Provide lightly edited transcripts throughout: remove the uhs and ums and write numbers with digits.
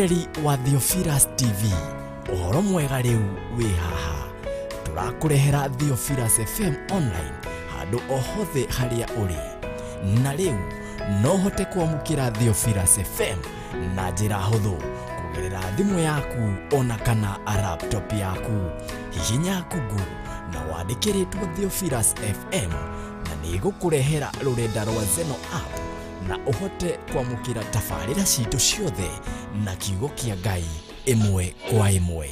Mwĩroreri wa Theophilus TV, ũhoro mwega rĩu wĩ haha. Tũrakũrehera Theophilus FM online handũ o hothe harĩa ũrĩ. Na rĩu no ũhote kwamũkĩra Theophilus FM na njĩra hũthũ kũgerera thimũ yaku ona kana laptop yaku. Hihinya Google na wandĩke rĩtwa Theophilus FM na nĩ ĩgũkũrehera rũrenda rwa Zeno app na ũhote kwamũkĩra tabarĩra citũ ciothe na kiugo kĩa Ngai ĩmwe kwa ĩmwe.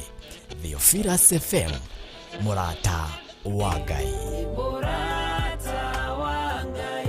Theophilus FM, mũrata wa Ngai. Mũrata wa Ngai.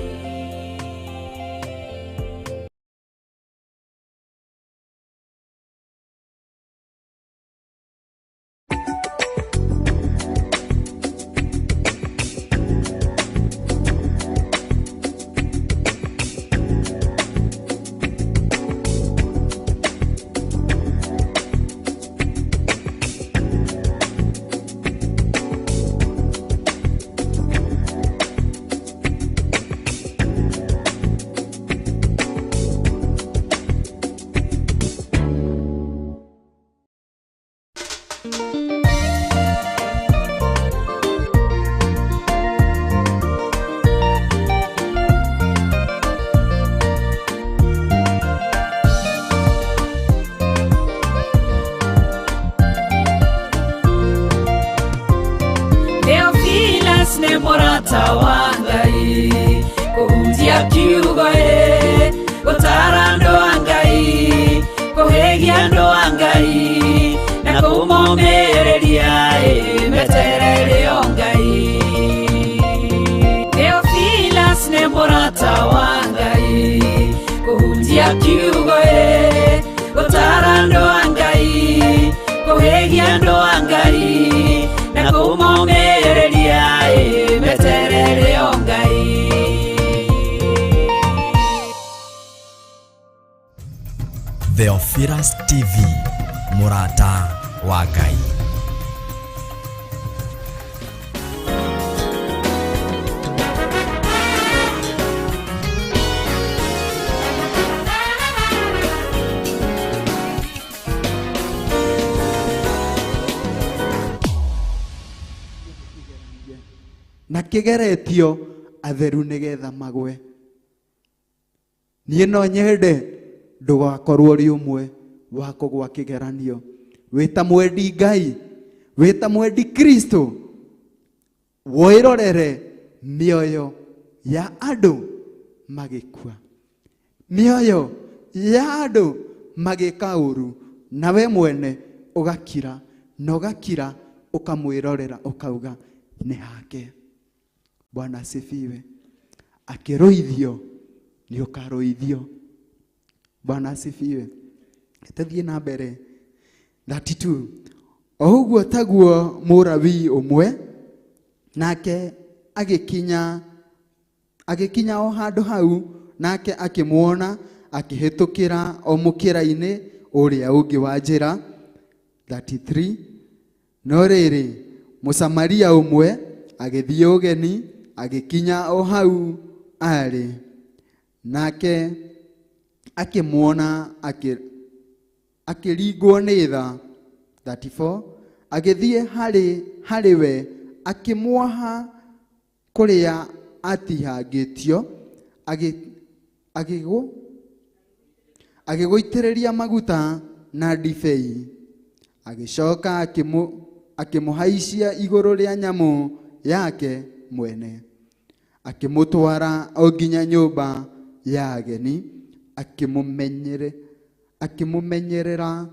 Theophilus nĩ mũrata wa Ngai, kũhunjia kiugo ĩ, gũtara andũ a Ngai, kũhĩgia andũ a Ngai, na kũmomĩrĩria ĩ, meterere o Ngai. Theophilus nĩ mũrata wa Ngai, kũhunjia kiugo ĩ, gũtara andũ a Ngai, kũhĩgia andũ a Ngai, na kũmomĩrĩria ĩ, meterere o Ngai. Theophilus TV, mũrata wa Ngai. Na kĩgeretio atheru nĩgetha magwe. Niĩ no nyende ndũgakorwo ũrĩ ũmwe wa kũgwa kĩgeranio. Wĩ ta mwendi Ngai, wĩ ta mwendi Kristo, wĩrorere mĩoyo ya andũ magĩkua, mĩoyo ya andũ magĩka ũru, nawe mwene ũgakira na ũgakira ũkamwĩrorera ũkauga nĩ hake. Bwana asifiwe. Akĩrũithio nĩ ũkarũithio. Bwana asifiwe. Tũthiĩ na mbere. 32. O ũguo taguo Mũlawii ũmwe nake agĩkinya o handũ hau, nake akĩmuona akĩhĩtũkĩra o mũkĩra-inĩ ũrĩa ũngĩ wa njĩra. 33. No rĩrĩ, Mũsamaria ũmwe agĩthiĩ ũgeni, agĩkinya o hau arĩ, nake akĩmuona akĩringwo nĩ tha. 34. Agĩthiĩ harĩ we, akĩmuoha kũrĩa atihangĩtio, agĩgũitĩrĩria maguta na ndibei, agĩcoka akĩmũhaicia igũrũ rĩa nyamũ yake mwene, akĩmũtwara o nginya nyũmba ya ageni, akĩmũmenyerera.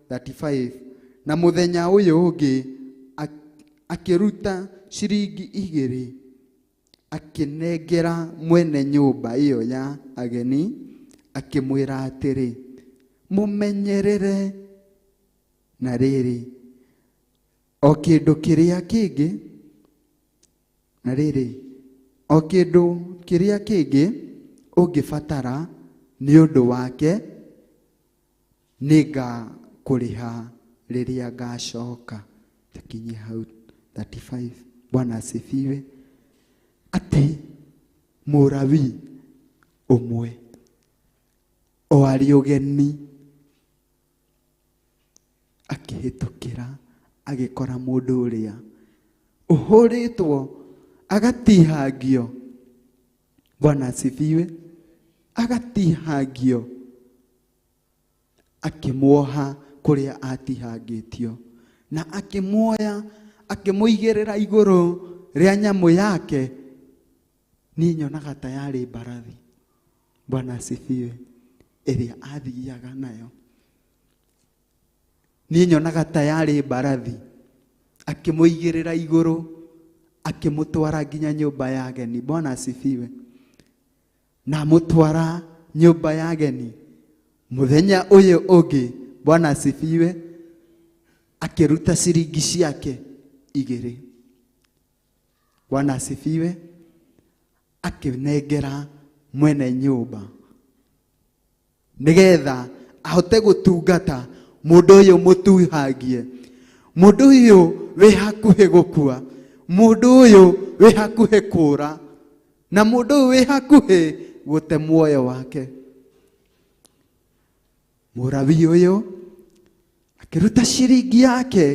35. Na mũthenya ũyũ ũngĩ akĩruta ciringi 2, akĩnengera mwene nyũmba ĩyo ya ageni, akĩmwĩra atĩrĩ, mũmenyerere, na rĩrĩ o kĩndũ kĩrĩa kĩngĩ, na rĩrĩ o kĩndũ kĩrĩa kĩngĩ ũngĩbatara nĩ ũndũ wake, nĩngakũrĩha rĩrĩa ngacoka. Tukinye hau 35. Bwana asifiwe. Atĩ Mũlawii ũmwe O arĩ ũgeni akĩhĩtũkĩra agĩkora mũndũ ũrĩa ũhũrĩtwo agatihangio. Bwana asifiwe. Agatihangio, akĩmuoha kũrĩa atihangĩtio, na akĩmuoya akĩmũigĩrĩra igũrũ rĩa nyamũ yake. Niĩ nyonaga ta yarĩ mbarathi. Bwana asifiwe. Ĩrĩa athiaga nayo. Niĩ nyonaga ta yarĩ mbarathi. Akĩmũigĩrĩra igũrũ, akĩmũtwara nginya nyũmba ya ageni. Bwana asifiwe. Na amũtwara nyũmba ya ageni. Mũthenya ũyũ ũngĩ, Bwana asifiwe, akĩruta ciringi ciake igĩrĩ. Bwana asifiwe. Akĩnengera mwene nyũmba nĩgetha ahote gũtungata mũndũ ũyũ mũtuhangie, mũndũ ũyũ wĩ hakuhĩ gũkua, mũndũ ũyũ wĩ hakuhĩ kũũra, na mũndũ ũyũ wĩ hakuhĩ gũte muoyo wake. Mũrabi ũyũ akĩruta ciringi yake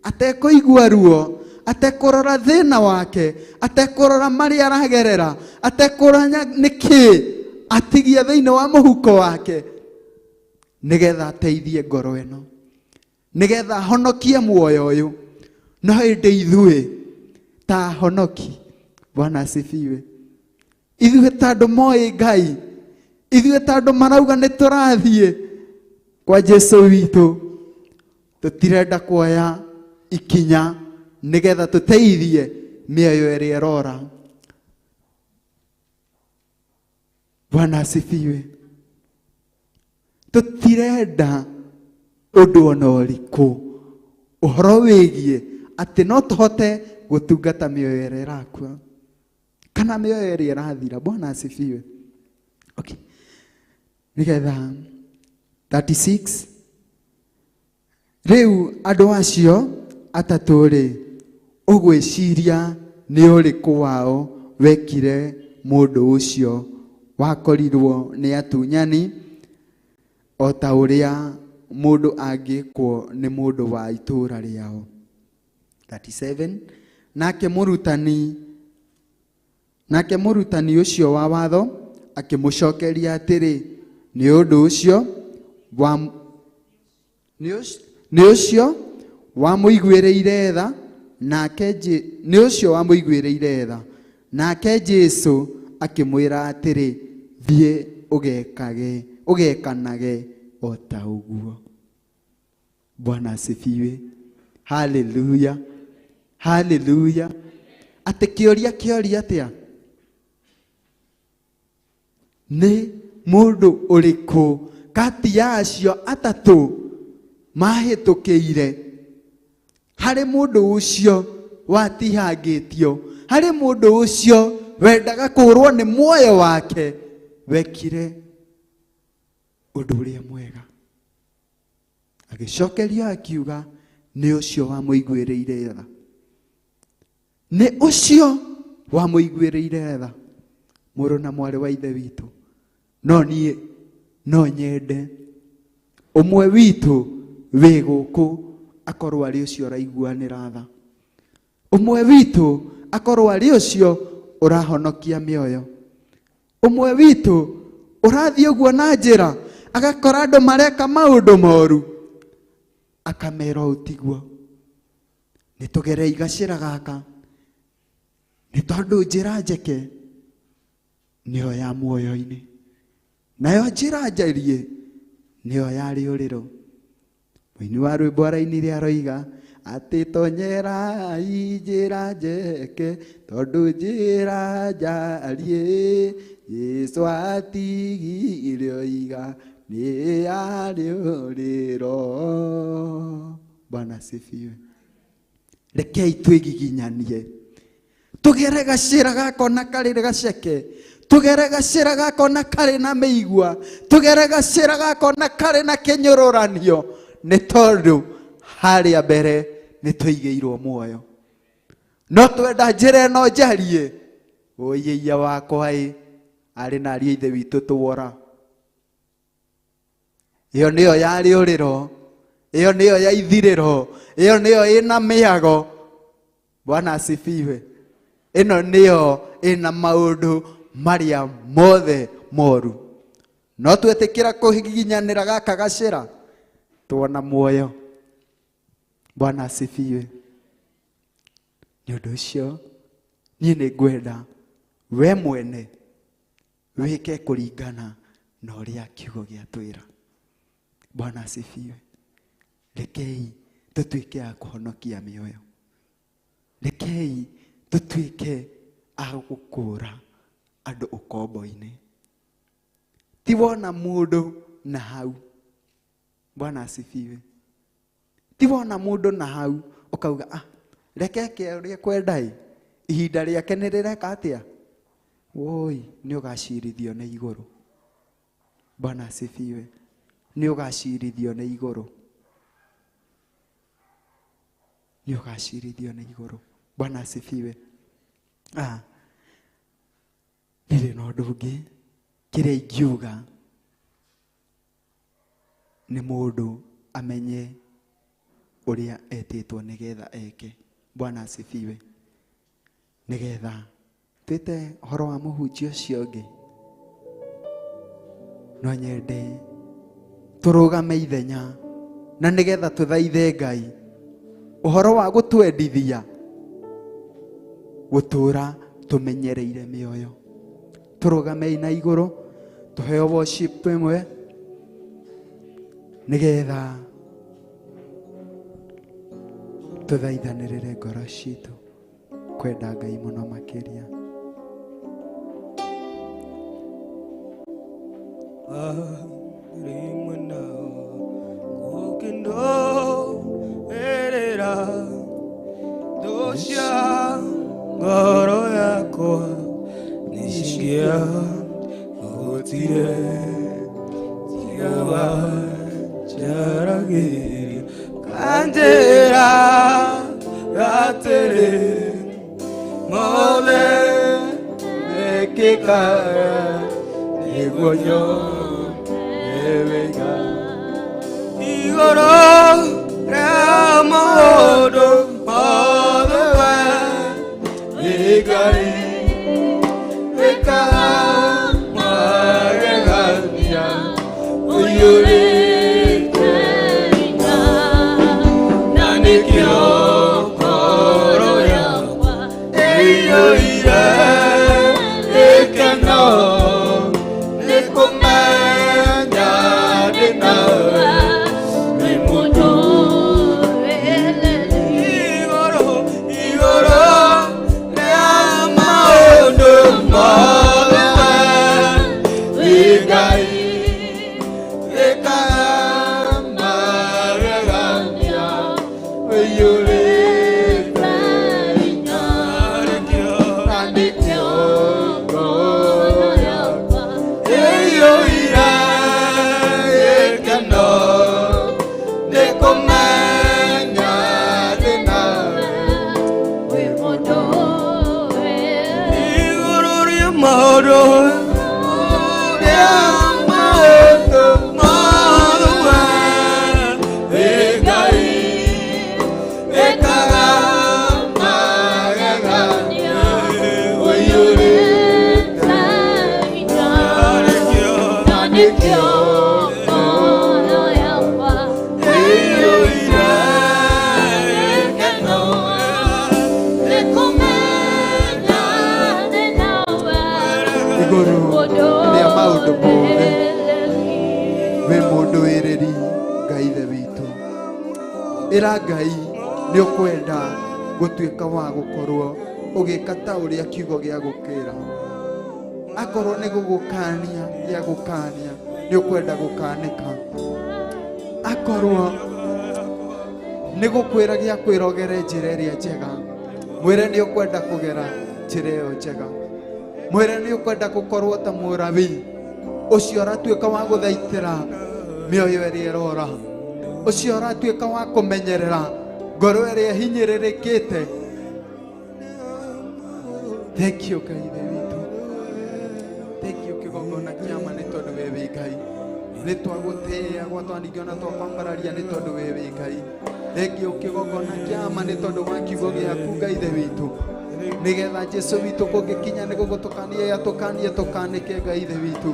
atekũigua ruo, atekũrora thĩna wake, atekũrora marĩa aragerera, atekũrora nĩkĩ atigia thĩinĩ wa mũhuko wake, nĩgetha ateithie ngoro ĩno, nĩgetha ahonokie muoyo ũyũ. No ĩndĩ ithuĩ ta ahonoki, Bwana asifiwe, ithuĩ ta andũ moĩ Ngai, ithuĩ ta andũ marauga nĩ tũrathiĩ kwa Jesu witũ, tũtirenda kuoya ikinya nĩgetha tũteithie mĩoyo ĩrĩa ĩrora. Bwana asifiwe. Tũtirenda ũndũ ona ũrĩkũ ũhoro wĩgiĩ atĩ no tũhote gũtungata mĩoyo ĩrĩa ĩrakua kana mĩoyo ĩrĩa ĩrathira. Bwana asifiwe. Okay. Nĩgetha 36 rĩu andũ acio atatũ rĩ, ũgwĩciria nĩ ũrĩkũ wao wekire mũndũ ũcio wakorirwo nĩ atunyani o ta ũrĩa mũndũ angĩkwo nĩ mũndũ wa itũũra rĩao? 37 nake mũrutani ũcio wa watho akĩmũcokeria atĩrĩ, nĩ ũndũ ũcio wa nĩ ũcio wamũiguĩrĩire tha. Nake nĩ ũcio wamũiguĩrĩire tha. Nake Jesũ akĩmwĩra atĩrĩ, thiĩ ũgekage ũgekanage o ta ũguo. Bwana asifiwe. Haleluya, haleluya. Atĩ kĩũria kĩoria atĩa? Nĩ mũndũ ũrĩkũ kati ya acio atatũ mahĩtũkĩire harĩ mũndũ ũcio watihangĩtio, harĩ mũndũ ũcio wendaga kũũrwo nĩ muoyo wake, wekire ũndũ ũrĩa mwega? Agĩcokeria akiuga, nĩ ũcio wamũiguĩrĩire tha, nĩ ũcio wamũiguĩrĩire tha. Mũrũ na mwarĩ wa ithe witũ, no niĩ no nyende ũmwe witũ wĩ gũkũ akorwo arĩ ũcio ũraiguanĩra tha, ũmwe witũ akorwo arĩ ũcio ũrahonokia mĩoyo, ũmwe witũ ũrathiĩ ũguo na njĩra agakora andũ mareka maũndũ moru akamera ũũ tiguo, nĩ tũgerei gacĩra gaka nĩ tondũ njĩra njeke nĩyo ya muoyo-inĩ, nayo njĩra njariĩ nĩyo ya rĩũrĩro. Mũini wa rwĩmbo arainire aroiga atĩ tonyerai njĩra njeke tondũ njĩra njariĩ Jesũ atigire oiga nĩ ya rĩũrĩro. Bwana asifiwe. Rekei twĩgiginyanie tũgere gacĩra gaka ona karĩ gaceke, tũgere gacĩra gaka ona karĩ na mĩigua, tũgere gacĩra gaka ona karĩ na kĩnyũrũranio, nĩ tondũ harĩa mbere nĩ tũigĩirwo muoyo. No twenda njĩra ĩno njariĩ, ũyĩia wakwa ĩ, arĩ na ariũ a ithe witũ tuora. Ĩyo nĩyo ya rĩũrĩro, ĩyo nĩyo ya ithirĩro, ĩyo nĩyo ĩna mĩago. Bwana asifiwe. Ĩno nĩyo ĩna maũndũ marĩa mothe moru. No twetĩkĩra kũhiginyanĩra gaka gacĩra tuona muoyo. Bwana asifiwe. Nĩ ũndũ ũcio niĩ nĩ ngwenda we mwene wĩke kũringana na ũrĩa kiugo gĩatwĩra. Bwana asifiwe. Rekei tũtuĩke a kũhonokia mĩoyo. Rekei tũtuĩke a gũkũũra andũ ũkombo-inĩ. Ti wona mũndũ na hau. Bwana asifiwe. Ti wona mũndũ na hau ũkauga ah, reke eke ũrĩa kwenda-ĩ, ihinda rĩake nĩ rĩreka atĩa? Woi, nĩ ũgacirithio nĩ igũrũ. Bwana asifiwe. Nĩ ũgacirithio nĩ igũrũ. Nĩ ũgacirithio nĩ igũrũ. Bwana asifiwe. Ah, ndirĩ na ũndũ ũngĩ kĩrĩa ingiuga nĩ mũndũ amenye ũrĩa etĩtwo nĩgetha eke. Bwana asifiwe. Nĩgetha twĩte ũhoro wa mũhunjia ũcio ũngĩ, no nyende tũrũgame ithenya na nĩgetha tũthaithe Ngai ũhoro wa gũtwendithia gũtũra tũmenyereire mĩoyo. Tũrũgamei na igũrũ tũheo worship ĩmwe nĩgetha tũthaithanĩrĩre ngoro citũ kwenda Ngai mũno makĩria. Ngoro yakwa nishingia gũtire tiga njaragĩria kanjĩra atĩrĩ mothe mekĩkaga nĩguo nyone wega igũrũ rĩa maũndũ mothe we Ngai wĩkaga magegania ũiyũrĩte hinya na nĩkĩo ngoro yakwa ĩiyũire gĩkeno nĩ kũmenya ndĩ nawe wĩ mũndũ igũrũ igũrũ rĩa maũndũ mothe we Ngai wĩkaga magegania ũiyũrĩte hinya na nĩkĩo ngoro yakwa ĩiyũire gĩkeno nĩ kũmenya ndĩ nawe igũrũ rĩa maũndũ rĩa maũndũ mothe we Ngai wĩkaga magegania ũiyũrĩte na nĩkĩo ĩiyũire gĩkeno nĩ kũmenya Igũrũ rĩa maũndũ mothe wĩ mũndũ wĩrĩri Ngai ithe witũ. Ĩra Ngai nĩ ũkwenda gũtuĩka wa gũkorwo ũgĩka ta ũrĩa kiugo gĩa gũkĩra. Akorwo nĩ gũgũkania gĩa gũkania nĩ ũkwenda gũkanĩka. Akorwo nĩ gũkwĩra gĩa kwĩra ũgere njĩra ĩrĩa njega, mwĩre nĩ ũkwenda kũgera njĩra ĩyo njega. Mwĩre nĩ ũkwenda gũkorwo ta mũrabii ũcio ũratuĩka wa gũthaitĩra mĩoyo ĩrĩa ĩrora, ũcio ũratuĩka wa kũmenyerera ngoro ĩrĩa ĩhinyĩrĩrĩkĩte. Thank you Ngai ithe witũ. Thank you kĩgongona kĩa ma nĩ tondũ we wĩ Ngai. Nĩ twagũtĩĩa gwatwaningio na twakwambararia nĩ tondũ we wĩ Ngai. Thengio kĩgongona kĩama nĩ tondũ wa kiugo gĩaku Ngai Ithe witũ, nĩgetha Jesu witũ kũngĩkinya nĩ gũgũtũkania yatũkanie tũkanĩke Ngai Ithe witũ.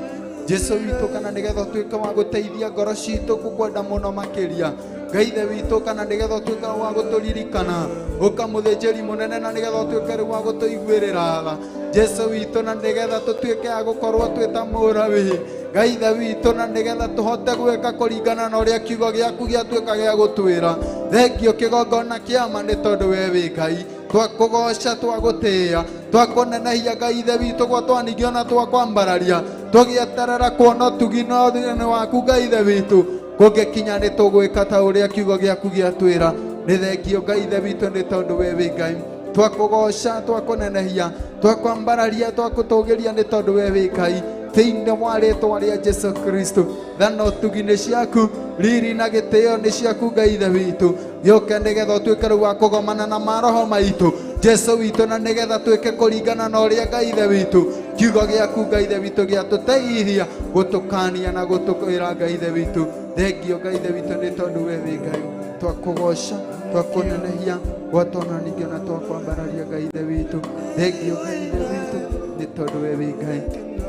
Jesu witũ kana nĩgetha ũtuĩke wa gũteithia ngoro citũ gũkwenda mũno makĩria Ngai Ithe witũ, kana nĩgetha ũtuĩke wa gũtũririkana ũka mũthĩnjĩri mũnene, na nĩgetha ũtuĩke rĩu wa gũtũiguĩrĩra tha Jesu witũ, na nĩgetha tũtuĩke a gũkorwo twĩ ta mũrawi Ngai Ithe witũ, na nĩgetha tũhote gwĩka kũringana na ũrĩa kiugo gĩaku gĩatuĩka gĩa gũtwĩra. Thengio kĩgongona kĩama nĩ tondũ we wĩ Ngai. Twakũgoca, twagũtĩĩa, twakũnenehia Ngai Ithe witũ, gwatwaningio na twakwambararia, tũgĩeterera kuona ũtugi na ũthĩni waku Ngai Ithe witũ. Kũngĩkinya nĩ tũgwĩka ta ũrĩa kiugo gĩaku gĩatwĩra. Nĩ thengio Ngai Ithe witũ nĩ tondũ we wĩ Ngai. Twakũgoca, twakũnenehia, twakwambararia, twakũtũgĩria nĩ tondũ we wĩ Ngai, thĩinĩ wa rĩtwa rĩa Jesu Kristo. Tha na ũtugi nĩ ciaku, riri na gĩtĩo nĩ ciaku Ngai Ithe witũ. Gĩũke nĩgetha ũtuĩke rĩu wa kũgomana na maroho maitũ Jesu witũ, na nĩgetha twĩke kũringana na ũrĩa Ngai Ithe witũ kiugo gĩaku Ngai Ithe witũ gĩatũteithia gũtũkania na gũtũkwĩra Ngai Ithe witũ. Thengio Ngai Ithe witũ nĩ tondũ we wĩ Ngai. Twakũgoca, twakũnenehia, gwatona ningĩ na twakwambararia Ngai Ithe witũ. Thengio Ngai Ithe witũ nĩ tondũ we wĩ Ngai.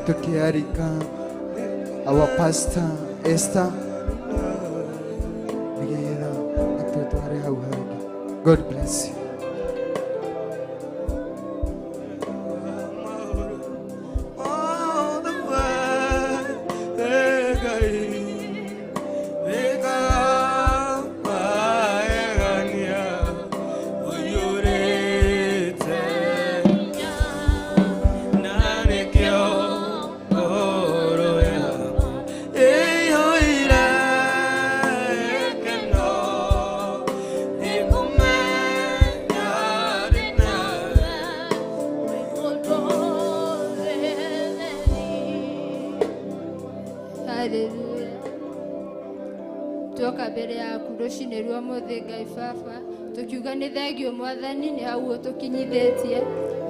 Tũkĩarika our pastor Esther nĩgetha atũtware hau hangĩ. God bless you. All the way, Ngai, nĩkamagegania ũiyũrĩte, na nĩkĩo ngoro yakwa ĩiyũire gĩkeno nĩkũmenya ndĩ nawe. Haleluya. Tuoka mbere yaku rũcinĩ rwa mũthĩ Ngai Baba, tũkiuga nĩ thengio Mwathani nĩ hau ũtũkinyithĩtie.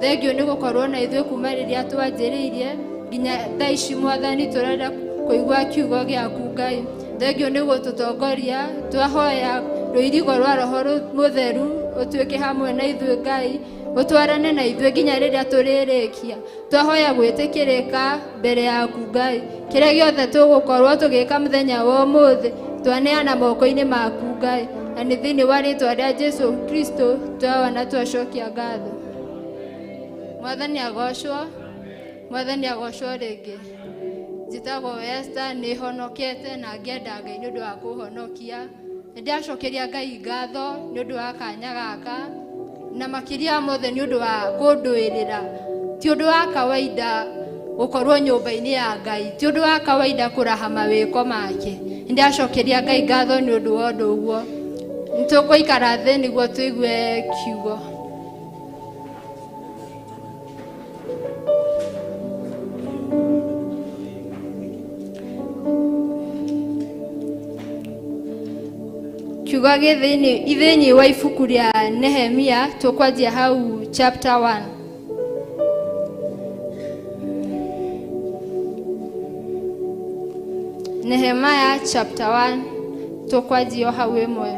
Thengio nĩ gũkorwo na ithuĩ kuma rĩrĩa twanjĩrĩirie nginya thaa ici Mwathani, tũrenda kũigua kiugo gĩaku Ngai. Thengio nĩ gũtũtongoria, twahoya rũirigo rwa Roho Mũtheru ũtuĩke hamwe na ithuĩ Ngai, ũtwarane na ithuĩ nginya rĩrĩa tũrĩrĩkia. Twahoya gwĩtĩkĩrĩka mbere yaku Ngai, kĩrĩa gĩothe tũgũkorwo tũgĩka mũthenya wa ũmũthĩ twaneana moko-inĩ maku Ngai, na nĩ thĩinĩ wa rĩtwa rĩa Jesu Kristo twawa na twacokia ngatho. Mwathani agocwo, Mwathani agocwo rĩngĩ. Njĩtagwo Esther, nĩ honokete na ngenda Ngai nĩ ũndũ wa kũhonokia. Nĩ ndacokeria Ngai ngatho nĩ ũndũ wa kanya gaka, na makĩria mothe nĩ ũndũ wa kũndũĩrĩra. Ti ũndũ wa kawaida gũkorwo nyũmba-inĩ ya Ngai, ti ũndũ wa kawaida kũraha mawĩko make. Nĩ ndacokeria Ngai ngatho nĩ ũndũ wa ũndũ ũguo. Nĩ tũgũikara thĩ nĩguo tũigue kiugo. Kiugo gĩ thĩinĩ wa ibuku rĩa Nehemia, tũkwanjia hau chapter 1. Nehemiah chapter 1, tũkwanjia o hau ĩmwe.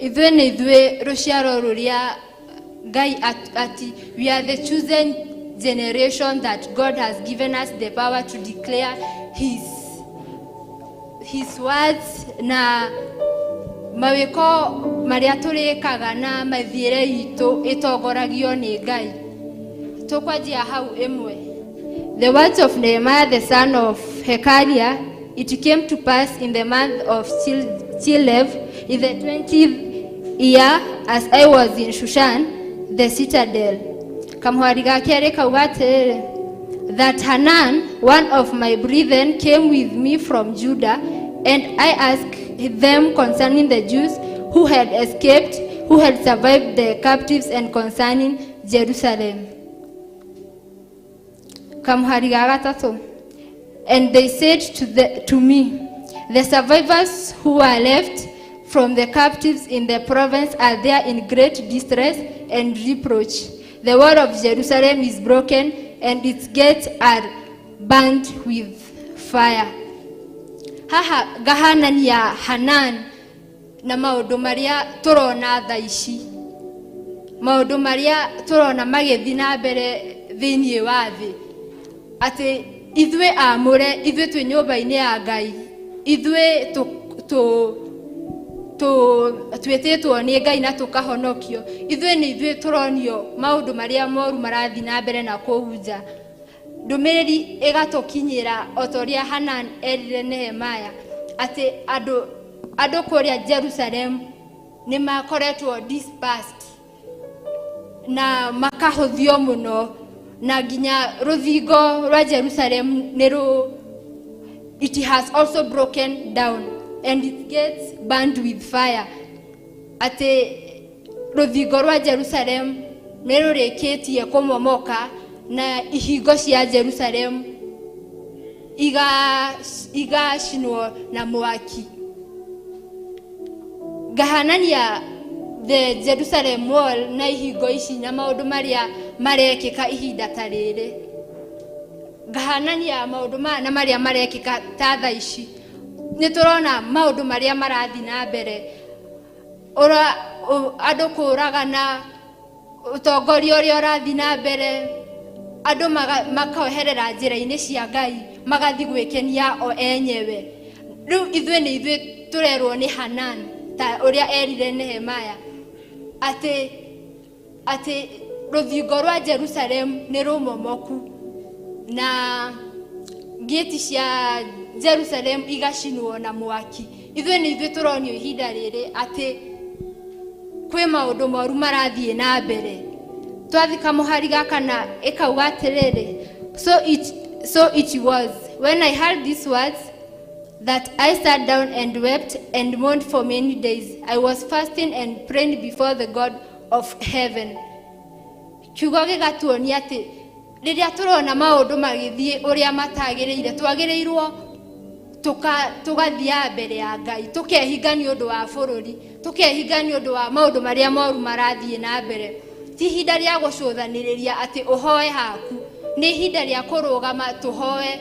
Ithuĩ nĩ ithuĩ rũciaro rũrĩa Ngai ati we are the chosen generation that God has given us the power to declare his words, na mawĩko marĩa tũrĩkaga na mathiĩre itũ ĩtongoragio nĩ Ngai. Tũkwanjia hau ĩmwe. The words of Nehemiah the son of Hekaliah, it came to pass in the month of Chilev, in the 20th year, as I was in Shushan, the citadel. Kamwari ga kerĩ kauga atĩrĩrĩ, that Hanan, one of my brethren, came with me from Judah, and I asked them concerning the Jews who had escaped, who had survived the captives, and concerning Jerusalem. Kamhari ga gatatũ. And they said to me, the survivors who were left from the captives in the province are there in great distress and reproach. The wall of Jerusalem is broken, and its gates are burnt with fire. Haha ngahanania Hanan na maũndũ marĩa tũrona thaa ici, maũndũ marĩa tũrona magĩthiĩ na mbere thĩinĩ wa thĩ, atĩ ithuĩ amũre, ithuĩ twĩ nyũmba-inĩ ya Ngai, ithuĩ twĩtĩtwo nĩ Ngai na tũkahonokio, ithuĩ nĩ ithuĩ tũronio maũndũ marĩa moru marathiĩ na mbere na kũu nja. Ndũmĩrĩri ĩgatũkinyĩra o ta ũrĩa Hanan erire Nehemaya atĩ andũ kũrĩa Jerusalem nĩ makoretwo dispersed na makahũthio mũno, na nginya rũthingo rwa Jerusalem nĩ rũ, it has also broken down and it gets burned with fire. Atĩ rũthingo rwa Jerusalem nĩ rũrĩkĩtie kũmomoka na ihingo cia Jerusalem igacinwo na mwaki. Ngahanania the Jerusalem wall na ihingo ici na maũndũ marĩa marekĩka ihinda ta rĩrĩ. Ngahanania maũndũ maya na marĩa marekĩka ta thaa ici. Nĩ tũrona maũndũ marĩa marathiĩ na mbere, andũ kũragana, ũtongoria ũrĩa ũrathiĩ na mbere, andũ makoherera njĩra-inĩ cia Ngai, magathiĩ gwĩkenia o enyewe. Rĩu ithuĩ nĩ ithuĩ tũrerwo nĩ Hanan ta ũrĩa erire Nehemaya atĩ rũthingo rwa Jerusalem nĩ rũmomoku na ngĩti cia Jerusalem igacinwo na mwaki. Ithuĩ nĩ ithuĩ tũronio ihinda rĩrĩ atĩ kwĩ maũndũ moru marathiĩ na mbere. Twathika mũhari gaka na ĩkauga atĩrĩrĩ, so it was when I heard these words that I sat down and wept and mourned for many days. I was fasting and praying before the God of heaven. Kiugo gĩgatuonia atĩ rĩrĩa tũrona maũndũ magĩthiĩ ũrĩa matagĩrĩire, twagĩrĩirwo tũgathiaga mbere ya Ngai, tũkehinga nĩ ũndũ wa bũrũri, tũkehinga nĩ ũndũ wa maũndũ marĩa moru marathiĩ na mbere. Ti ihinda rĩa gũcũthanĩrĩria atĩ ũhoe haku, nĩ ihinda rĩa kũrũgama tũhoe,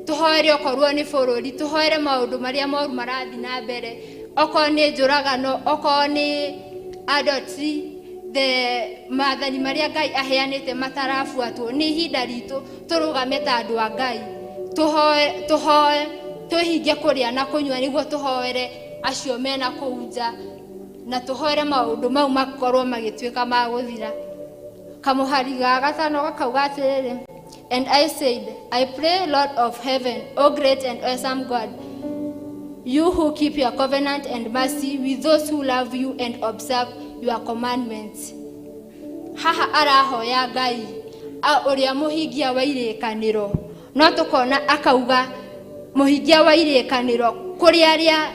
tũhoere okorwo nĩ bũrũri, tũhoere maũndũ marĩa moru marathiĩ na mbere, okorwo nĩ njũragano, okorwo nĩ adultery, the maathani marĩa Ngai aheanĩte matarabuatwo. Nĩ ihinda ritũ tũrũgame ta andũ a Ngai, tũhoe, tũhoe, twĩhinge kũrĩa na kũnyua nĩguo tũhoere acio mena kũu nja, na tũhoere maũndũ mau makorwo magĩtuĩka ma gũthira. Kamũhari ga gatano gakauga atĩrĩrĩ, and I said, I pray, Lord of heaven, O great and awesome God, you who keep your covenant and mercy with those who love you and observe your commandments. Haha arahoya Ngai ũrĩa mũhingia wa irĩkanĩro, no tũkona akauga mũhingia wa irĩkanĩro kũrĩ arĩa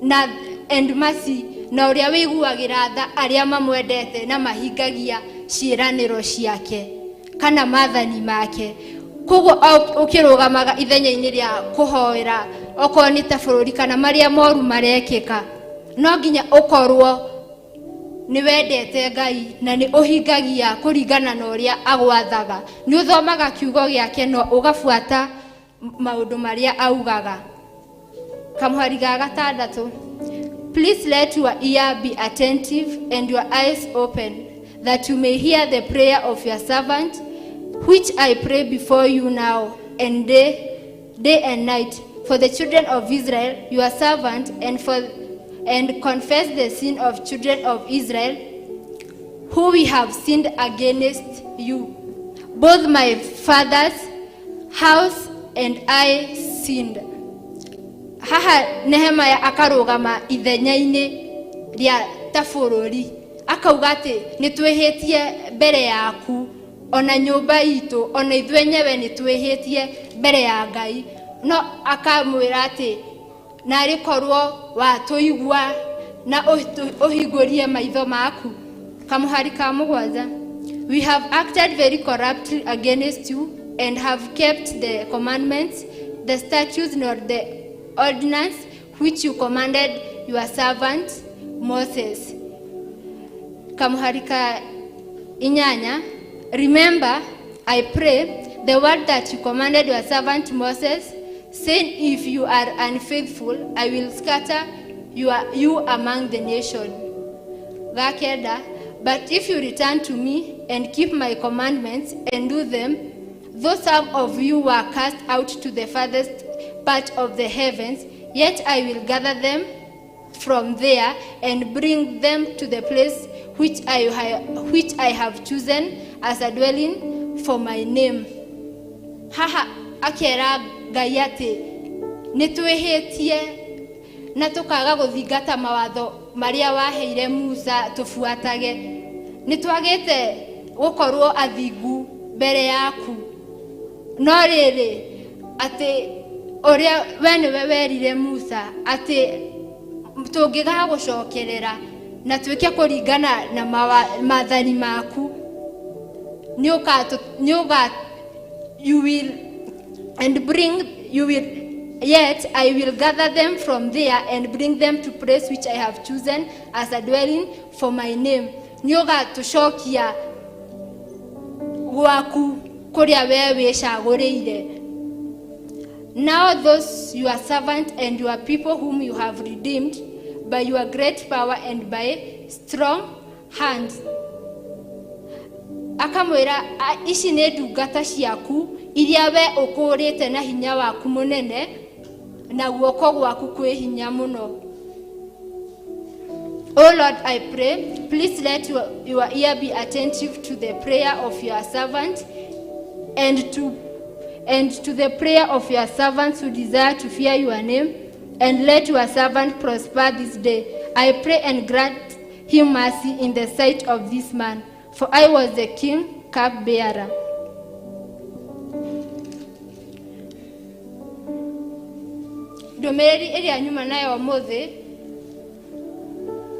na and mercy, na ũrĩa wĩiguagĩra tha arĩa mamwendete na mahingagia ciĩranĩro ciake kana maathani make. Koguo ũkĩrũgamaga ithenya-inĩ rĩa kũhoera okorwo nĩ ta bũrũri kana marĩa moru marekĩka, no nginya ũkorwo nĩ wendete Ngai na nĩ ũhingagia kũringana na ũrĩa agwathaga. Nĩ ũthomaga kiugo gĩake na ũgabuata maũndũ marĩa augaga. Kamũhari ga gatandatũ, please let your ear be attentive and your eyes open, that you may hear the prayer of your servant, which I pray before you now and day and night, for the children of Israel, your servant, and confess the sin of children of Israel, who we have sinned against you. Both my father's house and I sinned. Haha Nehemaya akarũgama ithenya-inĩ rĩa ta bũrũri, akauga atĩ nĩ twĩhĩtie mbere yaku, ona nyũmba itũ, ona ithuĩ enyewe nĩ twĩhĩtie mbere ya Ngai. No akamwĩra atĩ narĩ korwo watũigua na ũhingũrie maitho maku. Kamũhari ka mũgwanja, we have acted very corruptly against you and have kept the commandments, the statutes, nor the ordinance which you commanded your servant Moses. Kamuhari ka inyanya, remember, I pray, the word that you commanded your servant Moses, saying, if you are unfaithful, I will scatter you among the nation. Gakeda, but if you return to me and keep my commandments and do them, though some of you were cast out to the farthest part of the heavens, yet I will gather them from there and bring them to the place which I have chosen as a dwelling for my name. Haha akera Ngai atĩ nĩ twĩhĩtie na tũkaga gũthingata mawatho marĩa waheire Musa tũbuatage. Nĩ twagĩte gũkorwo athingu mbere yaku. No rĩrĩ atĩ ũrĩa we nĩwe werire Musa atĩ tũngĩgagũcokerera na twĩke kũringana na maathani maku, nĩũga you will and bring you will yet I will gather them from there and bring them to place which I have chosen as a dwelling for my name. Nĩũgatũcokia gwaku kũrĩa we wĩcagũrĩire. Now those your servant and your people whom you have redeemed by your great power and by strong hand. Akamwĩra ici nĩ ndungata ciaku iria we ũkũũrĩte na hinya waku mũnene na guoko gwaku kwĩ hinya mũno. O Lord, I pray, please let your ear be attentive to the prayer of your servant and to the prayer of your servants who desire to fear your name, and let your servant prosper this day. I pray and grant him mercy in the sight of this man, for I was the king cupbearer. Ndũmĩrĩri ĩrĩa nyuma nayo ũmũthĩ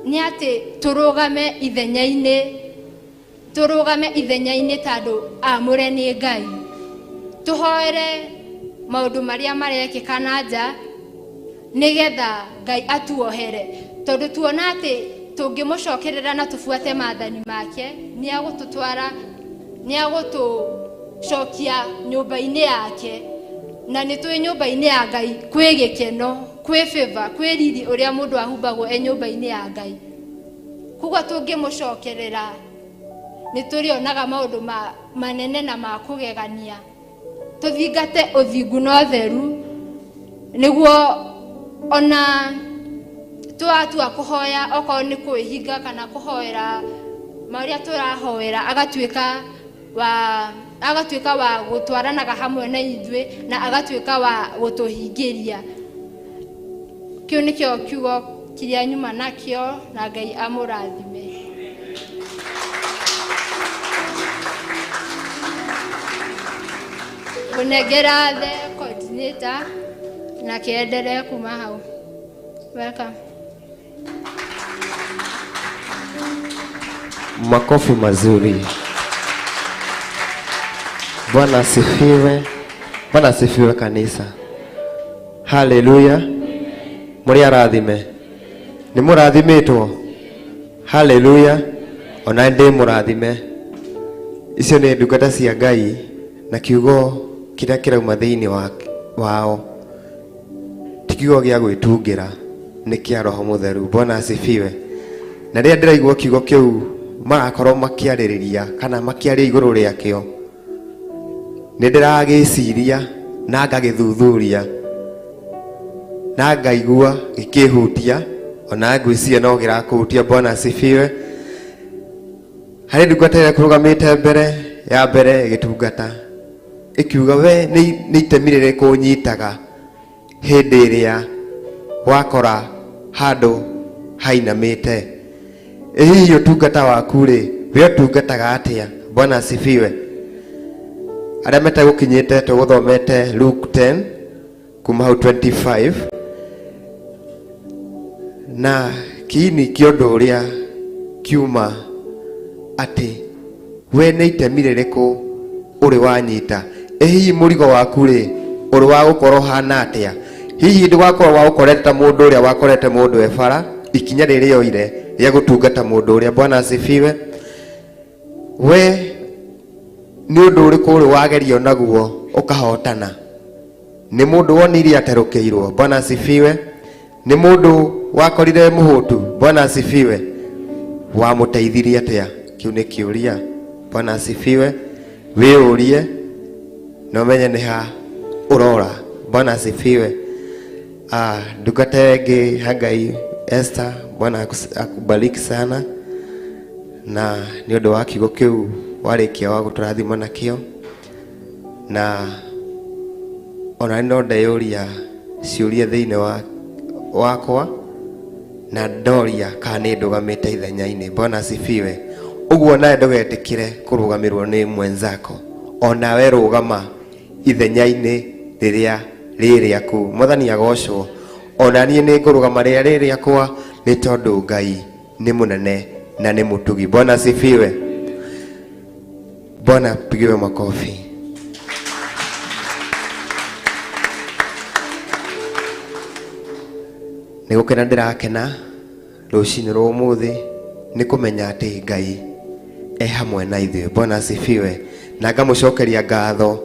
nĩ atĩ tũrũgame ithenya-inĩ tondũ amũre nĩ Ngai. Tũhoere maũndũ marĩa marekĩka na nja nĩgetha Ngai atuohere, tondũ tuona atĩ tũngĩmũcokerera na tũbuate maathani make nĩagũtũtwara, nĩagũtũcokia nyũmba-inĩ yake. Na nĩ twĩ nyũmba-inĩ ya Ngai kwĩ gĩkeno, kwĩ favor, kwĩ riri ũrĩa mũndũ ahumbagwo e nyũmba-inĩ ya Ngai. Koguo tũngĩmũcokerera nĩ tũrĩonaga maũndũ manene na ma kũgegania. Tũthingate ũthingu na ũtheru nĩguo ona twatua kũhoya okorwo nĩ kwĩhinga kana kũhoera marĩa tũrahoera, agatuĩka wa gũtwaranaga hamwe na ithuĩ na agatuĩka wa gũtũhingĩria. Kĩu nĩkĩo kiugo kĩrĩa nyuma nakĩo, na Ngai amũrathime. Kũnengera the coordinator na kĩendelee kuma hau. Welcome. Makofi mazuri. Bwana asifiwe. Bwana asifiwe kanisa. Haleluya. Muri arathime. Ni murathimitwo. Haleluya. Ona ndi murathime. Icio nĩ ndungata cia Ngai na kiugo kĩrĩa kĩrauma thĩinĩ wao ti kiugo gĩa gwĩtungĩra, nĩ kĩa Roho Mũtheru. Bwana asifiwe. Na rĩrĩa ndĩraigua kiugo kĩu marakorwo makĩarĩrĩria kana makĩaria igũrũ rĩakĩo, nĩ ndĩragĩciria na ngagĩthuthuria na ngaigua gĩkĩhutia, ona ngwĩciria no kĩrakũhutia. Bwana asifiwe. Harĩ ndungata ĩrĩa ĩkũrũgamĩte mbere ya mbere ĩgĩtungata ĩkiuga, we nĩ itemi rĩrĩkũ ũnyitaga hĩndĩ ĩrĩa wakora handũ hainamĩte? Ĩ hihi ũtungata waku rĩ, we ũtungataga atĩa? Bwana asifiwe. Arĩa metegũkinyĩte tũgũthomete Luke 10 kuma hau 25, na kiini kĩa ũndũ ũrĩa kiuma atĩ we nĩ itemi rĩrĩkũ ũrĩ wanyita? Ĩ hihi mũrigo waku rĩ, ũrĩ wa gũkorwo ũhana atĩa? Hihi ndũgakorwo wa ũkorete ta mũndũ ũrĩa wakorete mũndũ e bara, ikinya rĩrĩa oire rĩa gũtungata mũndũ ũrĩa. Bwana asifiwe. We nĩ ũndũ ũrĩkũ ũrĩ wagerio naguo ũkahotana? Nĩ mũndũ wonire aterũkĩirwo. Bwana asifiwe. Nĩ mũndũ wakorire mũhũtu. Bwana asifiwe. Wamũteithirie atĩa? Kĩu nĩ kĩũria. Bwana asifiwe. Wĩyũrie na ũmenye nĩ ha ũrora. Bwana asifiwe. Ndungata ĩngĩ ya Ngai Esther, Bwana akubariki sana na nĩ ũndũ wa kiugo kĩu warĩkia wa gũtũrathima nakĩo, na ona no ndeyũria ciũria thĩinĩ wa wakwa na ndoria kana nĩ ndũgamĩte ithenya-inĩ. Bwana asifiwe. Ũguo nawe ndũgetĩkĩre kũrũgamĩrwo nĩ mwenzako, onawe rũgama ithenya-inĩ rĩrĩa rĩ rĩaku. Mwathani agocwo. Ona niĩ nĩ ngũrũgama rĩrĩa rĩ rĩakwa, nĩ tondũ Ngai nĩ mũnene na nĩ mũtugi. Bwana asifiwe. Bwana pigiwe makofi. Nĩ gũkena ndĩrakena rũcinĩ rwa ũmũthĩ nĩ kũmenya atĩ Ngai e hamwe na ithuĩ. Bwana asifiwe. Na ngamũcokeria ngatho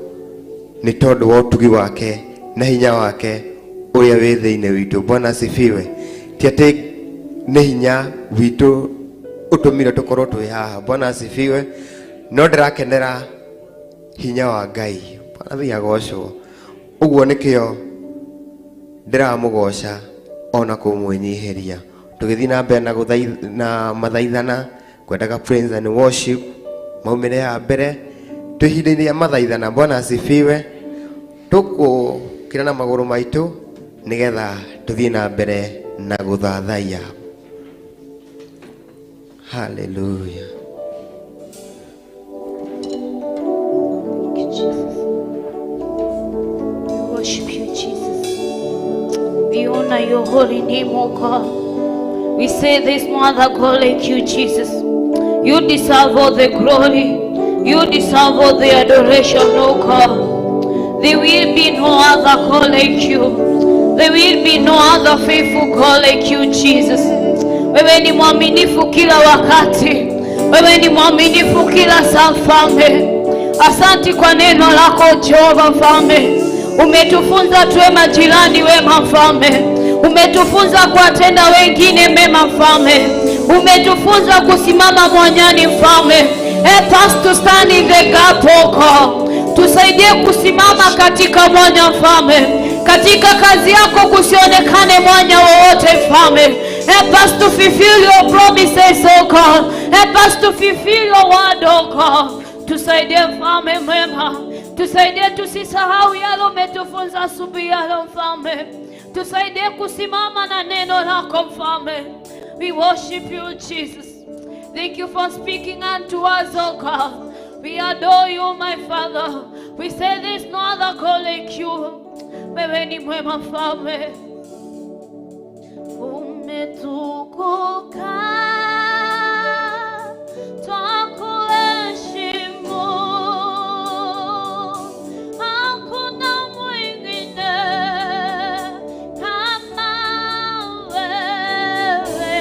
nĩ tondũ wa ũtugi wake na hinya wake ũrĩa wĩ thĩinĩ witũ. Bwana asifiwe. Ti atĩ nĩ hinya witũ ũtũmire tũkorwo twĩ haha. Bwana asifiwe. No ndĩrakenera hinya wa Ngai. Bwana thiĩ agocwo. Ũguo nĩkĩo ndĩramũgoca ona kũmwĩnyihĩria. Tũgĩthiĩ na mbere na na mathaithana, kwendaga praise and worship maumĩre ya mbere twĩ ihinda-inĩ rĩa mathaithana. Bwana asifiwe. Tũkũkĩra na magũrũ maitũ nĩgetha tũthiĩ na mbere na gũthathaiya. Hallelujah. Thank you, Jesus. We worship you, Jesus. We honor your holy name, O God. We say there's no other God like you, Jesus. You deserve all the glory. You deserve all the adoration, O God. There will be no other God like you. There will be no other faithful God like you, Jesus. Wewe ni mwaminifu kila wakati. Wewe ni mwaminifu kila saa, Mfalme. Asanti kwa neno lako Jehova Mfalme. Umetufunza tuwe majirani wema Mfalme. Umetufunza kuwatenda wengine mema Mfalme. Umetufunza kusimama mwanyani Mfalme. Help us to stand in the gap, O God. Tusaidie kusimama katika mwanya Mfalme. Katika kazi yako kusionekane mwanya wowote Mfalme. Help us to fulfill your promises, O God. Help us to fulfill your word, O God. Tusaidie Mfalme mwema, tusaidie tusisahau yale umetufunza asubuhi ya leo Mfalme. Tusaidie kusimama na neno lako Mfalme. We worship you, Jesus. Thank you for speaking unto us, O God. We adore you, my Father. We say there's no other God like you. Wewe ni mwema Mfalme. Umetukuka, twakuheshimu. Hakuna mwingine kama wewe.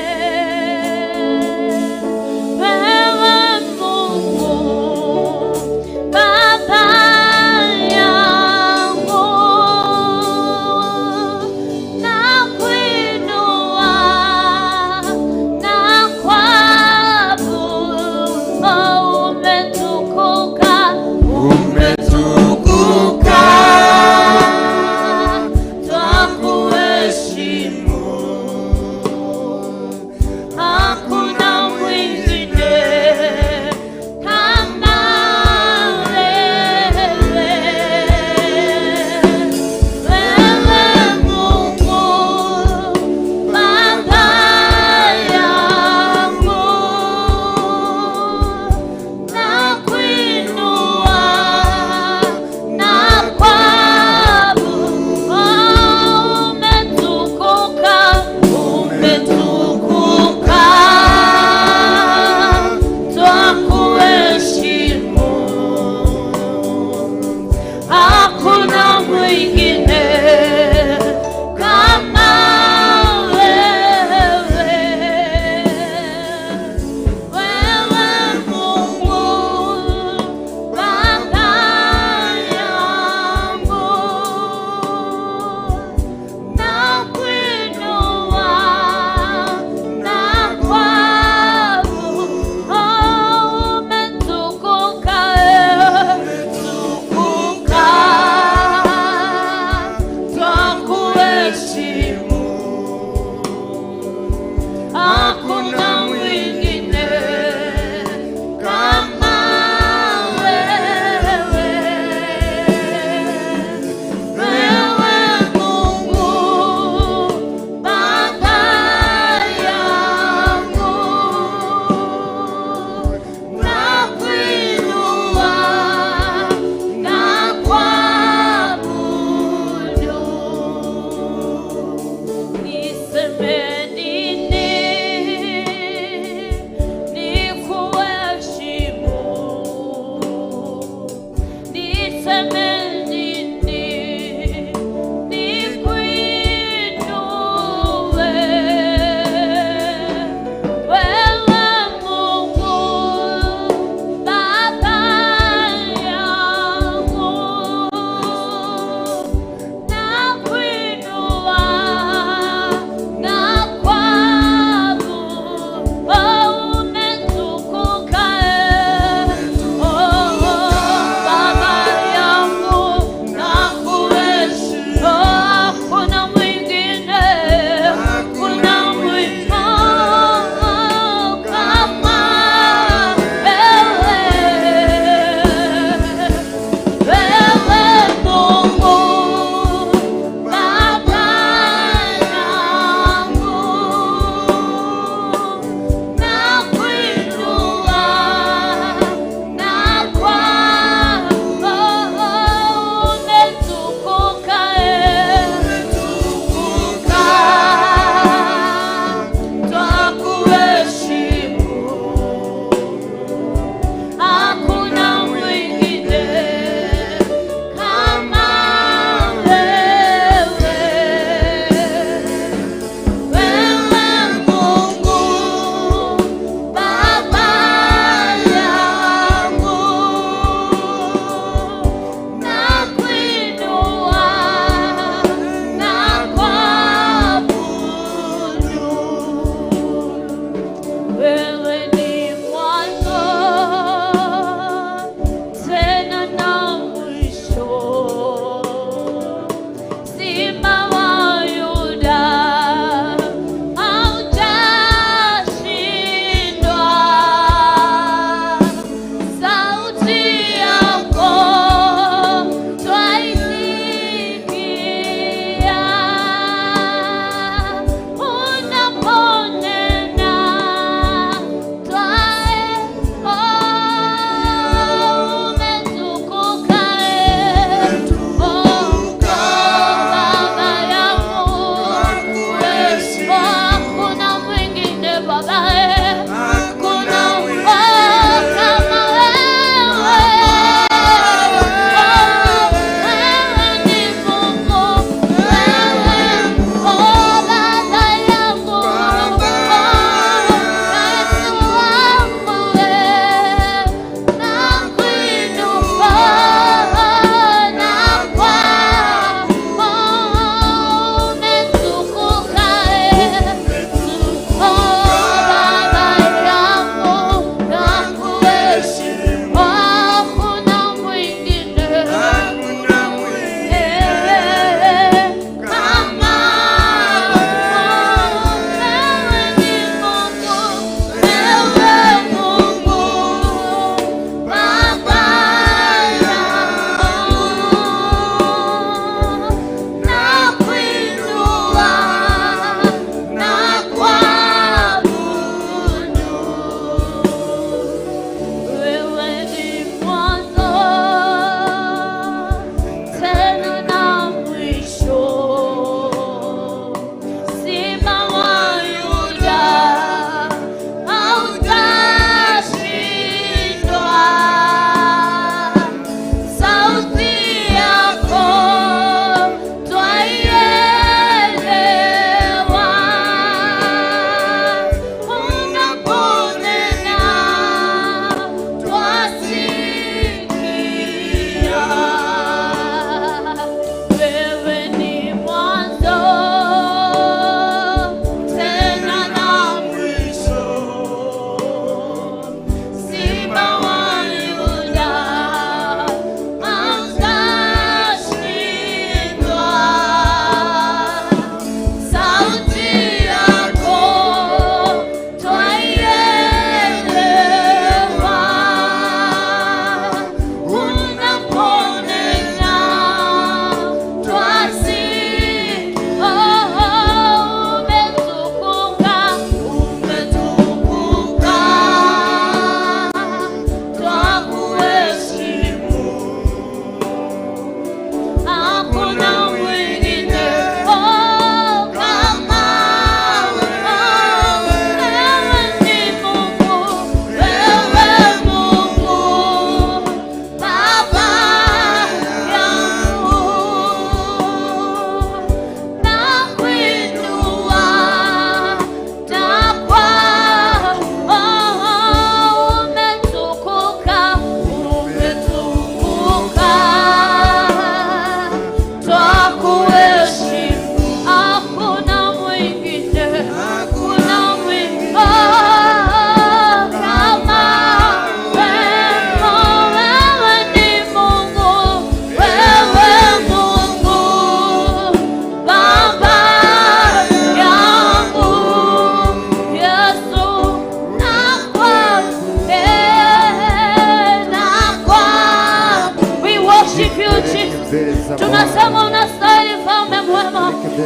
Wewe Mungu Baba yangu, nakuinua. kuheshimu, hakuna mwingine kama wewe. Wewe Mungu Baba yangu, nakuinua na kuabudu.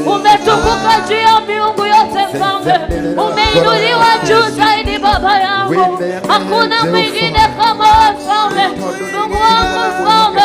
Umetukuka juu ya miungu yote Mfalme, umeinuliwa juu zaidi Baba yangu, hakuna mwingine kama wewe Mfalme. Mungu wangu Mfalme,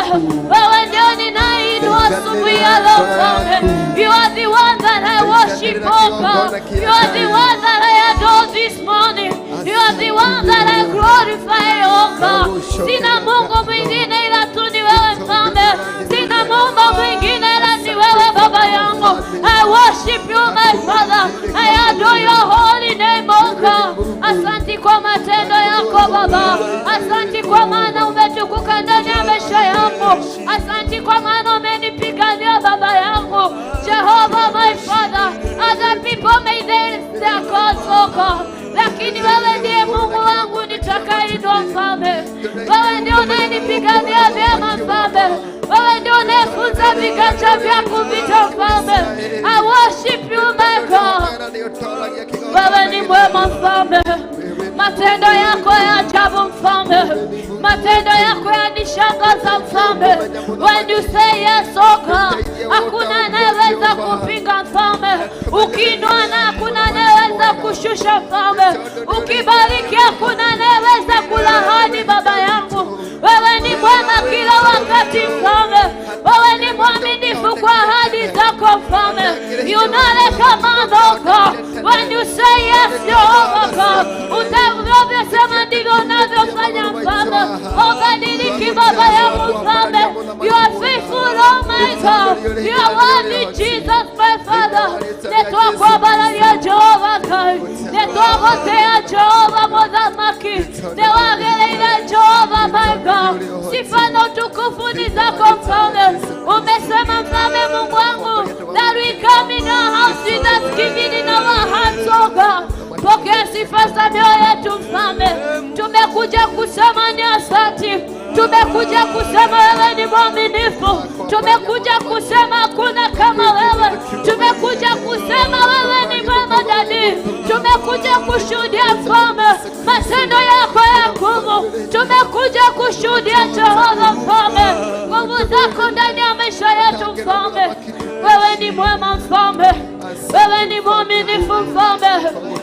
wewe ndio ninayeinua asubuhi ya leo Mfalme. You are the one that I worship, oh God. You are the one that I adore this morning. You are the one that I glorify, oh God. Sina Mungu mwingine ila tu ni wewe Mfalme. Sina Mungu mwingine ila ni wewe Baba yangu. I worship you, my Father. I adore your holy name, oh God. Asante kwa matendo yako Baba. Asante kwa maana umetukuka ndani ya maisha yangu. Asante kwa maana umenipigania Baba yangu. Jehovah, my Father, other people may dance their gods, oh God. Lakini wewe ndiye Mungu wangu nitakayeinua Mfalme. Wewe ndiye unayenipigania vyema Mfalme. Wewe ndiye unayefunza viganja vyangu vita Mfalme. I worship you, my God. Wewe ni mwema Mfalme. Matendo yako ya ajabu Mfalme. Matendo yako yanishangaza Mfalme. When you say yes, oh God, hakuna anayeweza kupinga Mfalme. Ukiinua na hakuna anayeweza kushusha Mfalme. Ukibariki hakuna anayeweza kulaani Baba yangu. Wewe ni mwema kila wakati Mfalme. Wewe ni mwaminifu kwa ahadi zako Mfalme. You not command, oh God. When you say yes, Jehovah God, utakavyosema ndivyo unavyofanya Mfalme. Hubadiliki Baba yangu Mfalme. You are faithful, oh my God. You are worthy, Jesus, my Father. Nĩtwakwambararia Jehova Ngai. Nĩtwagotea Jehova Mũthamaki. Nĩwagĩrĩire Jehova my God. Sifa na utukufu ni zako Mfalme. Umesema Mfalme Mungu wangu, that we come in your house with thanksgiving in our hearts, oh God. Pokea sifa za mioyo yetu Mfalme. Tumekuja kusema ni asante. Tumekuja kusema wewe ni mwaminifu. Tumekuja kusema hakuna kama wewe. Tumekuja kusema wewe ni mwema Daddy. Tumekuja kushuhudia Mfalme matendo yako ya nguvu. Tumekuja kushuhudia Jehova Mfalme nguvu zako ndani ya maisha yetu Mfalme. Wewe ni mwema Mfalme. Wewe ni mwaminifu Mfalme.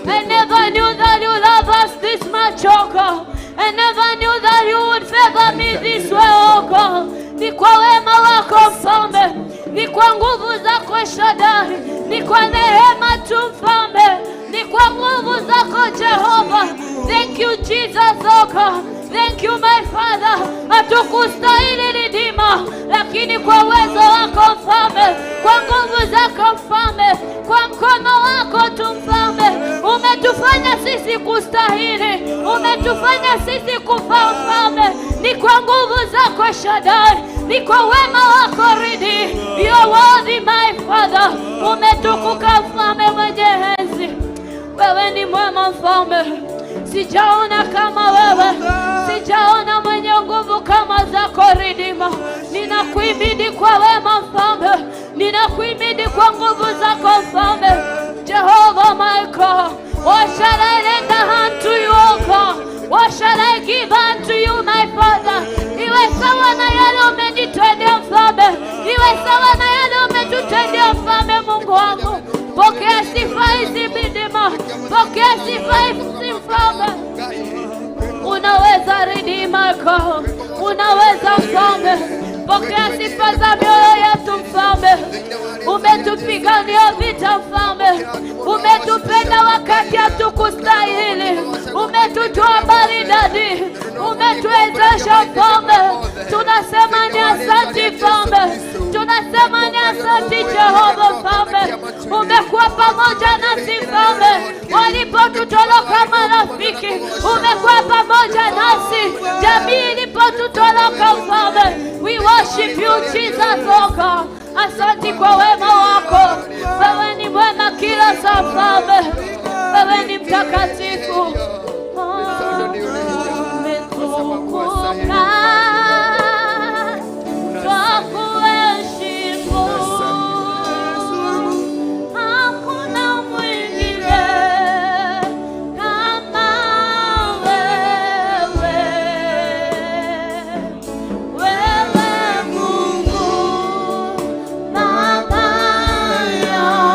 I never knew that you love us this much, oh God. I never knew that you would favor me this way, oh God. Ni kwa wema wako Mfalme, ni kwa nguvu zako Shaddai, ni kwa neema tu Mfalme, ni kwa nguvu zako Jehova. Thank you Jesus, oh God. Thank you my Father. Hatukustahili Redeemer, lakini kwa uwezo wako Mfalme, kwa nguvu zako Mfalme, kwa mkono wako tu Mfalme, umetufanya sisi kustahili, umetufanya sisi kufaa Mfalme. Ni kwa nguvu zako Shaddai, ni kwa wema wako Ridi. You are worthy my Father. Umetukuka Mfalme mwenye enzi. Wewe ni mwema Mfalme. Sijaona kama wewe, sijaona mwenye nguvu kama zako Redeemer. Ninakuhimidi kwa wema Mfalme, ninakuhimidi kwa nguvu zako Mfalme. Jehovah my God, what shall I render unto you, O God? What shall I give unto you, my Father? Iwe sawa na yale umenitendea Mfalme, iwe sawa na yale umetutendea Mfalme Mungu wangu. Pokea sifa hizi Redeemer, pokea sifa hizi Mfalme. Unaweza Redeemer God, unaweza Mfalme. Pokea sifa za mioyo yetu Mfalme. Umetupigania vita Mfalme, umetupenda wakati hatukustahili, umetutoa mbali Daddy, umetuwezesha Mfalme. Tunasema ni asante Mfalme, tunasema ni asante Jehova Mfalme. Umekuwa pamoja nasi Mfalme, walipotutoroka marafiki, umekuwa pamoja nasi, jamii ilipotutoroka Mfalme. We worship you Jesus, oh God. Asante kwa wema wako. Wewe ni mwema kila saa Mfalme. Wewe ni mtakatifu. Umetukuka, twakuheshimu. Hakuna mwingine kama wewe. Wewe Mungu Baba yangu.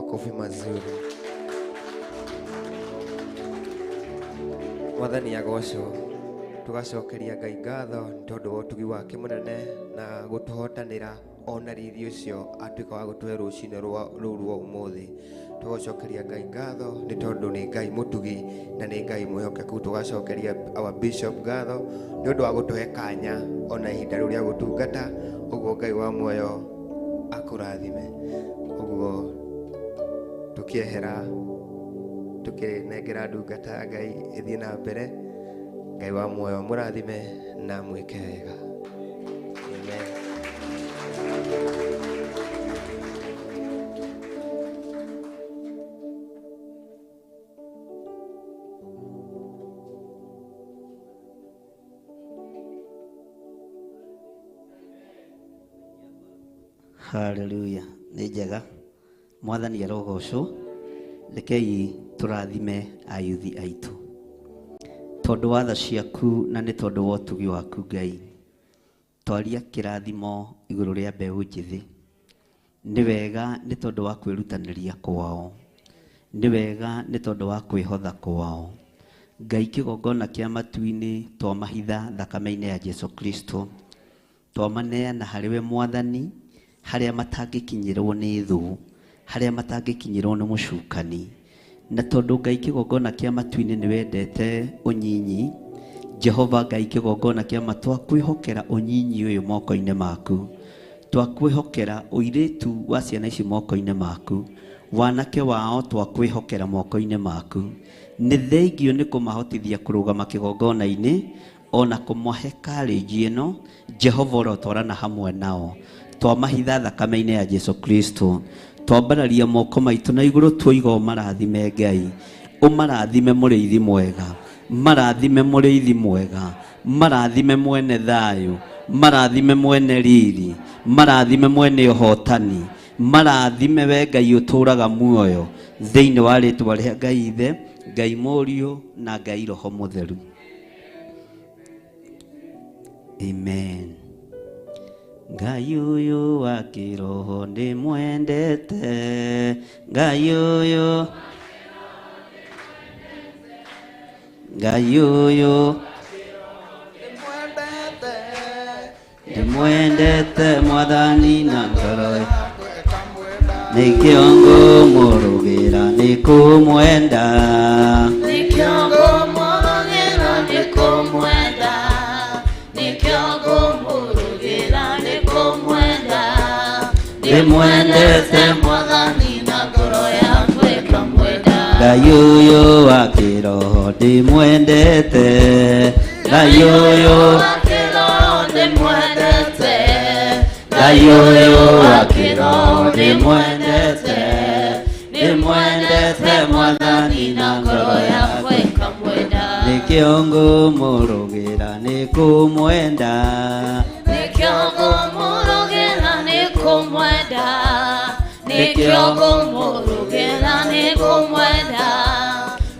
Makofi mazuri. Mwathani agocwo. Tugacokeria Ngai ngatho nĩ tondũ wa ũtugi wake mũnene na gũtũhotanĩra ona riri ũcio atuĩka wa gũtũhe rũcinĩ rũu rwa ũmũthĩ. Tũgacokeria Ngai ngatho nĩ tondũ nĩ Ngai mũtugi na nĩ Ngai mwĩhokeku. Tũgacokeria our bishop ngatho nĩ ũndũ wa gũtũhe kanya ona ihinda rĩu rĩa gũtungata. Ũguo Ngai wa muoyo akũrathime. Ũguo tũkĩehera tũkĩnengera ndungata ya Ngai ĩthiĩ na mbere. Ngai wa muoyo mũrathime na mwĩke wega. Amen. Hallelujah. Nĩ njega. Mwathani arogocwo. Rekei tũrathime ayuthi aitũ tondũ wa tha ciaku na nĩ tondũ wa ũtugi waku Ngai. Twaria kĩrathimo igũrũ rĩa mbeũ njĩthĩ. Nĩ wega nĩ tondũ wa kwĩrutanĩria kwao. Nĩ wega nĩ tondũ wa kwĩhotha kwao. Ngai kĩgongona kĩa matu-inĩ twamahitha thakame-inĩ ya Jesu Kristo. Twamaneana harĩ we Mwathani, harĩa matangĩkinyĩrwo nĩ thũ, harĩa matangĩkinyĩrwo nĩ mũcukani. Na tondũ Ngai kĩgongona kĩa matu-inĩ nĩ wendete ũnyinyi, Jehova Ngai kĩgongona kĩa ma twakwĩhokera ũnyinyi ũyũ moko-inĩ maku. Twakwĩhokera ũirĩtu wa ciana ici moko-inĩ maku. Wanake wao twakwĩhokera moko-inĩ maku. Nĩ thengio nĩ kũmahotithia kũrũgama kĩgongona-inĩ ona kũmahe courage ĩno. Jehova ũrotwarana hamwe nao. Twamahitha thakame-inĩ ya Jesu Kristo. Twambararia moko maitũ na igũrũ tuoiga ũmarathime Ngai. Ũmarathime mũrĩithi mwega. Marathime mũrĩithi mwega. Marathime mwene thayũ. Marathime mwene riri. Marathime mwene ũhotani. Marathime we Ngai ũtũraga muoyo. Thĩinĩ wa rĩtwa rĩa Ngai Ithe, Ngai Mũriũ na Ngai Roho Mũtheru. Amen. Ngai ũyũ wa kĩroho ndĩmwendete. Ngai ũyũ, Ngai ũyũ ndĩmwendete Mwathani na ngoro nĩkĩo ngũmũrũgĩra nĩ kũmwenda. Nĩkĩo ngũmũrũgĩra nĩ kũmwenda. Nĩkĩo ngũmũrũgĩra nĩ kũmwenda. Ndĩmwendete Mwathani na ngoro yakwa ĩkamwenda. Ngai ũyũ wa kĩroho ndĩmwendete. Ngai ũyũ wa kĩroho ndĩmwendete. Ngai ũyũ wa kĩroho ndĩmwendete. Ndĩmwendete Mwathani na ngoro yakwa ĩkamwenda. Nĩkĩo ngũmũrũgĩra nĩ kũmwenda. Nĩkĩo ngũmũrũgĩra nĩ kũmwenda. Nĩkĩo ngũmũrũgĩra nĩ kũmwenda.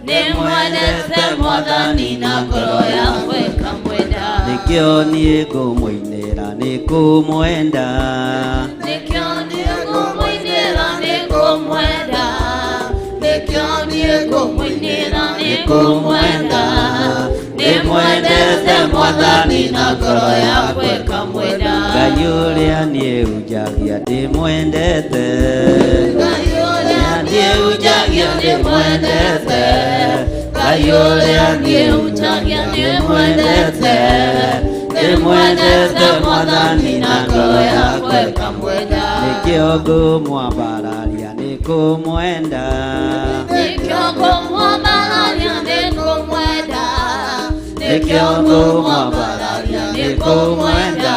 Ndĩmwendete Mwathani na ngoro yakwa ĩkamwenda. Nĩkĩo niĩ ngũmũinĩra nĩ kũmwenda. Nĩkĩo niĩ ngũmũinĩra nĩ kũmwenda. Nĩkĩo niĩ ngũmũinĩra nĩ kũmwenda. Ndĩmwendete Mwathani na ngoro yakwa ĩkamwenda. Ngai ũrĩa niĩ hunjagia ndĩmwendete. Ngai ũrĩa niĩ hunjagia ndĩmwendete. Ngai ũrĩa niĩ hunjagia ndĩmwendete. Ndĩmwendete Mwathani na ngoro yakwa ĩkamwenda. Nĩkĩo ngũmwambararia nĩ kũmwenda. Nĩkĩo ngũmwambararia nĩ kũmwenda. Nĩkĩo ngũmwambararia nĩ kũmwenda.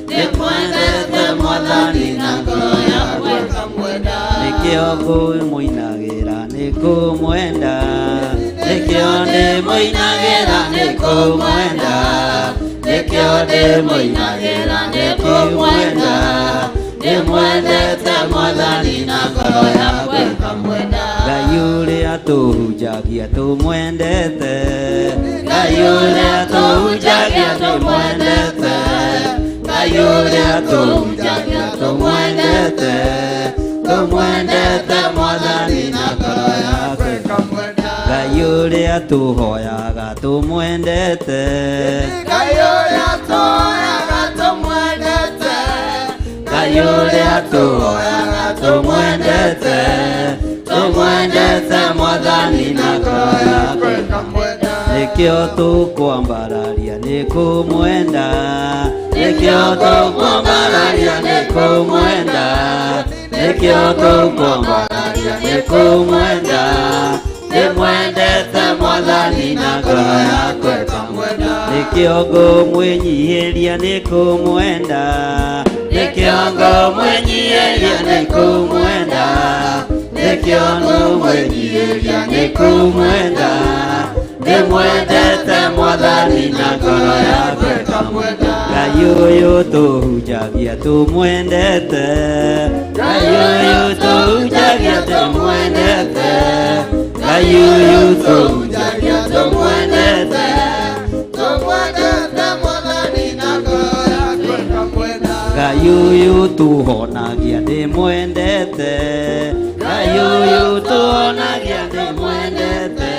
Ndĩmwendete Mwathani na ngoro yakwa ĩkamwenda. Nĩkĩo ngũmũinagĩra nĩ kũmwenda. Nĩkĩo ndĩmũinagĩra nĩ kũmwenda. Nĩkĩo ndĩmũinagĩra nĩ kũmwenda. Ndĩmwendete Mwathani na ngoro yakwa ĩkamwenda. Ngai ũrĩa tũhunjagia tũmwendete. Ngai ũrĩa tũhunjagia tũmwendete. Ngai ũrĩa tũhunjagia tũmwendete. Tũmwendete. ũrĩa tũhoyaga tũmwendete. Ngai ũrĩa tũhoyaga tũmwendete. Ngai ũrĩa tũhoyaga tũmwendete. Tũmwendete Mwathani na ngoro yakwa. Nĩkĩo tũkwambararia nĩ kũmwenda. Nĩkĩo tũkwambararia nĩ kũmwenda. Nĩkĩo tũkwambararia nĩ kũmwenda. Ndĩmwendete Mwathani na ngoro yakwa. Nĩkĩo ngũmwĩnyihĩria nĩ kũmwenda. Nĩkĩo ngũmwĩnyihĩria nĩ kũmwenda. Nĩkĩo ngũmwĩnyihĩria nĩ kũmwenda. Ndĩmwendete Mwathani na ngoro yakwa. Ngai ũyũ tũhunjagia tũmwendete. Ngai ũyũ tũhunjagia tũmwendete. Ngai ũyũ tũhunjagia tũmwendete. Tũmwendete Mwathani na ngoro yakwa ĩkamwenda. Ngai ũyũ tũhonagia ndĩmwendete. Ngai ũyũ tũhonagia ndĩmwendete.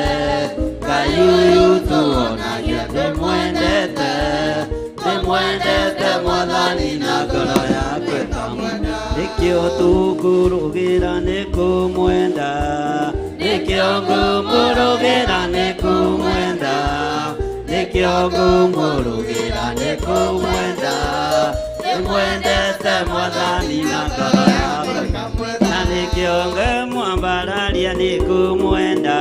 Ngai ũyũ tũhonagia ndĩmwendete. Ndĩmwendete Mwathani na ngoro yakwa ĩkamwenda. Nĩkĩo tũkũrũgĩra nĩ kũmwenda. Nĩkĩo ngũmũrũgĩra nĩ kũmwenda. Nĩkĩo ngũmũrũgĩra nĩ kũmwenda. Ndĩmwendete Mwathani na ngoro yakwa. Na nĩkĩo ngũmwambararia nĩ kũmwenda.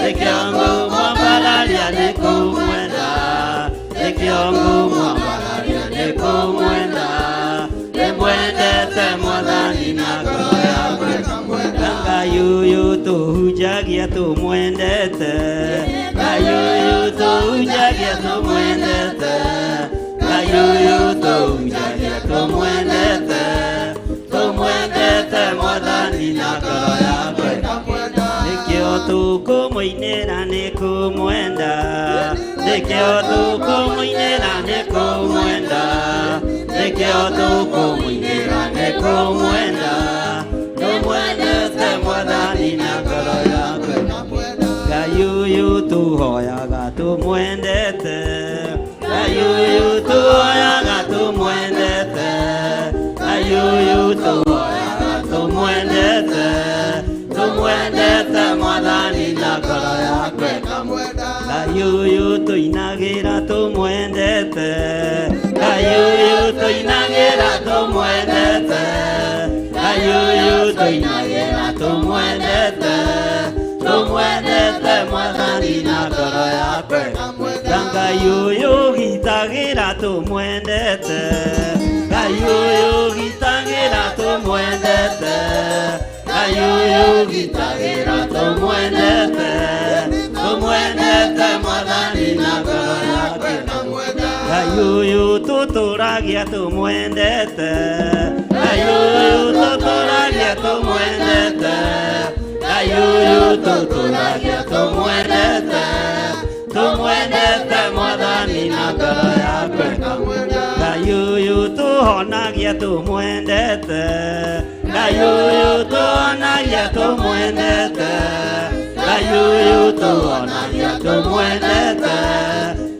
Nĩkĩo ngũmwambararia nĩ kũmwenda. Nĩkĩo ngũmwambararia nĩ kũmwenda. Ndĩmwendete Mwathani na ngoro yakwa. Ngai ũyũ tũhunjagia tũmwendete. Ngai ũyũ tũhunjagia tũmwendete. Ngai ũyũ tũhunjagia tũmwendete. Tũmwendete Mwathani na ngoro yakwa. Nĩkĩo tũkũmũinĩra nĩ kũmwenda. Nĩkĩo tũkũmũinĩra nĩ kũmwenda. Nĩkĩo tũkũmũinĩra nĩ kũmwenda. Tũmwendete Mwathani na ngoro yakwa. Ngai ũyũ tũhoyaga tũmwendete. Ngai ũyũ tũhoyaga tũmwendete. Ngai ũyũ tũhoyaga tũmwendete. Tũmwendete Mwathani na ngoro yakwa. Ngai ũyũ tũinagĩra tũmwendete. Ngai ũyũ tũinagĩra tũmwendete. Ngai ũyũ tũinagĩra tũmwendete. Tũmwendete Mwathani na ngoro yakwa. Ngai ũyũ gitagĩra tũmwendete. Ngai ũyũ gitagĩra tũmwendete. Ngai ũyũ gitagĩra tũmwendete. Tũmwendete Mwathani na ngoro yakwa. Ngai ũyũ tũtũragia tũmwendete. Ngai ũyũ tũtũragia tũmwendete. Ngai ũyũ tũtũragia tũmwendete. Tũmwendete Mwathani na ngoro yakwa. Ngai ũyũ tũhonagia tũmwendete. Ngai ũyũ tũhonagia tũmwendete. Ngai ũyũ tũhonagia tũmwendete.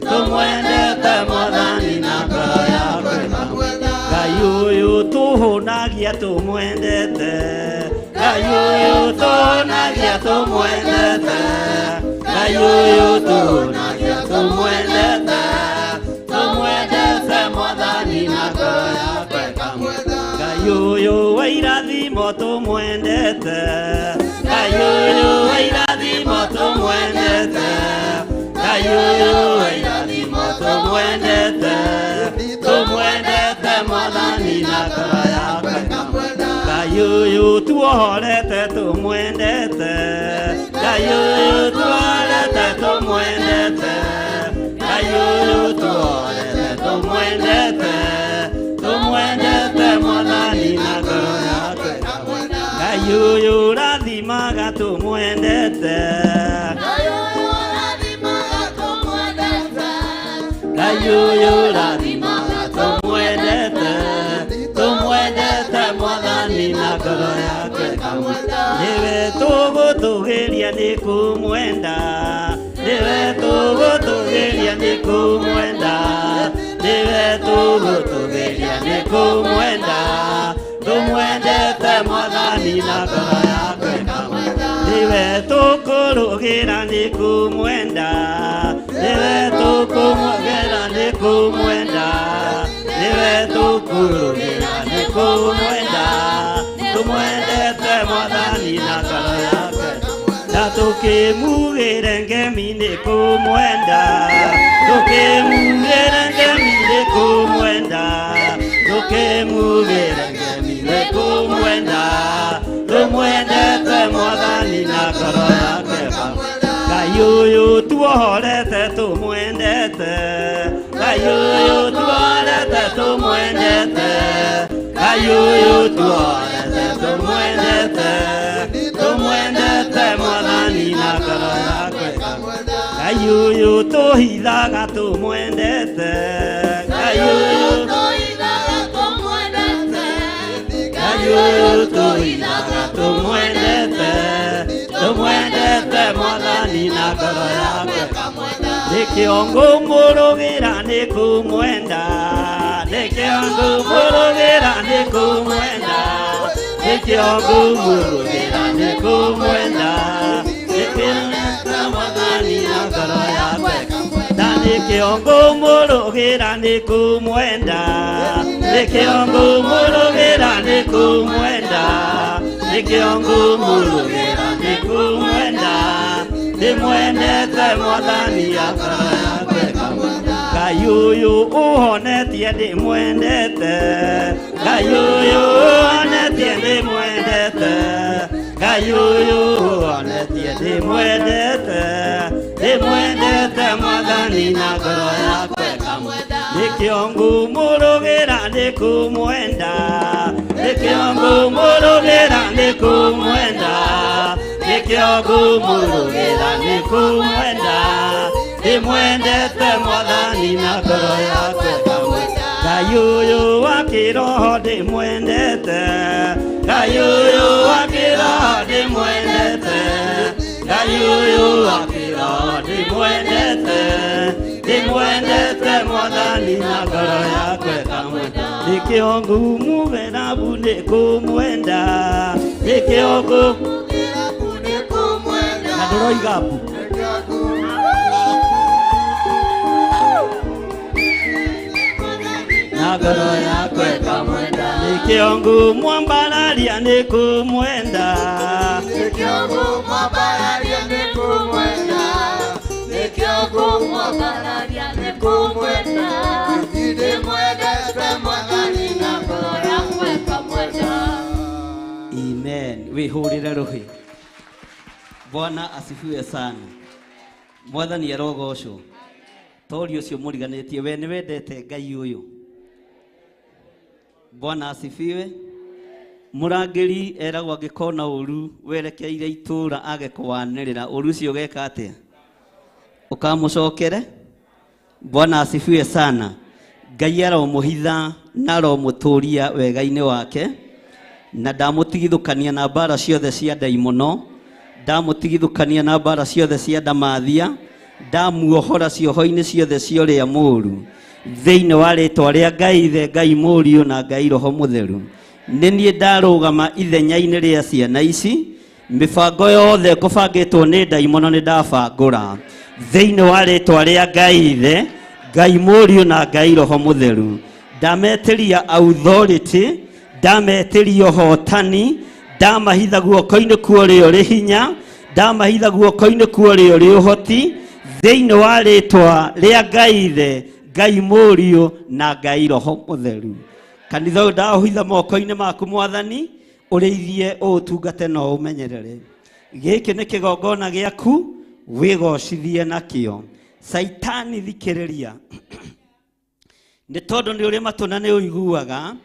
Tũmwendete Mwathani na ngoro yakwa. Ngai ũyũ tũhũnagia tũmwendete. Ngai ũyũ tũhonagia tũmwendete. Ngai ũyũ tũhonagia tũmwendete. Tũmwendete Mwathani na ngoro yakwa. Ngai ũyũ wa irathimo tũmwendete. Ngai ũyũ wa irathimo tũmwendete. Ngai ũyũ wa irathimo tũmwendete. Tũmwendete Mwathani na ngoro yakwa. Ngai ũyũ tuohorete tũmwendete. Ngai ũyũ tuohorete tũmwendete. Ngai ũyũ tuohorete tũmwendete. Tũmwendete Mwathani na ngoro yakwa. Ngai ũyũ ũrathimaga tũmwendete. Ngai ũyũ ũrathimaga tũmwendete. Tũmwendete Mwathani na ngoro yakwa. Nĩwe tũgũtũgĩria nĩ kũmwenda. Nĩwe tũgũtũgĩria nĩ kũmwenda, nĩwe tũgũtũgĩria nĩ kũmwenda, tũmwendete Mwathani na ngoro yakwa ĩkamwenda. Nĩwe tũkũrũgĩra nĩ kũmwenda, nĩwe tũkũmwogera nĩ kũmwenda, nĩwe tũkũrũgĩra nĩ kũmwenda, tũmwendete Mwathani na ngoro yakwa. Na tũkĩmugĩre ngemi nĩ kũmwenda, tũkĩmugĩre ngemi nĩ kũmwenda, tũkĩmugĩre ngemi nĩ kũmwenda, tũmwendete Mwathani na ngoro yake. Ngai ũyũ tuohorete tũmwendete, Ngai ũyũ tuohorete tũmwendete, Ngai ũyũ tuohorete tũmwendete, tũmwendete Mwathani na ngoro yakwa. Ngai ũyũ tũhithaga tũmwendete, Ngai ũyũ Ngai ũyũ tũhithaga tũmwendete, tũmwendete Mwathani na ngoro yakwa. Nĩkĩo ngũmũrũgĩra nĩ kũmwenda, nĩkĩo ngũmũrũgĩra nĩ kũmwenda, nĩkĩo ngũmũrũgĩra nĩ kũmwenda, nĩkĩo ndete Mwathani na ngoro yakwa. Na nĩkĩo ngũmũrũgĩra nĩ kũmwenda, nĩkĩo ngũmũrũgĩra nĩ kũmwenda, nĩkĩo ngũmũrũgĩra nĩ kũmwenda, ndĩmwendete Mwathani na ngoro yakwa. Ngai ũyũ ũhonetie ndĩmwendete, Ngai ũyũ ũhonetie ndĩmwendete, Ngai ũyũ ũhonetie ndĩmwendete, ndĩmwendete Mwathani na ngoro yakwa. Nĩkĩo ngũmũrũgĩra nĩ kũmwenda, nĩkĩo ngũmũrũgĩra nĩ kũmwenda, nĩkĩo ngũmũrũgĩra nĩ kũmwenda, ndĩmwendete Mwathani na ngoro yakwa. Ngai ũyũ wa kĩroho ndĩmwendete, Ngai ũyũ wa kĩroho ndĩmwendete, Ngai ũyũ wa kĩroho ndĩmwendete, ndĩmwendete Mwathani na ngoro yakwa ĩkamwenda. Nĩkĩo ngũmugĩra mbu nĩ kũmwenda, nĩkĩo ngũ na ndũroiga mbu. Na ngoro yakwa ĩkamwenda. Nĩkĩo ngũmwambararia nĩ kũmwenda, Nĩkĩo ngũmwambararia nĩ kũmwenda, nĩkĩo ngũmwambararia nĩ kũmwenda, ndĩmwendete Mwathani na ngoro yakwa ĩkamwenda. Amen. Wihurire ruhi. Bwana asifiwe sana. Mwathani arogocwo. Tori ũcio mũriganĩtie we nĩ wendete Ngai ũyũ. Bwana asifiwe. Mũrangĩri eragwo angĩkona ũru werekeire itũũra age kũwanĩrĩra, ũru ũcio ũgeka atĩa? Ũkamũcokere. Bwana asifiwe sana. Ngai aromũhitha na aromũtũria wega-inĩ wake, na ndamũtigithũkania na mbara ciothe cia ndaimono, ndamũtigithũkania na mbara ciothe cia ndamathia, ndamuohora cioho-inĩ ciothe cia ũrĩa mũũru, thĩinĩ wa rĩtwa rĩa Ngai Ithe, Ngai Mũriũ na Ngai Roho Mũtheru. Nĩ niĩ ndarũgama ithenya-inĩ rĩa ciana ici, mĩbango yothe kũbangĩtwo nĩ ndaimono nĩ ndabangũra thĩinĩ wa rĩtwa rĩa Ngai Ithe, Ngai Mũriũ na Ngai Roho Mũtheru. Ndametĩria authority, ndametĩria ũhotani, ndamahitha guoko-inĩ kwa ũrĩa ũrĩ hinya, ndamahitha guoko-inĩ kwa ũrĩa ũrĩ ũhoti, thĩinĩ wa rĩtwa rĩa Ngai Ithe, Ngai Mũriũ na Ngai Roho Mũtheru. Kanitha ũyũ ndaũhitha moko-inĩ maku Mwathani, ũrĩithie ũũtungate na ũũmenyerere. Gĩkĩ nĩ kĩgongona gĩaku, wĩgocithie nakĩo. Caitani thikĩrĩria, nĩ tondũ nĩ ũrĩ matũ na nĩ ũiguaga.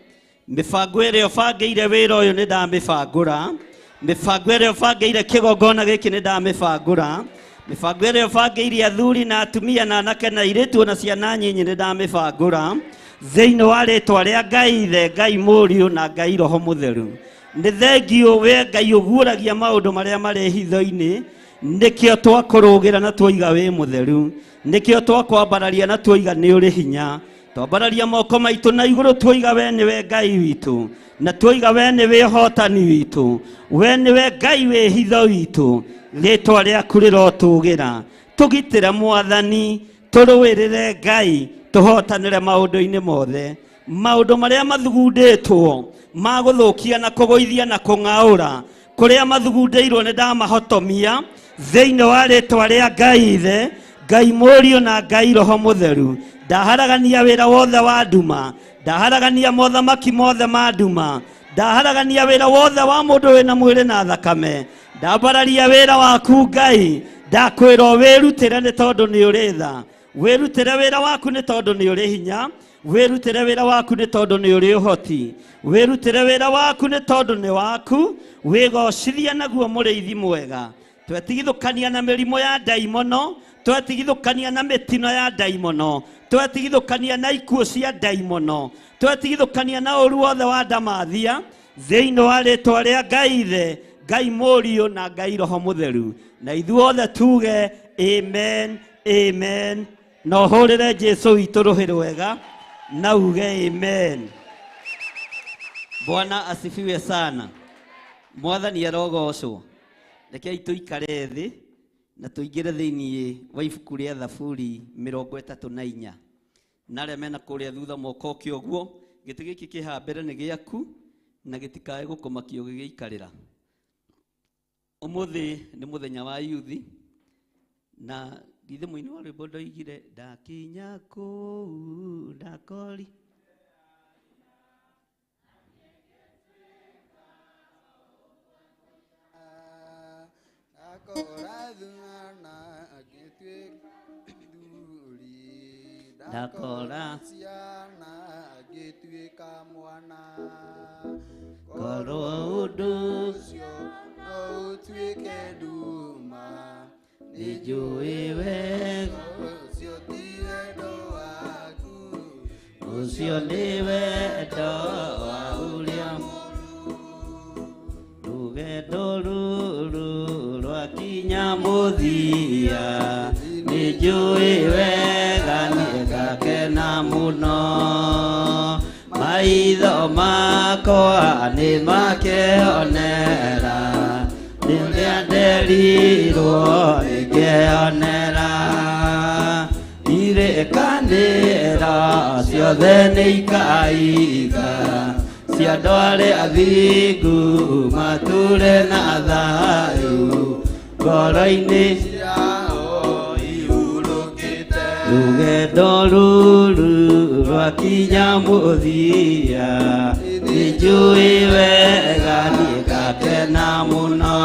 Mĩbango ĩrĩa ũbangĩire wĩra ũyũ nĩ ndamĩbangũra, mĩbango ĩrĩa ũbangĩire kĩgongona gĩkĩ nĩ ndamĩbangũra, mĩbango ĩrĩa ũbangĩire athuri na atumia na anake na airĩtu na ciana nyinyi nĩ ndamĩbangũra thĩinĩ wa rĩtwa rĩa Ngai Ithe, Ngai Mũriũ na Ngai Roho Mũtheru. Nĩ thengiũ we Ngai ũguũragia maũndũ marĩa marĩ hitho-inĩ. Nĩkĩo twakũrũgĩra na twoiga wĩ mũtheru, nĩkĩo twakwambararia na twoiga nĩ ũrĩ hinya. Twambararia moko maitũ na igũrũ twoiga we nĩwe Ngai witũ, na twoiga we nĩwe ũhotani witũ, we nĩwe Ngai wĩ hitho witũ. Rĩtwa rĩaku rĩrotũgĩra. Tũgitĩre Mwathani, tũrũĩrĩre Ngai, tũhotanĩre maũndũ-inĩ mothe. Maũndũ marĩa mathugundĩtwo ma gũthũkia na kũgũithia na kũng'aũra, kũrĩa mathugundĩirwo nĩ ndamahotomia thĩinĩ wa rĩtwa rĩa Ngai Ithe, Ngai Mũriũ na Ngai Roho Mũtheru. Ndaharagania wĩra wothe wa nduma, ndaharagania mothamaki mothe ma nduma, ndaharagania wĩra wothe wa mũndũ wĩna mwĩrĩ na thakame. Ndambararia wĩra waku Ngai, ndakwĩra wĩrutĩre nĩ tondũ nĩ ũrĩ tha, wĩrutĩre wĩra waku nĩ tondũ nĩ ũrĩ hinya, wĩrutĩre wĩra waku nĩ tondũ nĩ ũrĩ ũhoti, wĩrutĩre wĩra waku nĩ tondũ nĩ waku, wĩgocithia naguo mũrĩithi mwega. Twetigithũkania na mĩrimũ ya ndaimono, twetigithũkania na mĩtino ya ndaimono, twetigithũkania na ikuũ cia ndaimono, twetigithũkania na ũru wothe wa ndamathia thĩinĩ wa rĩtwa rĩa Ngai Ithe, Ngai Mũriũ na Ngai Roho Mũtheru. Na ithuothe tuge amen, amen. Na ũhũrĩre Jesu witũ rũhĩ rwega na uge amen. Bwana asifiwe sana. Mwathani arogocwo. Rekei tũikare thĩ na tũingĩre thĩinĩ wa ibuku rĩa Thaburi 34. Na arĩa mena kũrĩa thutha moka ũkĩ ũguo, gĩtĩ gĩkĩ kĩ haha mbere nĩ gĩaku na gĩtikae gũkũmakio gĩgĩikarĩra. Ũmũthĩ nĩ mũthenya wa yuthi, na githĩ mũini wa rwĩmbo ndoigire ndakinya kũu ndakori. Ndakora ciana ngĩtuĩka mwana, korwo ũndũ ũcio no ũtuĩke nduma, nĩnjũĩ wega ũcio ti wendo waku, ũcio nĩ wendo wa ũrĩa rũgendo rũrũ rwakinya mũthia, nĩnjũĩ wega nĩngakena mũno. Maitho makwa nĩmakeonera rĩrĩa nderirwo nĩngeonera. Irĩkanĩro ciothe nĩikaiga cia andũ arĩa athingu matũre na thayũ ngoro-inĩ ciao ihurũkĩte. Rũgendo rũrũ rwakinya mũthia, nĩnjũĩ wega nĩngakena mũno.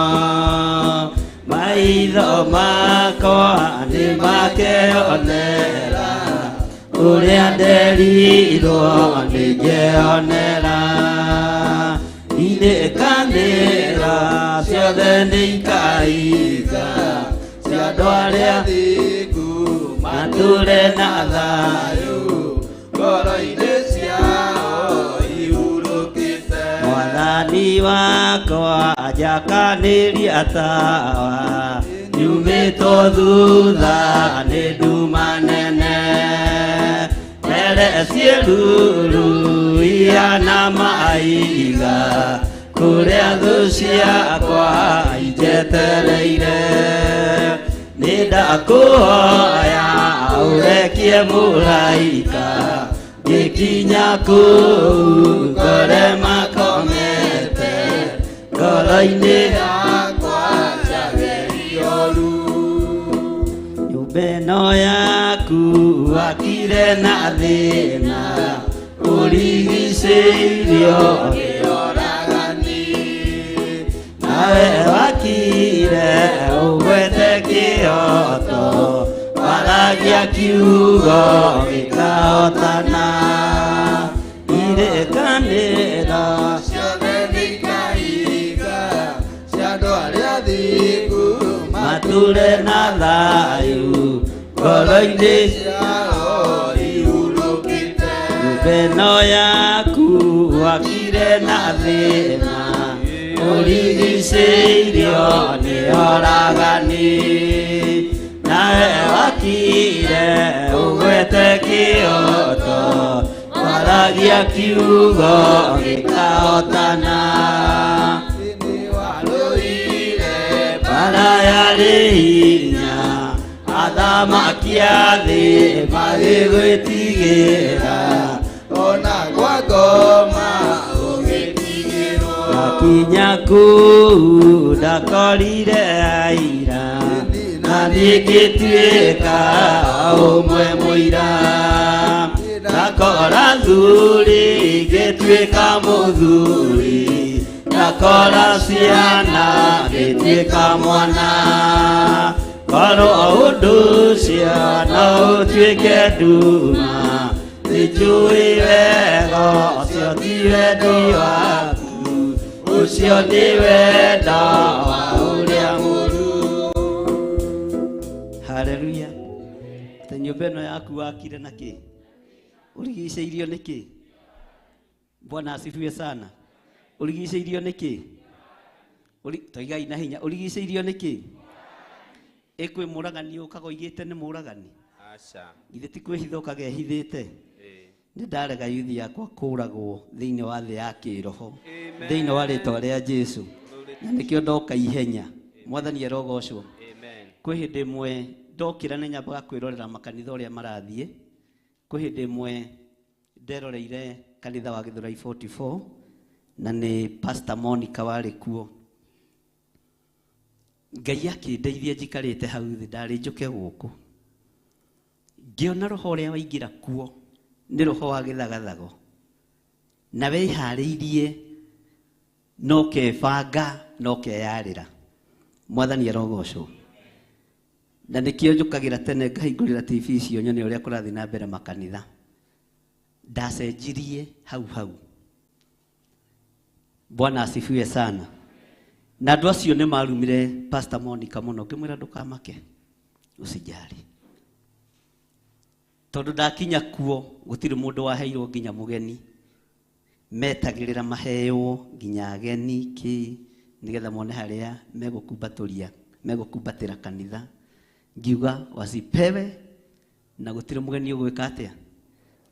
Maitho makwa nĩmakeonera ũrĩa nderirwo nĩngeonera. Irĩkanĩro ciothe nĩikaiga cia andũ arĩa athingu matũre na thayũ ngoro-inĩ ciao ihurũkĩte. Mwathani wakwa njakanĩria tawa, nyumĩtwo thutha nĩ nduma nene. Mbere ciĩruru ihana maiga, kũrĩa thũ ciakwa injetereire. Nĩ ndakũhoya ũrekie mũraika, ngĩkinya kũu ngore makomete ngoro-inĩ yakwa njagerio ru. Nyũmba ĩno yaku wakire na thĩna, ũrigicĩirio nĩ oragani. Nawe wakire ũgwete kĩhoto, waragia kiugo gĩkahotana. Irĩkanĩro ciothe nĩikaiga cia andũ arĩa athingu matũre na thayũ ngoro-inĩ ciao ihurũkĩte. Nyũmba ĩno yaku wakire na thĩna, Ũrigicĩirio nĩ oragani, nawe wakire ũgwete kĩoto, waragia kiugo gĩkahotana. Bara yarĩ hinya, athamaki a thĩ magĩgwĩtigĩra, ona kwa ngoma ũgĩtigĩrwo. Ndakinya kũu ndakorire aira, na niĩ ngĩtuĩka ũmwe mũira. Ndakora thuri ngĩtuĩka mũthuri, ndakora ciana ngĩtuĩka mwana. Korwo ũndũ ũcio no ũtuĩke nduma, nĩnjũĩ wega ũcio ti wendi waku, ũcio nĩ wendo wa ũrĩa mũru. Haleluya. Te nyũmba ĩno yaku wakire na kĩ? Ũrigicĩirio nĩ kĩ? Bwana asifiwe sana. Ũrigicĩirio nĩ kĩ? Toigai na hinya. Ũrigicĩirio nĩ kĩ? Ĩ kwĩ mũragani ũkaga oigĩte nĩ mũragani? Aca. Githĩ ti kwĩhitha ũkaga ehithĩte? Nĩ ndarega yuthi yakwa kũragwo thĩinĩ wa thĩ ya kĩroho, thĩinĩ wa rĩtwa rĩa Jesu, na nĩkĩo ndoka ihenya. Mwathani arogocwo. Kwĩ hĩndĩ ĩmwe ndokĩra nĩ nyambaga kwĩrorera makanitha ũrĩa marathiĩ. Kwĩ hĩndĩ ĩmwe nderoreire kanitha wa Gĩthũrai 44, na nĩ Pastor Monica warĩ kuo. Ngai akĩndeithia njikarĩte hau thĩ, ndarĩ njũke gũkũ, ngĩona roho ũrĩa waingĩra kuo nĩ roho wa gĩthagathago, na wĩharĩirie no kebanga no keyarĩra. Mwathani arogocwo. Na nĩkĩo njũkagĩra tene ngahingũrĩra TV icio nyone ũrĩa kũrathiĩ na mbere makanitha. Ndacenjirie hau hau. Bwana asifiwe sana. Na andũ acio nĩ marumire Pastor Monica mũno, ngĩmwĩra ndũkamake, usijali, tondũ ndakinya kuo gũtirĩ mũndũ waheirwo nginya mũgeni, metagĩrĩra maheo nginya ageni kĩ, nĩgetha mone harĩa megũkumbatũria, megũkumbatĩra kanitha. Ngiuga wasipewe, na gũtirĩ mũgeni ũgwĩka atĩa.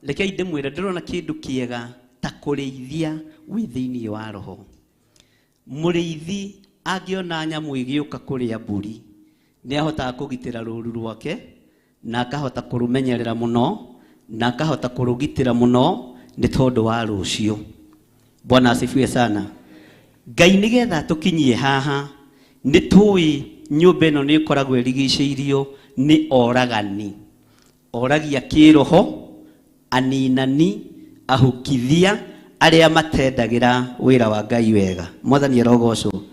Rekei ndĩmwĩre, ndĩrona kĩndũ kĩega ta kũrĩithia wĩ thĩinĩ wa roho. Mũrĩithi angĩona nyamũ ĩgĩũka kũrĩa mbũri, nĩ ahotaga kũgitĩra rũũru rwake, na akahota kũrũmenyerera mũno, na akahota kũrũgitĩra mũno nĩ tondũ wa rũciũ. Bwana asifiwe sana. Ngai nĩgetha tũkinyie haha, nĩ tũĩ nyũmba ĩno nĩ ĩkoragwo ĩrigicĩirio nĩ oragani, oragia kĩroho, aninani, ahukithia, arĩa matendagĩra wĩra wa Ngai wega. Mwathani arogocwo.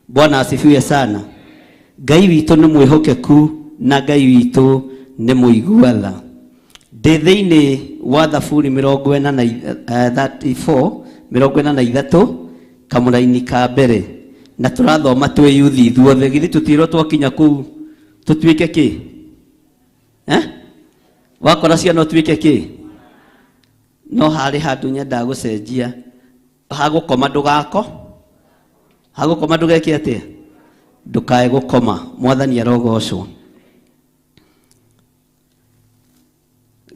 Bwana asifiwe sana. Ngai witũ nĩ mwĩhokeku na Ngai witũ nĩ mũigua tha. Ndĩ thĩinĩ wa Thaburi mĩrongo ĩna na 34, mĩrongo ĩna na ithatũ, kamũraini ka mbere, na tũrathoma twĩ yuthi ithuothe. Githĩ tũtirwo twakinya kũu tũtuĩke kĩ? Wakora ciana ũtuĩke kĩ? No harĩ handũ nyendaga gũcenjia. Hagũkoma ndũgako, hagũkoma ndũgeke atĩa? Ndũkae gũkoma. Mwathani arogocwo.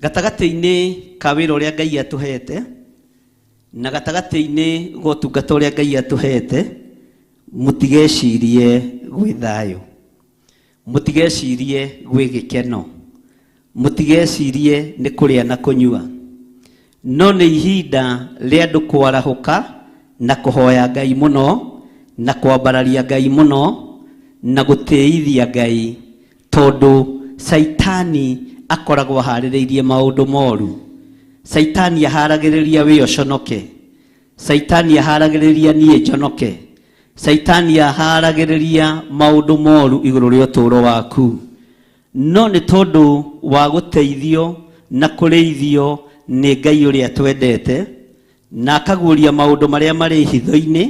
Gatagatĩ-inĩ ka wĩra ũrĩa Ngai atũhete, na gatagatĩ-inĩ ga ũtungata ũrĩa Ngai atũhete, mũtigecirie gwĩ thayũ, mũtigecirie gwĩ gĩkeno, mũtigecirie nĩ kũrĩa na kũnyua, no nĩ ihinda rĩa andũ kwarahũka na kũhoya Ngai mũno, na kwambararia Ngai mũno, na gũtĩithia Ngai, tondũ Caitani akoragwo aharĩrĩirie maũndũ moru. Caitani aharagĩrĩria wĩ ũconoke, Caitani aharagĩrĩria niĩ njonoke, Caitani aharagĩrĩria maũndũ moru igũrũ rĩa ũtũũro waku. No nĩ tondũ wa gũteithio na kũrĩithio nĩ Ngai ũrĩa twendete, na akaguũria maũndũ marĩa marĩ hitho-inĩ,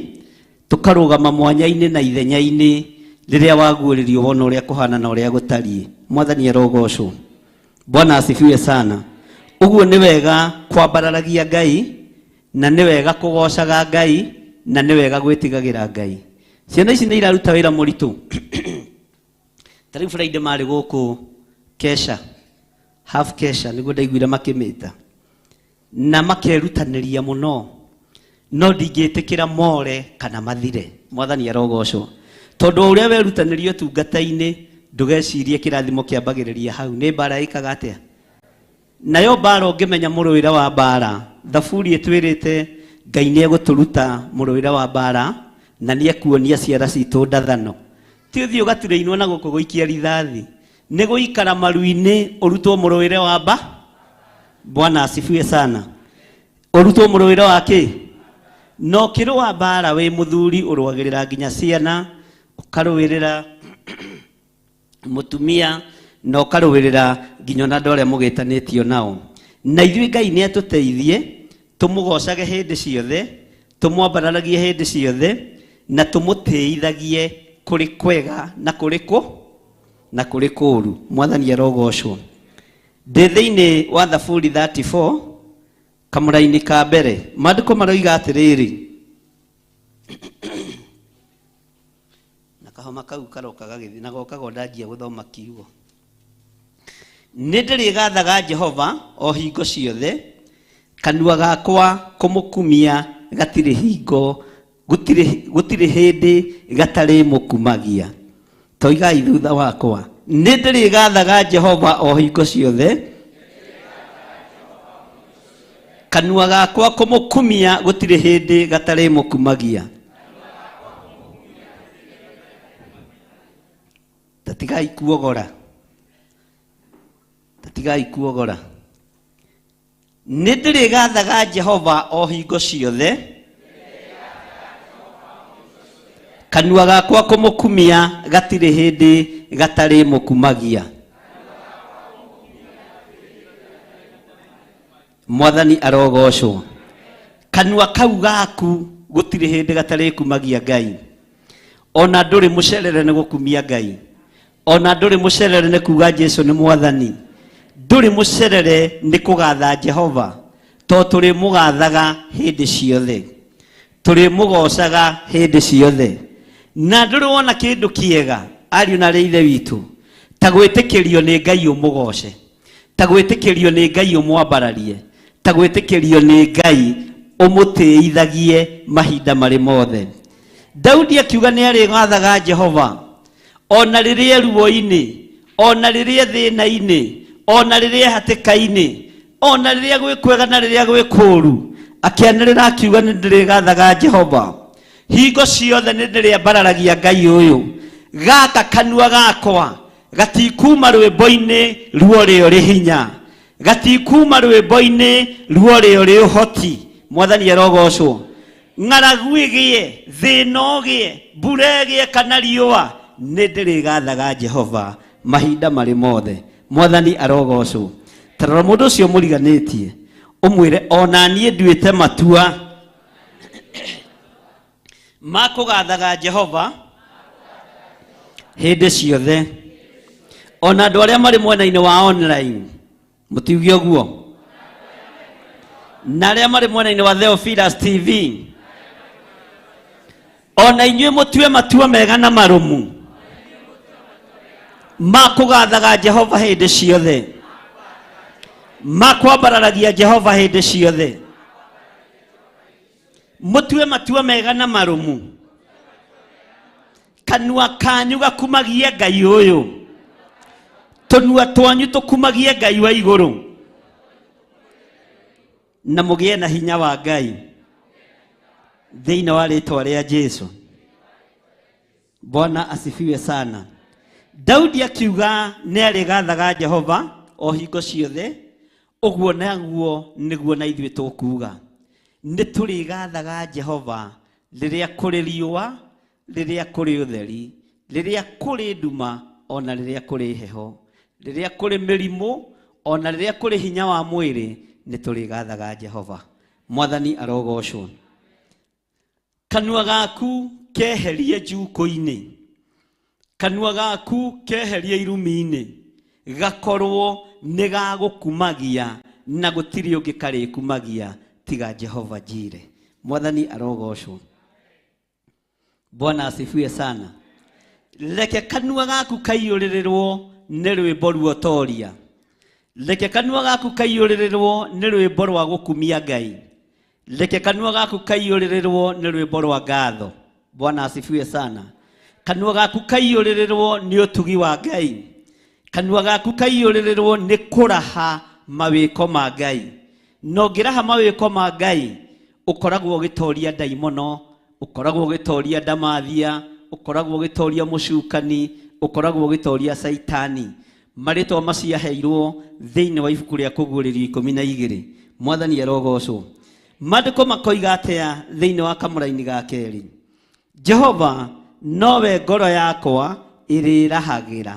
tũkarũgama mwanya-inĩ na ithenya-inĩ rĩrĩa waguũrĩrio wona ũrĩa kũhana na ũrĩa gũtariĩ. Mwathani arogocwo. Bwana asifiwe sana. Ũguo nĩ wega kwambararagia Ngai, na nĩ wega kũgocaga Ngai, Na nĩ wega gwĩtigagĩra Ngai. Ciana ici nĩ iraruta wĩra mũritũ. Ta rĩu Friday marĩ gũkũ kesha, half kesha nĩguo ndaiguire makĩmĩta, na makerutanĩria mũno, no ndingĩtĩkĩra more kana mathire. Mwathani arogocwo. Tondũ ũrĩa werutanĩria ũtungata-inĩ, ndũgecirie kĩrathimo kĩambagĩrĩria hau. Nĩ mbara ĩkaga atĩa? Nayo mbara ũngĩmenya mũrũĩre wa mbara, Thaburi ĩtwĩrĩte Ngai nĩegũtũruta mũrũĩre wa mbara na nĩekuonia ciara citũ ndathano. Ti ũthiĩ ũgaturĩinwo na gũkũ gũikia rithathi, nĩ gũikara maru-inĩ ũrutwo mũrũĩre wa mba. Bwana asifiwe sana. Ũrutwo mũrũĩre wa kĩ? Na ũkĩrũa mbara wĩ mũthuri ũrũagĩrĩra nginya ciana, ũkarũĩrĩra mũtumia, na ũkarũĩrĩra nginya ona andũ arĩa mũgĩtanĩtio nao. Na ithuĩ Ngai nĩ atũteithie tũmũgocage hĩndĩ ciothe, tũmwambararagie hĩndĩ ciothe, na tũmũtĩithagie kũrĩ kwega na kũrĩ kũ na kũrĩ kũũru. Mwathani arogocwo. Ndĩ thĩinĩ wa Thaburi 34 kamũraini ka mbere, maandĩko maroiga atĩrĩrĩ, na kahoma kau karoka gagĩthiĩ na gokaga ndanjia gũthoma kiugo. Nĩ ndĩrĩgathaga Jehova o hingo ciothe, kanua gakwa kũmũkumia gatirĩ hingo, gũtirĩ hĩndĩ gatarĩ mũkumagia. Toigai thutha wakwa, nĩ ndĩrĩgathaga Jehova o hingo ciothe, kanua gakwa kũmũkumia gũtirĩ hĩndĩ gatarĩ mũkumagia. Tatigai kuogora, tatigai kuogora. Nĩ ndĩrĩgathaga Jehova o hingo ciothe, kanua gakwa kũmũkumia gatirĩ hĩndĩ gatarĩ mũkumagia. Mwathani arogocwo. Kanua kau gaku gũtirĩ hĩndĩ gatarĩ kumagia Ngai. Ona ndũrĩ mũcerere nĩ gũkumia Ngai, ona ndũrĩ mũcerere nĩ kuga Jesu nĩ Mwathani, ndũrĩ mũcerere nĩ kũgatha Jehova, to tũrĩ mũgathaga hĩndĩ ciothe, tũrĩ mũgocaga hĩndĩ ciothe. Na ndũrĩ wona kĩndũ kĩega ariũ na arĩ ithe witũ ta gwĩtĩkĩrio nĩ Ngai ũmũgoce, ta gwĩtĩkĩrio nĩ Ngai ũmwambararie, ta gwĩtĩkĩrio nĩ Ngai ũmũtĩithagie mahinda marĩ mothe. Daudi akiuga nĩ arĩgathaga Jehova ona rĩrĩa ruo-inĩ, ona rĩrĩa thĩna-inĩ, ona rĩrĩa hatĩka-inĩ, ona rĩrĩa gwĩ kwega na rĩrĩa gwĩ kũũru. Akĩanĩrĩra akiuga nĩ ndĩrĩgathaga Jehova hingo ciothe, nĩ ndĩrĩambararagia Ngai ũyũ. Gaka kanua gakwa gatikuma rwĩmbo-inĩ ruo rĩo rĩ hinya, gatikuma rwĩmbo-inĩ ruo rĩo rĩ ũhoti. Mwathani arogocwo. Ng'aragu ĩgĩe, thĩna ũgĩe, mbura ĩgĩe kana riũa, nĩ ndĩrĩgathaga Jehova mahinda marĩ mothe. Mwathani arogocwo. Tarora mũndũ ũcio mũriganĩtie ũmwĩre ona niĩ nduĩte matua ma kũgathaga Jehova hĩndĩ ciothe. Ona andũ arĩa marĩ mwena-inĩ wa online mũtiuge ũguo, na arĩa marĩ mwena-inĩ wa Theophilus TV, ona inyuĩ mũtue matua mega na marũmu ma kũgathaga Jehova hĩndĩ ciothe, ma kwambararagia Jehova hĩndĩ ciothe. Mũtue matua mega na marũmu, kanua kanyu gakumagie Ngai ũyũ, tũnua twanyu tũkumagie Ngai wa igũrũ, na mũgĩe na hinya wa Ngai thĩinĩ wa rĩtwa rĩa Jesu. Bwana asifiwe sana. Daudi akiuga nĩ arĩgathaga Jehova o hingo ciothe, ũguo naguo nĩguo na ithuĩ tũkuga nĩ tũrĩgathaga Jehova rĩrĩa kũrĩ riũa, rĩrĩa kũrĩ ũtheri, rĩrĩa kũrĩ nduma, ona rĩrĩa kũrĩ heho, rĩrĩa kũrĩ mĩrimũ, ona rĩrĩa kũrĩ hinya wa mwĩrĩ, nĩ tũrĩgathaga Jehova. Mwathani arogocwo. Kanua gaku keherie njukũ-inĩ, kanua gaku keherie irumi-inĩ, gakorwo nĩ gagũkumagia na gũtirĩ ũngĩ karĩkumagia tiga Jehova Jire. Mwathani arogocwo. Bwana asifiwe sana. Reke kanua gaku kaiyũrĩrĩrwo nĩ rwĩmbo ruotoria. Reke kanua gaku kaiyũrĩrĩrwo nĩ rwĩmbo rwa gũkumia Ngai. Reke kanua gaku kaiyũrĩrĩrwo nĩ rwĩmbo rwa ngatho. Bwana asifiwe sana. Kanua gaku kaiyũrĩrĩrwo nĩ ũtugi wa Ngai. Kanua gaku kaiyũrĩrĩrwo nĩ kũraha mawĩko ma Ngai. Na ũngĩraha mawĩko ma Ngai, ũkoragwo ũgĩtoria ndaimono, ũkoragwo ũgĩtoria ndamathia, ũkoragwo ũgĩtoria mũcukani, ũkoragwo ũgĩtoria caitani. Marĩtwa macio aheirwo thĩinĩ wa ibuku rĩa Kũguũrĩrio 12. Mwathani arogocwo. Maandĩko makoiga atĩa thĩinĩ wa kamũraini ga kerĩ? Jehova nowe ngoro yakwa ĩrĩrahagĩra,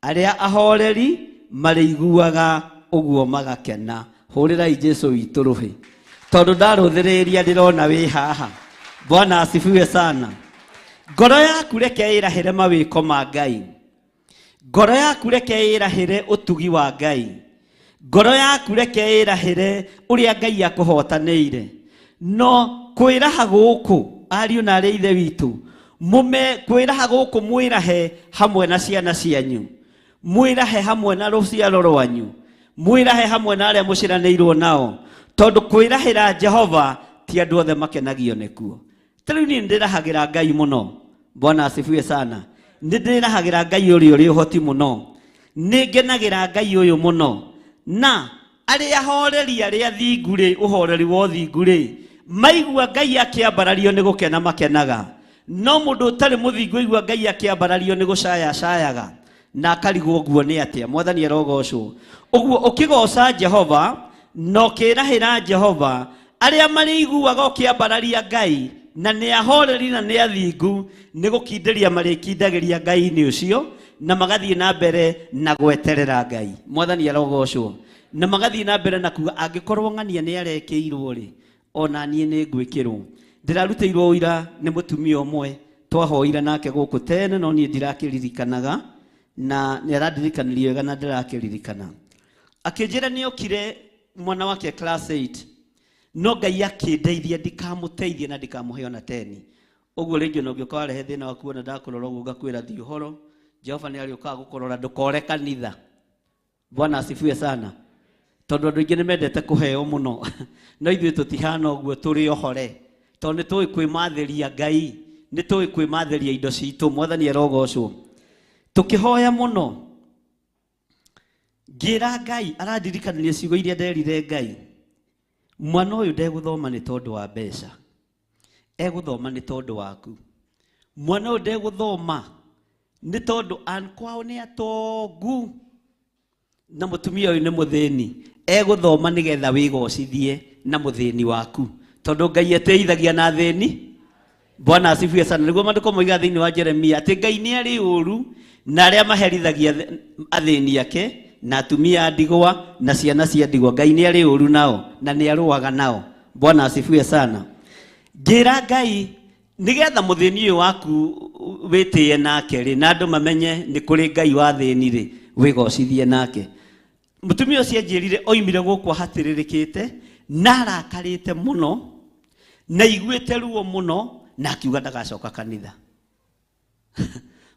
arĩa ahoreri marĩiguaga ũguo magakena. Hũrĩrai Jesu witũ rũhĩ, tondũ ndarũthĩrĩria ndĩrona wĩ haha. Bwana asifiwe sana. Ngoro yaku reke ĩrahĩre mawĩko ma Ngai. Ngoro yaku reke ĩrahĩre ũtugi wa Ngai. Ngoro yaku reke ĩrahĩre ũrĩa Ngai akũhotanĩire. No kwĩraha gũkũ, ariũ na arĩ ithe witũ, mume kwĩraha gũkũ mwĩrahe hamwe na ciana cianyu, mwĩrahe hamwe na rũciaro rwanyu, mwĩrahe hamwe na arĩa mũciranĩirwo nao, tondũ kwĩrahĩra Jehova ti andũ othe makenagio nĩkuo. Ta rĩu niĩ nĩndĩrahagĩra Ngai mũno. Bwana asifiwe sana. Nĩndĩrahagĩra Ngai ũrĩa ũrĩ ũhoti mũno, nĩngenagĩra Ngai ũyũ mũno. Na arĩa ahoreri arĩa thingu rĩ, ũhoreri wa ũthingu rĩ, maigua Ngai akĩambarario nĩ gũkena makenaga. No mũndũ ũtarĩ mũthingu aigua Ngai akĩambarario nĩ gũcayacayaga na akarigwo ũguo nĩ atĩa. Mwathani arogocwo. Ũguo ũkĩgoca Jehova na ũkĩrahĩra Jehova, arĩa marĩiguaga ũkĩambararia Ngai na nĩ ahoreri na nĩ athingu, nĩ gũkindĩria marĩkindagĩria Ngai-inĩ ũcio na magathiĩ na mbere na gweterera Ngai. Mwathani arogocwo. Na magathiĩ na mbere na kuga angĩkorwo ng'ania nĩ arekĩirwo rĩ, ona niĩ nĩ ngwĩkĩrwo. Ndĩrarutĩirwo ũira nĩ mũtumia ũmwe twahoire nake gũkũ tene, no niĩ ndirakĩririkanaga, na nĩ arandirikanirie wega na ndĩrakĩririkana. Akĩnjĩra nĩ okire mwana wake class 8, no Ngai akĩndeithia ndikamũteithie na ndikamũhe ona 10. Ũguo rĩngĩ ona ũngĩũka warehe thĩna waku ona ndakũrora ũguo ngakwĩra thiĩ ũhoro, Jehova nĩ arĩũkaga gũkũrora, ndũkore kanitha. Bwana asifiwe sana. Tondũ andũ aingĩ nĩ mendete kũheo mũno, no ithuĩ tũtihana ũguo, tũrĩ ohore, tondũ nĩ tũĩ kwĩmathĩria Ngai, nĩ tũĩ kwĩmathĩria indo citũ. Mwathani arogocwo. Tũkĩhoya mũno, ngĩra Ngai, arandirikanirie ciugo iria nderire Ngai, mwana ũyũ ndegũthoma nĩ tondũ wa mbeca, egũthoma nĩ tondũ waku. Mwana ũyũ ndegũthoma nĩ tondũ kwao nĩ atongu na mũtumia ũyũ nĩ mũthĩni, egũthoma nĩgetha wĩgocithie na mũthĩni waku, tondũ Ngai ateithagia na athĩni. Bwana asifiwe sana. Nĩguo maandĩko moiga thĩinĩ wa Jeremia atĩ Ngai nĩ arĩ ũru na arĩa maherithagia athĩni ake na atumia a ndigwa na ciana cia ndigwa. Ngai nĩ arĩ ũru nao na nĩ arũaga nao. Bwana asifiwe sana. Ngĩra Ngai nĩgetha mũthĩni ũyũ waku wĩtĩe nake rĩ, na andũ mamenye nĩ kũrĩ Ngai wa thĩni rĩ, wĩgocithie nake. Mũtumia ũcio anjĩrire oimire gũkũ ahatĩrĩrĩkĩte na arakarĩte mũno na iguĩte ruo mũno, na akiuga ndagacoka kanitha.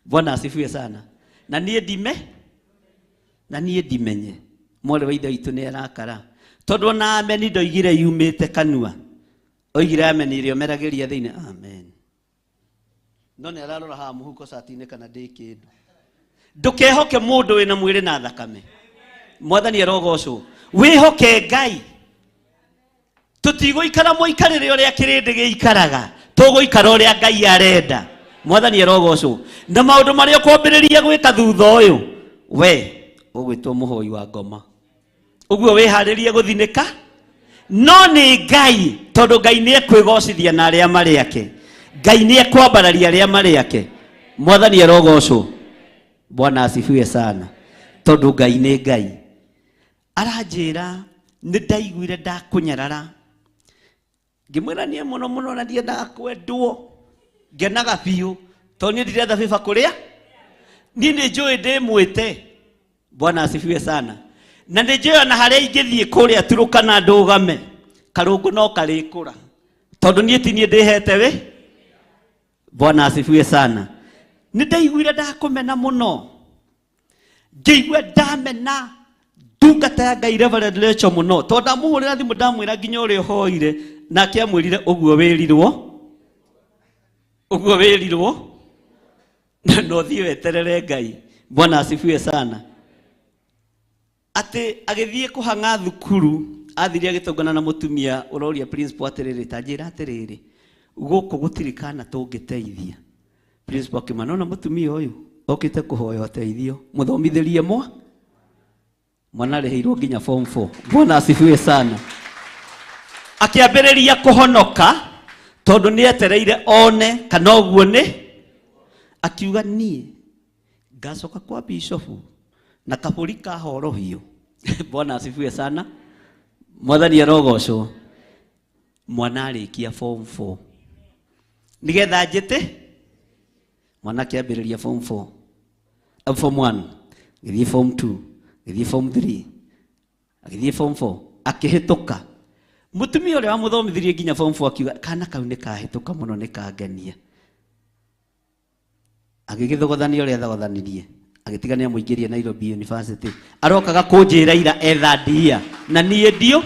Bwana asifiwe sana. Na niĩ ndime, na niĩ ndimenye mwarĩ wa ithe witũ nĩ arakara, tondũ ona ameni ndoigire yumĩte kanua, oigire ameni ĩrĩa ũmeragĩria thĩinĩ amen, no nĩ ararora haha mũhuko cati-inĩ kana ndĩ kĩndũ. Ndũkehoke mũndũ wĩna mwĩrĩ na thakame. Mwathani arogocwo. Wĩhoke Ngai. Tũtigũikara mũikarĩre ũrĩa kĩrĩndĩ gĩikaraga, tũgũikara ũrĩa Ngai arenda. Mwathani arogocwo. Na maũndũ marĩa ũkwambĩrĩria gwĩka thutha ũyũ, we ũgwĩtwo mũhoi wa ngoma, ũguo wĩharĩrie gũthinĩka, no nĩ Ngai, tondũ Ngai nĩ ekwĩgocithia na arĩa marĩ ake, Ngai nĩ ekwambararia arĩa marĩ ake. Mwathani arogocwo. Bwana asifiwe sana. Tondũ Ngai nĩ Ngai. Aranjĩra nĩ ndaiguire ndakũnyarara, ngĩmwĩra niĩ mũno mũno na ndiendaga kwendwo, ngenaga biũ tondũ niĩ ndiretha bĩba kũrĩa, niĩ nĩ njũĩ ndĩmwĩte. Bwana asifiwe sana. Na nĩ njũĩ ona harĩa ingĩthiĩ kũrĩa Turukana ndũgame, karũngũ no karĩkũra, tondũ niĩ ti niĩ ndĩhete wĩ. Bwana asifiwe sana. Nĩ ndaiguire ndakũmena mũno, ngĩigua ndamena ndungata ya Ngai Reverend Rachel mũno, tondũ ndamũhũrĩra thimũ ndamwĩra nginya ũrĩa ũhoire, nake amwĩrire ũguo wĩrirwo, ũguo wĩrirwo na no thiĩ weterere Ngai. Bwana asifiwe sana. Atĩ agĩthiĩ kũhang'a thukuru, athire agĩtũngana na mũtumia ũroria principal atĩrĩrĩ, ta njĩra atĩrĩrĩ, gũkũ gũtirĩ kana tũngĩteithia. Principal akĩmwĩra, nona mũtumia ũyũ okĩte kũhoya ũteithio, mũthomithĩrie mwana arĩhĩirwo nginya form 4. Bwana asifiwe sana. Akĩambĩrĩria kũhonoka tondũ nĩ etereire one kana ũguo nĩ, akiuga niĩ ngacoka kwa bishofu na kabũri ka horohio. Bwana asifiwe sana. Mwathani arogocwo. Mwana arĩkia form 4 nigetha njĩte mwana akĩambĩrĩria form 4, form 1, gĩthiĩ form 2, gĩthiĩ form 3, agĩthiĩ form 4, akĩhĩtũka. Mũtumia ũrĩa wamũthomithirie nginya form 4 akiuga kana kau nĩ kahĩtũka mũno, nĩ kangenia. Agĩgĩthogothania ũrĩa athogothanirie, agĩtiga nĩ amũingĩrie Nairobi University. Arokaga kũnjĩra ira etha ndia, na niĩ ndio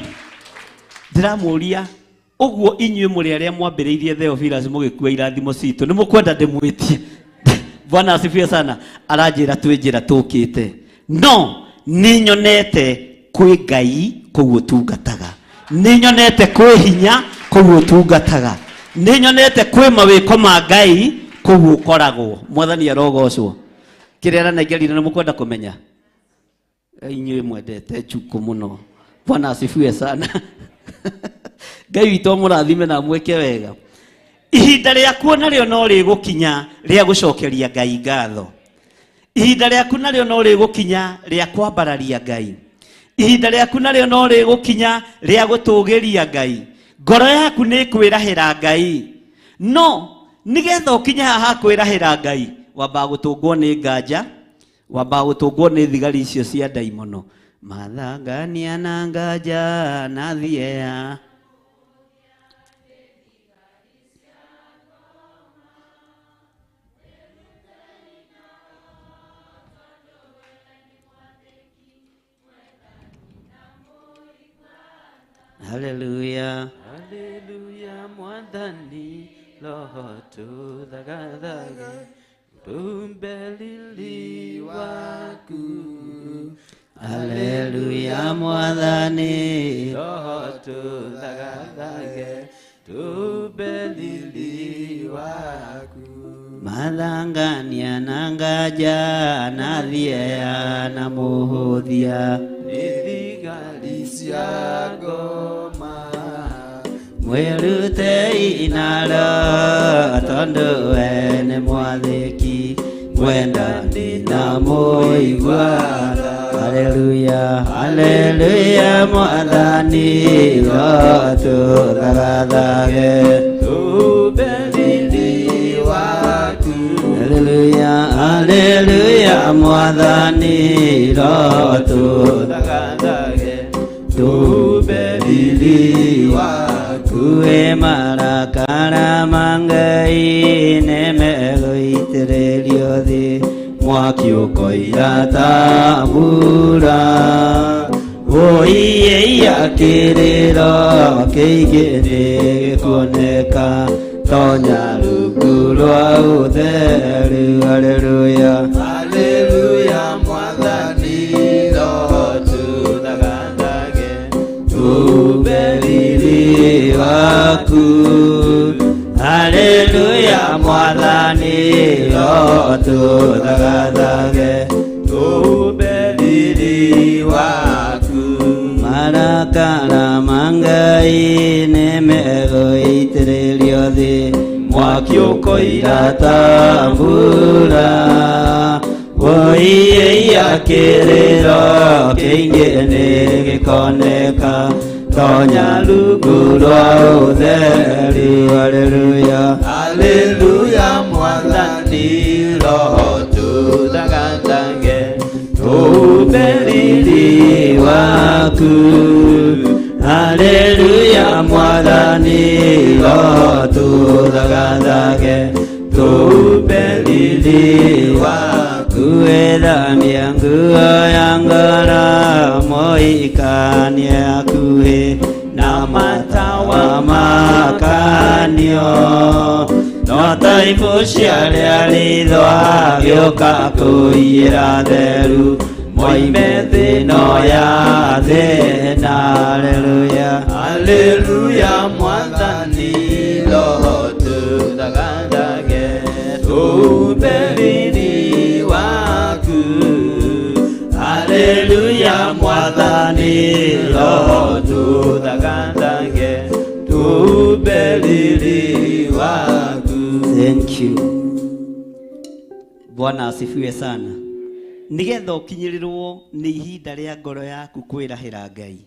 ndĩramũria ũguo inyuĩ mũrĩ arĩa mwambĩrĩirie Theophilus mũgĩkua irathimo citũ, nĩ mũkwenda ndĩmwĩtie? Bwana asifiwe sana. Aranjĩra twĩ njĩra tũkĩte, no nĩ nyonete kwĩ Ngai kũu ũtungataga, nĩ nyonete kwĩ hinya kũu ũtungataga, nĩ nyonete kwĩ mawĩko ma Ngai kũu ũkoragwo. Mwathani arogocwo. Kĩrĩa aranengerire nĩ mũkwenda kũmenya, inyuĩ mwendete njukũ mũno. Bwana asifiwe sana. Ngai witũ amũrathime na amwĩke wega. Ihinda rĩaku narĩo no rĩgũkinya rĩa gũcokeria Ngai ngatho. Ihinda rĩaku narĩo no rĩgũkinya rĩa kwambararia Ngai. Ihinda rĩaku narĩo no rĩgũkinya rĩa gũtũgĩria Ngai. Ngoro yaku nĩ ĩkwĩrahĩra Ngai, no nĩgetha ũkinye haha kwĩrahĩra Ngai, wambaga gũtũngwo nĩ nganja, wambaga gũtũngwo nĩ thigari icio cia ndaimono. Mathangania na nganja na thiea. Hallelujah. Hallelujah, mwathani roho tũthagathage rumbelili waku. Hallelujah, mwathani roho tũthagathage rumbelili waku. Mathangania na nganja na thiea na mũhũthia, Nĩ thigari cia ngoma. Mwĩrutei naro tondũ we nĩ mwathĩki, mwendani na mũigua. Haleluya, haleluya, mwathani roho tũthagathage rumbelili waku. Haleluya, haleluya, mwathani roho tũthagathage rumbelili waku. Kuĩ marakara ma Ngai nĩ megũitĩrĩrio thĩ, mwaki ũkoira ta mbura. Ũiĩia kĩrĩro kĩingĩ nĩ gĩkuoneka, tonya rungu rwa ũtheru. Haleluya, Haleluya, mwathani roho tũthagathage rumbelili waku. Haleluya, mwathani roho tũthagathage rumbelili waku. Marakara ma Ngai nĩ megũitĩrĩrio thĩ, mwaki ũkoira ta mbura. Ũiĩia kĩrĩro kĩingĩ nĩ gĩkoneka, tonya rungu rwa ũtheru. Haleluya, Haleluya, mwathani roho tũthagathage rumbelili waku. Haleluya, mwathani roho tũthagathage Riri waku wĩthambie nguo ya ngoro mũhikanie hakuhĩ na matawa makanio no ta ibu cia rĩa ritho agĩũka kũiyĩra theru moime thĩ ĩno ya thĩna. Haleluya, haleluya, Mwathani Roho tũthagathage tũmbe riri waku. Haleluya, Mwathani Roho tũthagathage tũmbe riri waku. Thank you. Bwana asifiwe sana. Nigetha ũkinyĩrĩrwo nĩ ihinda rĩa ngoro yaku kwĩrahĩra Ngai,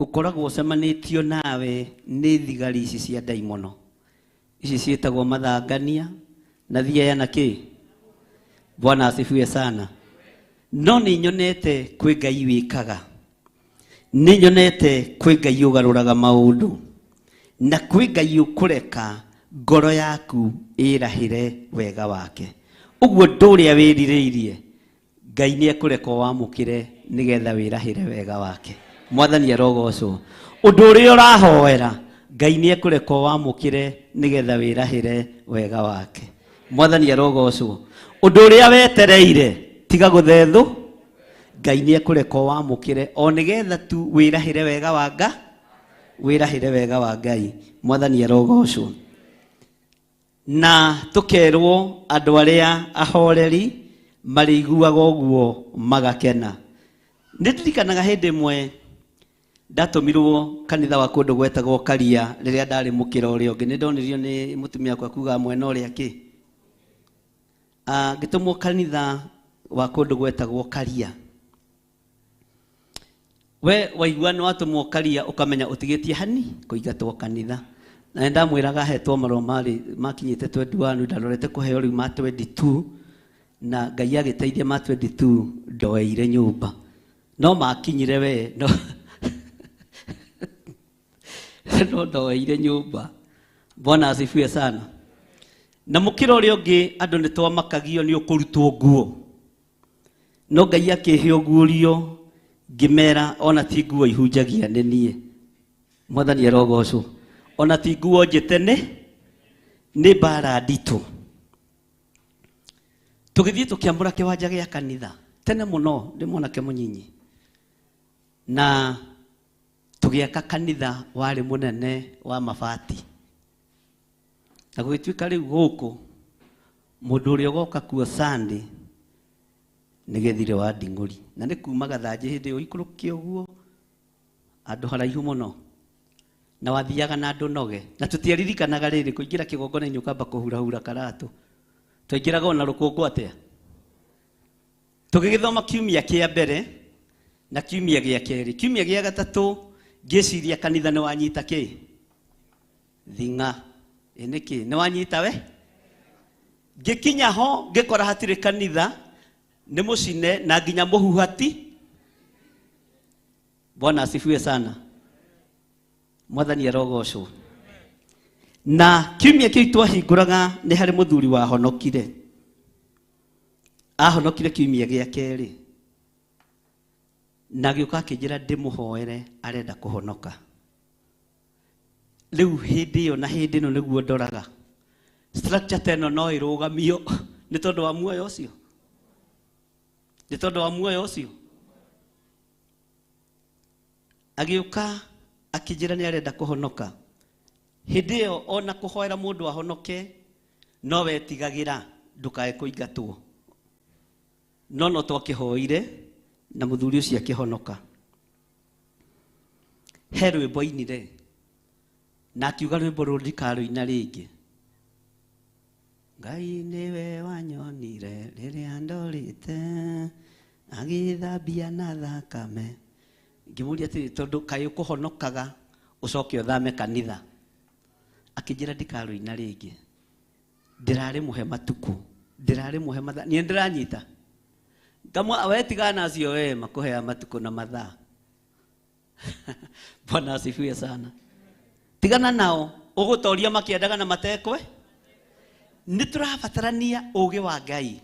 ũkoragwo ũcemanĩtio nawe nĩ thigari ici cia ndaimono ici ciĩtagwo mathangania na thiaya na kĩ. Bwana asifiwe sana. No nĩ nyonete kwĩ Ngai wĩkaga, nĩ nyonete kwĩ Ngai ũgarũraga maũndũ, na kwĩ Ngai ũkũreka ngoro yaku ĩrahĩre wega wake. Ũguo ũndũ ũrĩa wĩrirĩirie Ngai nĩ ekũreka wamũkĩre nĩgetha wĩrahĩre wega wake. Mwathani arogocwo. Ũndũ ũrĩa ũrahoera Ngai nĩ ekũreka wamũkĩre nĩgetha wĩrahĩre wega wake. Mwathani arogocwo. Ũndũ ũrĩa wetereire tiga gũthethũ, Ngai nĩ ekũreka wamũkĩre o nĩgetha tu wĩrahĩre wega wa Ngai, wĩrahĩre wega wa Ngai. Mwathani arogocwo. Na tũkerwo andũ arĩa ahoreri marĩiguaga ũguo magakena. Nĩ ndirikanaga hĩndĩ ĩmwe ndatũmirwo kanitha wa kũndũ gwetagwo Karia rĩrĩa ndarĩ mũkĩra ũrĩa ũngĩ. Nĩ ndonirio nĩ mũtumia wakwa kuga mwena ũrĩa kĩ. Ngĩtũmwo kanitha wa kũndũ gwetagwo Karia. We waigua nĩ watũmwo Karia ũkamenya ũtigĩtie hani kũingatwo kanitha. Na nĩ ndamwĩraga hetwo marũa marĩ makinyĩte 21, ndarorete kũheo rĩu ma 22, na Ngai agĩteithia ma 22 ndoeire nyũmba. No makinyire we no no ndoeire nyũmba. Bwana asifiwe sana. Na mũkĩra ũrĩa ũngĩ andũ nĩ twamakagio nĩ ũkũrutwo nguo. No Ngai akĩhe ũguũrio ngĩmera ona ti nguo ihunjagia nĩ niĩ. Mwathani arogocwo. Ona ti nguo njĩte nĩ mbara nditũ. Tũgĩthiĩ tũkĩambũra kĩwanja gĩa kanitha tene mũno ndĩ mwanake mũnyinyi, na tũgĩaka kanitha warĩ mũnene wa mabati. Na gũgĩtuĩka rĩu gũkũ mũndũ ũrĩa ũgoka kuo Sunday nĩ gĩthire wa nding'ũri, na nĩ kuma Gathanjĩ hĩndĩ ĩyo ikũrũke ũguo handũ haraihu mũno, na wathiaga na andũ noge, na tũtiaririkanaga rĩrĩ kũingĩra kĩgongona-inĩ ũkamba kũhurahura karatũ. Twaingĩraga ona rũkũngũ atĩa. Tũgĩgĩthoma kiumia kĩa mbere na kiumia gĩa kerĩ. Kiumia gĩa gatatũ ngĩciria kanitha nĩ wanyita kĩ thing'a. Ĩ nĩkĩ nĩ wanyita we? Ngĩkinya ho ngĩkora hatirĩ kanitha, nĩ mũcine na nginya mũhuhati. Bwana asifiwe sana. Mwathani arogocwo. Na kiumia kĩu twahingũraga nĩ harĩ mũthuri wahonokire. Ahonokire kiumia gĩa kerĩ, na agĩũka akĩnjĩra ndĩmũhoere arenda kũhonoka. Rĩu hĩndĩ ĩyo na hĩndĩ ĩno nĩguo ndoraga structure ta ĩno no ĩrũgamio nĩ tondũ wa muoyo ũcio, nĩ tondũ wa muoyo ũcio. Agĩũka akĩnjĩra nĩ arenda kũhonoka. Hĩndĩ ĩyo ona kũhoera mũndũ ahonoke no wetigagĩra ndũkae kũingatwo. No no twakĩhoire na mũthuri ũcio akĩhonoka. He rwĩmbo ainire na akiuga rwĩmbo rũrũ ndikarũina rĩngĩ. Ngai nĩwe wanyonire rĩrĩa ndorĩte agĩthambia na thakame. Ngĩmũria atĩrĩ, tondũ kaĩ ũkũhonokaga ũcoke ũthame kanitha? Akĩnjĩra ndikarũina rĩngĩ, ndĩrarĩ mũhe matukũ, ndĩrarĩ mũhe mathaa, niĩ ndĩranyita. Ngamwa we tigana nacio we makũhea matukũ na mathaa. Bwana asifiwe sana. Tigana nao, ũgũtoria makĩendaga na matekwe. Nĩ tũrabatarania ũũgĩ wa Ngai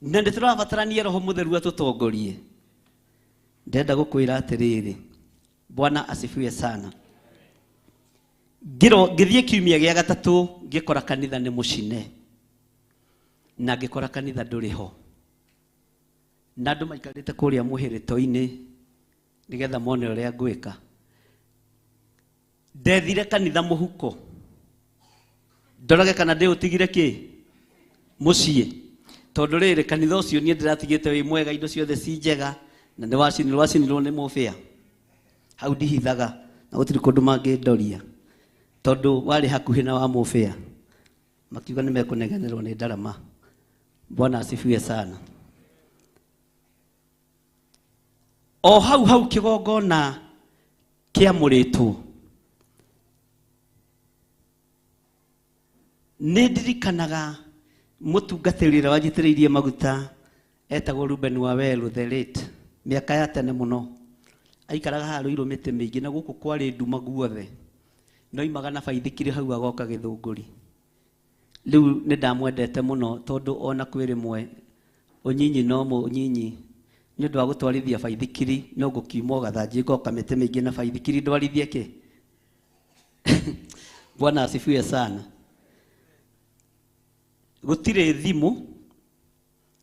na nĩ tũrabatarania Roho Mũtheru atũtongorie. Ndenda gũkwĩra atĩrĩrĩ, Bwana asifiwe sana. Ngĩthiĩ kiumia gĩa gatatũ ngĩkora kanitha nĩ mũcine na ngĩkora kanitha ndũrĩ ho na andũ maikarĩte kũrĩa mũhĩrĩto-inĩ nĩgetha mone ũrĩa ngwĩka. Ndethire kanitha mũhuko ndorage kana ndĩũtigire kĩ mũciĩ, tondũ rĩrĩ kanitha ũcio niĩ ndĩratigĩte wĩ mwega, indo ciothe ci njega na nĩ wacinirwo nĩ mũbĩa. Hau ndihithaga na gũtirĩ kũndũ mangĩndoria tondũ warĩ hakuhĩ na wa mũbĩa, makiuga nĩ mekũnegenerwo nĩ ndarama. Bwana asifiwe sana. O hau hau kĩgongona kĩamũrĩtwo, nĩ ndirikanaga mũtungatĩri ũrĩa wanjitĩrĩirie maguta etagwo Ruben Waweru the late, mĩaka ya tene mũno. Aikaraga haha Ruiru mĩtĩ mĩingĩ na gũkũ kwarĩ nduma guothe, no imaga na baithikiri hau agoka Gĩthũngũri. Rĩu nĩ ndamwendete mũno tondũ ona kwĩ rĩmwe ũnyinyi no mũnyinyi nĩ ũndũ wa gũtwarithia baithikiri no ngũkiuma gathanjĩ ngoka mĩtĩ mĩingĩ na baithikiri ndwarithie kĩ. Bwana asifiwe sana. Gũtirĩ thimũ,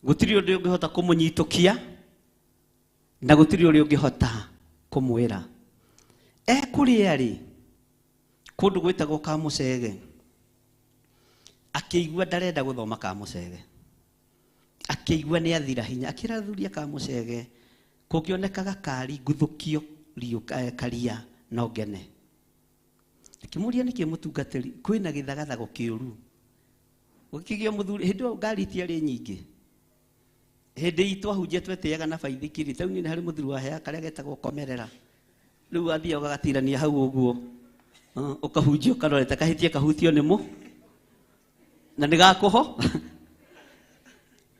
gũtirĩ ũndũ ũngĩhota kũmũnyitũkia na gũtirĩ ũrĩa ũngĩhota kũmwĩra. Ekũrĩa rĩ kũndũ gwĩtagwo Kamũcege, akĩigua ndarenda gũthoma Kamũcege, akĩigua nĩ athira hinya, akĩra athuri a Kamũcege kũngĩoneka gakari nguthũkio karia no ngene. Akĩmũria nĩkĩ mũtungatĩri kwĩna gĩthagathago kĩũru gũkĩgĩa mũthuri. Hĩndĩ ĩyo ngari itiarĩ nyingĩ, hĩndĩ itũ ahunjia twetĩaga na baithikiri. Taũni nĩ harĩ mũthuri waheaga karĩa getagwo komerera, rĩu athiaga ũgagatirania hau ũguo ũkahunjia ũkarorete kahĩtie kahutio nĩ mũ na nĩ gakũho.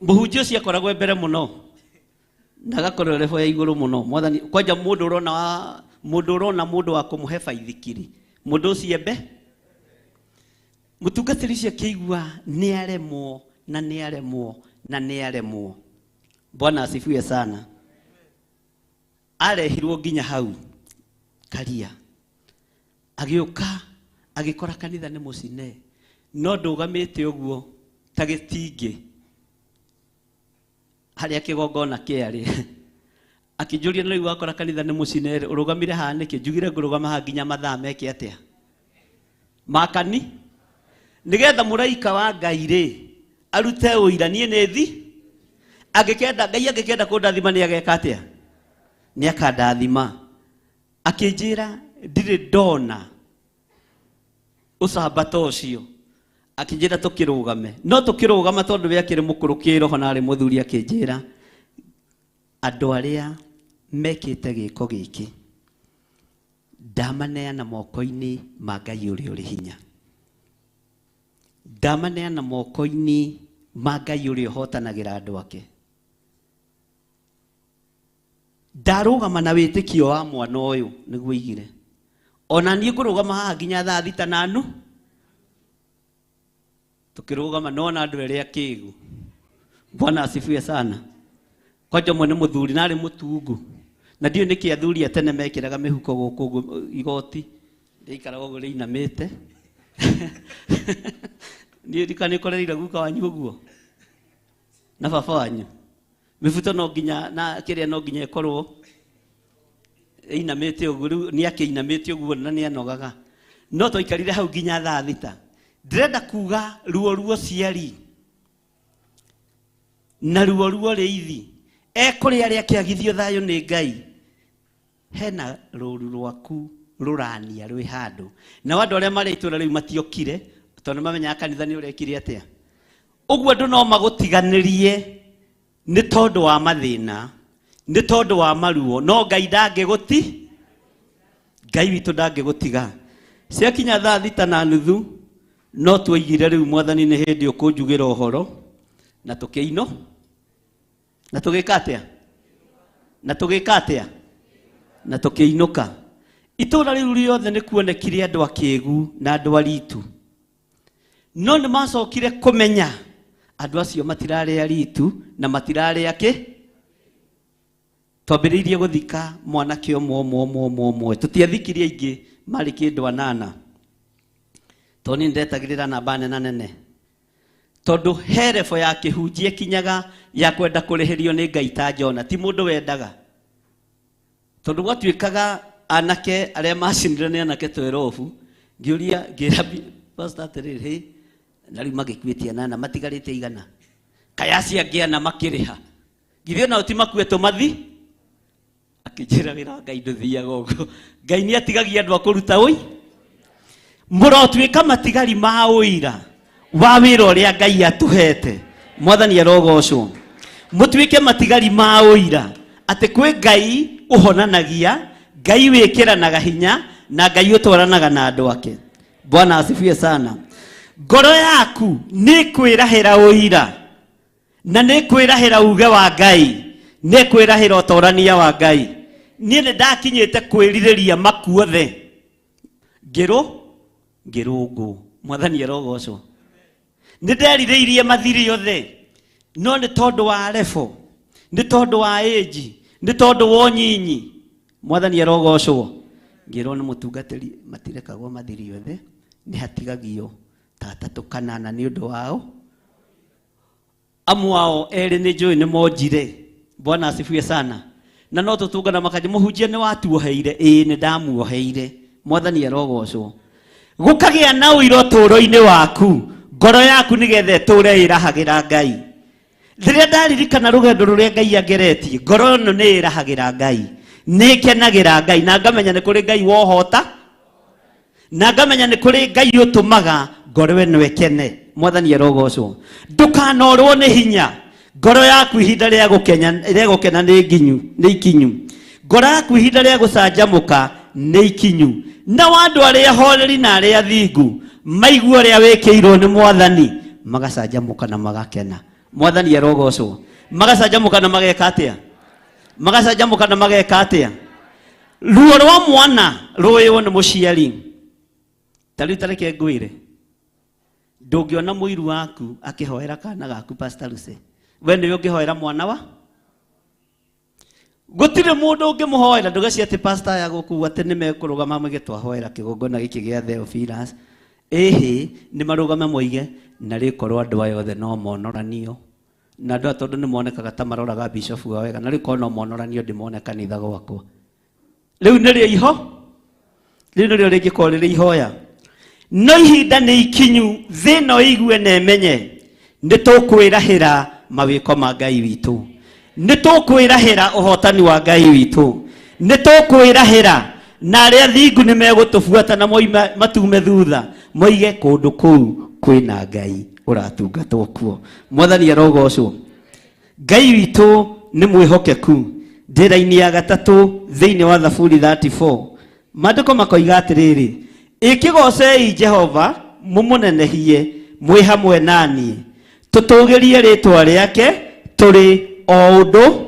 Mũhunjia ũcio akoragwo mbere mũno na agakorwo level ya igũrũ mũno. Mwathani kwanja mũndũ ũrona mũndũ wa kũmũhe baithikiri, mũndũ ũcio embe mũtungatĩri ũcio akĩigua nĩ aremwo na nĩ aremwo na nĩ aremwo. Bwana asifiwe sana. Arehirwo nginya hau Karia, agĩũka agĩkora kanitha nĩ mũcine, no ndũgamĩte ũguo ta gĩtingĩ harĩa kĩgongona kĩarĩ. Akĩnjũria no rĩu wakora kanitha nĩ mũcine rĩ, ũrũgamire haha nĩkĩ? Njugire ngũrũgama haha nginya mathaa meke atĩa makani, nĩgetha mũraika wa Ngai rĩ arute ũira niĩ nĩ thi. Angĩkenda Ngai angĩkenda kũndathima nĩ ageka atĩa? Nĩ akandathima. Akĩnjĩra ndirĩ ndona ũcamba ta ũcio. Akĩnjĩra tũkĩrũgame, no tũkĩrũgama tondũ we akĩrĩ mũkũrũ kĩroho na arĩ mũthuri. Akĩnjĩra andũ arĩa mekĩte gĩko gĩkĩ ndamaneana moko-inĩ ma Ngai ũrĩa ũrĩ hinya, ndamaneana moko-inĩ ma Ngai ũrĩa ũhotanagĩra andũ ake. Ndarũgama na wĩtĩkio wa mwana ũyũ nĩguo aigire, ona niĩ ngũrũgama haha nginya thaa thita na nuthu. Tukirugama nona andũ erĩ akĩgu. Bwana asifiwe sana. Kwanja ũmwe nĩ mũthuri na arĩ mũtungu, na ndiũĩ nĩkĩ athuri a tene mekĩraga mĩhuko gũkũ ũguo igoti rĩikaraga ũguo rĩinamĩte. Niĩ ndikana nĩkorereire guka wanyu ũguo na baba wanyu, mĩbuto no nginya na kĩrĩa no nginya ĩkorwo ĩinamĩte ũguo. Rĩu nĩ akĩinamĩte ũguo na nĩ anogaga, no twaikarire hau nginya thaa thita. Ndĩrenda kuga ruo ruo ciari na ruo ruo rĩithi ekũrĩ arĩa akĩagithio thayũ nĩ Ngai, hena rũru rwaku rũrania rwĩ handũ. Nao andũ arĩa marĩ itũũra rĩu matiokire tondũ nĩmamenyaga kanitha nĩ ũrekire atĩa. Ũguo andũ no magũtiganĩrie nĩ tondũ wa mathĩna, nĩ tondũ wa maruo, no Ngai ndangĩgũti, Ngai witũ ndangĩgũtiga. Ciakinya thaa thita na nuthu no tuoigire rĩu Mwathani nĩ hĩndĩ ũkũnjugĩra ũhoro, na tũkĩino na tũgĩka atĩa na tũgĩka atĩa na tũkĩinũka. Itũũra rĩu rĩothe nĩ kuonekire andũ akĩgu na andũ aritu. No nĩ macokire kũmenya andũ acio matirarĩa ritu na matirarĩa kĩ. Twambĩrĩirie gũthika mwanake ũmwe ũmwe ũmwe ũmwe ũmwe, tũtiathikirie aingĩ, marĩ kĩndũ anana, tondũ niĩ nĩndetagĩrĩra namba nene nene, tondũ he rebo ya kĩhunjia kinyaga ya kwenda kũrĩhĩrio nĩ Ngai ta Jona, ti mũndũ wendaga, tondũ gwatuĩkaga anake arĩa macinire nĩ anake twerobu. Ngĩũria ngĩra pastor atĩrĩrĩ, hĩ na rĩu magĩkuĩtie anana matigarĩte igana, kaya acio angĩ ana makĩrĩha, githĩ onao ti makuĩtwo mathi? Akĩnjĩra wĩra wa Ngai ndũthiaga ũguo, Ngai nĩ atigagia andũ a kũruta ũi. Mũrotuĩka matigari ma ũira wa wĩra ũrĩa Ngai atũhete. Mwathani arogocwo. Mũtuĩke matigari ma ũira atĩ kwĩ Ngai ũhonanagia, Ngai wĩkĩranaga hinya, na Ngai ũtwaranaga na andũ ake. Bwana asifiwe sana. Ngoro yaku nĩ kwĩrahĩra ũira na nĩ kwĩrahĩra uge wa Ngai, nĩ kwĩrahĩra ũtorania wa Ngai. Niĩ nĩ ndakinyĩte kwĩrirĩria makuothe ngĩrũ ngĩrũngũ. Mwathani arogocwo. Nĩ nderirĩirie mathiri othe, no nĩ tondũ wa rebo, nĩ tondũ wa ĩnji, nĩ tondũ wa ũnyinyi. Mwathani arogocwo. Ngĩrwo nĩ mũtungatĩri matirekagwo mathiri othe, nĩ hatigagio ta atatũ kana ana nĩ ũndũ wao. Amwe ao erĩ nĩ njũĩ nĩ monjire. Bwana asifiwe sana. Na no tũtũngana makanja, mũhunjia nĩ watuoheire? Ĩĩ nĩ ndamuoheire. Mwathani arogocwo. Gũkagĩa na ũira ũtũũro-inĩ waku, ngoro yaku nĩgetha ĩtũũre ĩrahagĩra Ngai. Rĩrĩa ndaririkana rũgendo rũrĩa Ngai angeretie, ngoro ĩno nĩ ĩrahagĩra Ngai, nĩ ĩkenagĩra Ngai, na ngamenya nĩ kũrĩ Ngai wohota, na ngamenya nĩ kũrĩ Ngai ũtũmaga ngoro ĩno ĩkene. Mwathani arogocwo. Ndũkanorwo nĩ hinya, ngoro yaku ihinda rĩa gũkena nĩ nginyu, nĩ ikinyu. Ngoro yaku ihinda rĩa gũcanjamũka nĩ ikinyu. Na andũ arĩa ahoreri na arĩa athingu maigua ũrĩa wĩkĩirwo nĩ Mwathani, magacanjamũka na magakena. Mwathani arogocwo. Magacanjamũka na mageka atĩa? Magacanjamũka na mageka atĩa? Ruo rwa mwana rũĩwo nĩ mũciari. Ta rĩu ta reke ngwĩre, ndũngĩona mũiru waku akĩhoera kana gaku Pastor Lucy, we nĩwe ũngĩhoera mwana wa? Gũtirĩ mũndũ ũngĩmũhoera. Ndũgeci atĩ pastor aya gũkũ atĩ nĩ mekũrũgama moige twahoera kĩgongona gĩkĩ gĩa Theophilus. Ĩhĩ, nĩ marũgame moige na rĩkorwo andũ aya othe no monoranio, na andũ aya tondũ nĩ monekaga ta maroraga bishop wao wega, na rĩkorwo no monoranio ndĩmone kanitha gwakwa. Rĩu nĩrĩo iho, rĩu nĩrĩo rĩngĩkorwo rĩrĩ ihoya. No ihinda nĩ ikinyu thĩ ĩno ĩigue na ĩmenye nĩ tũkwĩrahĩra mawĩko ma Ngai witũ, nĩ tũkwĩrahĩra ũhotani wa Ngai witũ, nĩ tũkwĩrahĩra na arĩa thingu nĩ megũtũbuata na moime matume thutha, moige kũndũ kũu kwĩna Ngai ũratungatwo kuo. Mwathani arogocwo. Ngai witũ nĩ mwĩhokeku. Ndĩra-inĩ ya gatatũ thĩinĩ wa Thaburi 34 maandĩko makoiga atĩrĩrĩ, ĩkĩgocei Jehova mũmũnenehie mwĩ hamwe naniĩ, tũtũgĩrie rĩtwa rĩake tũrĩ o ũndũ,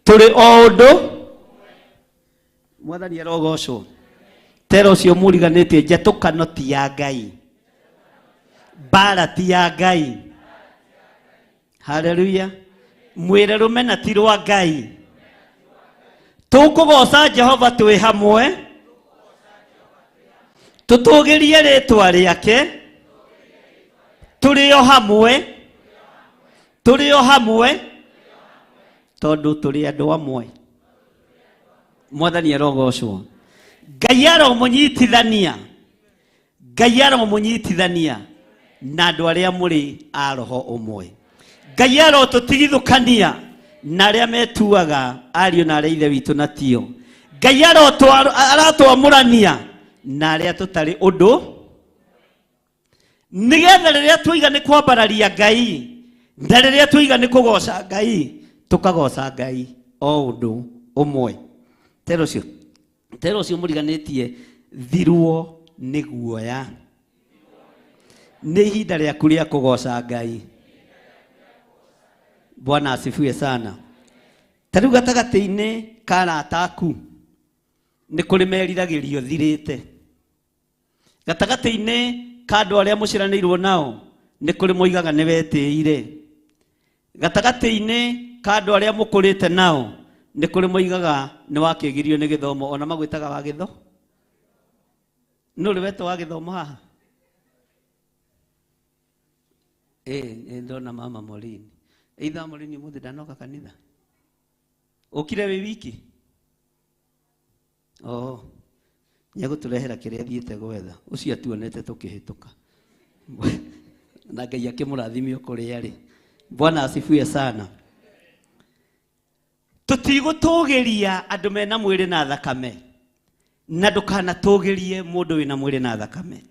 tũrĩ o ũndũ. Mwathani arogocwo. Tera ũcio mũriganĩtie, njatũkano ti ya Ngai, mbara ti ya Ngai. Haleluya. Mwĩre rũmena ti rwa Ngai. Tũkũgoca Jehova twĩ hamwe, tũtũgĩrie rĩtwa rĩake tũrĩ o hamwe, tũrĩ o hamwe, tondũ tũrĩ andũ amwe. Mwathani arogocwo. Ngai aromũnyitithania, Ngai aromũnyitithania na andũ arĩa mũrĩ a roho ũmwe. Ngai arotũtigithũkania na arĩa metuaga ariũ na arĩa ithe witũ na tio. Ngai aratwamũrania na arĩa tũtarĩ ũndũ, nĩgetha rĩrĩa twaiga nĩ kwambararia Ngai na rĩrĩa twaiga nĩ kũgoca Ngai, tũkagoca Ngai o ũndũ ũmwe. Tera ũcio mũriganĩtie, thirwo nĩ guoya. Nĩ ihinda rĩaku rĩa kũgoca Ngai. Bwana asifiwe sana. Ta rĩu gatagatĩ-inĩ ka arata aku nĩ kũrĩ meriragĩrio thirĩte. Gatagatĩ-inĩ ka andũ arĩa mũciaranĩirwo nao nĩ kũrĩ moigaga nĩ wetĩire. Gatagatĩ-inĩ ka andũ arĩa mũkũrĩte nao nĩ kũrĩ moigaga nĩ wakĩgirio nĩ gĩthomo, ona magwĩtaga wa gĩtho. Nũ ũrĩ wetwo wa gĩthomo haha? Ĩ ndona mama Morini. Either Morini ũmũthĩ ndanoka kanitha. Ũkire wĩ wiki? Oh, nĩegũtũrehera kĩrĩa athiĩte gwetha. Ũcio atuonete tũkĩhĩtũka. Na Ngai akĩmũrathime o kũrĩa arĩ. Bwana asifiwe sana. Tũtigũtũgĩria andũ mena mwĩrĩ na thakame, na ndũkanatũgĩrie mũndũ wĩna mwĩrĩ na thakame.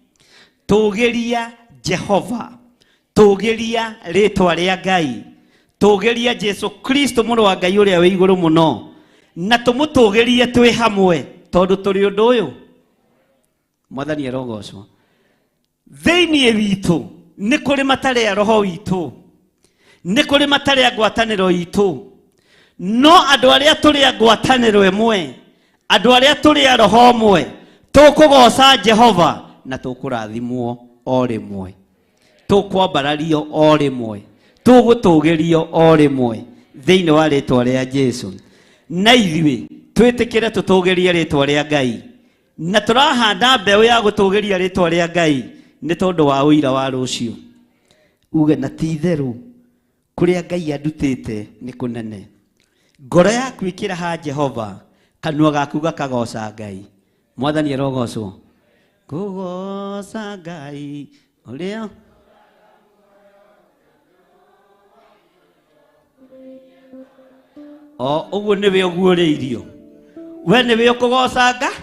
Tũgĩria Jehova, tũgĩria rĩtwa rĩa Ngai, tũgĩria Jesu Kristo mũrũ wa Ngai ũrĩa wĩ igũrũ mũno, na tũmũtũgĩrie twĩ hamwe tondũ tũrĩ ũndũ ũyũ. Mwathani arogocwo. Thĩinĩ witũ nĩ kũrĩ matarĩ a roho witũ, nĩ kũrĩ matarĩ a ngwatanĩro itũ, no andũ arĩa tũrĩ a ngwatanĩro ĩmwe, andũ arĩa tũrĩ a roho ũmwe, tũkũgoca Jehova na tũkũrathimwo o rĩmwe, tũkwambarario o rĩmwe, tũgũtũgĩrio o rĩmwe thĩinĩ wa rĩtwa rĩa Jesu. Na ithuĩ twĩtĩkĩre tũtũgĩrie rĩtwa rĩa Ngai, na tũrahanda mbeũ ya gũtũgĩria rĩtwa rĩa Ngai nĩ tondũ wa ũira wa rũciũ. Uge na ti itherũ kũrĩa Ngai andutĩte nĩ kũnene. Ngoro yaku ĩkĩra ha Jehova, kanua gaku gakagoca Ngai. Mwathani arogocwo. Kũgoca Ngai ũrĩa o ũguo nĩwe ũguũrĩirio, we nĩwe ũkũgoca Ngai.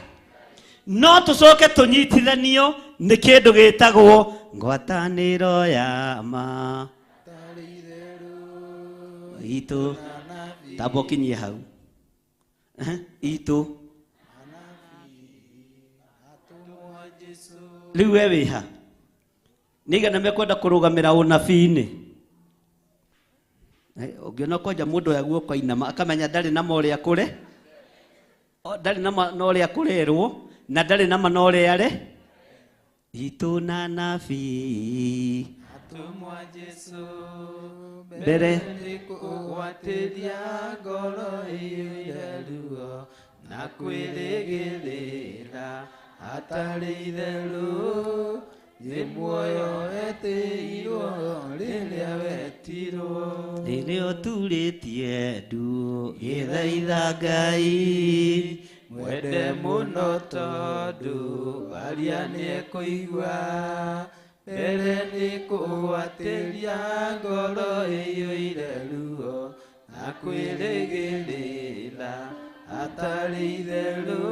No tũcoke tũnyitithanio nĩ kĩndũ gĩtagwo ngwatanĩro ya ma itũ. Tamba ũkinyie hau. Itũ rĩu we wĩha nĩ igana mekwenda kũrũgamĩra ũnabii-inĩ. Ũngĩona kwanja mũndũ oya guoko ainama akamenya ndarĩ na ma ũrĩa kũre, ndarĩ na ma na ũrĩa kũrerwo, na ndarĩ na ma na ũrĩa are. Itũ na nabii Atũmwa Jesu mbere nĩ kũgwatĩria ngoro ĩiyũire ruo na kwĩrĩgĩrĩra hatarĩ itherũ, nĩ muoyo wetĩirwo rĩrĩa wetirwo. Rĩrĩa ũturĩtie ndu gĩthaitha Ngai, mwende mũno tondũ aria nĩekũigua. Mbere nĩ kũgwatĩria ngoro ĩiyũire ruo na kwĩrĩgĩrĩra hatarĩ itherũ,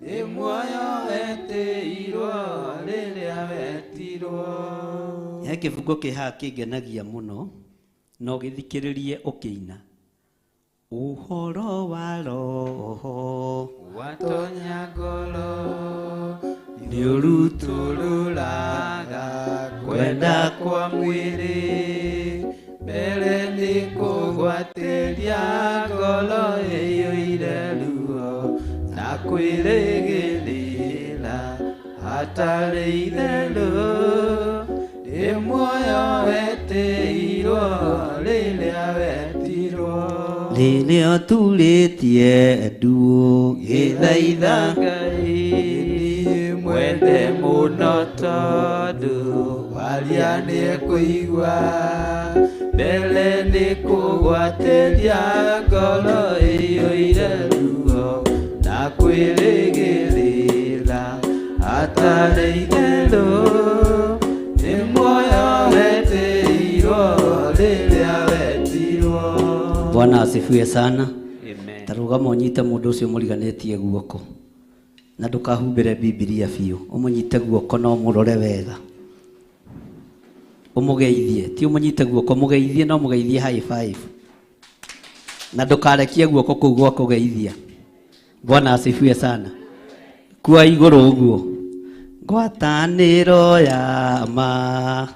nĩ muoyo wetĩirwo rĩrĩa wetirwo. He kĩbungo kĩ haha kĩngenagia mũno, no gĩthikĩrĩrie ũkĩina. Ũhoro wa roho watonya ngoro nĩũrutũrũraga kwenda kwa mwĩrĩ, mbere nĩ kũgwatĩria ngoro ĩiyũire ruo na kwĩrĩgĩrĩra hatarĩ itherũ, nĩ muoyo wetĩirwo rĩrĩa wetirwo. Rĩrĩa ũturĩtie ndu gĩthaitha Ngai, mwende mũno tondũ waria nĩekũigua. Mbere nĩ kũgwatĩria ngoro ĩiyũire ruo na kwĩrĩgĩrĩra hatarĩ itherũ, nĩ muoyo wetĩirwo rĩrĩa wetirwo. Bwana asifiwe sana. Amen. Ta rũgama ũnyite mũndũ ũcio mũriganĩtie guoko, na ndũkahumbĩre Bibilia biũ, ũmũnyite guoko na ũmũrore wega, ũmũgeithie. Ti ũmũnyite guoko, mũgeithie, no mũgeithie high five, na ndũkarekie guoko kũu gwa kũgeithia. Bwana asifiwe sana. Kua igũrũ ũguo. Ngwatanĩro ya ma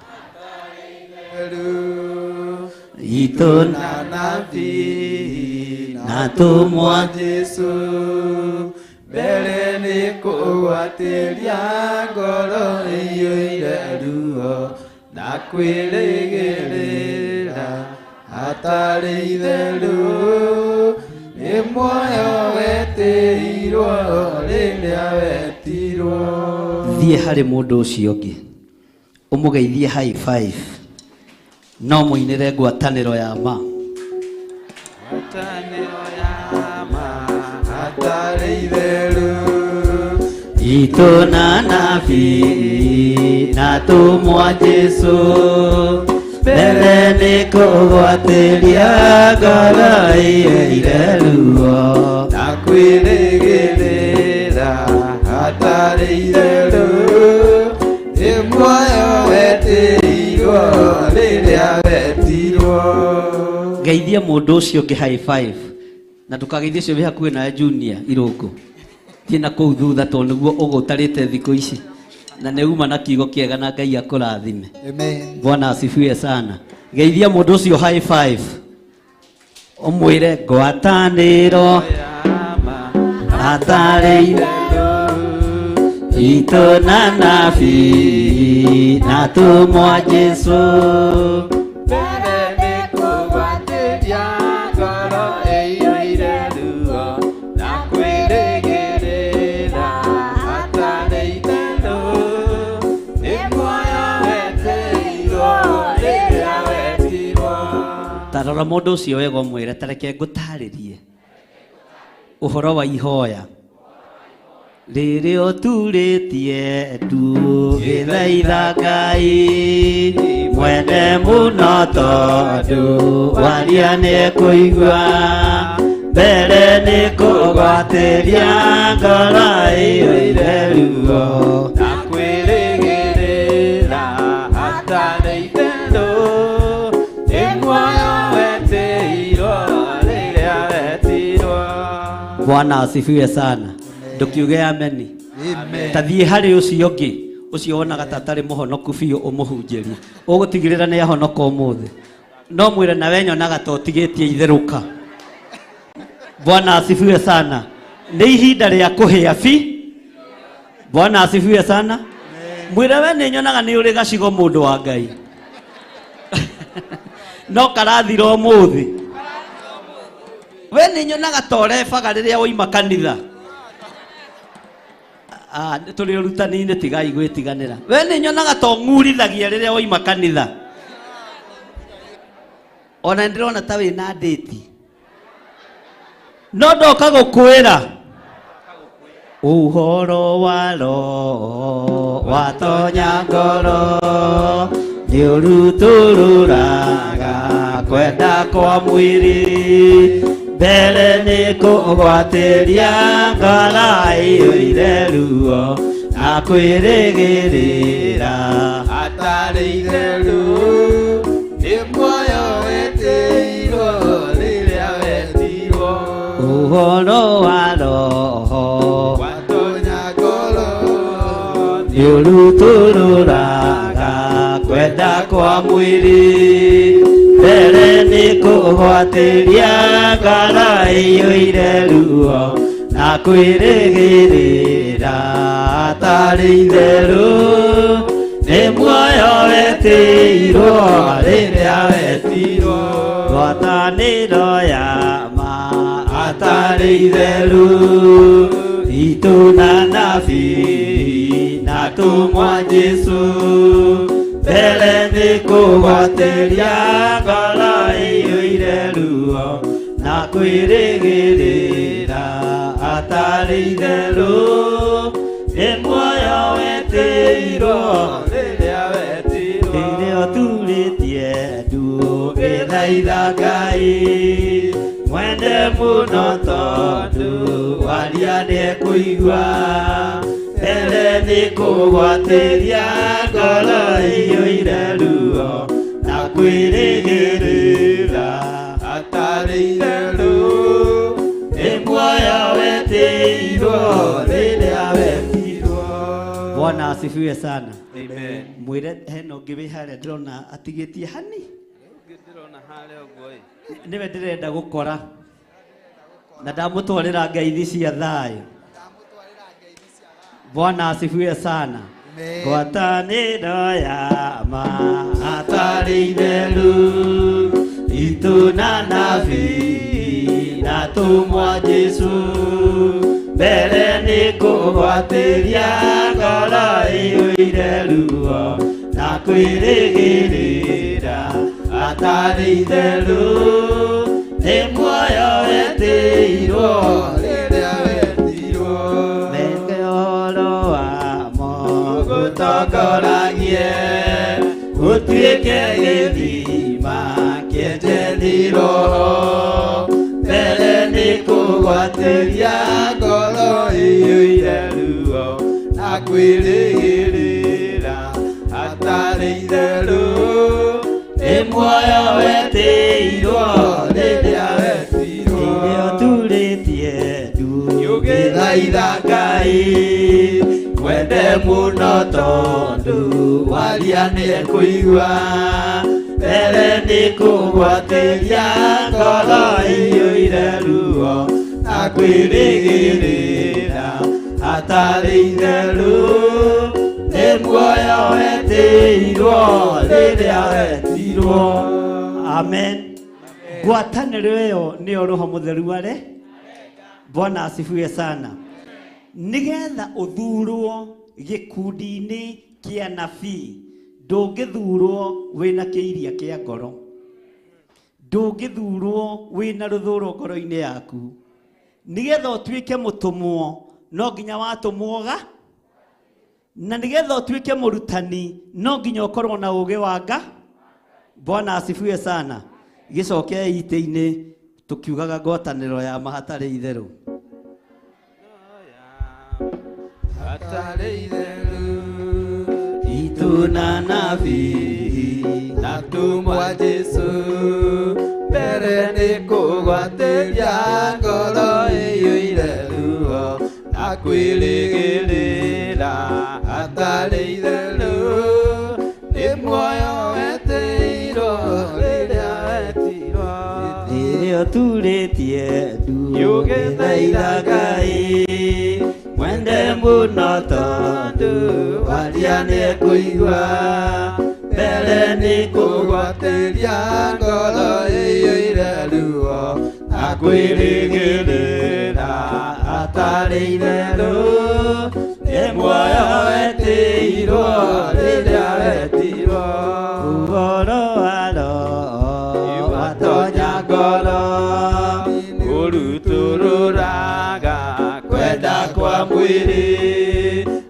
itũ na nabii na atũmwa Jesu Mbere nĩ kũgwatĩria ngoro ĩiyũire ruo na kwĩrĩgĩrĩra hatarĩ itherũ. Nĩ muoyo wetĩirwo rĩrĩa wetirwo. Thiĩ harĩ mũndũ ũcio ũngĩ ũmũgeithie high five, no mũinĩre ngwatanĩro ya ma. Ngwatanĩro ya ma hatarĩ itherũ. Itũ na nabii na tũmwa Jesũ, mbere nĩ kũgwatĩria ngoro ĩiyũire ruo na kwĩrĩgĩrĩra hatarĩ itherũ. Nĩ muoyo wetĩirwo rĩrĩa wetirwo. Geithia mũndũ ũcio ũngĩ high five, na ndũkageithie ũcio wĩ hakuhĩ nawe Junior Irũngũ. Thiĩ na kũu thutha tondũ nĩguo ũgũtarĩte thikũ ici, na nĩ uma na kiugo kĩega na Ngai akũrathime. Amen. Bwana asifiwe sana. Geithia mũndũ ũcio high five, ũmwĩre ngwatanĩro hatarĩ itherũ itũ na nabii na tũmwa Jesũ. Mbere nĩ kũgwatĩria ngoro ĩiyũire ruo na kwĩrĩgĩrĩra hatarĩ itherũ. Nĩ muoyo wetĩirwo rĩrĩa wetirwo. Ta rora mũndũ ũcio wega ũmwĩre, ta reke ngũtarĩrie ũhoro wa ihoya rĩrĩa ũturĩtie ndu gĩthaitha Ngai mwene mũno tondũ waria nĩekũigua. Mbere nĩ kũgwatĩria ngoro ĩiyũire ruo na kwĩrĩgĩrĩra hatarĩ itherũ. Nĩ muoyo wetĩirwo rĩrĩa wetirwo. Bwana asifiwe sana. Ndũkiuge ameni. Amen. Ta thiĩ harĩ ũcio ũngĩ, ũcio wonaga ta atarĩ mũhonoku biũ ũmũhunjĩrie. Ũgũtigĩrĩra nĩ ahonoka ũmũthĩ. No mwĩre nawe nyonaga ta ũtigĩtie itherũka. Bwana asifiwe sana. Nĩ ihinda rĩa kũhĩa bi. Bwana asifiwe sana. Mwĩre we nĩ nyonaga nĩ ũrĩ gacigo mũndũ wa Ngai. No karathira ũmũthĩ. We nĩ nyonaga ta ũrebaga rĩrĩa woima kanitha. Tũrĩ ũrutani-inĩ tigai gwĩtiganĩra. We nĩ nyonaga ta ũng'urithagia rĩrĩa woima kanitha. Ona ndĩrona ta wĩna ndĩti. No ndoka gũkwĩra ũhoro wa Roho watonya ngoro nĩ ũrutũrũraga kwenda kwa mwĩrĩ. Mbere nĩ kũgwatĩria ngoro ĩiyũire ruo na kwĩrĩgĩrĩra hatarĩ itherũ. Nĩ muoyo wetĩirwo rĩrĩa wetirwo. Ũhoro wa Roho watonya ngoro nĩ ũrutũrũraga kwenda kwa mwĩrĩ. Mbere nĩ kũgwatĩria ngoro ĩiyũire ruo na kwĩrĩgĩrĩra hatarĩ itherũ. Nĩ muoyo wetĩirwo rĩrĩa wetirwo. Ngwatanĩro ya ma hatarĩ itherũ itũ na nabii na tũmwa Jesũ. Mbere nĩ kũgwatĩria ngoro ĩiyũire ruo na kwĩrĩgĩrĩra hatarĩ itherũ. Nĩ muoyo wetĩirwo rĩrĩa wetirwo. Rĩrĩa ũturĩtie ndu ũgĩthaitha Ngai mwende mũno tondũ waria nĩekũigua. Mbere nĩ kũgwatĩria ngoro ĩiyũire ruo na kwĩrĩgĩrĩra hatarĩ itherũ. Nĩ muoyo wetĩirwo rĩrĩa wetirwo. Bwana asifiwe sana. Amen. Mwĩre hena ũngĩ wĩ harĩa ndĩrona atigĩtie hani. Ndĩrona harĩa ũguo ĩ. Nĩwe ndĩrenda gũkora. Na ndamũtwarĩra ngeithi cia thayũ. Bwana asifiwe sana. Ngwatanĩro ya ma hatarĩ itheru itũ na nabii na tũmwa Jesũ mbere nĩ kũgwatĩria ngoro ĩiyũire ruo na kwĩrĩgĩrĩra hatarĩ itheru nĩ muoyo wetĩirwo rĩrĩa wetirwo meke ũhoro wamo gũtongoragie ũtuĩke gĩthima kĩenjeni roho mbere nĩ kũgwatĩria ngoro ĩiyũire ruo na kwĩrĩgĩrĩra hatarĩ itherũ nĩ muoyo wetĩirwo rĩrĩa wetirwo rĩrĩa ũturĩtie ndu ũgĩthaitha Ngai mwende mũno tondũ waria nĩekũigua mbere nĩ kũgwatĩria ngoro ĩiyũire ruo na kwĩrĩgĩrĩra hatarĩ itherũ nĩ muoyo wetĩirwo rĩrĩa wetirwo. Amen. Ngwatanĩro ĩyo nĩyo Roho Mũtheru are. Bwana asifiwe sana. Nĩgetha ũthurwo gĩkundi-inĩ kĩa nabii ndũngĩthurwo wĩna kĩiria kĩa ngoro, ndũngĩthurwo wĩna rũthũro ngoro-inĩ yaku. Nĩgetha ũtuĩke mũtũmwo no nginya watũmwoga, na nĩgetha ũtuĩke mũrutani no nginya ũkorwo na ũũgĩ wa nga. Bwana asifiwe sana. Gĩcoke itĩ-inĩ tũkiugaga ngwatanĩro ya ma hatarĩ itherũ. Hatarĩ itherũ itũ na nabii na tũmwa Jesũ mbere nĩ kũgwatĩria ngoro ĩiyũire ruo na kwĩrĩgĩrĩra hatarĩ itherũ nĩ muoyo wetĩirwo rĩrĩa wetirwo rĩrĩa ũturĩtie ndu ũgĩthaitha Ngai mwende mũno tondũ waria nĩekũigua mbere nĩ kũgwatĩria ngoro ĩiyũire ruo na kwĩrĩgĩrĩra hatarĩ itherũ nĩ muoyo wetĩirwo rĩrĩa wetirwo ũhoro wa Roho watonya ngoro ũrutũrũraga kwenda kwa mwĩrĩ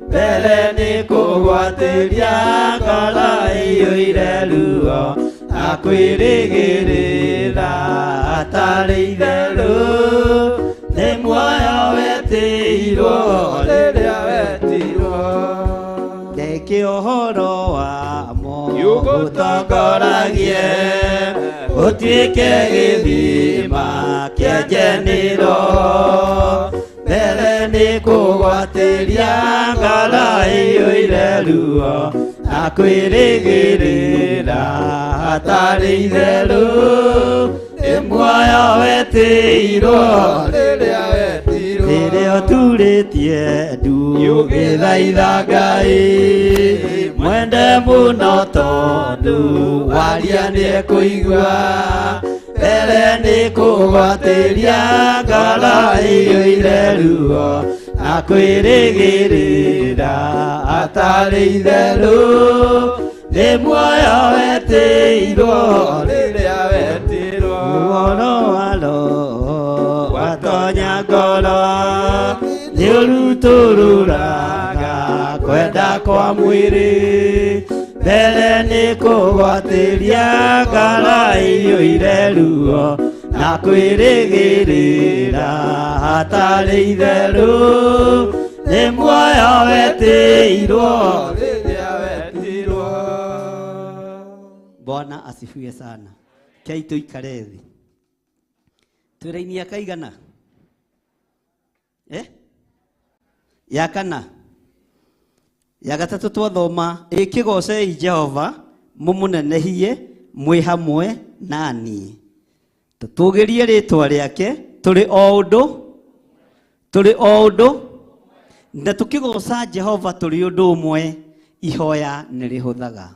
mbere nĩ kũgwatĩria ngoro ĩiyũire ruo na kwĩrĩgĩrĩra hatarĩ itherũ nĩ muoyo wetĩirwo rĩrĩa wetirwo. Reke ũhoro wamo ũgũtongoragie ũtuĩke gĩthima kĩenjeni roho mbere nĩ kũgwatĩria ngoro ĩiyũire ruo na kwĩrĩgĩrĩra hatarĩ itherũ nĩ muoyo wetĩirwo rĩrĩa wetirwo rĩrĩa ũturĩtie ndu ũgĩthaitha Ngai mwende mũno tondũ waria nĩekũigua mbere nĩ kũgwatĩria ngoro ĩiyũire ruo na kwĩrĩgĩrĩra hatarĩ itherũ nĩ muoyo wetĩirwo rĩrĩa wetirwo ũhoro wa Roho watonya ngoro nĩ ũrutũrũraga kwenda kwa mwĩrĩ mbere nĩ kũgwatĩria ngoro ĩiyũire ruo na kwĩrĩgĩrĩra hatarĩ itherũ nĩ muoyo wetĩirwo rĩrĩa wetirwo. Bwana asifiwe sana. Kei tũikare thĩ twĩra-inĩ akaigana ya kana ya gatatũ twathoma ĩkĩgocei Jehova mũmũnenehie mwĩ hamwe na niĩ tũtũgĩrie rĩtwa rĩake tũrĩ o ũndũ Na tũkĩgoca Jehova tũrĩ ũndũ ũmwe, ihoya nĩ rĩhũthaga.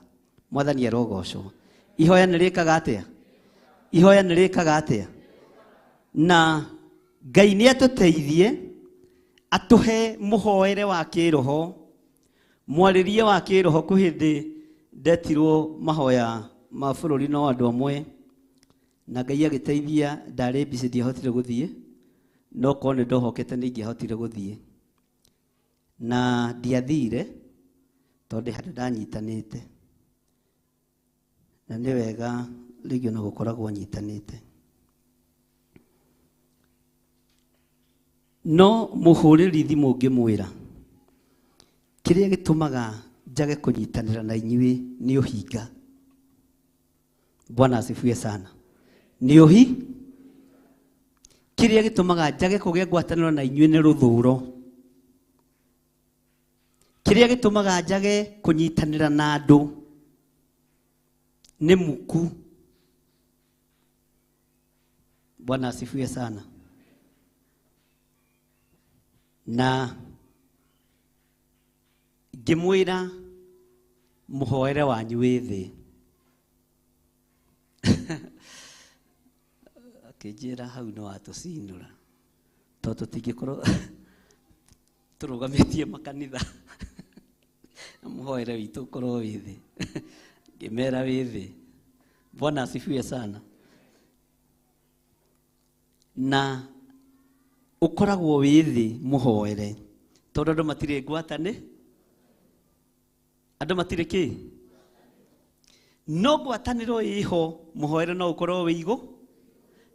Mwathani arogocwo. Ihoya nĩ rĩkaga atĩa? Ihoya nĩ rĩkaga atĩa? Na Ngai nĩ atũteithie atũhe mũhoere wa kĩroho, mwarĩrie wa kĩroho. Kwĩ hĩndĩ ndetirwo mahoya ma bũrũri no andũ amwe, na Ngai agĩteithia, ndarĩ busy, ndiahotire gũthiĩ, no korwo nĩ ndohokete nĩ ingĩahotire gũthiĩ, na ndiathire tondũ handũ ndanyitanĩte, na nĩ wega rĩngĩ ona gũkoragwo nyitanĩte. No mũhũrĩri thimũ ngĩmwĩra kĩrĩa gĩtũmaga njage kũnyitanĩra na inyuĩ nĩ ũhinga. Bwana asifiwe sana. Nĩ ũhi kĩrĩa gĩtũmaga njage kũgĩa ngwatanĩro na inyuĩ nĩ rũthũro. Kĩrĩa gĩtũmaga njage kũnyitanĩra na andũ nĩ muku. Bwana asifiwe sana. Na ngĩmwĩra mũhoere wanyu wĩ thĩ. Akĩnjĩra hau nĩ watũcinũra, tondũ tũtingĩkorwo tũrũgamĩtie makanitha na mũhoere witũ ũkorwo wĩ thĩ. Ngĩmera wĩ thĩ. Bwana asifiwe sana. Na ũkoragwo wĩ thĩ mũhoere, tondũ andũ matirĩ ngwatane, andũ matirĩ kĩ, no ngwatanĩro ĩho, mũhoere no ũkorwo wĩ igũ,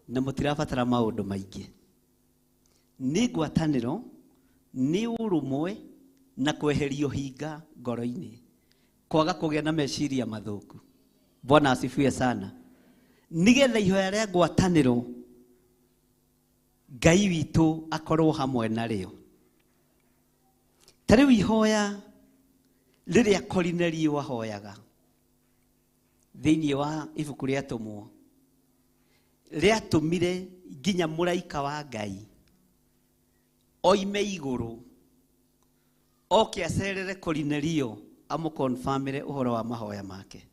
na mũtirabatara maũndũ maingĩ. Nĩ ngwatanĩro, nĩ ũrũmwe, na kweherio hinga ngoro-inĩ, kwaga kũgĩa na meciria mathũku. Bwana asifiwe sana. Nĩgetha ihoya rĩa ngwatanĩro Ngai witũ akorwo hamwe narĩo. Ta rĩu ihoya rĩrĩa Korinelio ahoyaga thĩinĩ wa ibuku rĩa Atũmwo rĩatũmire nginya mũraika wa Ngai oime igũrũ oke acerere Korinelio amũkonfamĩre ũhoro wa mahoya make,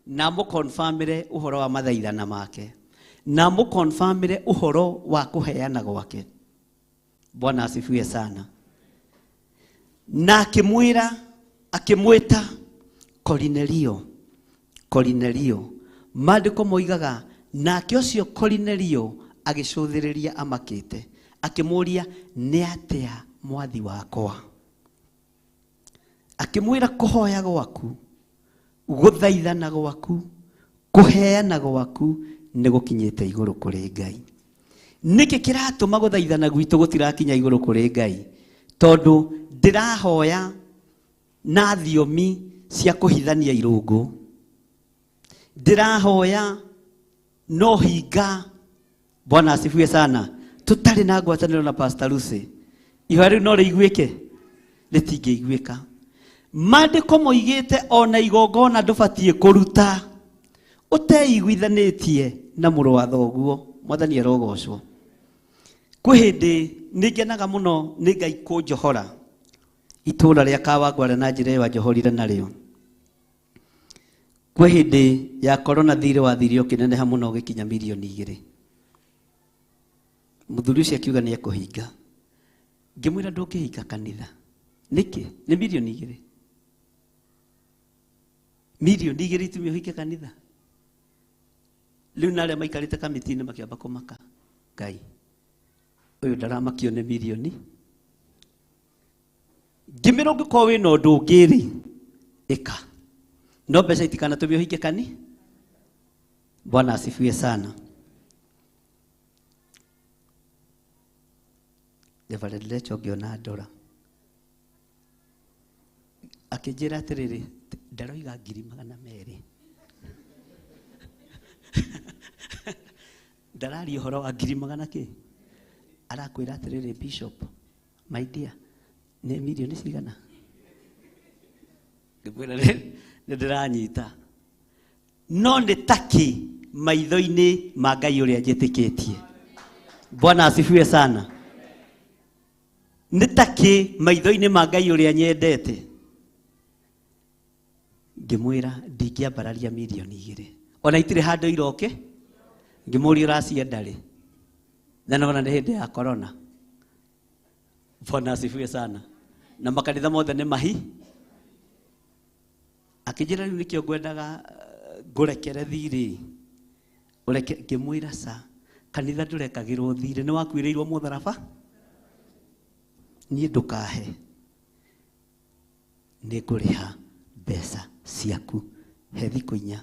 na amũkonfamĩre ũhoro wa mathaithana make, na amũkonfamĩre ũhoro wa kũheana gwake. Bwana asifiwe sana. Na akĩmwĩra, akĩmwĩta Korinelio, Korinelio. Maandĩko moigaga nake ũcio Korinelio agĩcũthĩrĩria amakĩte, akĩmũũria nĩ atĩa mwathi wakwa? Akĩmwĩra kũhoya gwaku, gũthaithana gwaku, kũheana gwaku nĩ gũkinyĩte igũrũ kũrĩ Ngai. Nĩkĩ kĩratũma gũthaithana gwitũ gũtirakinya igũrũ kũrĩ Ngai? Tondũ ndĩrahoya na thiomi cia kũhithania irũngũ, ndĩrahoya no hinga. Bwana asifiwe sana. Tũtarĩ na ngwatanĩro na Pastor Lucy, ihoya rĩu no rĩiguĩke? Rĩtingĩiguĩka. Maandĩko moigĩte ona igongona ndũbatiĩ kũruta ũteiguithanĩtie na mũrũ wa thoguo. Mwathani arogocwo. Kwĩ hĩndĩ nĩ ngenaga mũno nĩ Ngai kũnjohora itũũra rĩa Kawangware na njĩra ĩyo anjohorire narĩo. Kwĩ hĩndĩ ya korona thirĩ wathire ũkĩneneha mũno ũgĩkinya mirioni 2. Mũthuri ũcio akiuga nĩ ekũhinga. Ngĩmwĩra ndũngĩhinga kanitha. Nĩkĩ? Nĩ mirioni 2. Mirioni 2 itumie ũhinge kanitha. Rĩu na arĩa maikarĩte kamĩtĩ-inĩ makĩamba kũmaka. Ngai, ũyũ ndaramakio nĩ mirioni. Ngĩmĩra ũngĩkorwo wĩna ũndũ ũngĩ rĩ, ĩka. No mbeca itikanatũme ũhinge kani. Bwana asifiwe sana. Reverend Lecho ngĩona ndora. Akĩnjĩra atĩrĩrĩ, ndaroiga 200,000. Ndararia ũhoro wa ngiri magana kĩ? Arakwĩra atĩrĩrĩ, Bishop, my dear, nĩ mirioni cigana? Ngĩmwĩra nĩ ndĩranyita. No nĩ takĩ maitho-inĩ ma Ngai ũrĩa njĩtĩkĩtie. Bwana asifiwe sana. Nĩ takĩ maitho-inĩ ma Ngai ũrĩa nyendete. Ngĩmwĩra ndingĩambararia mirioni 2. Ona itirĩ handũ iroke. Ngĩmũria ũracienda rĩ. Na nona nĩ hĩndĩ ya corona. Bwana asifiwe sana. Na makanitha mothe nĩ mahi. Akĩnjĩra rĩu nĩkĩo ngwendaga ngũrekere thirĩ. Ũreke ngĩmwĩra ca kanitha ndũrekagĩrwo thirĩ nĩ wakuĩrĩirwo mũtharaba. Niĩ ndũkahe. Nĩ ngũrĩha mbeca ciaku he thikũ 4.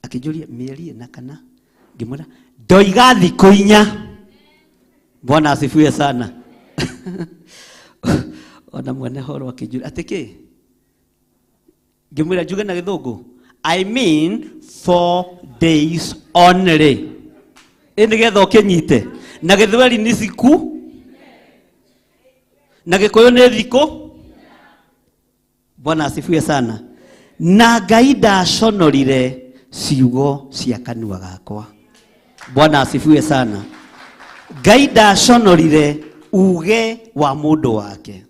Akĩnjũria mĩeri 4 kana ngĩmwĩra ndoiga thikũ 4. Bwana asifiwe sana. Ona mwene horo akĩnjũria atĩ kĩ? Ngĩmwĩra njuge na gĩthũngũ. I mean 4 days only. Ĩ nĩgetha ũkĩnyite. Na gĩthweri nĩ siku. Na gĩkũyũ nĩ thikũ. Bwana asifiwe sana. Na Ngai ndaconorire ciugo cia kanua gakwa. Bwana asifiwe sana. Ngai ndaconorire uge wa mũndũ wake.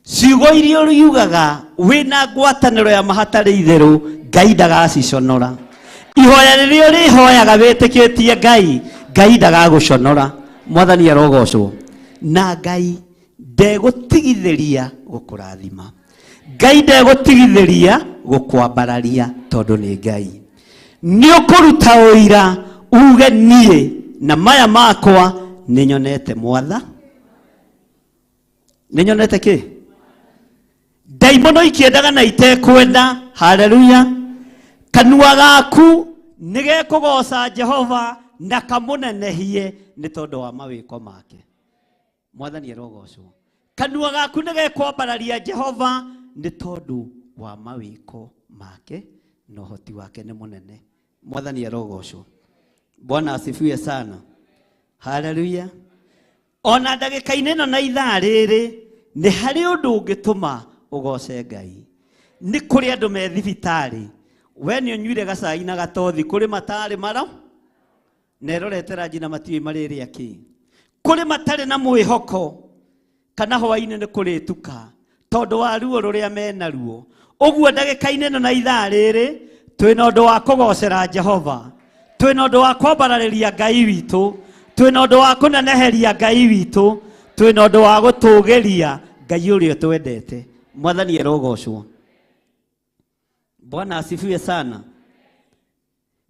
Ciugo iria ũriugaga wĩna ngwatanĩro ya mahatarĩ itherũ Ngai ndagaciconora. Ihoya rĩrĩa ũrĩhoyaga wĩtĩkĩtie Ngai, Ngai ndagagũconora. Mwathani arogocwo. Na Ngai ndegũtigithĩria gũkũrathima. Ngai ndegũtigithĩria gũkwambararia tondũ nĩ Ngai. Nĩ ũkũruta ũira uge niĩ na maya makwa nĩ nyonete mwatha. Nĩ nyonete kĩ? Ndaimono ikĩendaga na itekwenda. Haleluya. Kanua gaku nĩ gekũgoca Jehova na kamũnenehie nĩ tondũ wa mawĩko make. Mwathani arogocwo. Kanua gaku nĩ gekwambararia Jehova nĩ tondũ wa mawĩko make na ũhoti wake nĩ mũnene. Mwathani arogocwo. Bwana asifiwe sana. Haleluya. Ona ndagĩka-inĩ ĩno na ithaa rĩrĩ nĩ harĩ ũndũ ũngĩtũma ũgoce Ngai. Nĩ kũrĩ andũ me thibitarĩ. We nĩ ũnyuire gacai na gatothi kũrĩ matarĩ maro na ĩrorete ranji na matiũĩ marĩrĩa kĩ. Kũrĩ matarĩ na mwĩhoko kana hwaĩ-inĩ nĩ kũrĩtuka tondũ wa ruo rũrĩa menaruo. Ũguo ndagĩka-inĩ ĩno na ithaa rĩrĩ twĩna ũndũ wa kũgocera Jehova, twĩna ũndũ wa kwambararĩria Ngai witũ, twĩna ũndũ wa kũneneheria Ngai witũ, twĩna ũndũ wa gũtũgĩria Ngai ũrĩa twendete. Mwathani arogocwo. Bwana asifiwe sana.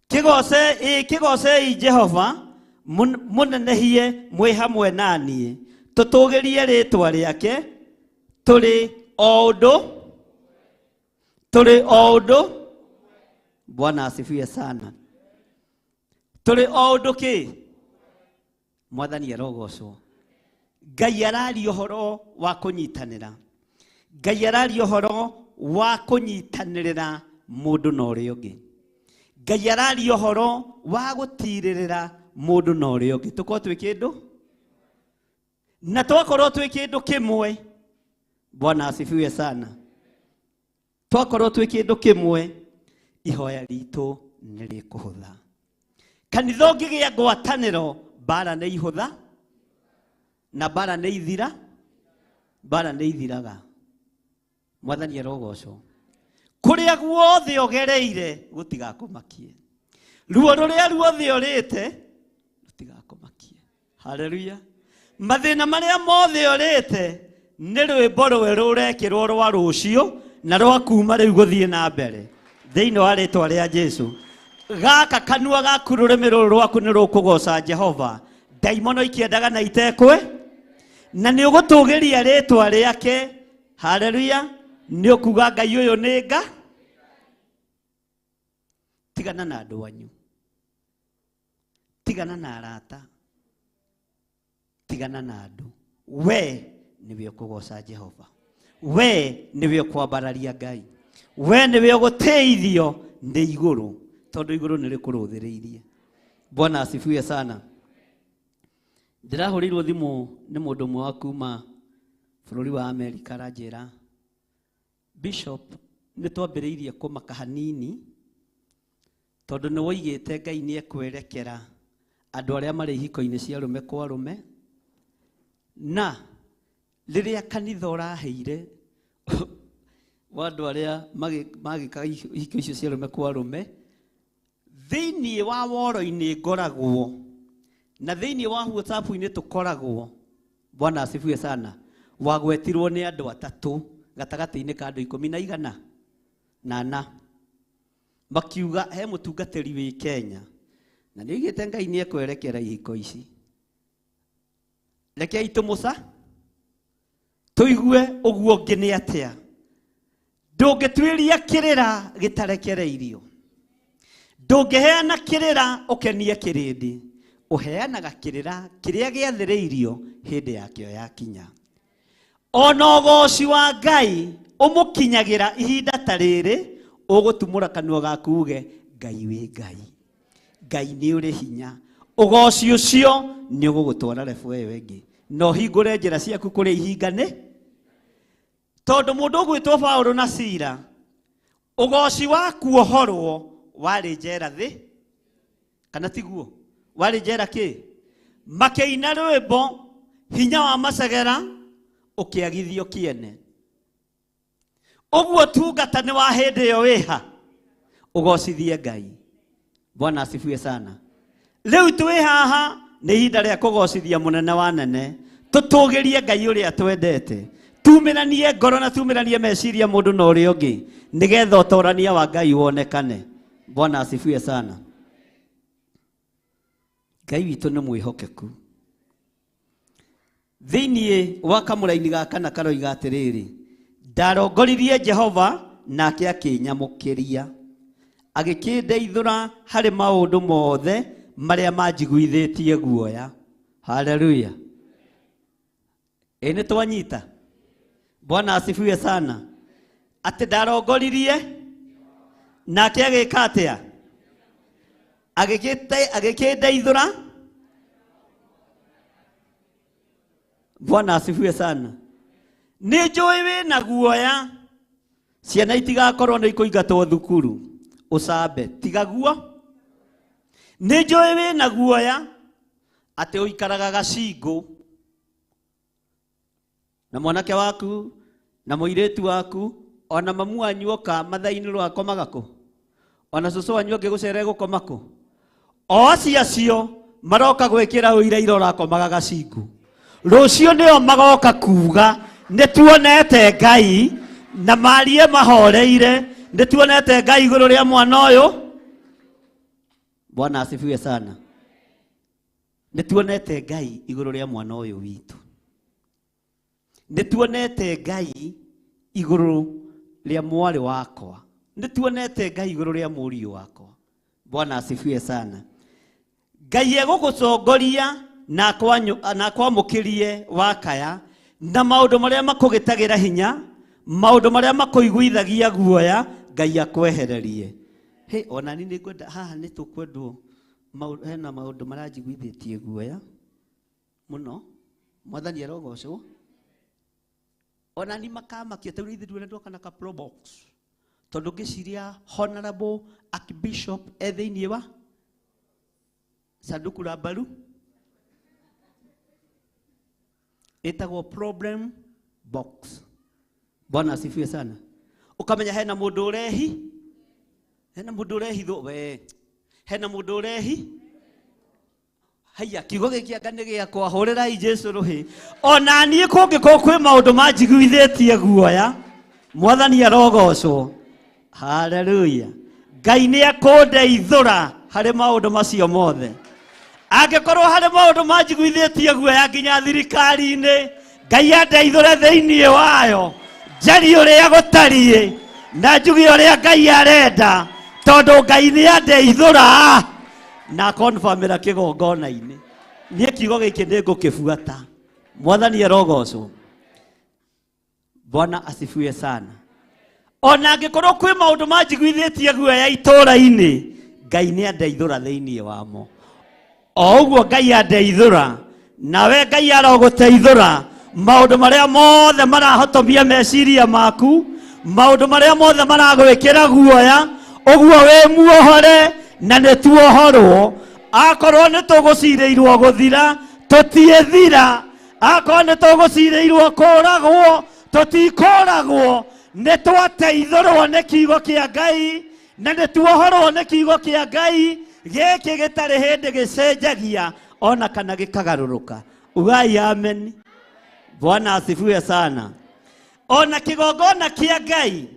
Kĩgocei Jehova mũnenehie mwĩ hamwe na niĩ, tũtũgĩrie rĩtwa rĩake tũrĩ o ũndũ, tũrĩ o ũndũ. Bwana asifiwe sana. Tũrĩ o ũndũ kĩ? Mwathani arogocwo. Ngai araria ũhoro wa kũnyitanĩra. Ngai araria ũhoro wa kũnyitanĩrĩra mũndũ na ũrĩa ũngĩ. Ngai araria ũhoro wa gũtirĩrĩra mũndũ na ũrĩa ũngĩ. Tũkorwo twĩ kĩndũ na twakorwo twĩ kĩndũ kĩmwe. Bwana asifiwe sana. Twakorwo twĩ kĩndũ kĩmwe, ihoya ritũ nĩ rĩkũhũtha. Kanitha ũngĩgĩa ngwatanĩro, mbara nĩ ihũtha na mbara nĩ ithira, mbara nĩ ithiraga. Mwathani arogocwo. Kũrĩa guothe ũgereire gũtigakũmakie. Ruo rũrĩa ruothe ũrĩte rũtigakũmakie. Haleluya. Mathĩna marĩa mothe ũrĩte nĩ rwĩmbo rwerũ rũrekĩrwo rwa rũciũ na rwa kuma rĩu gũthiĩ na mbere thĩinĩ wa rĩtwa rĩa Jesu. Gaka kanua gaku rũrĩmĩ rũrũ rwaku nĩ rũkũgoca Jehova. Ndaimono ikĩendaga na itekwe na nĩ ũgũtũgĩria rĩtwa rĩake. Haleluya. Nĩ ũkuga Ngai ũyũ nĩ nga. Tigana na andũ anyu, tigana na arata, tigana na andũ. We nĩwe ũkũgoca Jehova, we nĩwe ũkwambararia Ngai, we nĩwe ũgũtĩithio nĩ igũrũ, tondũ igũrũ nĩ rĩkũrũthĩrĩirie. Bwana asifiwe sana. Ndĩrahũrĩirwo thimũ nĩ mũndũ ũmwe wa kuma bũrũri wa Amerika, aranjĩra Bishop, nĩ twambĩrĩirie kũmaka hanini tondũ nĩ woigĩte Ngai nĩ ekwerekera andũ arĩa marĩ ihiko-inĩ cia arũme kwa arũme, na Rĩrĩa kanitha ũraheire wa andũ arĩa magĩkaga ihiko icio cia arũme kwa arũme, thĩinĩ wa woro-inĩ ngoragwo na thĩinĩ wa WhatsApp-inĩ tũkoragwo. Bwana asifiwe sana. Wagwetirwo nĩ andũ atatũ gatagatĩ-inĩ ka andũ ikũmi na igana na ana, makiuga he mũtungatĩri wĩ Kenya na nĩ oigĩte Ngai nĩ ekwerekera ihiko ici, rekei tũmũca tũigue ũguo ũngĩ nĩ atĩa. Ndũngĩtuĩria kĩrĩra gĩtarekereirio, ndũngĩheana kĩrĩra ũkenie kĩrĩndĩ, ũheanaga kĩrĩra kĩrĩa gĩathĩrĩirio hĩndĩ yakĩo yakinya. Ona ũgoci wa Ngai ũmũkinyagĩra ihinda ta rĩrĩ, ũgũtumũra kanua gaku uge Ngai wĩ Ngai, Ngai nĩ ũrĩ hinya. Ũgoci ũcio nĩ ũgũgũtwara rebu ĩyo ĩngĩ na ũhingũre njĩra ciaku kũrĩa ihinga nĩ tondũ mũndũ ũgwĩtwo Paũlũ na Sila, ũgoci wa kuohorwo warĩ njera thĩ, kana tiguo? Warĩ njera kĩ? Makĩina rwĩmbo hinya wa macegera ũkĩagithio kĩene. Ũguo tungata nĩ wa hĩndĩ ĩyo wĩha ũgocithie Ngai. Bwana asifiwe sana. Rĩu twĩ haha nĩ ihinda rĩa kũgocithia mũnene wa nene, tũtũgĩrie Ngai ũrĩa twendete, tumĩranie ngoro na tumĩranie meciria mũndũ na ũrĩa ũngĩ, nĩgetha ũtorania wa Ngai wonekane. Bwana asifiwe sana. Ngai witũ nĩ mwĩhokeku. Thĩinĩ wa kamũraini ga kana karoiga atĩrĩrĩ, ndarongoririe Jehova nake akĩnyamũkĩria, agĩkĩndeithũra harĩ maũndũ mothe marĩa manjiguithĩtie guoya. Haleluya. Ĩ nĩ twanyita? Bwana asifiwe sana. Atĩ ndarongoririe nake agĩka atĩa? Agĩkĩndeithũra. Bwana asifiwe sana. Nĩ njũĩ wĩna guoya, ciana itigakorwo nĩ ikũingatwo thukuru, ũcambe, tiga guo. Nĩ njũĩ wĩna guoya atĩ ũikaraga gacingũ na mwanake waku na mũirĩtu waku, ona mamu wanyu oka mathaa-inĩ rwakomaga kũ, ona cũcũ wanyu angĩgũcerera gũkoma kũ, o acio acio maroka gwĩkĩra ũira ira ũrakomaga gacingũ, rũciũ nĩo magoka kuga nĩ tuonete Ngai, na marie mahoreire nĩ tuonete Ngai igũrũ rĩa mwana ũyũ. Bwana asifiwe sana. Nĩ tuonete Ngai igũrũ rĩa mwana ũyũ witũ, nĩ tuonete Ngai igũrũ rĩa mwarĩ wakwa, nĩ tuonete Ngai igũrũ rĩa mũriũ wakwa. Bwana asifiwe sana. Ngai egũgũtongoria na akwamũkĩrie wakaya na maũndũ marĩa makũgĩtagĩra hinya, maũndũ marĩa makũiguithagia guoya, Ngai akwehererie. Hey, ona ni nĩ ngwenda haha nĩ tũkwendwo hena maũndũ maranjiguithĩtie guoya mũno. Mwathani arogocwo. Ona ni makamakia tondũ ithuĩ tuona twoka na ka pro box, tondũ ngĩciria Honorable Archbishop e thĩinĩ wa sanduku la mbaru ĩtagwo problem box. Bwana asifiwe sana. Ũkamenya hena mũndũ ũrehi, hena mũndũ ũrehithwo, we hena mũndũ ũrehi. Haiya, kiugo gĩkĩ anga nĩ gĩakwa, hũrĩrai Jesũ rũhĩ. Ona niĩ kũngĩkorwo kwĩ maũndũ manjiguithĩtie guoya, Mwathani arogocwo. Haleluya. Ngai nĩ ekũndeithũra harĩ maũndũ macio mothe. Angĩkorwo harĩ maũndũ manjiguithĩtie guoya nginya thirikari-inĩ, Ngai andeithũre thĩinĩ wayo, njarie ũrĩa gũtariĩ na njuge ũrĩa Ngai arenda, tondũ Ngai nĩ andeithũra na akonfamĩra kĩgongona-inĩ. Niĩ kiugo gĩkĩ nĩ ngũkĩbuata. Mwathani arogocwo. Bwana asifiwe sana. Ona angĩkorwo kwĩ maũndũ manjiguithĩtie guoya itũũra-inĩ, Ngai nĩ andeithũra thĩinĩ wamo. O ũguo Ngai andeithũra, nawe Ngai arogũteithũra maũndũ marĩa mothe marahotomia meciria maku, maũndũ marĩa mothe maragwĩkĩra guoya, ũguo wĩ muohore na nĩ tuohorwo. Akorwo nĩ tũgũcirĩirwo gũthira, tũtiĩthira. Akorwo nĩ tũgũcirĩirwo kũragwo, tũtikũragwo, nĩ twateithũrwo nĩ kiugo kĩa Ngai, na nĩ tuohorwo nĩ kiugo kĩa Ngai gĩkĩ gĩtarĩ hĩndĩ gĩcenjagia ona kana gĩkagarũrũka. Ugai amen. Bwana asifiwe sana. Ona kĩgongona kĩa Ngai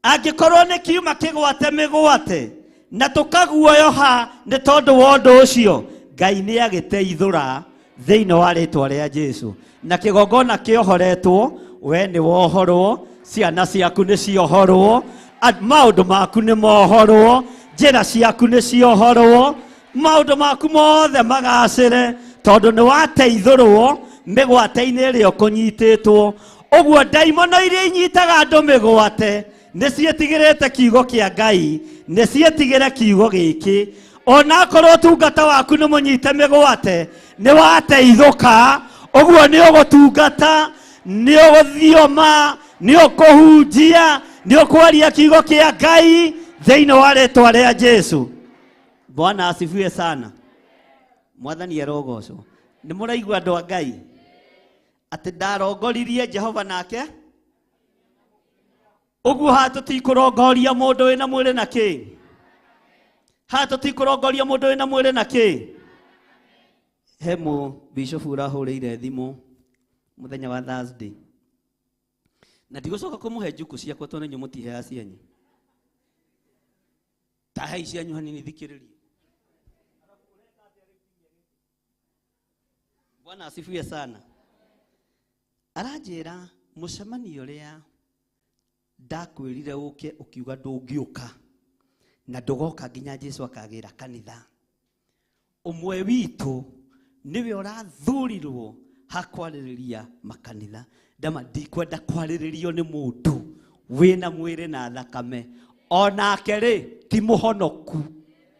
angĩkorwo nĩ kiuma kĩgwate mĩgwate na tũkaguoyoha nĩ tondũ wa ũndũ ũcio, Ngai nĩ agĩteithũra thĩinĩ wa rĩtwa rĩa Jesu. Na kĩgongona kĩohoretwo, we nĩ wohorwo, ciana ciaku nĩ ciohorwo, maũndũ maku nĩ mohorwo, njĩra ciaku nĩ ciohorwo, maũndũ maku mothe magacĩre tondũ nĩ wateithũrwo mĩgwate-inĩ ĩrĩa ũkũnyitĩtwo. Ũguo ndaimono iria inyitaga andũ mĩgwate nĩ ciĩtigĩrĩte kiugo kĩa Ngai, nĩ ciĩtigĩre kiugo gĩkĩ. Ona akorwo ũtungata waku nĩ mũnyite mĩgwate, nĩ wateithũka, ũguo nĩ ũgũtungata, nĩ ũgũthioma, nĩ ũkũhunjia, nĩ ũkwaria kiugo kĩa Ngai thĩinĩ wa rĩtwa rĩa Jesu. Bwana asifiwe sana. Mwathani arogocwo. Nĩ mũraigua andũ a Ngai atĩ ndarongoririe Jehova nake ũguo haha tũtikũrongoria mũndũ wĩna mwĩrĩ na kĩ, haha tũtikũrongoria mũndũ wĩna mwĩrĩ na kĩ. He mũ bishop ũrahũrĩire thimũ mũthenya wa Thursday, na ndigũcoka kũmũhe njuku ciakwa tondũ inyuĩ mũtiheaga cianyu. Tahei cianyu hanini thikĩrĩrie. Bwana asifiwe sana. Aranjĩra mũcemanio ũrĩa ndakwĩrire ũke ũkiuga ndũngĩũka na ndũgoka nginya Jesu akagĩra kanitha, ũmwe witũ nĩwe ũrathurirwo hakwarĩrĩria makanitha. Ndama ndikwenda kwarĩrĩrio nĩ mũndũ wĩna mwĩrĩ na thakame, onake rĩ ti mũhonoku.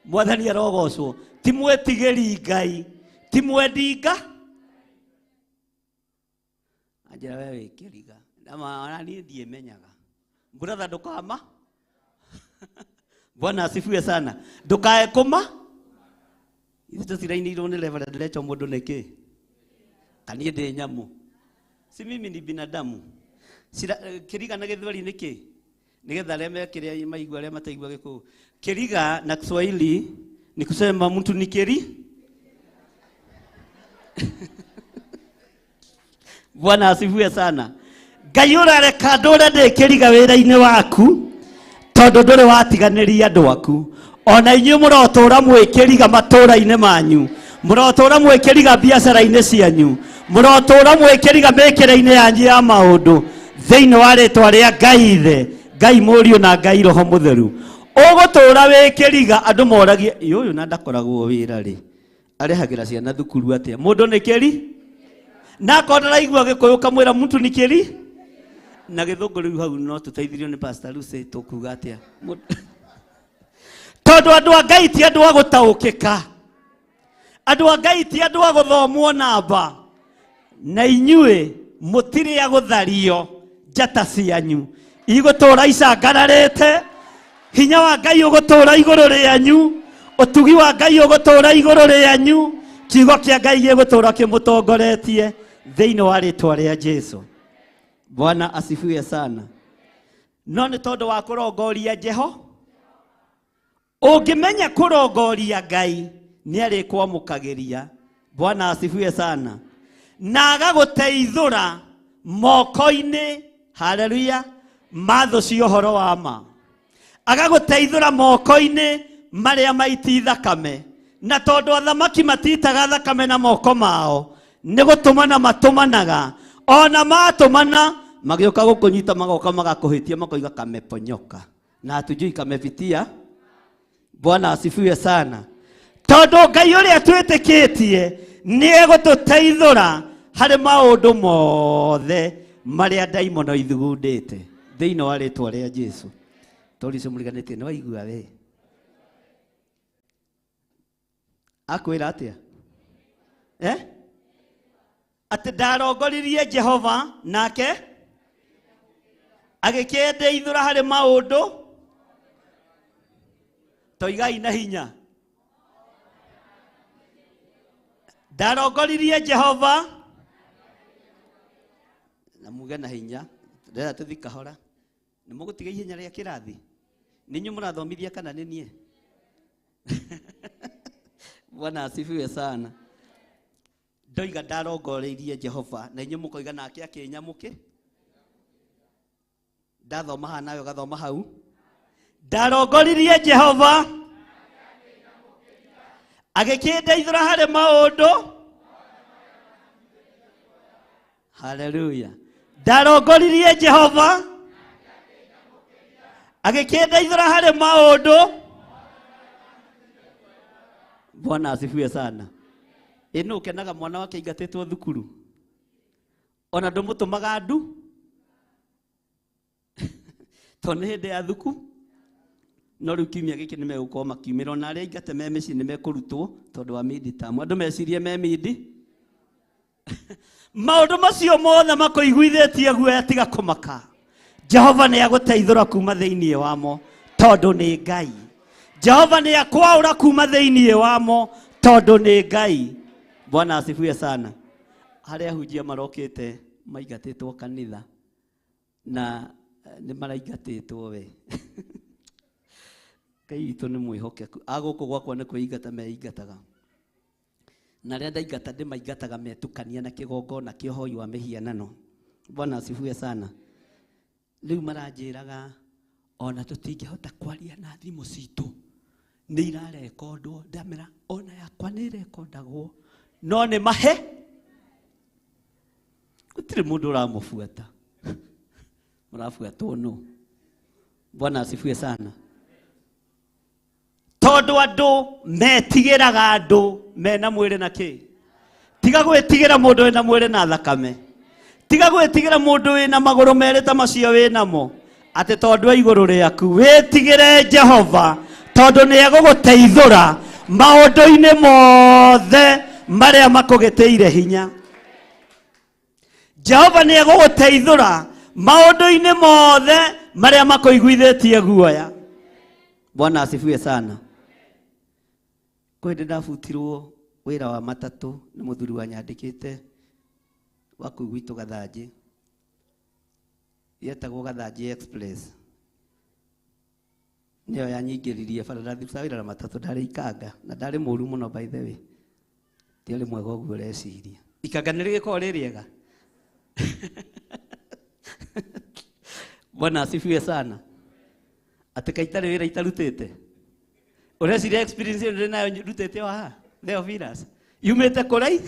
Mwathani arogocwo. Ti mwĩtigĩri Ngai, ti mwendinga. Anjĩra we wĩ kĩriga. Ndama ona niĩ ndiĩmenyaga. Brother ndũkama. Bwana asifiwe sana. Ndũkae kũma. Ithuĩ tũtirainĩirwo nĩ Reverend Rachel mũndũ nĩkĩ? Kaniĩ ndĩ nyamũ. Si mimi ni binadamu. Kĩriga na Gĩthweri nĩ kĩ? Nĩgetha arĩa mekĩrĩa maigua arĩa mataigua Gĩkũyũ. Kĩriga na Kiswahili ni kusema mtu ni keri. Bwana asifiwe sana. Ngai ũrareka ndũre ndĩ kĩriga wĩra-inĩ waku tondũ ndũrĩ watiganĩria andũ aku. Ona inyuĩ mũrotũra mwĩkĩriga matũra-inĩ manyu, mũrotũra mwĩkĩriga biacara-inĩ cianyu, mũrotũra mwĩkĩriga mĩkĩre-inĩ yanyu ya maũndũ thĩinĩ wa rĩtwa rĩa Ngai Ithe, Ngai Mũriũ na Ngai Roho Mũtheru. Ũgũtũra wĩkĩriga andũ moragie ĩ ũyũ na ndakoragwo wĩra rĩ, arehagĩra ciana thukuru atĩa? Mũndũ nĩ kĩri? Na akorwo ndaraigua Gĩkũyũ kamwĩra mtu nĩ kĩri? Na Gĩthũngũ rĩu hau no tũteithirio nĩ Pastor Lucy tũkuga atĩa? Tondũ andũ a Ngai ti andũ a gũtaũkĩka, andũ a Ngai ti andũ a gũthomwo namba, na inyuĩ mũtirĩ a gũthario njata cianyu igũtũra icangararĩte, hinya wa Ngai ũgũtũra igũrũ rĩanyu, ũtugi wa Ngai ũgũtũra igũrũ rĩanyu, kiugo kĩa Ngai gĩgũtũra kĩmũtongoretie thĩinĩ wa rĩtwa rĩa Jesu. Bwana asifiwe sana. No nĩ tondũ wa kũrongoria Jeho. Ũngĩmenya kũrongoria Ngai nĩ arĩkwamũkagĩria. Bwana asifiwe sana. Na agagũteithũra moko-inĩ, haleluya, ma thũ cia ũhoro wa ma. Agagũteithũra moko-inĩ marĩa maiti thakame. Na tondũ athamaki matitaga thakame na moko mao, nĩ gũtũmana matũmanaga. Ona matũmana magĩũka gũkũnyita magoka magakũhĩtia makoiga kameponyoka. Na hatujui kamepitia. Bwana asifiwe sana. Tondũ Ngai ũrĩa twĩtĩkĩtie nĩ egũtũteithũra harĩ maũndũ mothe marĩa ndaimono ithugundĩte thĩinĩ wa rĩtwa rĩa Jesu. Tondũ icio mũriganĩtie nĩ waigua we. Akwĩra atĩa? Atĩ ndarongoririe Jehova nake agĩkĩndeithũra harĩ maũndũ. Toigai na hinya. Ndarongoririe Jehova. Na muge na hinya ndĩrenda tũthi kahora. Nĩ mũgũtiga ihenya rĩa kĩrathi? Nĩ inyuĩ mũrathomithia kana nĩ niĩ? Bwana asifiwe sana. Ndoiga ndarongoreirie Jehova na inyuĩ mũkoiga nake akĩnyamũkĩ. Ndathoma haha nawe ũgathoma hau. Ndarongoririe Jehova agĩkĩndeithũra harĩ maũndũ. Haleluya. Ndarongoririe Jehova agĩkĩndeithũra harĩ maũndũ. Bwana asifiwe sana. Ĩ nũ ũkenaga mwana wake aingatĩtwo thukuru ona ndũmũtũmaga ndu tondũ nĩ hĩndĩ ya thuku. No rĩu kiumia gĩkĩ nĩ megũkorwo makiumĩra ona arĩa aingate me mĩciĩ nĩ mekũrutwo tondũ wa mid term. Andũ mecirie me mid maũndũ macio mothe makũiguithĩtie guoya tiga kũmaka. Jehova nĩ agũteithũra kuma thĩinĩ wamo tondũ nĩ Ngai. Jehova nĩ akwaũra kuma thĩinĩ wamo tondũ nĩ Ngai. Bwana asifiwe sana. Harĩa ahunjia marokĩte maingatĩtwo kanitha na nĩ maraingatĩtwo we. Ngai witũ nĩ mwĩhokeku. A gũkũ gwakwa nĩ kwĩingata meingataga. Na arĩa ndaingata ndĩmaingataga metukania na kĩgongona kĩa ũhoi wa mĩhianano. Bwana asifiwe sana. Rĩu maranjĩraga ona tũtingĩhota kwaria na thimũ citũ nĩ irarekondwo. Ndamera ona yakwa nĩ ĩrekondagwo no nĩ mahe gũtirĩ mũndũ ũramũbuata. Mũrabuatwo nũ? Bwana asifiwe sana. Tondũ andũ metigĩraga andũ mena mwĩrĩ na kĩ. Tiga gwĩtigĩra mũndũ wĩna mwĩrĩ na thakame. Tiga gwĩtigĩra mũndũ wĩna magũrũ merĩ ta macio wĩnamo atĩ tondũ e igũrũ rĩaku. Wĩtigĩre Jehova tondũ nĩ egũgũteithũra maũndũ-inĩ mothe marĩa makũgĩtĩire hinya. Jehova nĩ egũgũteithũra maũndũ-inĩ mothe marĩa makũiguithĩtie guoya. Bwana asifiwe sana. Kwĩ hĩndĩ ndabutirwo wĩra wa matatũ nĩ mũthuri wanyandĩkĩte wa kũu gwitũ Gathanjĩ. Yetagwo Gathanjĩ Express. Nĩyo yanyingĩririe bara. Ndarutaga wĩra na matatũ, ndarĩ ikanga na ndarĩ mũru mũno by the way. Ndiarĩ mwega ũguo ũreciria. Ikanga nĩ rĩgĩkoragwo rĩ rĩega. Bwana asifiwe sana. Atĩ kaĩ itarĩ wĩra itarutĩte. Ũreciria experience ĩyo ndĩ nayo ndutĩte o haha Theophilus yumĩte kũrai.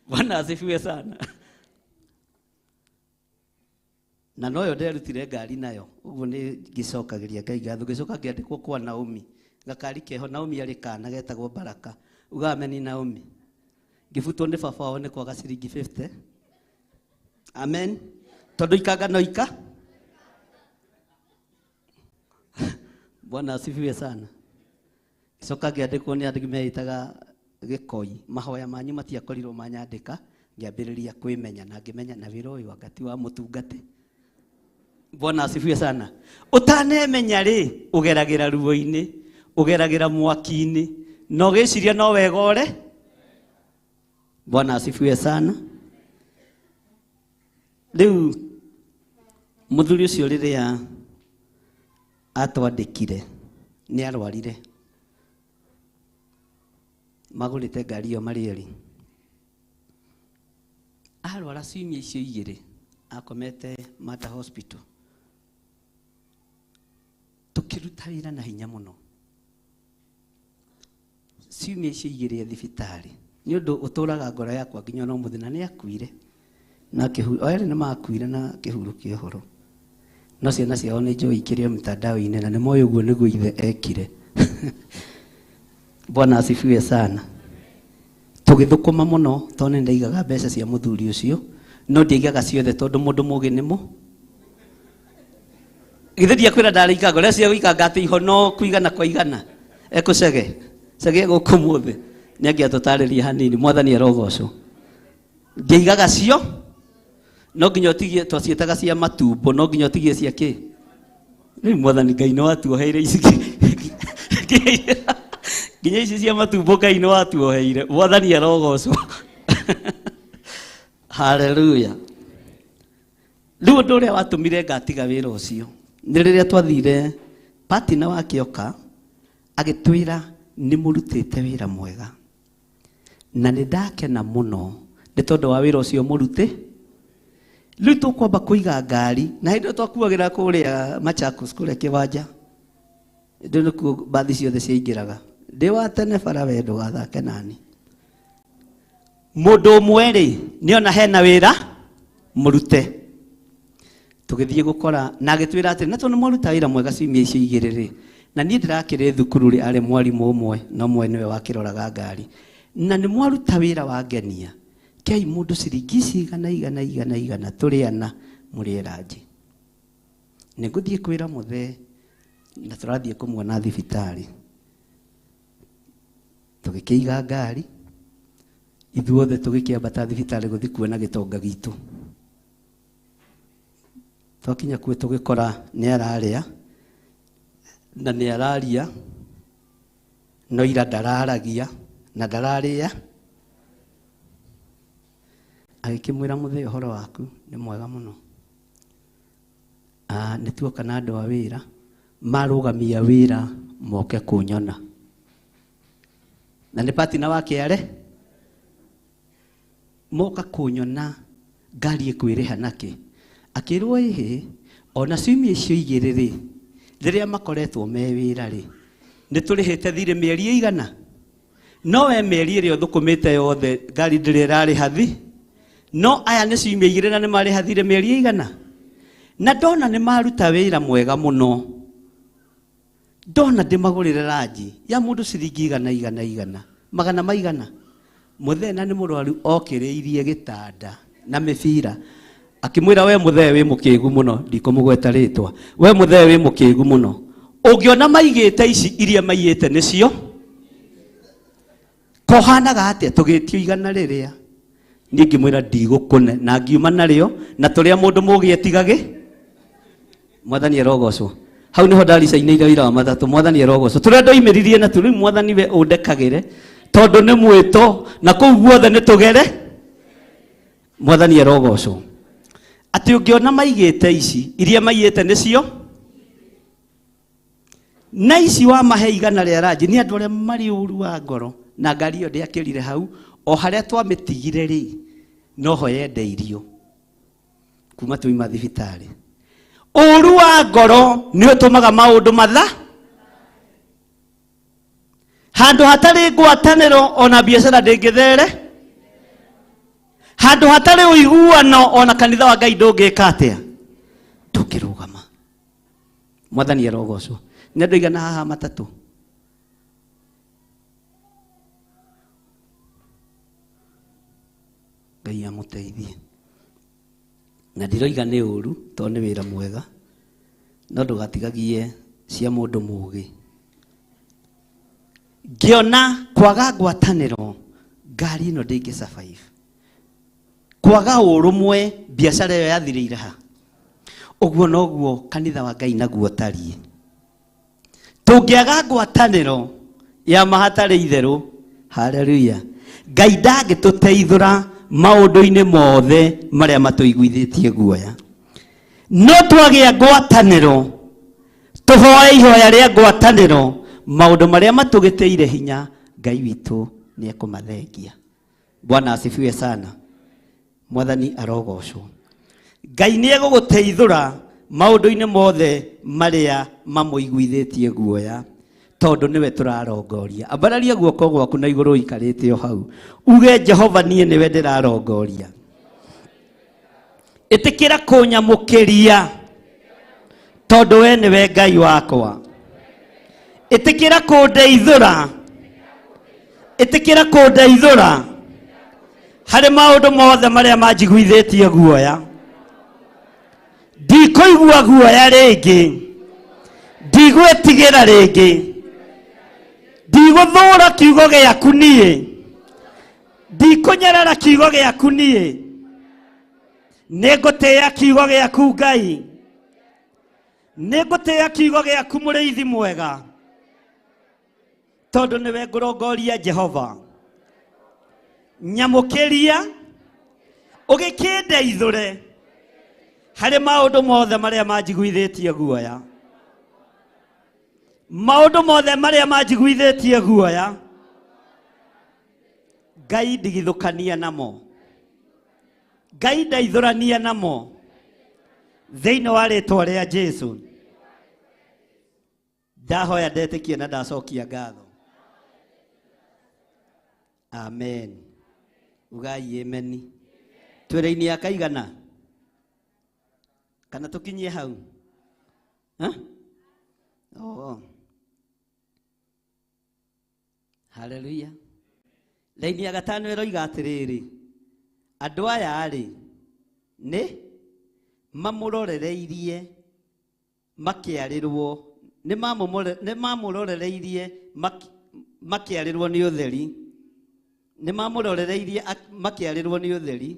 Bwana asifiwe sana. Na noyo nderutire ngari nayo ũguo nĩ ngĩcokagĩria Ngai ngatho. Ngĩcoka ngĩandĩkwo kwa Naomi gakari keho. Naomi arĩ kana getagwo Baraka. Uga ameni Naomi. Ngĩbutwo nĩ baba wao nĩ kwaga ciringi 50. Amen. Tondũ ikanga no ika. Bwana asifiwe sana. Gĩcoka ngĩandĩkwo nĩ andũ meitaga Gĩkoi. Mahoya manyu matiakorirwo manyandĩka. Ngĩambĩrĩria kwĩmenya na ngĩmenya na wĩra ũyũ anga ti wa mũtungati. Bwana asifiwe sana. Ũtanemenya rĩ, ũgeragĩra ruo-inĩ, ũgeragĩra mwaki-inĩ, na ũgĩciria no wega ũre. Bwana asifiwe sana. Rĩu mũthuri ũcio rĩrĩa atwandĩkire nĩ arwarire. Magũrĩte ngari ĩyo marĩ erĩ. Arwara ciumia icio igĩrĩ akomete Mater Hospital. Tũkĩruta wĩra na hinya mũno. Ciumia icio igĩrĩ thibitarĩ nĩ ũndũ ũtũraga ngoro yakwa nginya ona ũmũthĩ, na nĩ akuire na o erĩ nĩ makuire na kĩhurũkio ũhoro. No ciana ciao nĩ njũĩ ikĩrio mtandao-inĩ na nĩ moĩ ũguo nĩguo ithe ekire. Bwana asifiwe sana. Tũgĩthũkũma mũno tondũ nĩ ndaigaga mbeca cia mũthuri ũcio, no ndiaigaga ciothe tondũ mũndũ mũgĩ nĩ mũ. Githĩ ndiakwĩra ndarĩ ikanga, ũreciria gũikanga atĩ ihono kũigana kwa igana. Ekũcege, cege gũkũ mũthĩ. Nĩ angĩatũtarĩria hanini, Mwathani arogocwo. Ndiaigaga cio, no nginya ũtigie, twaciĩtaga cia matumbo, no nginya ũtigie cia kĩ? Rĩu Mwathani Ngai nĩ watuoheire ici nginya ici cia matumbo Ngai nĩ watuoheire. Mwathani arogocwo. Haleluya. Rĩu ũndũ ũrĩa watũmire ngatiga wĩra ũcio nĩ rĩrĩa twathire partner wake oka agĩtwĩra nĩ mũrutĩte wĩra mwega na nĩ ndakena mũno nĩ tondũ wa wĩra ũcio mũrute. Rĩu tũkwamba kũiga ngari na hĩndĩ ĩyo twakuagĩra kũrĩa Machakos kũrĩa kĩwanja ndĩ nĩkuo mbathi ciothe ciaingĩraga. Ndĩ wa tene bara we ndũgathake nani. Mũndũ ũmwe rĩ nĩona hena wĩra mũrute. Tũgĩthiĩ gũkora na agĩtwĩra atĩrĩ na tondũ nĩ mwaruta wĩra mwega ciumia icio igĩrĩ rĩ na niĩ ndĩrakĩrĩ thukuru rĩ arĩ mwarimũ ũmwe na ũmwe nĩwe wakĩroraga ngari na nĩ mwaruta wĩra wa ngenia kei mũndũ ciringi ici igana igana igana igana tũrĩ ana mũrĩe ranji. Nĩ ngũthiĩ kwĩra mũthee na tũrathiĩ kũmuona thibitarĩ. Tũgĩkĩiga ngari ithuothe tũgĩkĩambata thibitarĩ gũthiĩ kuona gĩtonga gitũ. Twakinya kuo tũgĩkora nĩ ararĩa na nĩ araria no ira ndararagia na ndararĩa. Agĩkĩmwĩra mũthee ũhoro waku nĩ mwega mũno. Nĩ tuoka na andũ a wĩra marũgamia wĩra moke kũnyona na nĩ partner wake are moka kũnyona ngari ĩkwĩrĩha nakĩ. Akĩrwo ĩhĩ ona ciumia icio igĩrĩ rĩ rĩrĩa makoretwo me wĩra rĩ nĩ tũrĩhĩte thirĩ mĩeri ĩigana no we mĩeri ĩrĩa ũthũkũmĩte yothe ngari ndĩrĩ ĩrarĩha thi no aya nĩ ciumia igĩrĩ na nĩ marĩha thirĩ mĩeri ĩigana na ndona nĩ maruta wĩra mwega mũno ndona ndĩmagũrĩre ranji ya mũndũ ciringi igana igana igana magana maigana. Mũthee na nĩ mũrwaru okĩrĩirie gĩtanda na mĩbira akĩmwĩra we mũthee wĩ mũkĩgu mũno ndikũmũgweta rĩtwa we mũthee wĩ mũkĩgu mũno ũngĩona maigĩte ici iria maiyĩte nĩcio kohanaga atĩa tũgĩtio igana rĩrĩa niĩ ngĩmwĩra ndigũkũne na ngiuma narĩo na tũrĩa mũndũ mũgĩ etigagĩ. Mwathani arogocwo. Hau niho ndaricainĩire wĩra wa matatũ. Mwathani arogocwo. Tũrĩa ndoimĩririe na tũrĩu mwathani we ũndekagĩre tondũ nĩ mwĩto na kũu guothe nĩ tũgere. Mwathani arogocwo. Atĩ ũngĩona maigĩte ici iria maiyĩte nĩcio na ici wamahe igana rĩa ranji nĩ andũ arĩa marĩ ũru wa ngoro na ngari ĩyo ndĩakĩrire hau o harĩa twamĩtigire rĩ noho yendeirio kuma twauma thibitarĩ. Ũru wa ngoro nĩ ũtũmaga maũndũ matha handũ hatarĩ ngwatanĩro ona biacara ndĩngĩthere handũ hatarĩ ũiguano ona kanitha wa Ngai ndũngĩka atĩa ndũngĩrũgama. Mwathani arogocwo. Nĩ andũ aigana haha matatũ? Ngai amũteithie. Na ndiroiga nĩ ũru tondũ nĩ wĩra mwega no ndũgatigagie cia mũndũ mũgĩ. Ngĩona kwaga ngwatanĩro ngari ĩno ndĩngĩ survive. Kwaga ũrũmwe biacara ĩyo yathirĩire ha. Ũguo noguo kanitha wa Ngai naguo ũtariĩ. Tũngĩaga ngwatanĩro ya mahatarĩ itherũ, haleluya, Ngai ndangĩtũteithũra maũndũ-inĩ mothe marĩa matũiguithĩtie guoya. No twagĩa ngwatanĩro tũhoe ihoya rĩa ngwatanĩro maũndũ marĩa matũgĩtĩire hinya Ngai witũ nĩ ekũmathengia. Bwana asifiwe sana. Mwathani arogocwo. Ngai nĩ egũgũteithũra maũndũ-inĩ mothe marĩa mamũiguithĩtie guoya tondũ nĩwe tũrarongoria. Ambararia guoko gwaku na igũrũ ũikarĩte o hau uge Jehova niĩ nĩwe ndĩrarongoria. Ĩtĩkĩra kũnyamũkĩria tondũ we nĩwe Ngai wakwa. Ĩtĩkĩra kũndeithũra, ĩtĩkĩra kũndeithũra harĩ maũndũ mothe marĩa manjiguithĩtie guoya. Ndikũigua guoya rĩngĩ, ndigwĩtigĩra rĩngĩ, ndigũthũra kiugo gĩaku niĩ, ndikũnyarara kiugo gĩaku niĩ, nĩngũtĩĩa kiugo gĩaku Ngai, nĩngũtĩĩa kiugo gĩaku mũrĩithi mwega, tondũ nĩwe ngũrongoria Jehova. Nyamũkĩria ũgĩkĩndeithũre Harĩ maũndũ mothe marĩa manjiguithĩtie guoya, maũndũ mothe marĩa manjiguithĩtie guoya, Ngai ndigithũkania namo, Ngai ndeithũrania namo thĩinĩ wa rĩtwa rĩa Jesu. Ndahoya ndetĩkia na ndacokia ngatho. Amen. Ugai ameni. Twĩra-inĩ ya kaigana kana tũkinyie hau? Ha? Oh. Haleluya. Raini ya gatano ĩroiga atĩrĩrĩ, andũ aya rĩ nĩ mamũrorereirie makĩarĩrwo, nĩ mamũrorereirie makĩarĩrwo nĩ ũtheri, nĩ mamũrorereirie makĩarĩrwo nĩ ũtheri,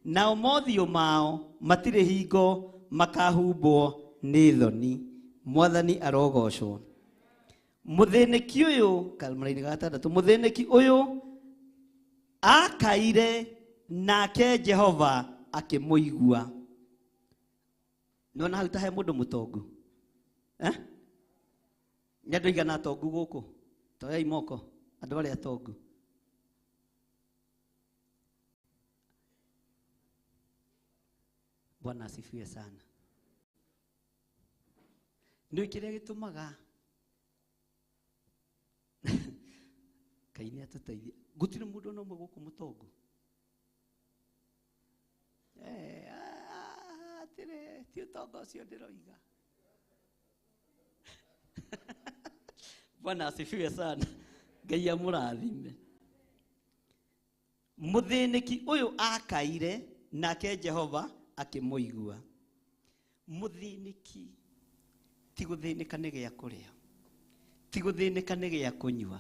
nao mothiũ mao matirĩ hingo makahumbwo nĩ thoni. Mwathani arogocwo. Mũthĩnĩki ũyũ, kamũraini ga gatandatũ, mũthĩnĩki ũyũ akaire nake Jehova akĩmũigua. Nĩwona hau ta he mũndũ mũtongu? Eh? Nĩ andũ aigana atongu gũkũ? Toyai moko, andũ arĩa atongu. Bwana asifiwe sana. Nĩ kĩrĩa gĩtũmaga Ngai nĩ atũteithie. Gũtirĩ mũndũ ona ũmwe gũkũ mũtongu. Atĩrĩ, ti ũtonga ũcio ndĩroiga. Bwana asifiwe sana. Ngai amũrathime. Mũthĩnĩki ũyũ akaire nake Jehova akĩmũigua. Mũthĩnĩki ti gũthĩnĩka nĩ gĩa kũrĩa, ti gũthĩnĩka nĩ gĩa kũnyua,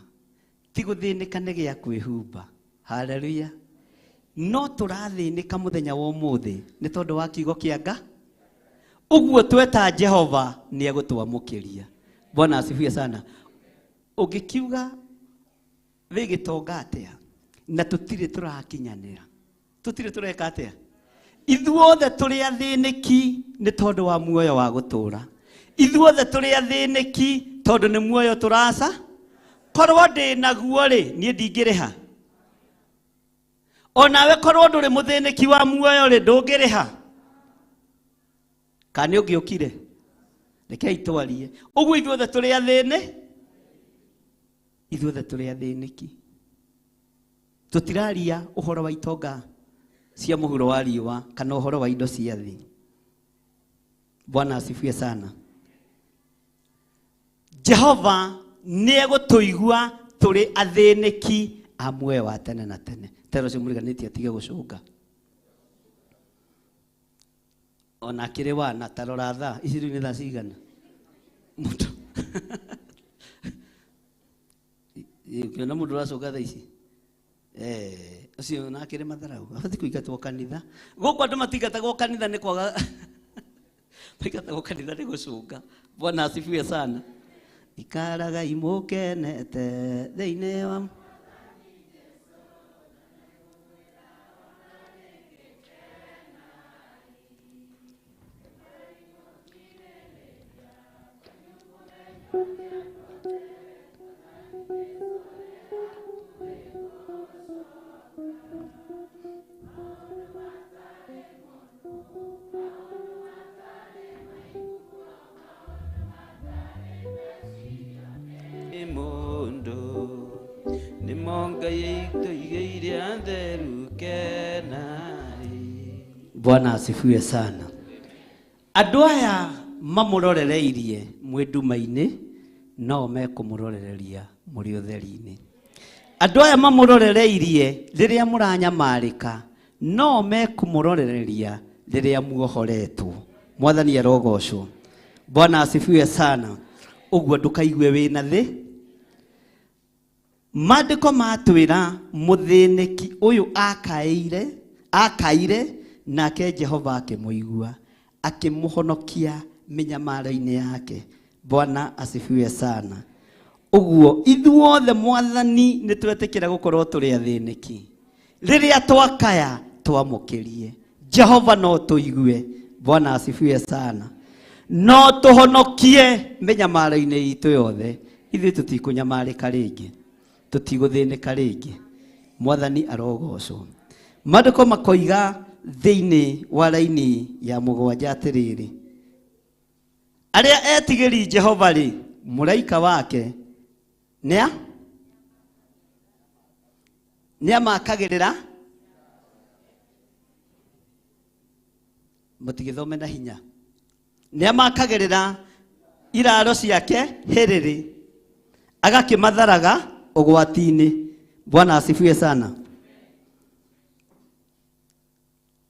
ti gũthĩnĩka nĩ gĩa kwĩhumba. Haleluya. No tũrathĩnĩka mũthenya wa ũmũthĩ nĩ tondũ wa kiugo kĩa Nga. Ũguo tweta Jehova nĩ egũtwamũkĩria. Bwana asifiwe sana. Ũngĩkiuga wĩ gĩtonga atĩa na tũtirĩ tũrakinyanĩra, tũtirĩ tũreka atĩa? Ithuothe tũrĩ athĩnĩki nĩ tondũ wa muoyo wa gũtũũra. Ithuothe tũrĩ athĩnĩki tondũ nĩ muoyo tũraca. Korwo ndĩ naguo rĩ, niĩ ndingĩrĩha. Onawe korwo ndũrĩ mũthĩnĩki wa muoyo rĩ, ndũngĩrĩha. Kana nĩ ũngĩũkire? Rekei twarie. Ũguo ithuothe tũrĩ athĩnĩ, ithuothe tũrĩ athĩnĩki. Tũtiraria ũhoro wa itonga cia mũhuro wa riũa kana ũhoro wa indo cia thĩ. Bwana asifiwe sana. Jehova nĩ egũtũigua tũrĩ athĩnĩki a muoyo wa tene na tene. Tero ũcio mũriganĩtie atige gũcũnga. Ona akĩrĩ wana, ta rora thaa ici rĩu nĩ thaa cigana? Mũndũ ũkĩona mũndũ ũracũnga thaa ici, ũcio ona akĩrĩ matharau, abatiĩ kũingatwo kanitha. Gũkũ andũ matingatagwo kanitha nĩ kwaga maingatagwo kanitha nĩ gũcũnga. Bwana asifiwe sana. Ikaragai mũkenete thĩinĩ wa Mundu ni monga yetu igeire kenai. Bwana asifiwe sana. Andũ aya mamũrorereirie mwĩ nduma-inĩ, no mekũmũrorereria mũrĩ ũtheri-inĩ. Andũ aya mamũrorereirie rĩrĩa mũranyamarĩka, no mekũmũrorereria rĩrĩa muohoretwo. Mwathani arogocwo. Bwana asifiwe sana. Ũguo ndũkaigue wĩna thĩ. Maandĩko matwĩra mũthĩnĩki ũyũ akaire nake Jehova akĩmũigua, akĩmũhonokia mĩnyamaro-inĩ yake. Bwana asifiwe sana. Ũguo ithuothe Mwathani nĩ twetĩkĩra gũkorwo tũrĩ athĩnĩki. Rĩrĩa twakaya twamũkĩrie, Jehova no tũigue. Bwana asifiwe sana. No tũhonokie mĩnyamaro-inĩ itũ yothe, ithuĩ tũtikũnyamarĩka rĩngĩ, tũtigũthĩnĩka rĩngĩ. Mwathani arogocwo. Maandĩko makoiga thĩinĩ wa raini ya 7 atĩrĩrĩ, arĩa etigĩri Jehova rĩ, mũraika wake nĩa nĩamakagĩrĩra. Mũtigĩthome na hinya. Nĩamakagĩrĩra iraro ciake hĩrĩrĩ, agakĩmatharaga ũgwati-inĩ. Bwana asifiwe sana.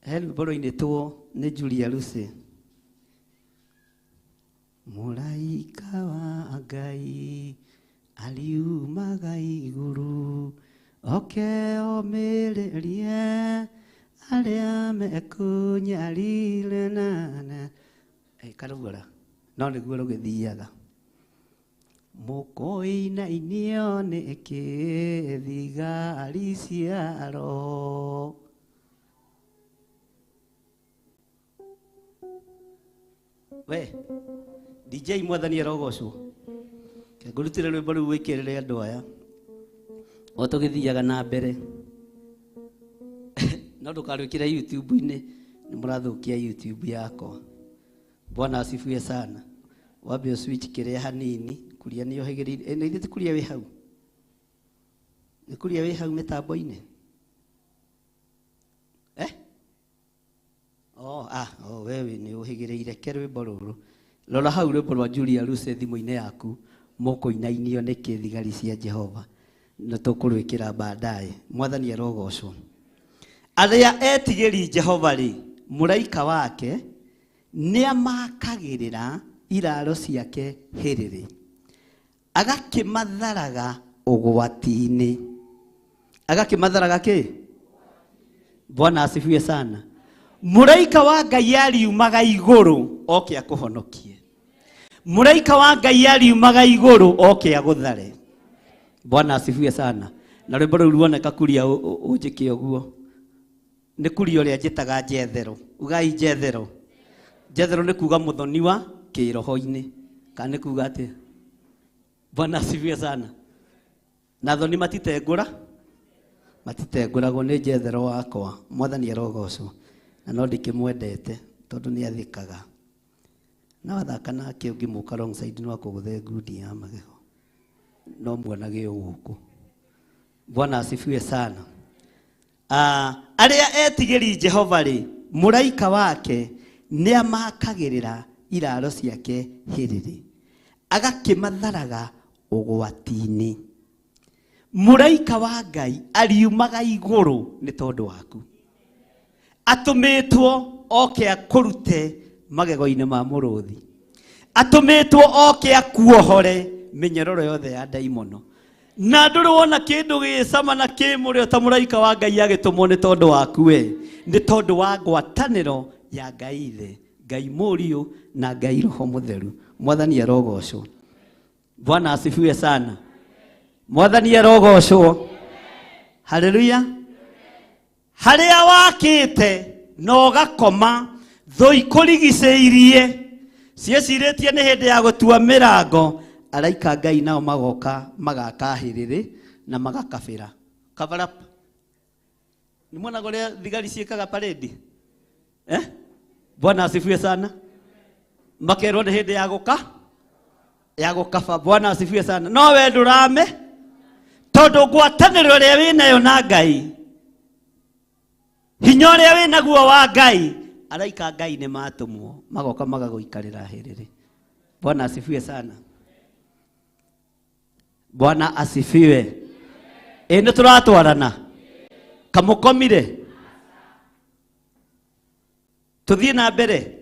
He rwĩmbo rwainĩtwo nĩ Julia Lucy. Mũraika wa Ngai ariumaga igũrũ, oke omĩrĩrie arĩa mekũnyarire nana. Karuara no nĩguo rũgĩthiaga. Mũkoinainio nĩkĩ thigari cia roho. We DJ mwathani arogocwo. Ngũrutĩre rwĩmbo rũu wĩkĩrĩre andũ aya o tũgĩthiaga na mbere. No ndũkarwĩkĩre YouTube-inĩ, nĩ mũrathũkia YouTube yakwa. Bwana asifiwe sana. Wambe switch kĩrĩa hanini, kuria nĩ ũhĩgĩrĩire. Na ithuĩ ti kuria wĩ hau. Nĩ kuria wĩ hau mĩtambo-inĩ. Oh, oh, wewe nĩ ũhĩgĩrĩire ke rwĩmbo rũrũ. Rora hau rwĩmbo rwa Julia Lucy thimũ-inĩ yaku, mũkũinainio nĩkĩ thigari cia Jehova. Na tũkũrwĩkĩra baadaye. Mwathani arogocwo. Arĩa etigĩri Jehova rĩ, mũraika wake nĩamakagĩrĩra iraro ciake hĩrĩrĩ, agakĩmatharaga ũgwati-inĩ. Agakĩmatharaga kĩ? Bwana asifiwe sana. Mũraika wa Ngai ariumaga igũrũ oke akũhonokie. Mũraika wa Ngai ariumaga igũrũ oke agũthare. Bwana asifiwe sana. Na rwĩmbo rũu ruoneka kuria ũnjĩke ũguo. Nĩ kuria ũrĩa njĩtaga Jethero. Ugai Jethero. Jethero nĩ kuga mũthoniwa kĩroho-inĩ. Kana nĩ kuga atĩa? Bwana asifiwe sana. Na thoni matitengũra? Matitengũragwo nĩ Jethero wakwa. Mwathani arogocwo. Na no ndĩkĩmwendete tondũ nĩ athĩkaga. Na wathaka nake ũngĩmũka wrong side no akũgũthe ngundi ya magego. No muonage gũkũ. Bwana asifiwe sana. Arĩa etigĩri Jehova rĩ, mũraika wake nĩamakagĩrĩra iraro ciake hĩrĩrĩ, agakĩmatharaga ũgwati-inĩ. Mũraika wa Ngai ariumaga igũrũ nĩ tondũ waku. Atũmĩtwo oke akũrute magego-inĩ ma mũrũthi. Atũmĩtwo oke akuohore mĩnyororo yothe ya ndaimono. Na ndũrĩ wona kĩndũ gĩcama na kĩmũrĩo ta mũraika wa Ngai agĩtũmwo nĩ tondũ waku we, nĩ tondũ wa ngwatanĩro ya Ngai Ithe, Ngai Mũriũ na Ngai Roho Mũtheru. Mwathani arogocwo. Bwana asifiwe sana. Mwathani arogocwo. Haleluya. Harĩa wakĩte na ũgakoma thũ ikũrigicĩirie ciĩcirĩtie nĩ hĩndĩ ya gũtua mĩrango, araika Ngai nao magoka magaka hĩrĩrĩ na magakabĩra. Cover up. Nĩ muonaga ũrĩa thigari ciĩkaga parade? Bwana asifiwe sana. Makerwo nĩ hĩndĩ ya gũka ya gũkaba. Bwana asifiwe sana. No we ndũrame tondũ ngwatanĩro ĩrĩa wĩnayo na Ngai, hinya ũrĩa wĩnaguo wa Ngai, araika Ngai nĩ matũmwo magoka magagũikarĩra hĩrĩrĩ. Bwana asifiwe sana. Bwana asifiwe. Ĩ nĩ tũratwarana? Kamũkomire? Tũthiĩ na mbere?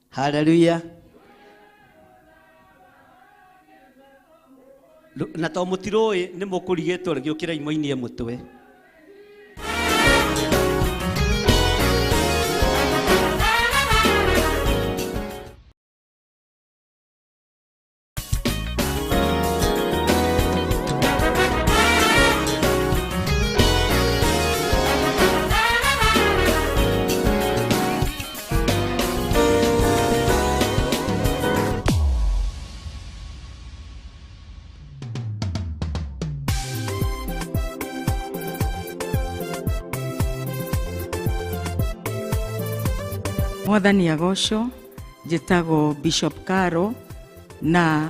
Haleluya. Na to mũtirũĩ nĩ mũkũrigĩtwo rĩgĩũkĩra imoinie mũtwe. Mwathani agocwo. Njĩtagwo Bishop Caro na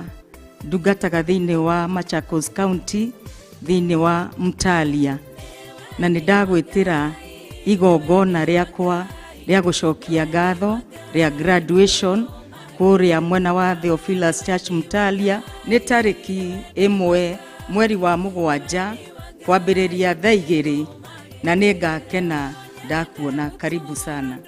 ndungataga thĩinĩ wa Machakos County thĩinĩ wa Mtalia, na nĩ ndagwĩtĩra igongona rĩakwa rĩa gũcokia ngatho rĩa graduation kũrĩa mwena wa Theophilus Church Mtalia. Nĩ tarĩki 1 mweri wa 7 kwambĩrĩria thaa 2, na nĩ ngakena ndakuona. Karibu sana.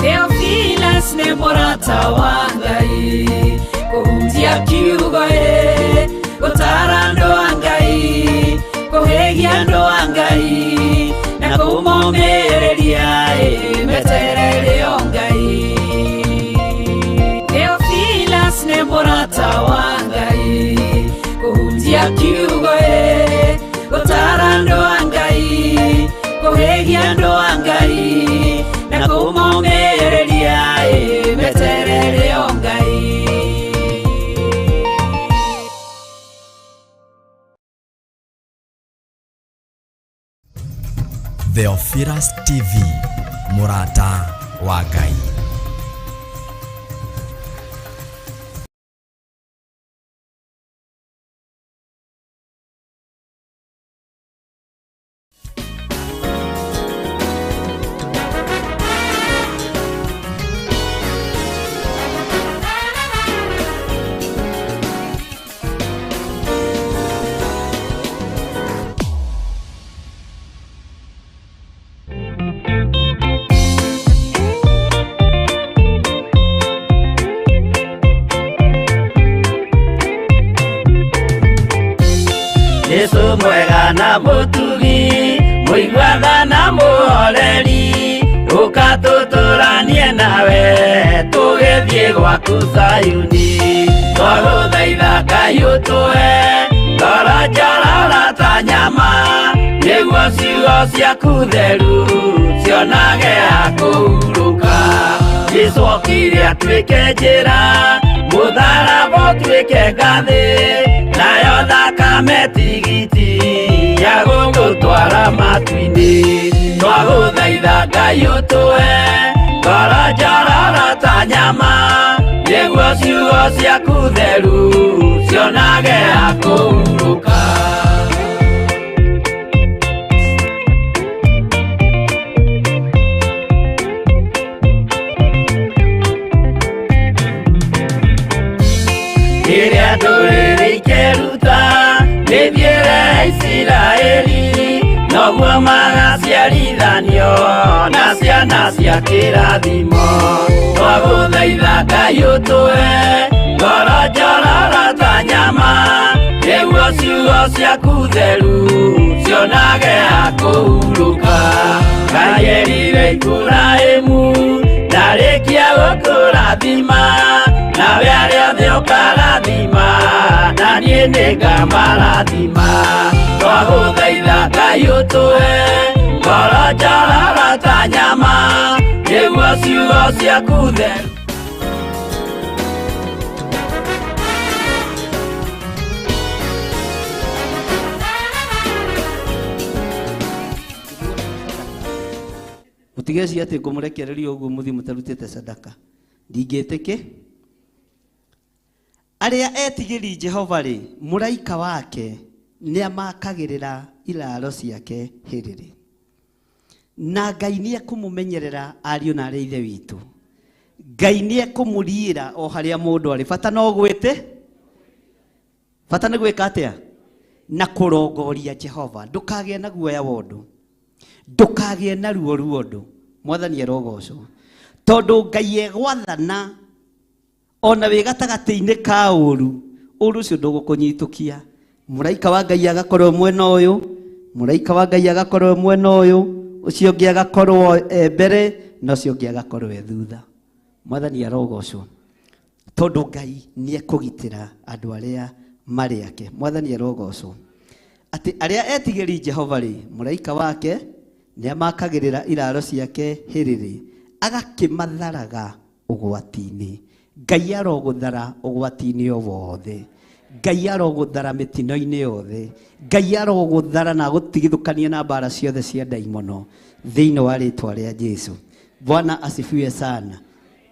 Theophilus nĩ mũrata wa Ngai, kũhunjia kiugo ĩ, gũtara andũ a Ngai, kũhĩgia andũ a Ngai, na kũmomĩrĩria ĩ, meterere o Ngai. Theophilus nĩ mũrata wa Ngai, kũhunjia kiugo ĩ, gũtara andũ a Ngai, kũhĩgia andũ a Ngai, na kũmomĩrĩria ĩ, meterere o Ngai. Theophilus TV, mũrata wa Ngai. Yesu mwega na mũtugi, mũiguaga na mũhoreri, ũka tũtũranie nawe tũgĩthiĩ gwaku Zayuni. Twagũthaitha Ngai ũtũhe ngoro njororo ta nyama, nĩguo ciugo ciaku theru cionage ha kũhurũka. Jesũ okire atuĩke njĩra, mũtharaba ũtuĩke ngathĩ, nayo thakame tigiti ya gũgũtwara matu-inĩ. Twagũthaitha Ngai ũtũhe ngoro njororo ta nyama, nĩguo ciugo ciaku theru cionage ha kũhurũka. Rĩrĩa ndũrĩrĩ ikeruta mĩthiĩre ya Isiraeli, noguo magaciarithanio na ciana cia kĩrathimo. Twagũthaitha Ngai ũtũhe ngoro njororo ta nyama, nĩguo ciugo ciaku theru cionage ha kũhurũka. Ngai erire Iburahĩmu ndarĩkia gũkũrathima, nawe arĩa othe ũkarathima, na niĩ nĩngamarathima. Twagũthaitha Ngai Ngai ũtũhe ngoro njororo ta nyama nĩguo ciugo ciaku theru. Mutigeci atä ngå må rekereria å guo må thiä må tarutä te sadaka ndingä tä arä a etigä ri Jehova rä mũraika wake nä amakagä rä ra iraro ciake hä rä rä na Ngai nä ekå må menyerera ariå na arä a ithe witå. Ngai nä ekå må riä ra o harä a må ndå arä bata no gwä te bata nä gwä ka atä a na kå rongoria Jehova. Ndũkagĩe na guoya wa ũndũ, ndũkagĩe na ruo ruo ũndũ. Mwathani arogocwo tondũ Ngai egwathana ona wĩ gatagatĩ-inĩ ka ũru, ũru ũcio ndũgũkũnyitũkia. Mũraika wa Ngai agakorwo mwena ũyũ, mũraika wa Ngai agakorwo mwena ũyũ, ũcio ũngĩ agakorwo e mbere na ũcio ũngĩ agakorwo e thutha. Mwathani arogocwo tondũ Ngai nĩ ekũgitĩra andũ arĩa marĩ ake. Mwathani arogocwo atĩ arĩa etigĩri Jehova rĩ, mũraika wake nĩ amakagĩrĩra iraro ciake hĩrĩrĩ agakĩmatharaga ũgwati-inĩ. Ngai arogũthara ũgwati-inĩ o wothe, Ngai arogũthara mĩtino-inĩ yothe, Ngai arogũthara na agũtigithũkania na mbara ciothe cia ndaimono thĩinĩ wa rĩtwa rĩa Jesu. Bwana asifiwe sana.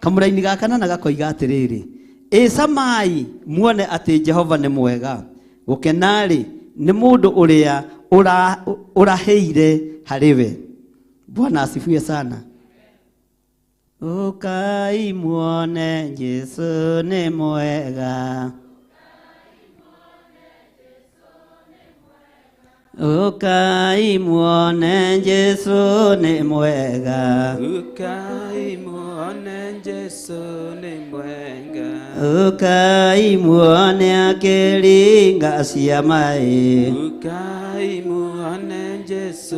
Kamũraini ga kanana gakoiga atĩrĩrĩ, ĩcamai muone atĩ Jehova nĩ mwega, gũkena-rĩ nĩ mũndũ ũrĩa ũrahĩire harĩ we. Bwana asifiwe sana. Ũkai muone Jesu nĩ mwega, ũkai muone Jesu nĩ mwega, Ũkai muone Jesu nĩ mwega, ũkai muone akĩringa ciama ĩ, Ũkai muone Jesu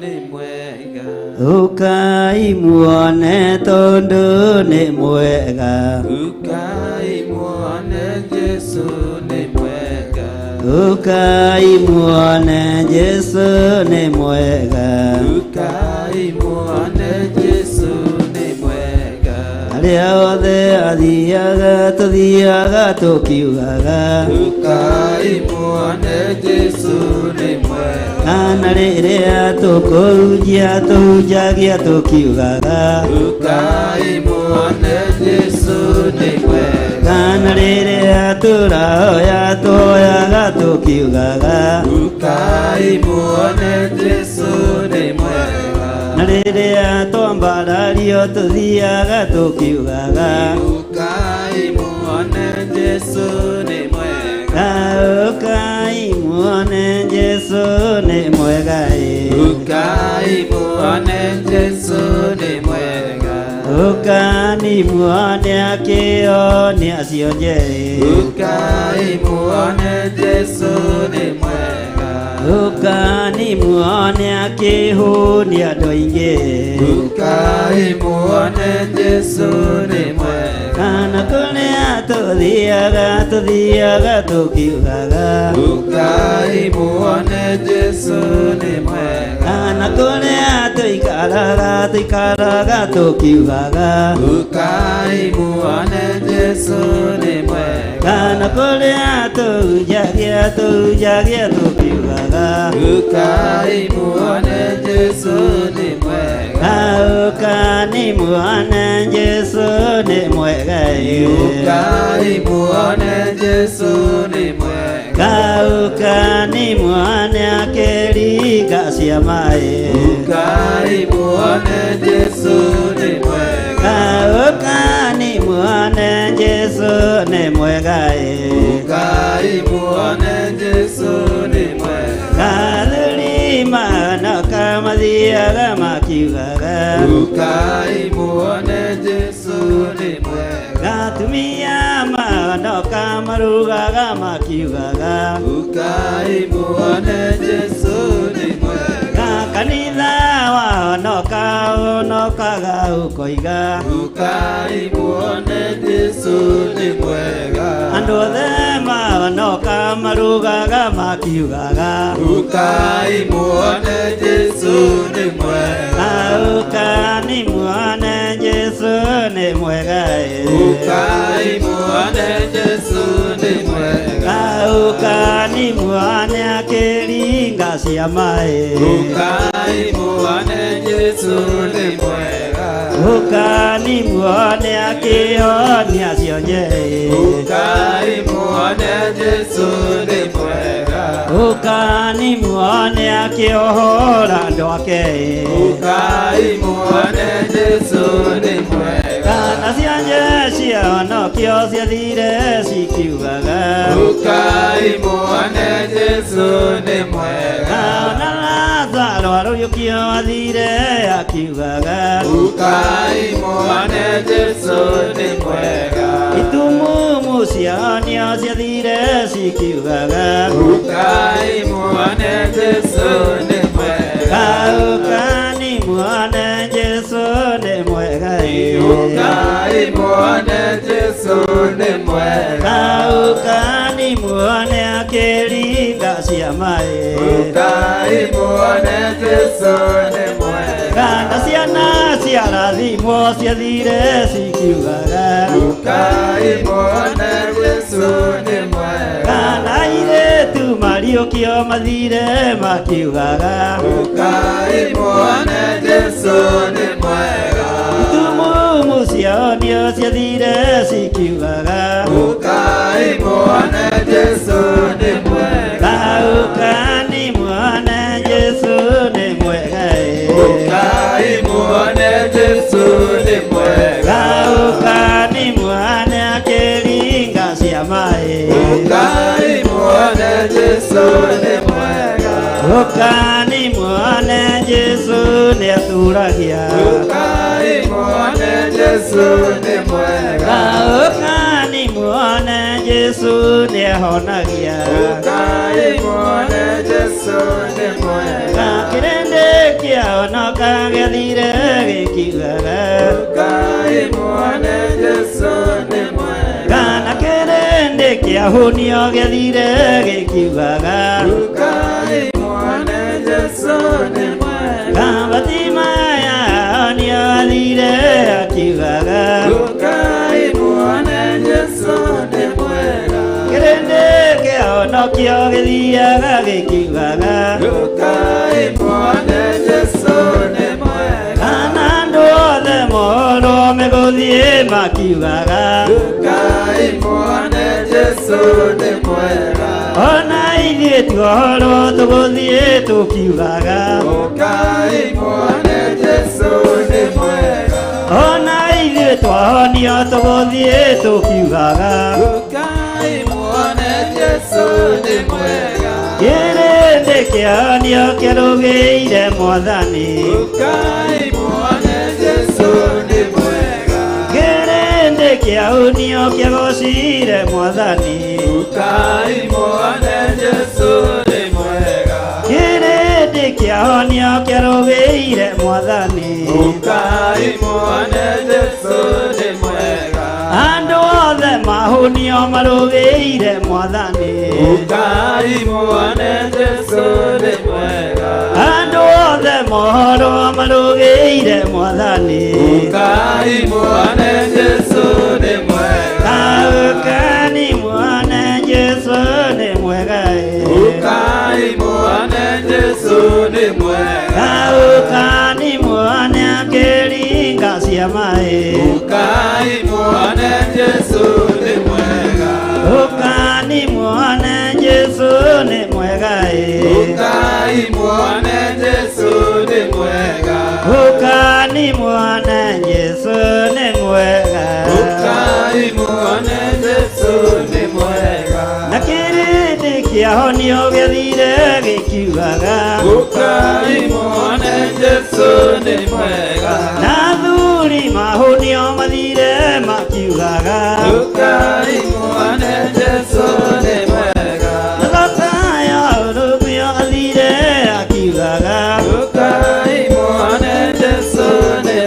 nĩ mwega, ũkai muone tondũ nĩ mwega, Ũkai muone Jesu nĩ mwega, ũkai muone Jesu nĩ mwega, Ũkai muone Jesu nĩ mwega, arĩa othe athiaga tũthiaga tũkiugaga, Ũkai muone Jesu nĩ mwega, kana rĩrĩa tũkũhunjia tũhunjagia tũkiugaga, Ũkai muone Jesu nĩ mwega, kana rĩrĩa tũrahoya tũhoyaga tũkiugaga, Ũkai muone Jesu nĩ mwega, na rĩrĩa twambarario tũthiaga tũkiugaga, Ũkai muone Jesu nĩ mwega, ũkai muone Jesu nĩ mwega ĩ, Ũkai muone Jesu nĩ mwega, ũkani muone akĩonia cionje ĩ, Ũkai muone Jesu nĩ mwega, ũkani muone akĩhũnia andũ aingĩ, Ũkai muone Jesu nĩ mwega, kana kũrĩa tũthiaga tũthiaga tũkiugaga, Ũkai muone Jesu nĩ mwega, kana kũrĩa tũikaraga tũikaraga tũkiugaga, Ũkai muone Jesu nĩ mwega, kana kũrĩa tũhunjagia tũhunjagia tũkiugaga, Ũkai muone Jesu nĩ mwega, ũkani muone Jesu nĩ mwega ĩ, Ũkai muone Jesu nĩ mwega, ũkani muone akĩringa ciama ĩ, Ũkai muone Jesu nĩ mwega, ũkani muone Jesu nĩ mwega ĩ, Ũkai muone Jesu nĩ mwega, athuri mahonoka mathiaga makiugaga, Ũkai muone Jesu nĩ mwega, atumia mahonoka marugaga makiugaga, Ũkai muone Jesu nĩ mwega, kanitha wahonoka ũhonokaga ũkoiga Ũkai muone Jesũ nĩ mwega. Andũ othe mahonoka marugaga makiugaga Ũkai muone Jesũ nĩ mwega. Ũkani muone Jesũ nĩ mwega. Ũkai muone Jesũ nĩ mwega. Ũkani muone akĩringa ciama. Ũkai muone Jesũ nĩ mwega. Ũkani muone akĩhonia cionje. Ũkai muone Jesũ nĩ mwega. Ũkani muone akĩohora andũ ake. Ũkai muone Jesũ nĩ mwega. Na cionje ciahonokio ciathire cikiugaga Ũkai muone Jesũ nĩ mwega. Ona Lazaro arũriũkio athire akiugaga Ũkai muone Jesũ nĩ mwega. Itumumu ciahonio ciathire cikiugaga Ũkai muone Jesũ nĩ mwega. Ũkani muone Jesũ nĩ mwega. Ũkai muone Jesũ nĩ mwega. Ũkani muone akĩringa ciama. Ũkai muone Jesũ nĩ mwega. Na ciana ciarathimwo ciathire cikiugaga Ũkai muone Jesũ nĩ mwega. Na airĩtu mariũkio mathire makiugaga Ũkai muone Jesũ nĩ mwega. Itumumu ciahonio ciathire cikiugaga Ũkai muone Jesũ nĩ mwega. Ũkani muone Jesũ nĩ mwega. Ũkai muone Jesũ nĩ mwega. Ũkani muone akĩringa ciama. Ũkai muone Jesũ nĩ mwega. Ũkani muone Jesũ nĩ aturagia. Ũkai muone Jesũ nĩ mwega. Ũkani muone Jesũ nĩ ahonagia. Ũkai muone Jesũ nĩ mwega. Kĩrĩndĩ kĩahonoka gĩathire gĩkiugaga Ũkai muone Jesũ nĩ mwega. Na kĩrĩndĩ kĩahũnio gĩathire gĩkiugaga Ũkai muone Jesũ nĩ mwega. Batimaya ahonio athire akiugaga Ũkai muone Jesũ nĩ mwega. Kĩrĩndĩ kĩahonokio gĩthiaga gĩkiugaga Ũkai muone Jesũ nĩ mwega. Na andũ othe mohorwo megũthiĩ makiugaga Ũkai muone Jesũ nĩ mwega. Ona ithuĩ tuohorwo tũgũthiĩ tũkiugaga Ũkai muone Jesũ nĩ mwega. Ona ithuĩ twahonio tũgũthiĩ tũkiugaga Ũkai muone Jesũ nĩ mwega. Kĩrĩndĩ kĩahonio kĩrũgĩire Mwathani. Ũkai muone Jesũ nĩ mwega. Kĩrĩndĩ kĩahonio kĩgocire Mwathani. Ũkai muone Jesũ nĩ mwega. Kĩrĩndĩ kĩahonio kĩrũgĩire Mwathani. Ũkai muone Jesũ nĩ mwega. Andũ othe mahũnio marũgĩire Mwathani. Ũkai muone Jesũ nĩ mwega. Andũ othe mohorwo marũgĩire Mwathani. Ũkai muone Jesũ nĩ mwega. Ũkani muone Jesũ nĩ mwega. Ũkai muone Jesũ nĩ mwega. Ũkani muone akĩringa ciama. Ũkai muone Jesũ nĩ mwega. Ũkani muone Jesũ nĩ mwega. Ũkai muone Jesũ nĩ mwega. Ũkani muone Jesũ nĩ mwega. Ũkai muone Jesũ nĩ mwega. Na kĩrĩndĩ kĩahonio gĩathire gĩkiugaga Ũkai muone Jesũ nĩ mwega. Na athuri mahũnio mathire makiugaga Ũkai muone Jesũ nĩ mwega. Na Zakayo ũrũmio athire akiugaga Ũkai muone Jesũ nĩ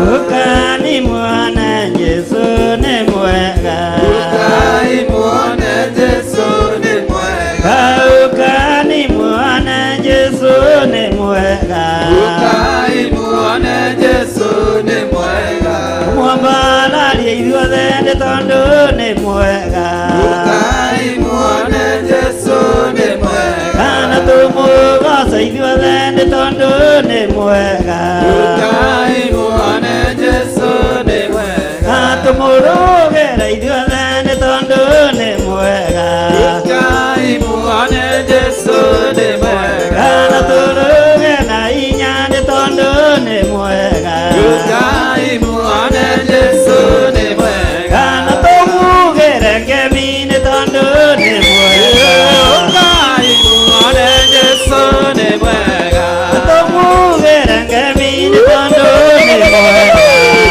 Ũkani muone Jesũ nĩ mwega. Ũkai muone Jesũ nĩ mwega. Ũkani muone Jesũ nĩ mwega. Ũkai muone Jesũ nĩ mwega. Mwambararie ithuothe nĩ tondũ nĩ mwega. Ũkai muone Jesũ nĩ mwega. Kana tũmũgoce ithuothe nĩ tondũ nĩ mwega. Ũkai muone Jesũ nĩ mwega. Tũmũrũgĩre ithuothe nĩ tondũ nĩ mwega. Ũkai muone Jesũ nĩ mwega. Kana tũrũge na hinya nĩ tondũ nĩ mwega. Ũkai muone Jesũ nĩ mwega. Kana tũmugĩre ngemi nĩ tondũ nĩ mwega. Ũkai muone Jesũ nĩ mwega. Tũmugĩre ngemi nĩ tondũ nĩ mwega.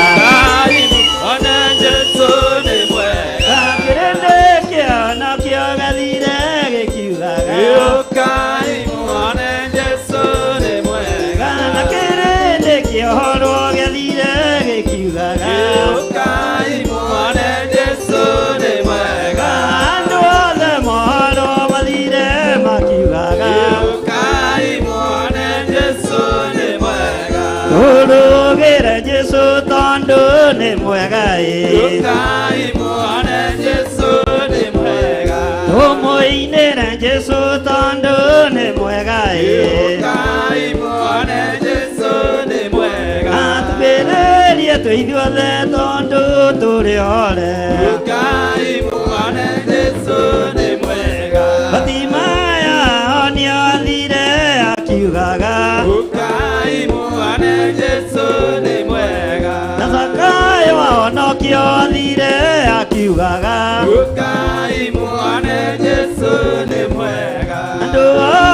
Ũkai muone Jesũ nĩ mwega. Kĩrĩndĩ kĩonokio gĩthire gĩkiugaga. Ũkai muone Jesũ nĩ mwega. Na kĩrĩndĩ kĩohorwo gĩthire gĩkiugaga. Ũkai muone Jesũ nĩ mwega. Andũ othe mohorwo mathire makiugaga. Ũkai muone Jesũ nĩ mwega. Tũrũgĩre Jesũ tondũ nĩ mwega ĩ. Ũkai muone Jesũ nĩ mwega. Tũmũinĩre Jesũ tondũ nĩ mwega ĩ. Ũkai muone Jesũ nĩ mwega. Atwĩrĩrie twĩ ithuothe tondũ tũrĩ ore. Ũkai muone Jesũ nĩ mwega. Batimaya onio athire akiugaga. Ũkai muone Jesũ nĩ mwega. Na Zakayo ahonokio athire akiugaga. Ũkai muone Jesũ nĩ mwega. Andũ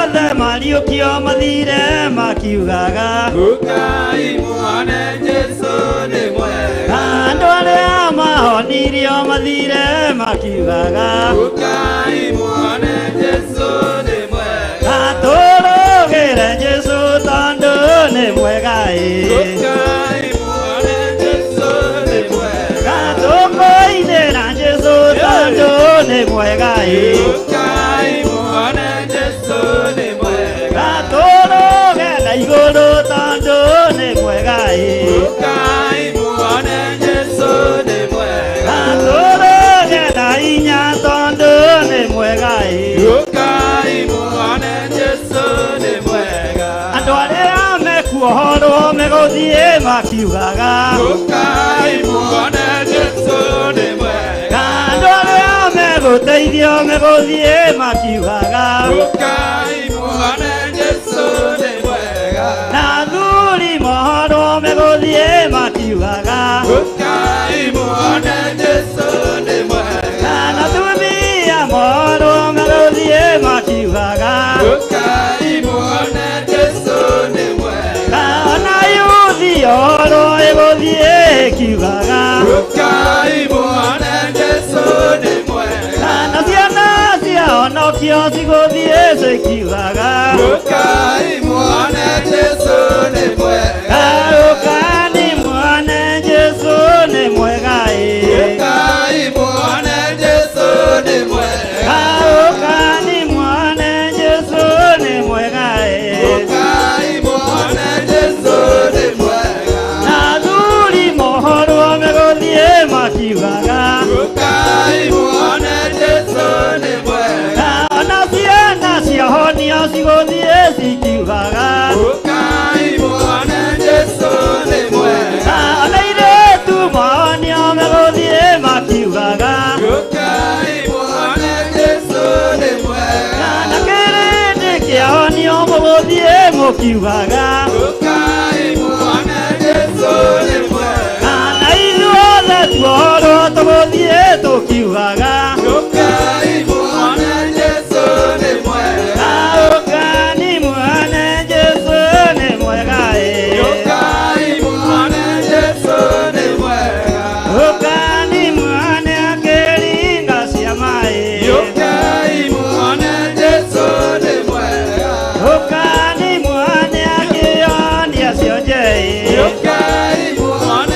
othe mariũkio mathire makiugaga. Ũkai muone Jesũ nĩ mwega. Andũ arĩa mahonirio mathire makiugaga. Ũkai muone Jesũ nĩ mwega. Tũrũgĩre Jesũ tondũ nĩ mwega ĩ. Ũkai muone Jesũ nĩ mwega. Tũkũinĩra Jesũ tondũ nĩ mwega ĩ. Ũkai muone Jesũ nĩ mwega. Tũrũge na igũrũ tondũ nĩ mwega ĩ. Ũkai muone Jesũ nĩ mwega. Tũrũge na hinya tondũ nĩ mwega ĩ. Ũkai muone Jesũ nĩ mwega. Andũ arĩa mekuohorwo megũthiĩ makiugaga. Ũkai muone Jesũ nĩ mwega. Andũ arĩa megũteithio megũthiĩ makiugaga. Ũkai muone Jesũ nĩ mwega. Na athuri mohorwo megũthiĩ makiugaga. Ũkai muone Jesũ nĩ mwega. Na atumia mohorwo megũthiĩ makiugaga. Ũkai muone Jesũ nĩ mwega. Ona yuthi ohorwo ĩgũthiĩ ĩkiugaga. Ũkai muone Jesũ nĩ mwega. Na ciana ciahonokio cigũthiĩ cikiugaga. Ũkai muone Jesũ nĩ mwega. Ũkani muone Jesũ nĩ mwega ĩ. Ũkai muone Jesũ nĩ mwega. Ũkani muone Jesũ nĩ mwega ĩ. Ũkai muone Jesũ nĩ mwega. Na athuri mohorwo megũthiĩ makiugaga. Ũkai muone Jesũ nĩ mwega. Ona ciana ciahonio cigũthiĩ cikiugaga. Ũkai muone Jesũ nĩ mwega. Ona airĩtu mohonio megũthiĩ makiugaga. Ũkai muone Jesũ nĩ mwega. Na kĩrĩndĩ kĩahonio mũgũthiĩ mũkiugaga. Ũkai muone Jesũ nĩ mwega. Na ithuothe tuohorwo tũgũthiĩ tũkiugaga. Ũkai muone Jesũ nĩ mwega. Ũkani muone Jesũ nĩ mwega ĩ. Ũkai muone Jesũ nĩ mwega. Ũkani muone akĩringa ciama ĩ. Ũkai muone Jesũ nĩ mwega. Ũkani muone akĩonia cionje ĩ. Ũkai muone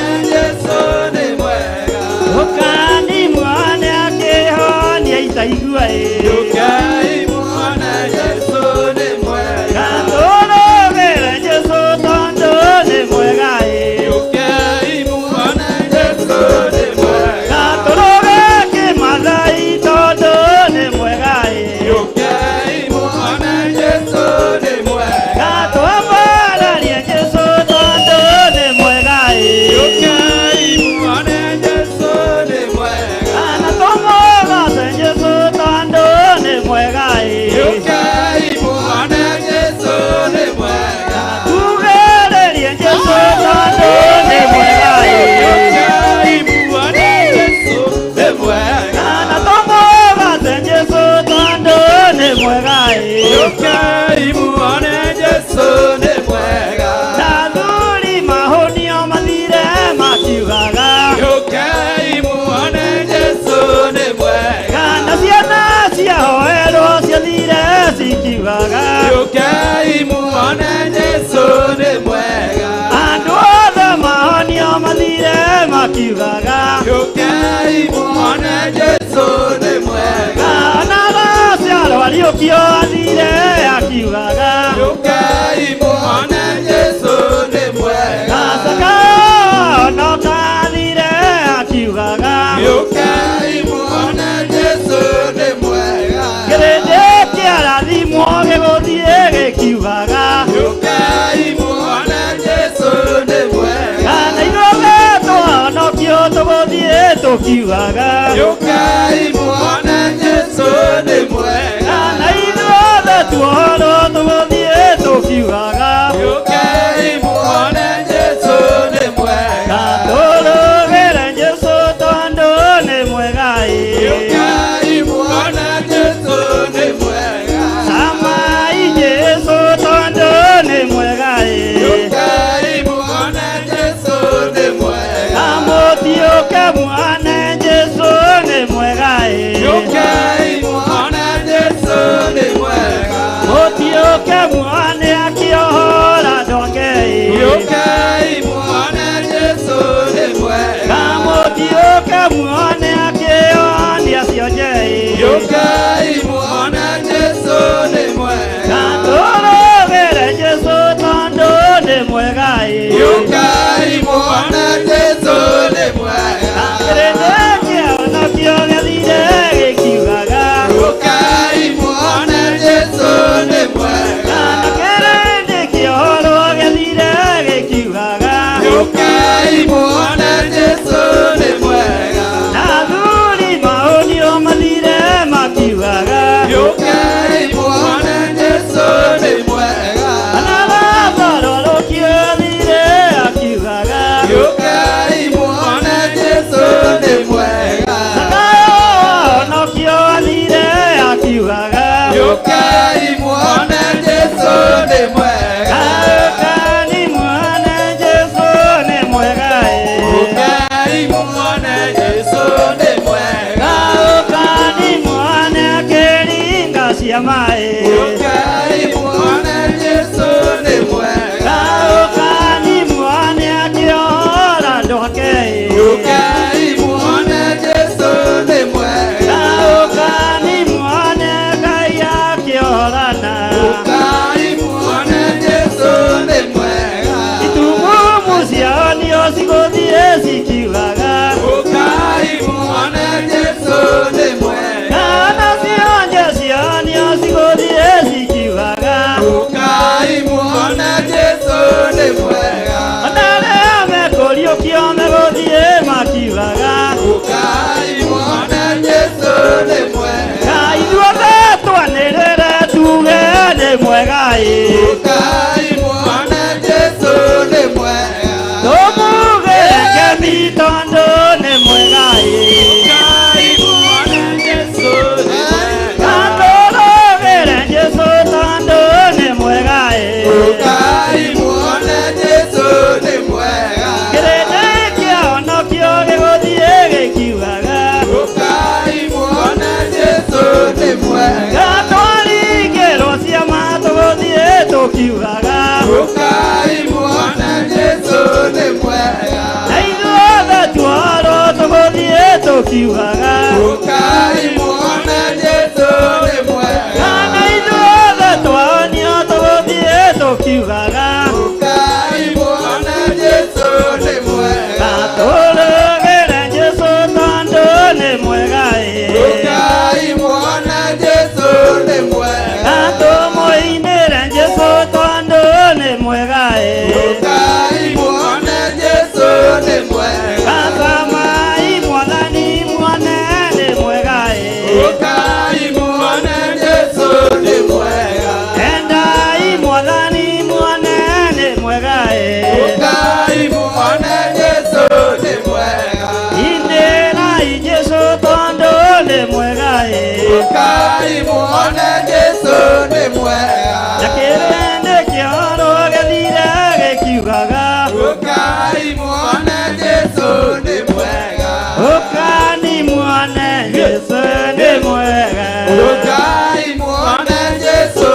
makiugaga. Ũkai muone Jesũ nĩ mwega. Andũ othe mahonio mathire makiugaga. Ũkai muone Jesũ nĩ mwega. Ona Lazaro ariũkio athire akiugaga. Ũkai muone Jesũ nĩ mwega. Zakayo honoka athire akiugaga. Ũkai muone Jesũ nĩ mwega. Kĩrĩndĩ kĩarathimwo gĩgũthiĩ gĩkiugaga. Ũkai muone Jesũ nĩ mwega. Na ithuothe twahonokio tũgũthiĩ tũkiugaga. Ũkai muone Jesũ nĩ mwega. Na ithuothe tuohorwo tũgũthiĩ tũkiugaga. Ũkai muone Jesũ nĩ mwega. Tũrũgĩre Jesũ tondũ nĩ mwega ĩ. Ũkai muone Jesũ nĩ mwega. Camai Jesũ tondũ nĩ mwega ĩ. Ũkai muone Jesũ nĩ mwega. Mũtiũke muone Jesũ nĩ mwega ĩ. Ũkai muone Jesũ nĩ mwega. Mũtiũke muone akĩohora andũ ake ĩ. Ũkai muone Jesũ nĩ mwega. Mũtiũke muone akĩonia cionje ĩ. Ũkai muone Jesũ nĩ mwega. Tũrũgĩre Jesũ tondũ nĩ mwega ĩ. Ũkai muone Jesũ nĩ mwega. Kĩrĩndĩ kĩahonokio gĩthire gĩkiugaga. Ũkai muone Jesũ nĩ mwega. Na kĩrĩndĩ kĩohorwo gĩthire gĩkiugaga. Ũkai muone Jesũ nĩ mwega. Na athuri mahonio mathire makiugaga. Ũkai muone Jesũ nĩ mwega. Na Lazaro arũkio athire akiugaga. Ũkai muone Jesũ nĩ mwega. Zakayo ahonokio athire akiugaga. Ũkai muone Jesũ nĩ mwega. Ũkani muone Jesũ nĩ mwega ĩ. Ũkai muone Jesũ nĩ mwega. Ũkani muone akĩringa ciama ĩ. Ũkai muone Jesũ nĩ mwega. Ũkani muone akĩohora andũ ake ĩ. Ũkai muone Jesũ nĩ mwega. Ũkani muone Ngai akĩohorana. Ũkai muone Jesũ nĩ mwega. Itumumu ciao nĩo cigũthiĩ cikiugaga. Ũkai muone Jesũ nĩ mwega. Na cionje ciao nĩo cigũthiĩ cikiugaga. Ũkai muone Jesũ nĩ mwega. Ona arĩa mekũriũkio megũthiĩ makiugaga. Ũkai muone Jesũ nĩ mwega. Ithuothe twanĩrĩre tuge nĩ mwega ĩ. Ũkai muone Jesũ nĩ mwega. Tũmugĩre ngemi tondũ nĩ mwega ĩ. Ũkai muone Jesũ nĩ mwega. Tũrũgĩre Jesũ tondũ nĩ mwega ĩ. Ũkai muone Jesũ nĩ mwega. Kĩrĩndĩ kĩahonokio gĩgũthiĩ gĩkiugaga. Ũkai muone Jesũ nĩ mwega. Twaringĩrwo ciama tũgũthiĩ tũkiugaga. Ũkai muone Jesũ nĩ mwega. Na ithuothe tuohorwo tũgũthiĩ tũkiugaga. Ũkai muone Jesũ nĩ mwega. Na ithuothe twahonio tũgũthiĩ tũkiugaga. Ũkai muone Jesũ nĩ mwega. Tũrũgĩre Jesũ tondũ nĩ mwega ĩ. Ũkai muone Jesũ nĩ mwega. Tũmũinĩre Jesũ tondũ nĩ mwega ĩ. Ũkai muone Jesũ nĩ mwega. Camai mwathani muone nĩ mwega ĩ. Ũkai muone Jesũ nĩ mwega. Endai mwathani muone nĩ mwega ĩ. Ũkai muone Jesũ nĩ mwega. Inĩrai Jesũ tondũ nĩ mwega ĩ. Ũkai muone Jesũ nĩ mwega. Na kĩrĩndĩ kĩorwo gĩthire gĩkiugaga. Ũkai muone Jesũ nĩ mwega. Ũkani muone Jesũ nĩ mwega. Ũkai muone Jesũ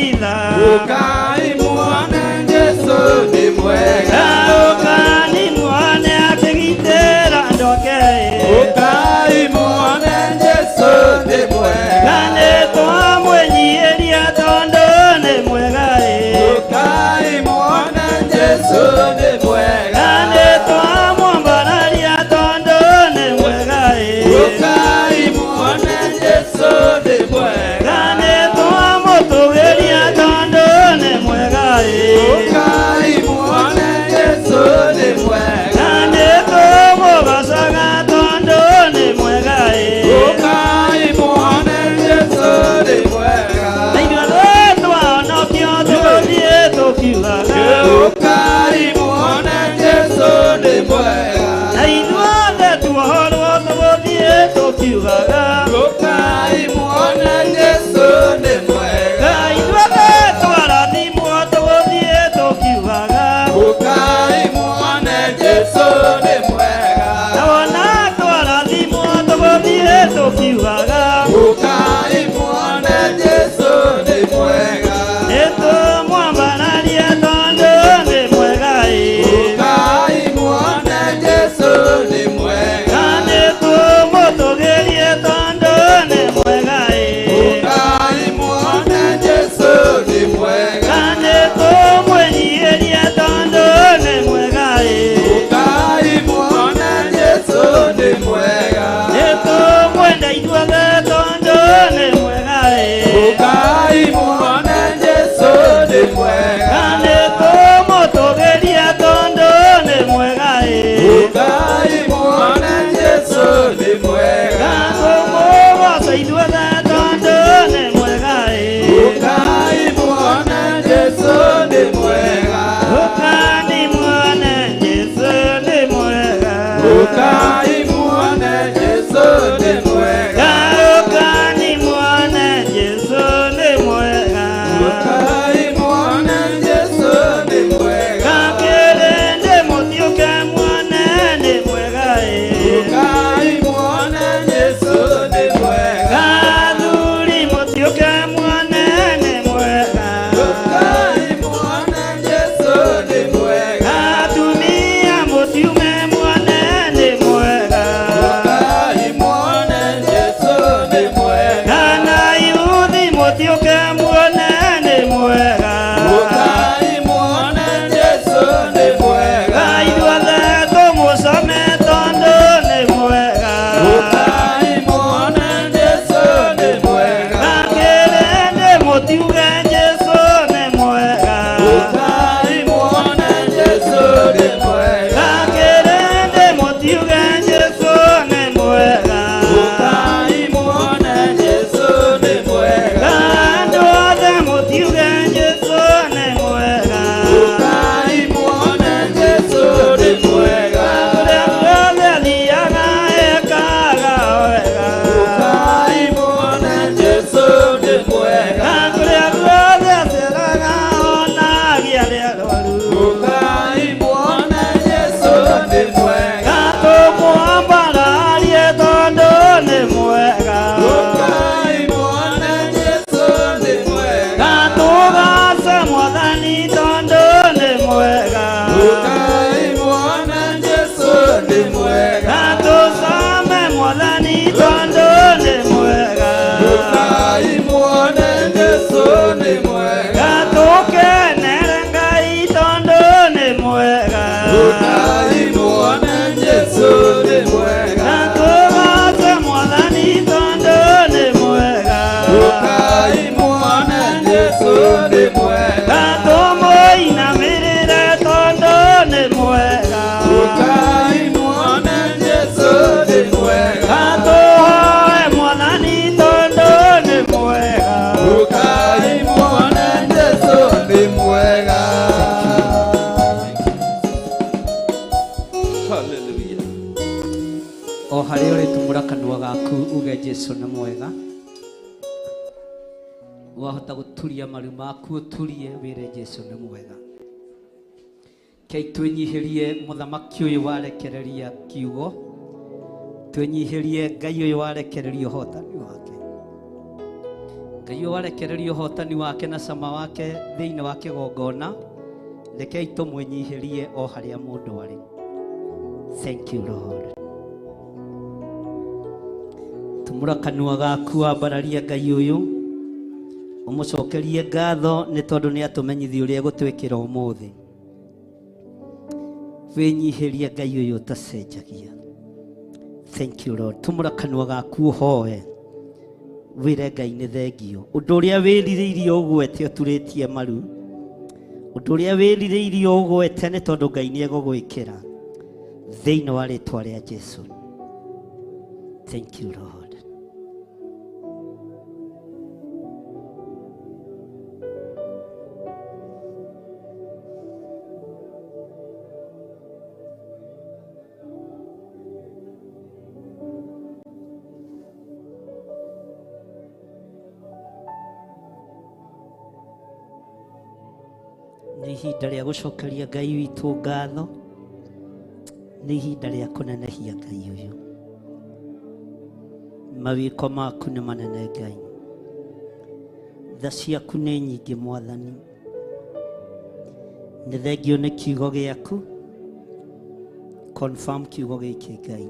kanitha. Ũkai muone Jesũ nĩ mwega. Ũkani muone akĩgitĩra andũ ake. Ũkai muone Jesũ nĩ mwega. Na nĩ twamwĩnyiihĩria tondũ nĩ mwega. Ũkai muone Jesũ nĩ mwega. Na nĩ twamwambararia tondũ nĩ mwega. Ũkai muone Jesũ nĩ mwega. Na nĩ twamũtũgĩria tondũ nĩ mwega. Ũkai muone Jesũ nĩ mwega. Na nĩ tũmũgocaga tondũ nĩ mwega. Ũkai muone Jesũ nĩ mwega. Na ithuothe twahonokio tũgũthiĩ tũkiugaga. Ũkai muone Jesũ nĩ mwega. Na ithuothe tuohorwo tũgũthiĩ tũkiugaga. Ũkai muone Jesũ nĩ mwega. Na ithuothe twarathimwo tũgũthiĩ tũkiugaga. Ũkai muone Jesũ nĩ mwega. Na wona twarathimwo tũgũthiĩ tũkiugaga. Ũkai muone Jesũ nĩ mwega. Nĩ tũmwambararia tondũ nĩ mwega. Ũkai muone Jesũ nĩ mwega. Na nĩ tũmũtũgĩrie tondũ nĩ mwega. Ũkai muone Jesũ nĩ mwega. Na nĩ tũmwĩnyiihĩrie tondũ nĩ mwega. Ũkai muone Jesũ nĩ mwega. Nĩ tũmwenda ithuothe tondũ nĩ mwega. Ũkai muone Jesũ nĩ mwega. Na nĩ tũmũtũgĩrie tondũ nĩ mwega. Ũkai muone Jesũ nĩ mwega. Na tũmũgoce ithuothe tondũ nĩ mwega. Ũkai muone Jesũ nĩ mwega. Ũkani muone Jesũ nĩ mwega. Ũkai muone Jesũ nĩ mwega. Ũkani muone Jesũ nĩ mwega. Ũkai muone Jesũ nĩ mwega. Kakĩrĩndĩ mũtiũke muone nĩ mwega. Ũkai muone Jesũ nĩ mwega. Athuri mũtiũke muone nĩ mwega. Ũkai muone Jesũ nĩ mwega. Atumia mũtiume muone nĩ mwega. Ũkai muone Jesũ nĩ mwega. Kana yuthi mũtiũke muone nĩ mwega. Ũkai muone Jesũ nĩ mwega. Ithuothe tũmũcame tondũ nĩ mwega. Ũkai muone Jesũ nĩ mwega. Kakĩrĩndĩ mũtiuge Jesũ nĩ mwega. Ũkai muone Jesũ nĩ mwega. Kakĩrĩndĩ mũtiuge Jesũ nĩ mwega. Ũkai muone Jesũ nĩ mwega. Andũ othe mũtiuge Jesũ nĩ mwega. Ũkai muone Jesũ nĩ mwega. Kũrĩa guothe athiaga ekaga wega. Ũkai muone Jesũ nĩ mwega. Kũrĩa guothe aceraga onagia arĩa arwaru. Ũkai muone Jesũ nĩ mwega. Tũmwambararie tondũ nĩ mwega. Ũkai muone Jesũ nĩ mwega. Tũgace Mwathani tondũ nĩ mwega. Ũkai muone Jesũ nĩ mwega. Tũcame Mwathani tondũ nĩ mwega. Ũkai muone Jesũ nĩ mwega. Tũkenere Ngai tondũ nĩ mwega. Ũkai muone Jesũ nĩ mwega. Tũgace Mwathani tondũ nĩ mwega. Ũkai muone Jesũ nĩ mwega. Tũmũinamĩrĩre tondũ nĩ mwega. Ũkai muone Jesũ nĩ mwega. Tũhoe Mwathani tondũ nĩ mwega. Ũkai muone Jesũ nĩ mwega. Hallelujah. O harĩa ũrĩ tumũra kanua gaku uge Jesũ nĩ mwega. Wahota gũturia maru maku ũturie wĩre Jesũ nĩ mwega. Kei twĩnyihĩrie mũthamaki ũyũ warekereria kiugo, twĩnyihĩrie Ngai ũyũ warekereria ũhotani wake. Ngai warekereria ũhotani wake na cama wake thĩinĩ wa kĩgongona, rekei tũmwĩnyihĩrie o harĩa mũndũ arĩ. Thank you Lord. Tumũra kanua gaku wambararie Ngai ũyũ, ũmũcokerie ngatho nĩ tondũ nĩ atũmenyithia ũrĩa egũtwĩkĩra ũmũthĩ. Wĩnyihĩrie Ngai ũyũ ũtacenjagia. Thank you Lord. Tumũra kanua gaku ũhoe, wĩre Ngai nĩ thengio. Ũndũ ũrĩa wĩrirĩirie ũgwete ũturĩtie maru, ũndũ ũrĩa wĩrirĩirie ũgwete nĩ tondũ Ngai nĩ egũgwĩkĩra thĩinĩ wa rĩtwa rĩa Jesu. Thank you Lord. Nĩ ihinda rĩa gũcokeria Ngai witũ ngatho, nĩ ihinda rĩa kũnenehia Ngai ũyũ. Mawĩko maku nĩ manene Ngai, tha ciaku nĩ nyingĩ Mwathani. Nĩ thengio nĩ kiugo gĩaku, confirm kiugo gĩkĩ Ngai.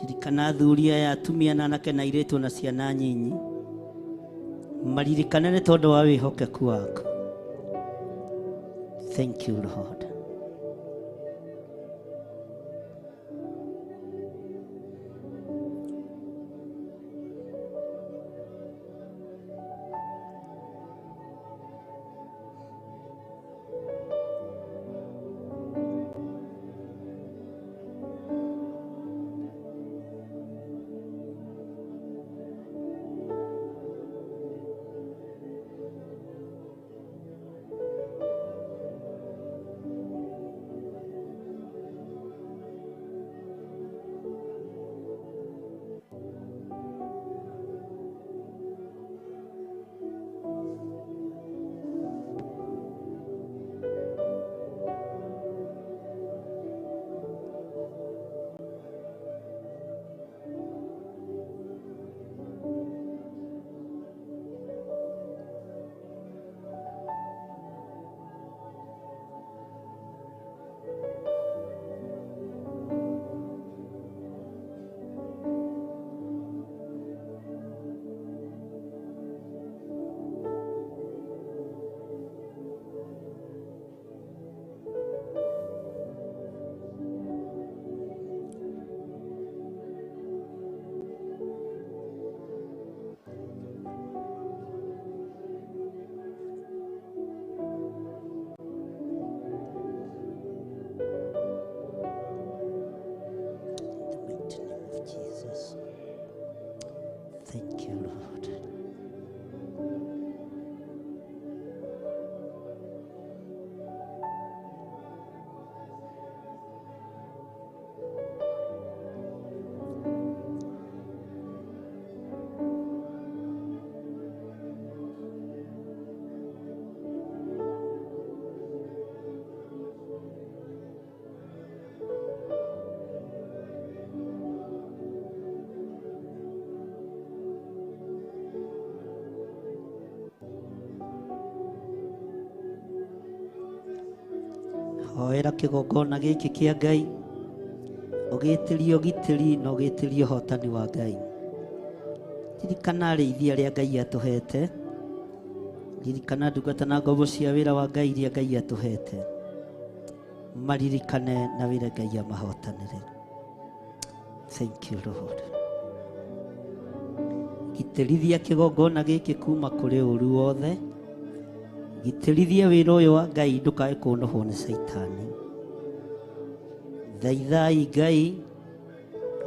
Ririkana athuri aya, atumia na anake na airĩtu na ciana nyinyi, maririkane nĩ tondũ wa wĩhokeku waku. Thank you Lord. Jesus. Thank you, Lord. Hoera kĩgongona gĩkĩ kĩa Ngai, ũgĩtĩrie ũgitĩri na ũgĩtĩrie ũhotani wa Ngai. Ririkana arĩithi arĩa Ngai atũhete, ririkana ndungata na ngombo cia wĩra wa Ngai iria Ngai atũhete, maririkane na wĩra Ngai amahotanĩre. Thank you Lord. Gitĩrithia kĩgongona gĩkĩ kuma kũrĩ ũru wothe, gitĩrithia wĩra ũyũ wa Ngai ndũkae kũnũhwo nĩ Caitani. Thaithai Ngai,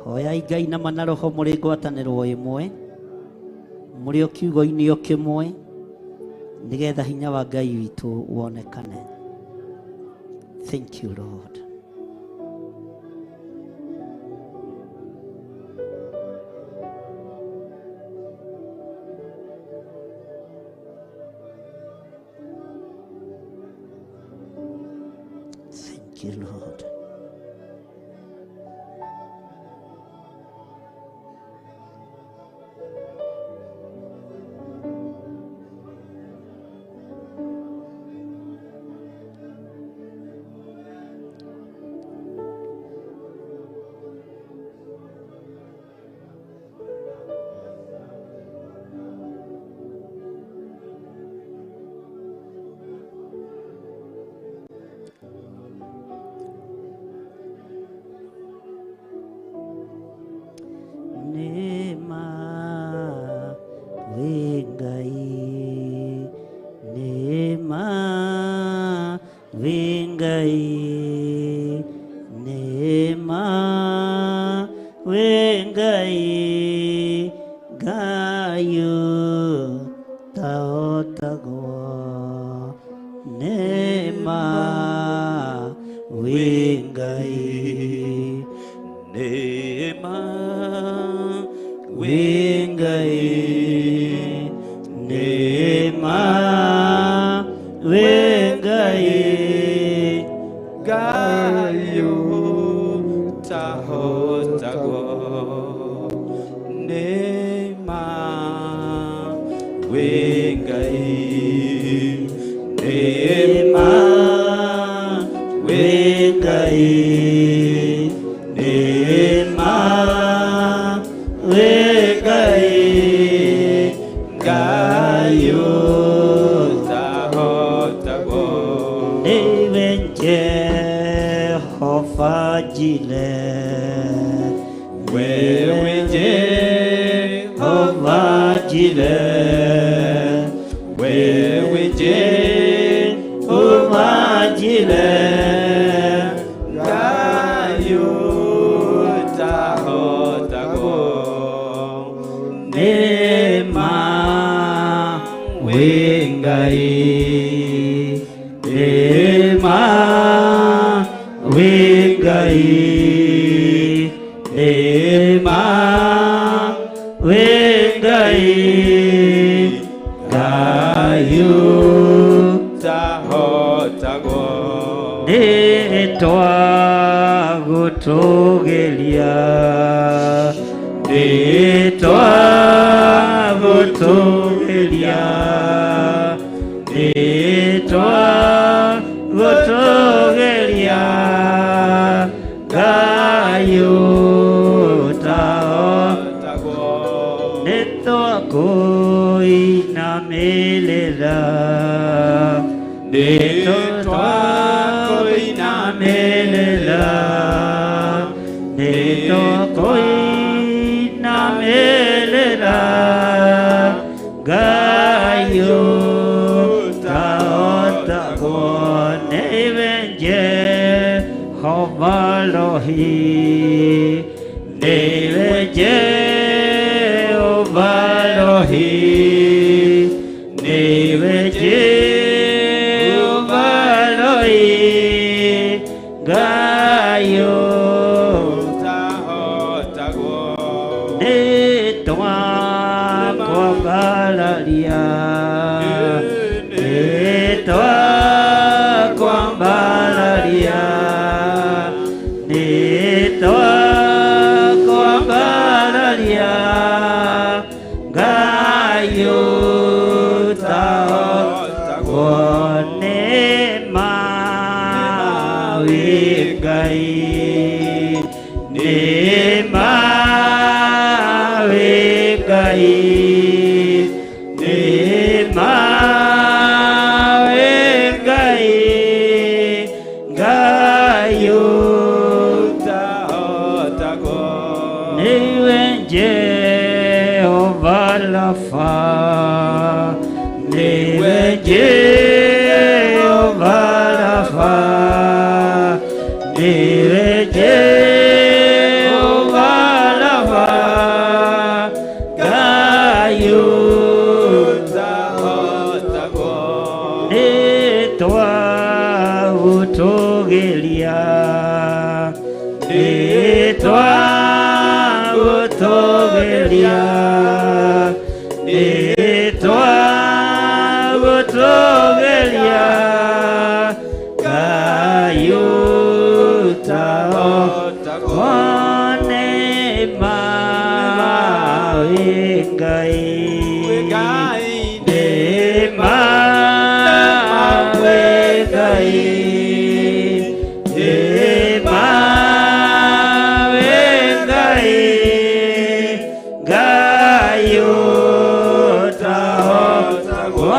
hoyai Ngai na mana roho mũrĩ ngwatanĩro ĩmwe, mũrĩ o kiugo-inĩ o kĩmwe, nĩgetha hinya wa Ngai witũ wonekane. Thank you Lord. Thank you, Lord. Ngai nĩma wĩ Ngai Ngai ũtahotagwo nĩma wĩ Ngai nĩma wĩ Ngai nĩma wĩ Ngai Ngai ũtahotagwo nĩma wĩ Ngai nĩma wĩ Ngai nĩma wĩ Ngai Ngai ũtahotagwo nĩwe Jehova Jireh wewe Jehova Jireh wewe Jehova Jireh Ngai ũtahotagwo nĩma wĩ Ngai nĩma wĩ Ngai nĩma wĩ Ngai Ngai ũtahotagwo nĩtwa gũtũgĩria nĩtwa gũtũgĩria nĩtwa gũtũgĩria Ngai ũtahotagwo nĩtwa kũinamĩrĩra nĩtwa kũinamĩrĩra nĩtwa kũinamĩrĩra Ngai ũtahotagwo nĩwe Jehova Rohi nĩwe Jehova Rohi nĩwe Jehova Rohi Ngai ũtahotagwo nĩtwa kwambararia nĩtwa kwambararia nĩtwa kwambararia Ngai ũtahotagwo nĩma wĩ Ngai nĩma wĩ Ngai nĩma wĩ Ngai Ngai ũtahotagwo nĩwe Jehova Rafa nĩwe Jehova Rafa nĩwe Jehova Rafa Ngai ũtahotagwo nĩtwa gũtũgĩria nĩtwa gũtũgĩria nĩtwa gũtũgĩria Ngai ũtahotagwo nĩma wĩ Ngai nĩma wĩ Ngai nĩma wĩ Ngai Ngai ũtahotagwo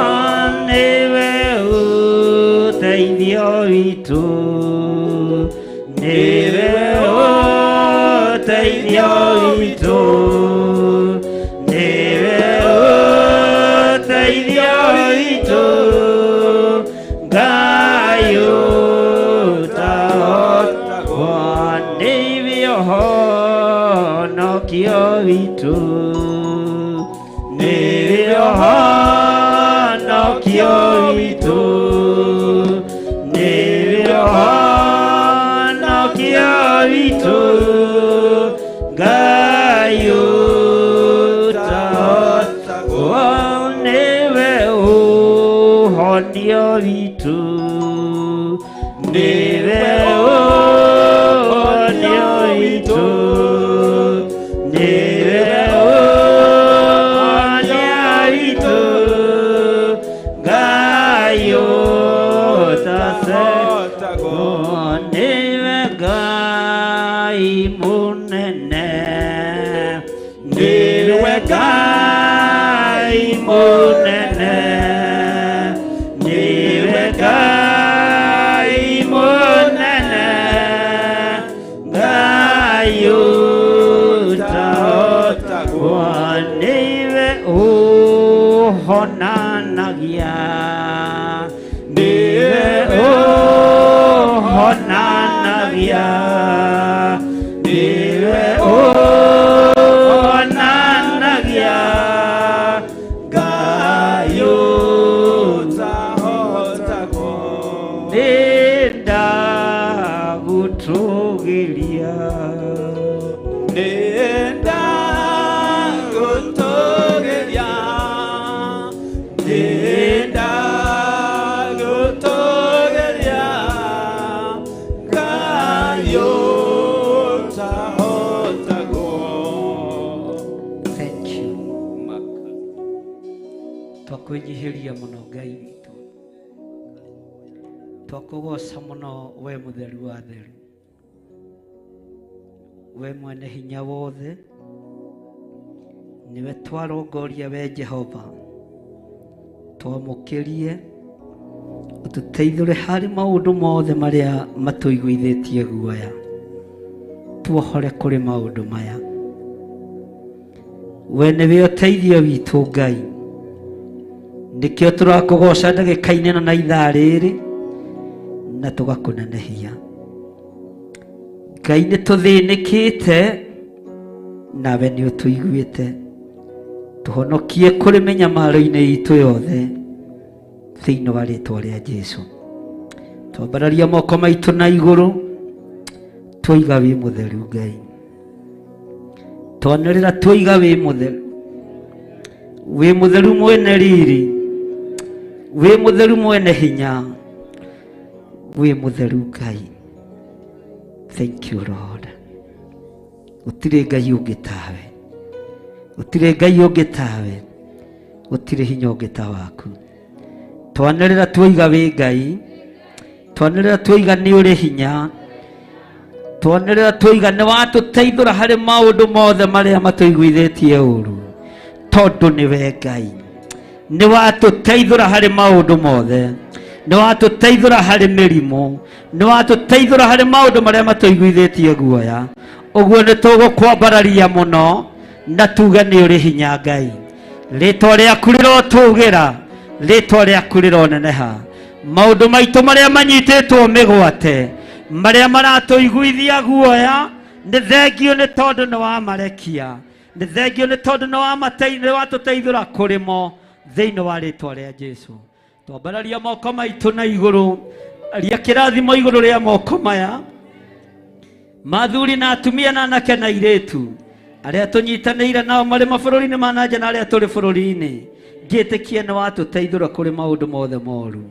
nĩwe ũteithio witũ nĩwe ũteithio witũ nĩwe ũteithio witũ Ngai Ũhonokio witũ, nĩwe ũhonokio witũ, nĩwe ũhonokio witũ, Ngai ũtahotagwo, nĩwe ũhonio witũ, nĩwe ũhonio witũ, nĩwe ũhonio witũ, Ngai ũtahotagwo, nĩwe Ngai mũnene, nĩwe Ngai mũnene, nĩwe Ngai mũnene, Ngai ũtahotagwo, nĩwe ũhonanagia, nĩwe ũhonanagia, nĩwe ũhonanagia, Ngai ũtahotagwo, nĩndagũtũgĩria, Nĩndagũtũgĩria, nĩndagũtũgĩria, Ngai ũtahotagwo. Thank you. Twakwĩnyihĩria mũno Ngai witũ, twakũgoca mũno we mũtheru wa theru, we mwene hinya wothe, nĩwe twarongoria we Jehova, twamũkĩrie ũtũteithũre harĩ maũndũ mothe marĩa matũiguithĩtie guoya, tuohore kũrĩ maũndũ maya. We nĩwe ũteithio witũ Ngai, nĩkĩo tũrakũgoca ndagĩka-inĩ ĩno na ithaa rĩrĩ, na tũgakũnenehia Ngai. Nĩ tũthĩnĩkĩte nawe nĩ ũtũiguĩte, tũhonokie kũrĩ mĩnyamaro-inĩ itũ yothe thĩinĩ wa rĩtwa rĩa Jesu. Twambararia moko maitũ na igũrũ, twoiga wĩ mũtheru Ngai, twanĩrĩra twoiga wĩ mũtheru, wĩ mũtheru mwene riri, wĩ mũtheru mwene hinya, wĩ mũtheru Ngai. Thank you Lord. Gũtirĩ Ngai ũngĩ tawe, gũtirĩ Ngai ũngĩ tawe, gũtirĩ hinya ũngĩ ta waku. Twanĩrĩra twoiga wĩ Ngai, twanĩrĩra twoiga nĩ ũrĩ hinya, twanĩrĩra twoiga nĩ watũteithũra harĩ maũndũ mothe marĩa matũiguithĩtie ũru, tondũ nĩwe Ngai. Nĩ watũteithũra harĩ maũndũ mothe, nĩ watũteithũra harĩ mĩrimũ, nĩ watũteithũra harĩ maũndũ marĩa matũiguithĩtie guoya. Ũguo nĩ tũgũkwambararia mũno na tuge nĩ ũrĩ hinya Ngai. Rĩtwa rĩaku rĩrotũgĩra, rĩtwa rĩaku rĩroneneha. Maũndũ maitũ marĩa manyitĩtwo mĩgwate, marĩa maratũiguithia guoya, nĩ thengio nĩ tondũ nĩ wamarekia, nĩ thengio nĩ tondũ nĩ watũteithũra kũrĩ mo thĩinĩ wa rĩtwa rĩa Jesu. Twambararia moko maitũ na igũrũ, aria kĩrathimo igũrũ rĩa moko maya mathuri na atumia na anake na airĩtu arĩa tũnyitanĩire nao marĩ mabũrũri-inĩ ma na nja na arĩa tũrĩ bũrũri-inĩ. Ngĩtĩkia nĩ watũteithũra kũrĩ maũndũ mothe moru,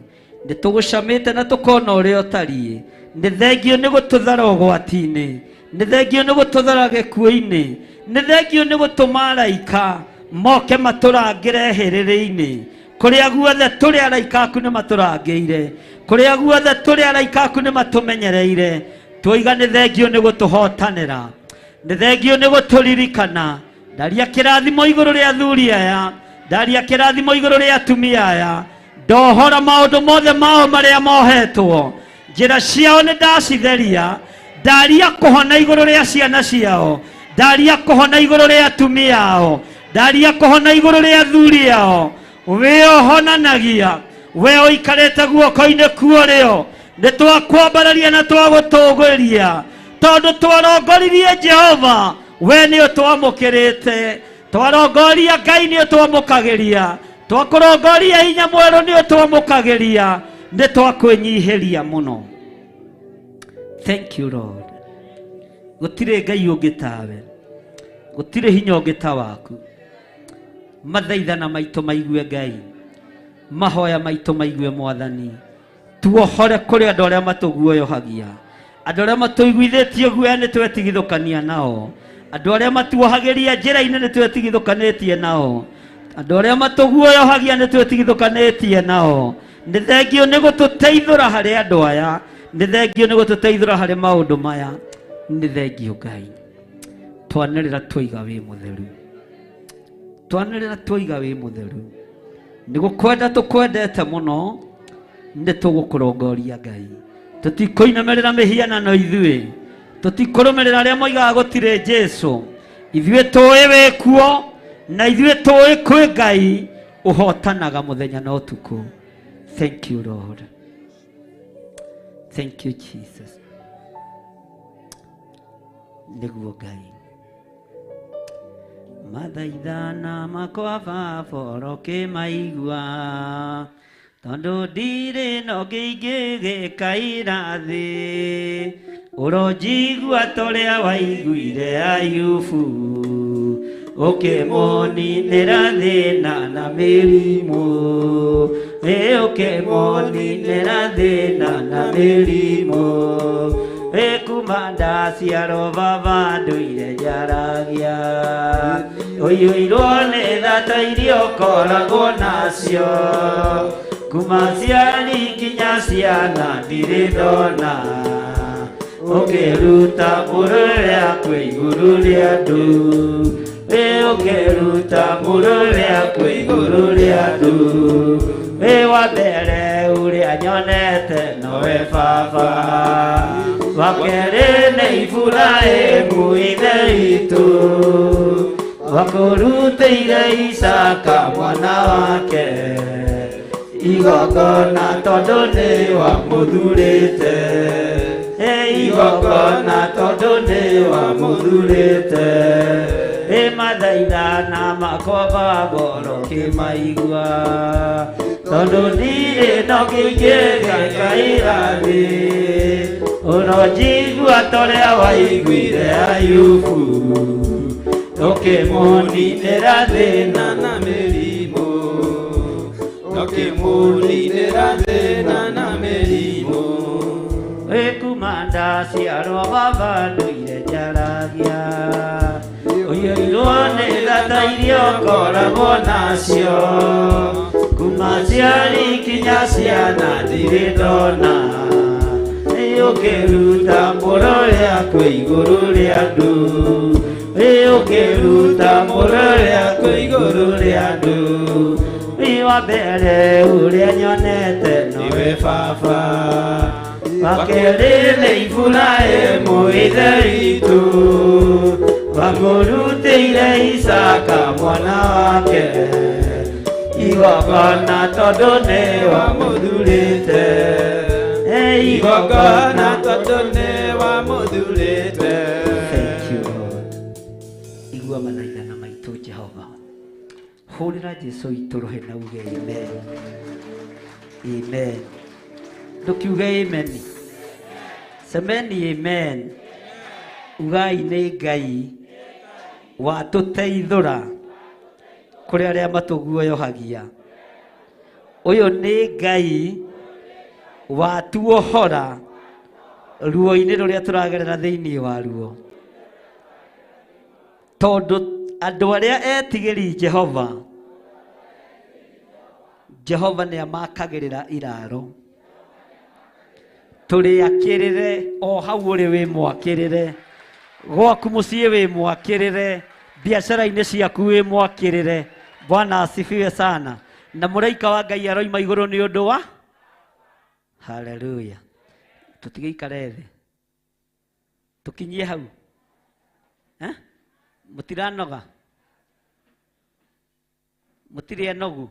nĩ tũgũcamĩte na tũkona ũrĩa ũtariĩ. Nĩ thengio nĩ gũtũthara ũgwati-inĩ, nĩ thengio nĩ gũtũthara gĩkuũ-inĩ, nĩ thengio nĩ gũtũma araika moke matũrangĩre hĩrĩrĩ-inĩ. Kũrĩa guothe tũrĩ araika aku nĩ matũrangĩire, kũrĩa guothe tũrĩ araika aku nĩ matũmenyereire. Twoiga nĩ thengio nĩ gũtũhotanĩra, nĩ thengio nĩ gũtũririkana. Ndaria kĩrathimo igũrũ rĩa athuri aya, ndaria kĩrathimo igũrũ rĩa atumia aya, ndohora maũndũ mothe mao marĩa mohetwo, njĩra ciao nĩ ndacitheria. Ndaria kũhona igũrũ rĩa ciana ciao, ndaria kũhona igũrũ rĩa atumia ao, ndaria kũhona igũrũ rĩa athuri ao. Wĩ ũhonanagia, we ũikarĩte guoko-inĩ kuorĩo, nĩ twakwambararia na twagũtũgĩria, tondũ twarongoririe Jehova. We nĩ ũtwamũkĩrĩte, twarongoria Ngai nĩ ũtwamũkagĩria, twakũrongoria hinya mwerũ nĩ ũtwamũkagĩria, nĩ twakwĩnyihĩria mũno. Thank you Lord. Gũtirĩ Ngai ũngĩ tawe, gũtirĩ hinya ũngĩ ta waku. Mathaithana maitũ maigue Ngai, mahoya maitũ maigue Mwathani. Tuohore kũrĩ andũ arĩa matũguoyohagia, andũ arĩa matũiguithĩtie guoya nĩ twetigithũkania nao, andũ arĩa matuohagĩria njĩra-inĩ nĩ twetigithũkanĩtie nao, andũ arĩa matũguoyohagia nĩ twetigithũkanĩtie nao. Nĩ thengio nĩ gũtũteithũra harĩ andũ aya, nĩ thengio nĩ gũtũteithũra harĩ maũndũ maya. Nĩ thengio Ngai. Twanĩrĩra twaiga wĩ mũtheru, twanĩrĩra twaiga wĩ mũtheru. Nĩ gũkwenda tũkwendete mũno, nĩ tũgũkũrongoria Ngai. Tũtikũinamĩrĩra mĩhianano ithuĩ, tũtikũrũmĩrĩra arĩa moigaga gũtirĩ Jesũ. Ithuĩ tũĩ wĩ kuo, na ithuĩ tũĩ kwĩ Ngai ũhotanaga mũthenya na ũtukũ. Thank you Lord. Thank you Jesus. Nĩguo Ngai. Mathaithana makwa baba ũrokĩmaigua, tondũ ndirĩ na ũngĩ ingĩgĩkaira thĩ. Ũronjigua torĩa waiguire Ayubu, ũkĩmũninĩra thĩna na mĩrimũ. Ĩ ũkĩmũninĩra thĩna na mĩrimũ. Ĩ kuma ndaciarwo baba ndũire njaragia, ũiyũirwo nĩ tha iria ũkoragwo nacio. Kuma ciari nginya ciana ndirĩ ndona, ũkĩruta mũrũ rĩakwa igũrũ rĩa andũ. Ĩ ũkĩruta mũrũ rĩakwa igũrũ rĩa andũ. Ĩ wa mbere ũrĩa nyonete nowe baba, wa kerĩ nĩ Iburahĩmu ithe witũ, wakũrutĩire Isaka mwana wake igongona tondũ nĩ wamũthurĩte. Ĩ igongona tondũ nĩ wamũthurĩte. Ĩ mathaithana makwa baba ũrokĩmaigua, tondũ ndirĩ na ũngĩ ingĩgĩkaira thĩ. Ũronjigua torĩa waiguire Ayubu, ũkĩmũninĩra thĩna na mĩrimũ. Ũkĩmũninĩra thĩna na mĩrimũ. Ĩ kuma ndaciarwo baba ndũire njaragia, ũiyũirwo nĩ tha iria ũkoragwo nacio. Kuma ciari nginya ciana ndirĩ ndona, ĩ ũkĩruta mũrũ rĩakwa igũrũ rĩa andũ. Ĩ ũkĩruta mũrũ rĩakwa igũrũ rĩa andũ. Ĩ wa mbere ũrĩa nyonete nowe baba, wa kerĩ nĩ Iburahĩmu ithe witũ, wamũrutĩire Isaka mwana wake igongona tondũ nĩ wamũthurĩte. Ĩ Igongona tondũ nĩ wamũthurĩte. Thank you Lord. Igua mathaithana maitũ Jehova. Hũrĩra Jesũ witũ rũhĩ na uge amen. Amen. Ndũkiuge amen. Semeni amen. Ugai nĩ Ngai watũteithũra kũrĩ arĩa matũguoyohagia. Ũyũ nĩ Ngai watuohora ruo-inĩ rũrĩa tũragerera thĩinĩ wa ruo. Tondũ andũ arĩa etigĩri Jehova, Jehova nĩ amakagĩrĩra iraro. Tũrĩakĩrĩre o hau ũrĩ wĩ mwakĩrĩre, gwaku mũciĩ wĩ mwakĩrĩre, biacara-inĩ ciaku wĩ mwakĩrĩre. Bwana asifiwe sana. Na mũraika wa Ngai aroima igũrũ nĩ ũndũ wa haleluya. Tũtigĩikare thĩ, tũkinyie hau. Mũtiranoga, mũtirĩ enogu.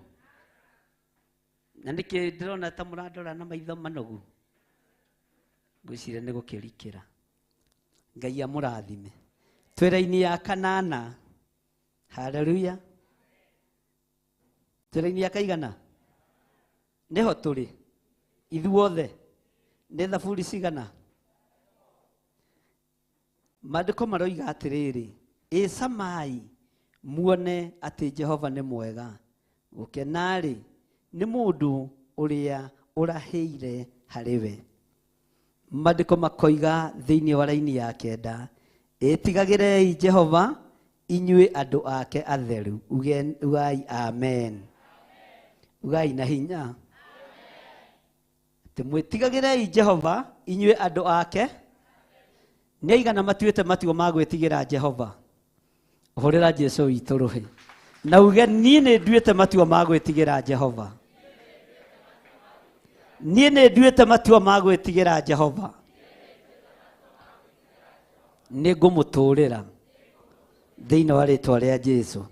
Na nĩkĩ ndĩrona ta mũrandora na maitho manogu? Ngwĩciria nĩ gũkĩrikĩra. Ngai amũrathime. Twĩ raini ya kanana. Haleluya. Twĩ raini ya kaigana? Nĩho tũrĩ ithuothe. Nĩ thaburi cigana? Maandĩko maroiga atĩrĩrĩ, ĩcamai muone atĩ Jehova nĩ mwega, gũkena-rĩ nĩ mũndũ ũrĩa ũrahĩire harĩ we. Maandĩko makoiga thĩinĩ wa raini ya 9, ĩtigagĩrei Jehova inyuĩ andũ ake atheru. Ugai amen. Ugai na hinya. Atĩ mwĩtigagĩrei Jehova inyuĩ andũ ake. Nĩ aigana matuĩte matua ma gwĩtigĩra Jehova? Hũrĩra Jesũ witũ rũhĩ na uge, niĩ nĩ nduĩte matua ma gwĩtigĩra Jehova. Niĩ nĩ nduĩte matua ma gwĩtigĩra Jehova. Nĩ ngũmũtũũrĩra thĩinĩ wa rĩtwa rĩa Jesũ.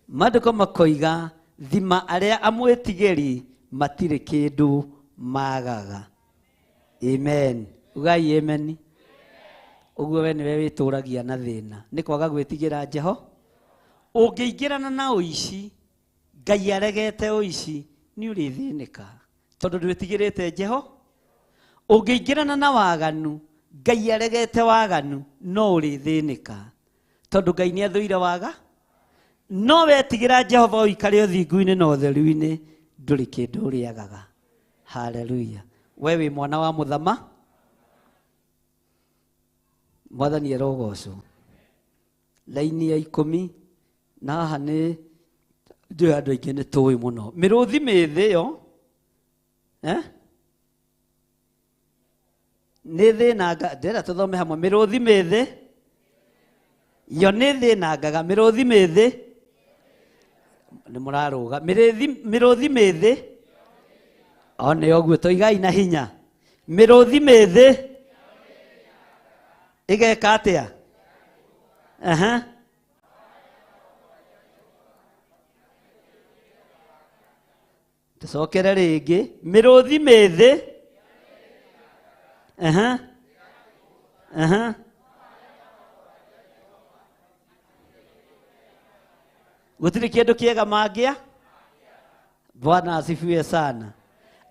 Maandĩko makoiga, thima arĩa amwĩtigĩri matirĩ kĩndũ magaga. Amen. Ugai amen. Ũguo we nĩwe wĩtũragia na thĩna nĩ kwaga gwĩtigĩra Jehova. Ũngĩingĩrana na ũici, Ngai aregete ũici, nĩ ũrĩthĩnĩka tondũ ndwĩtigĩrĩte Jehova. Ũngĩingĩrana na waganu, Ngai aregete waganu, no ũrĩthĩnĩka tondũ Ngai nĩ athũire waga. No wetigĩra Jehova ũikare ũthingu-inĩ na ũtheru-inĩ, ndũrĩ kĩndũ ũrĩagaga. Haleluya. We wĩ mwana wa mũthama. Mwathani arogocwo. Laini ya 10 na haha nĩ njũĩ andũ aingĩ nĩ tũĩ mũno. Mĩrũthi mĩthĩ yo nĩ thĩnanga. Ndĩrenda tũthome hamwe. Mĩrũthi mĩthĩ yo nĩ thĩnangaga. Mĩrũthi mĩthĩ nĩ mũrarũga. Mĩrũthi mĩthĩ o nĩ ũguo, toigai na hinya. Mĩrũthi mĩthĩ ĩgeka atĩa? Aha. Tũcokere rĩngĩ. Mĩrũthi mĩthĩ. Aha. Aha. Gũtirĩ kĩndũ kĩega mangĩa. Bwana asifiwe sana.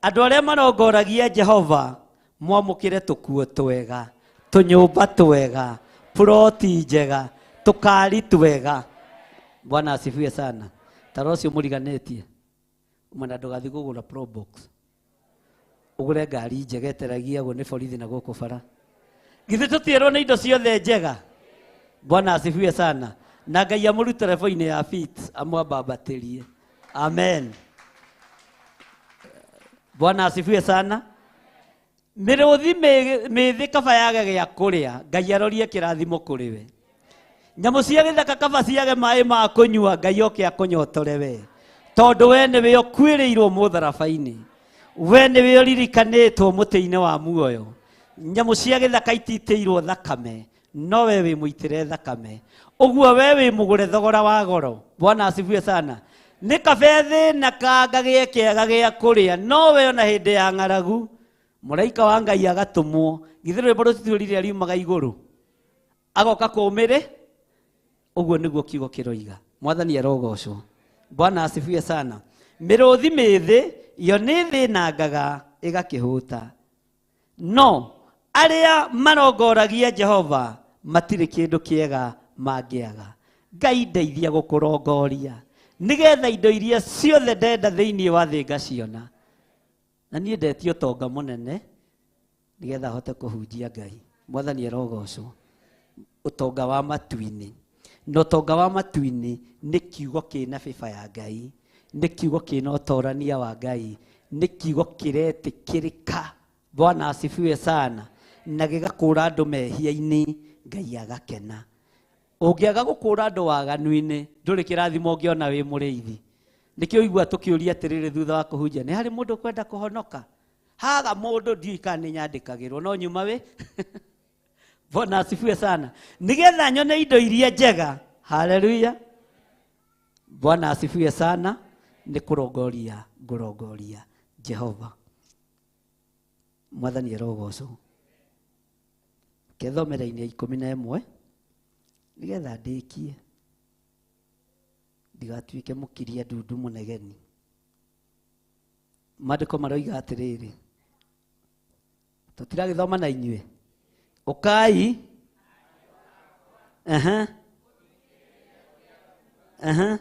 Andũ arĩa marongoragia Jehova mwamũkĩre tũkuo twega, tũnyũmba twega, ploti njega, tũkari twega. Bwana asifiwe sana. Tara ũcio mũriganĩtie mwena ndũgathiĩ kũgũra Probox, ũgũre ngari njega ĩteragiagwo nĩ borithi na gũkũ bara. Githĩ tũtierwo nĩ indo ciothe njega? Bwana asifiwe sana. Na Ngai amũrute rebo-inĩ ya fit amwambambatĩrie. Amen. Bwana asifiwe sana. Mĩrũthi mĩthĩ kaba yage gĩa kũrĩa, Ngai arorie kĩrathimo kũrĩ we. Nyamũ cia gĩthaka kaba ciage maĩ ma kũnyua, Ngai oke akũnyotore we. Tondũ we nĩwe ũkuĩrĩirwo mũtharaba-inĩ, we nĩwe ũririkanĩtwo mũtĩ-inĩ wa muoyo. Nyamũ cia gĩthaka ititĩirwo thakame, no we wĩ mũitĩre thakame. Ũguo we wĩ mũgũre thogora wa goro. Bwana asifiwe sana. Nĩ kabe thĩna kangagĩe kĩaga gĩa kũrĩa, no we ona hĩndĩ ya ng'aragu mũraika wa Ngai agatũmwo. Githĩ rwĩmbo rũtitũrire riumaga igũrũ agoka kũmĩrĩ? Ũguo nĩguo kiugo kĩroiga. Mwathani arogocwo. Bwana asifiwe sana. Mĩrũthi mĩthĩ yo nĩ thĩnangaga ĩgakĩhũta, no arĩa marongoragia Jehova matirĩ kĩndũ kĩega mangĩaga. Ngai ndeithia gũkũrongoria nĩgetha indo iria ciothe ndenda thĩinĩ wa thĩ ngaciona. Na niĩ ndetio ũtonga mũnene nĩgetha hote kũhunjia Ngai. Mwathani arogocwo. Ũtonga wa matu-inĩ. Na ũtonga wa matu-inĩ nĩ kiugo kĩna bĩba ya Ngai, nĩ kiugo kĩna ũtorania wa Ngai, nĩ kiugo kĩretĩkĩrĩka. Bwana asifiwe sana. Na gĩgakũra andũ mehia-inĩ, Ngai agakena. Ũngĩaga gũkũra andũ waganu-inĩ, ndũrĩ kĩrathimo ũngĩona wĩ mũrĩithi. Nĩkĩo ũigua tũkĩũria atĩrĩrĩ thutha wa kũhunjia, nĩ harĩ mũndũ ũkwenda kũhonoka? Haga mũndũ ndiũĩ kana nĩ nyandĩkagĩrwo, no nyuma wĩ. Bwana asifiwe sana. Nĩgetha nyone indo iria njega. Haleluya. Bwana asifiwe sana. Nĩ kũrongoria ngũrongoria Jehova. Mwathani arogocwo. Kethomera-inĩ ya 11. Nĩgetha ndĩkie ndigatuĩke mũkiria ndundu mũnegeni. Maandĩko maroiga atĩrĩrĩ, tũtiragĩthoma na inyuĩ, ũkai aha aha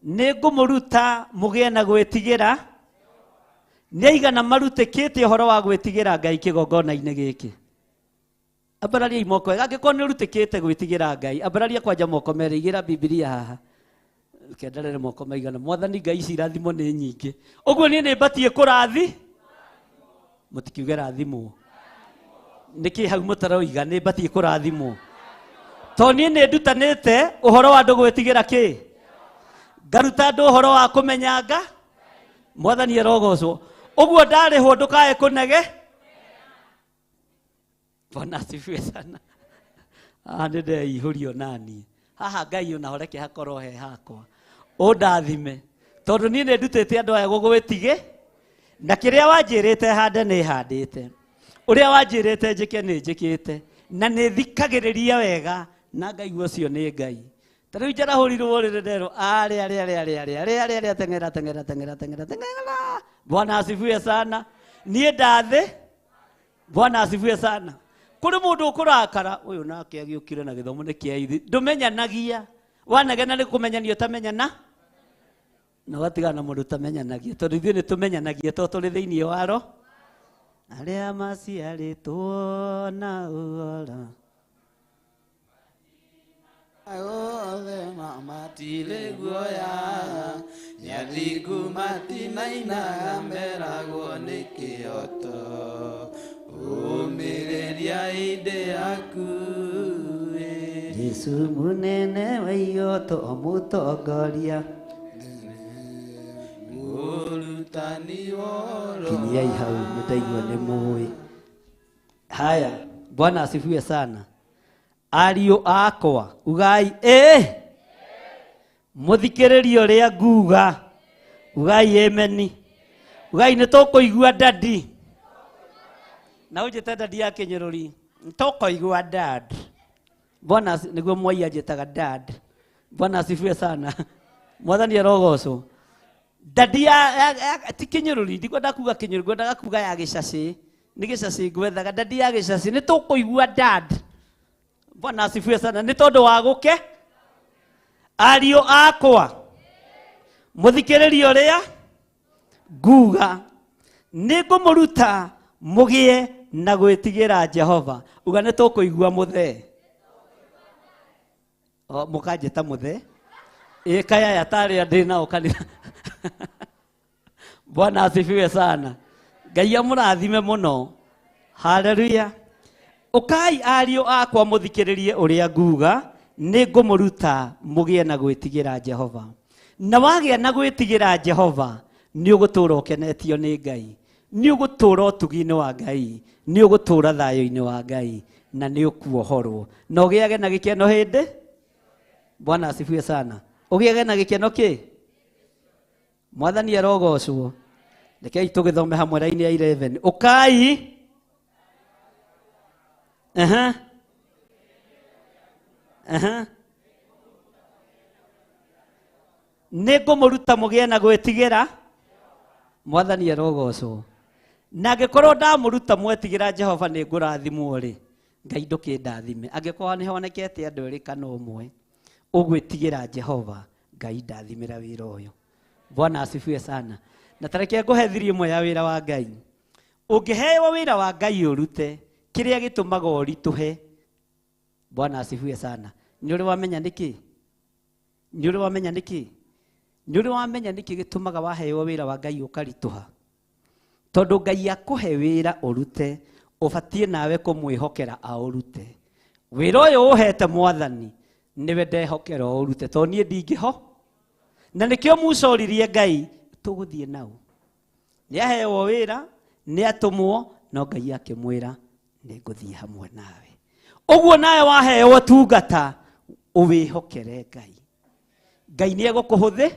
nĩ ngũmũruta mũgĩe na gwĩtigĩra. Nĩ aigana marutĩkĩte ũhoro wa gwĩtigĩra Ngai kĩgongona-inĩ gĩkĩ? Ambararia moko wega. Angĩkorwo nĩ ũrutĩkĩte gwĩtigĩra Ngai, ambararia kwanja moko merĩ, igĩra Bibilia haha. Kenderere moko maigana. Mwathani Ngai, ici irathimo nĩ nyingĩ. Ũguo niĩ nĩ mbatiĩ kũrathi, mũtikiuge rathimwo. Nĩkĩ hau mũtaroiga nĩ mbatiĩ kũrathimwo? To niĩ nĩ ndutanĩte ũhoro wa andũ gwĩtigĩra kĩ? Ngaruta andũ ũhoro wa kũmenyanga. Mwathani arogocwo. Ũguo ndarĩhwo ndũkae kũnege. Bwana asifiwe sana. Haha nĩ ndeihũrio naniĩ. Haha Ngai ona horeke hakorwo he hakwa. Ũndathime. Tondũ niĩ nĩ ndutĩte andũ aya gũgwĩtigĩ, na kĩrĩa wanjĩrĩte hande nĩ handĩte. Ũrĩa wanjĩrĩte njĩke nĩ njĩkĩte. Na nĩ thikagĩrĩria wega na ngaigua ũcio nĩ Ngai. Ta rĩu njarahũrirwo rĩrĩ nderwo arĩa arĩa arĩa arĩa arĩa arĩa arĩa arĩa teng'era teng'era teng'era teng'era teng'era. Bwana asifiwe sana. Niĩ ndathĩ. Bwana asifiwe sana. Kũrĩ mũndũ ũkũrakara, ũyũ nake agĩũkire na gĩthomo nĩ kĩa ithi. Ndũmenyanagia. Wanegena nĩ kũmenyania ũtamenyana. Na ũgatigana na mũndũ ũtamenyanagia. Tondũ ithuĩ nĩ tũmenyanagia tondũ tũrĩ thĩinĩ wa roho. Arĩa maciarĩtwo na ũhoro. Othe matirĩ guoya, nyathingu matinainaga meragwo nĩ kĩoto. Ũmĩrĩria hĩndĩ yaku. Jesu munene wa igoto mũtongoria. Mũrutani woro. Kinyiai hau nĩ ndaigua nĩ mũĩ. Haya, Bwana asifiwe sana. Ariũ akwa, ugai ĩ mũthikĩrĩrie ũrĩa nguga, ugai ameni, ugai nĩ tũkũigua dadi. Na ũnjĩte dadi ya kĩnyũrũri, nĩ tũkũigua dad. Bwana nĩguo mwai anjĩtaga dad. Bwana asifiwe sana. Mwathani arogocwo. Dadi ya ti kĩnyũrũri, ndikwenda kuga kĩnyũrũri, ngwendaga kuga ya gĩcacĩ. Nĩ gĩcacĩ ngwethaga, dadi ya gĩcacĩ, nĩ tũkũigua dad. Bwana asifiwe sana. Nĩ tondũ wa gũke ariũ akwa, mũthikĩrĩrie ũrĩa nguga, nĩ ngũmũruta mũgĩe na gwĩtigĩra Jehova. Uga nĩ tũkũigua mũthee. O, mũkanjĩta mũthee. Ĩ kayaya tarĩa ndĩ nao kanitha. Bwana asifiwe sana. Ngai amũrathime mũno. Haleluya. Ũkai ariũ akwa mũthikĩrĩrie ũrĩa nguga, nĩ ngũmũruta mũgĩe na gwĩtigĩra Jehova. Na wagĩa na gwĩtigĩra Jehova, nĩ ũgũtũũra ũkenetio nĩ Ngai. Nĩ ũgũtũũra ũtugi-inĩ wa Ngai, nĩ ũgũtũũra thayũ-inĩ wa Ngai, na nĩ ũkuohorwo. Na ũgĩage na gĩkeno hĩndĩ? Bwana asifiwe sana. Ũgĩage na gĩkeno kĩ? Mwathani arogocwo. Rekei tũgĩthome hamwe raini ya 11. Ũkai. Aha. Aha. Nĩ ngũmũruta mũgĩe na gwĩtigĩra. Mwathani arogocwo. Na angĩkorwo ndamũruta mwetigĩra Jehova nĩ ngũrathimwo rĩ, Ngai ndũkĩndathime. Angĩkorwo nĩ honekete andũ erĩ kana ũmwe ũgwĩtigĩra Jehova, Ngai ndathimĩra wĩra ũyũ. Bwana asifiwe sana. Na tareke ngũhe thiri ĩmwe ya wĩra wa Ngai. Ũngĩheo wĩra wa Ngai ũrute, kĩrĩa gĩtũmaga ũritũhe. Bwana asifiwe sana. Nĩ ũrĩ wamenya nĩkĩ? Nĩ ũrĩ wamenya nĩkĩ? Nĩ ũrĩ wamenya nĩkĩ gĩtũmaga waheo wĩra wa Ngai ũkaritũha? Tondũ Ngai akũhe wĩra ũrute, ũbatiĩ nawe kũmwĩhokera aũrute. Wĩra ũyũ ũhete Mwathani, nĩwe ndehokera ũrute, tondũ niĩ ndingĩho. Na nĩkĩo Musa oririe Ngai, tũgũthiĩ nau. Nĩ aheo wĩra, nĩ atũmwo, no Ngai akĩmwĩra, nĩ ngũthiĩ hamwe nawe. Ũguo nawe waheo tungata, ũwĩhokere Ngai. Ngai nĩ egũkũhũthĩ,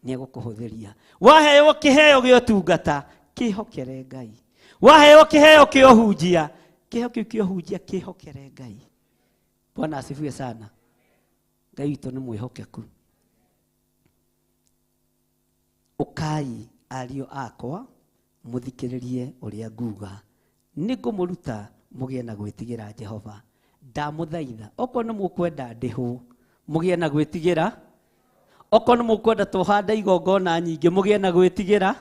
nĩ egũkũhũthĩria. Waheo kĩheo gĩa ũtungata, kĩhokere Ngai. Waheo kĩheo kĩa ũhunjia, Kĩheo kĩu kĩa ũhunjia kĩhokere Ngai. Bwana asifiwe sana. Ngai witũ nĩ mwĩhokeku. Ũkai ariũ akwa mũthikĩrĩrie ũrĩa nguga, nĩngũmũruta mũgĩe na gwĩtigĩra Jehova. Ndamũthaitha, okorwo nĩ mũkwenda ndĩhwo mũgĩe na gwĩtigĩra, okorwo nĩ mũkwenda tũhande igongona nyingĩ mũgĩe na gwĩtigĩra,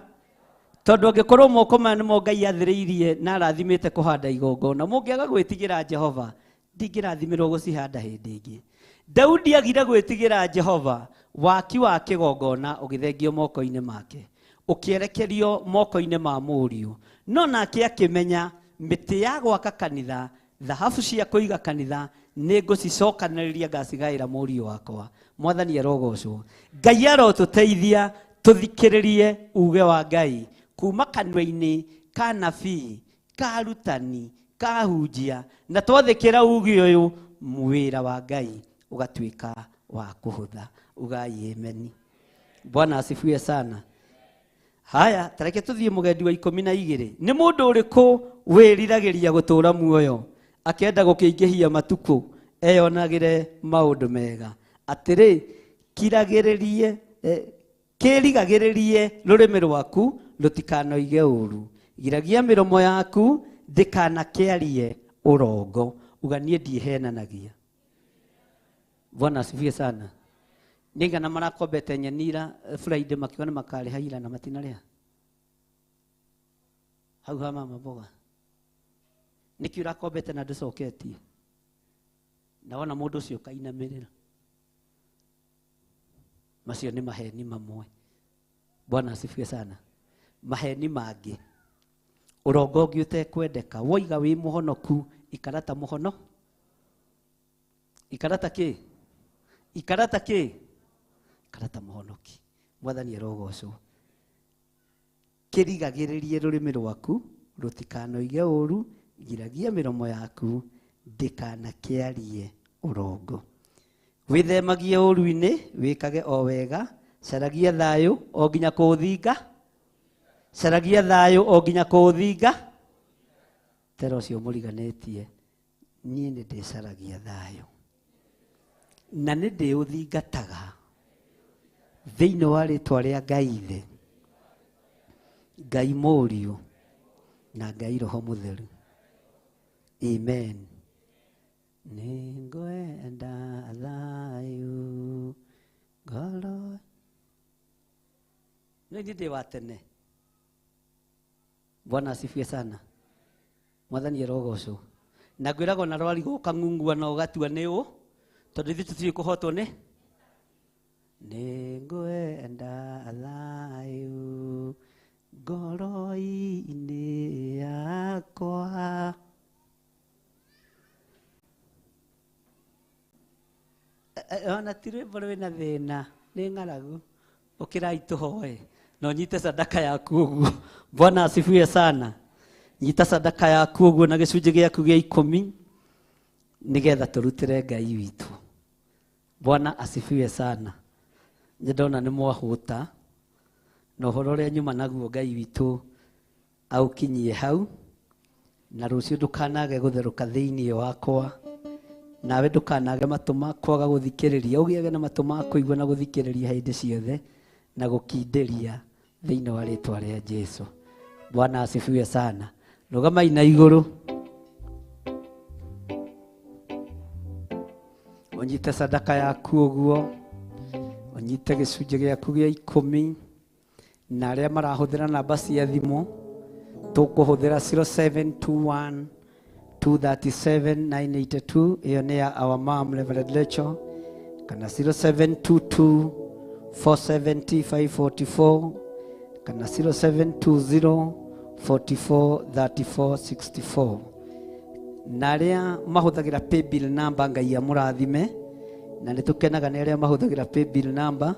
tondũ angĩkorwo moko maya nĩmo Ngai athĩrĩirie na arathimĩte kũhanda igongona, mũngĩaga gwĩtigĩra Jehova ndingĩrathimĩrwo gũcihanda hĩndĩ ĩngĩ. Daudi agire gwĩtigĩra Jehova, waki wa kĩgongona ũgĩthengio moko-inĩ make, ũkĩerekerio moko-inĩ ma mũriũ. No nake akĩmenya mĩtĩ ya gwaka kanitha, thahabu cia kũiga kanitha, nĩngũcicokanĩrĩria ngacigaĩra mũriũ wakwa. Mwathani arogocwo. Ngai arotũteithia tũthikĩrĩrie uge wa Ngai kuma kanua-inĩ ka nabii, ka arutani, ka ahunjia, na twathĩkĩra uge ũyũ, wĩra wa Ngai ũgatuĩka wa kũhũtha. Ugai ameni. Bwana asifiwe sana. Haya, tareke tuthiĩ mũgendi wa 12. Nĩ mũndũ ũrĩkũ wĩriragĩria gũtũũra muoyo akenda gũkĩingĩhia matukũ eyonagĩre maũndũ mega? Atĩrĩ, kiragĩrĩrie, kĩrigagĩrĩrie rũrĩmĩ rwaku rũtikanoige ũũru, giragia mĩromo yaku ndĩkanakĩarie ũrongo. Uga niĩ ndiĩhenanagia. Bwana asifiwe sana. Nĩngana marakombete nyeni ira Friday makiuga nĩ makarĩha ira na matinarĩha. Hau ha mama mboga. Nĩkĩ ũrakombete na ndũcoketie? Na wona mũndũ ũcio ũkainamĩrĩra. Macio nĩ maheni mamwe. Bwana asifiwe sana. Maheni mangĩ. Ũrongo ũngĩ ũtekwendeka. Woiga wĩ mũhonoku, ikara ta mũhono. Ikara ta kĩ? Ikara ta kĩ? Ikara ta mũhonoki. Mwathani arogocwo. Kĩrigagĩrĩrie rũrĩmĩ rwaku rũtikanoige ũũru, giragia mĩromo yaku ndĩkanakĩarie ũrongo. Wĩthemagie ũũru-inĩ, wĩkage o wega, caragia thayũ o nginya kũũthinga. Caragia thayũ o nginya kũũthinga. Tera ũcio mũriganĩtie, niĩ nĩ ndĩcaragia thayũ na nĩ ndĩũthingataga thĩinĩ wa rĩtwa rĩa Ngai Ithe, Ngai Mũriũ na Ngai Roho Mũtheru. Amen. Nĩngwenda thayũ ngoro. Nĩ ndĩ wa tene. Bwana asifiwe sana. Mwathani arogocwo. Na ngwĩragwo na rwarigo ũkang'ung'ua na ũgatua nĩ ũ, tondũ ithuĩ tũtiũĩ kũhotwo nĩ. Nĩngwenda thayũ ngoro-inĩ yakwa. Ona ti rwĩmbo rwĩna thĩna, nĩ ng'aragu. Ũkĩrai tũhoe na ũnyite sadaka yaku ũguo. Bwana asifiwe sana. Nyita sadaka yaku ũguo na gĩcunjĩ gĩaku gĩa 10 nĩgetha tũrutĩre Ngai witũ. Bwana asifiwe sana. Nĩ ndona nĩ mwahũta na ũhoro ũrĩa nyuma naguo Ngai witũ aũkinyie hau, na rũciũ ndũkanage gũtherũka thĩinĩ wakwa, nawe ndũkanage matũ ma kwaga gũthikĩrĩria, ũgĩage na matũ ma kũigua na gũthikĩrĩria hĩndĩ ciothe na gũkindĩria thĩinĩ wa rĩtwa rĩa Jesu. Bwana asifiwe sana. Rũgamai na igũrũ, ũnyite sadaka yaku ũguo, ũnyite gĩcunjĩ gĩaku gĩa 10, na arĩa marahũthĩra namba cia thimũ tũkũhũthĩra 0721 237 982, ĩyo nĩ ya our mom Reverend Lecho, kana 0722 470 544, kana 0720 44 34 64. Na arĩa mahũthagĩra paybill number, Ngai amũrathime, na nĩ tũkenaga nĩ arĩa mahũthagĩra paybill number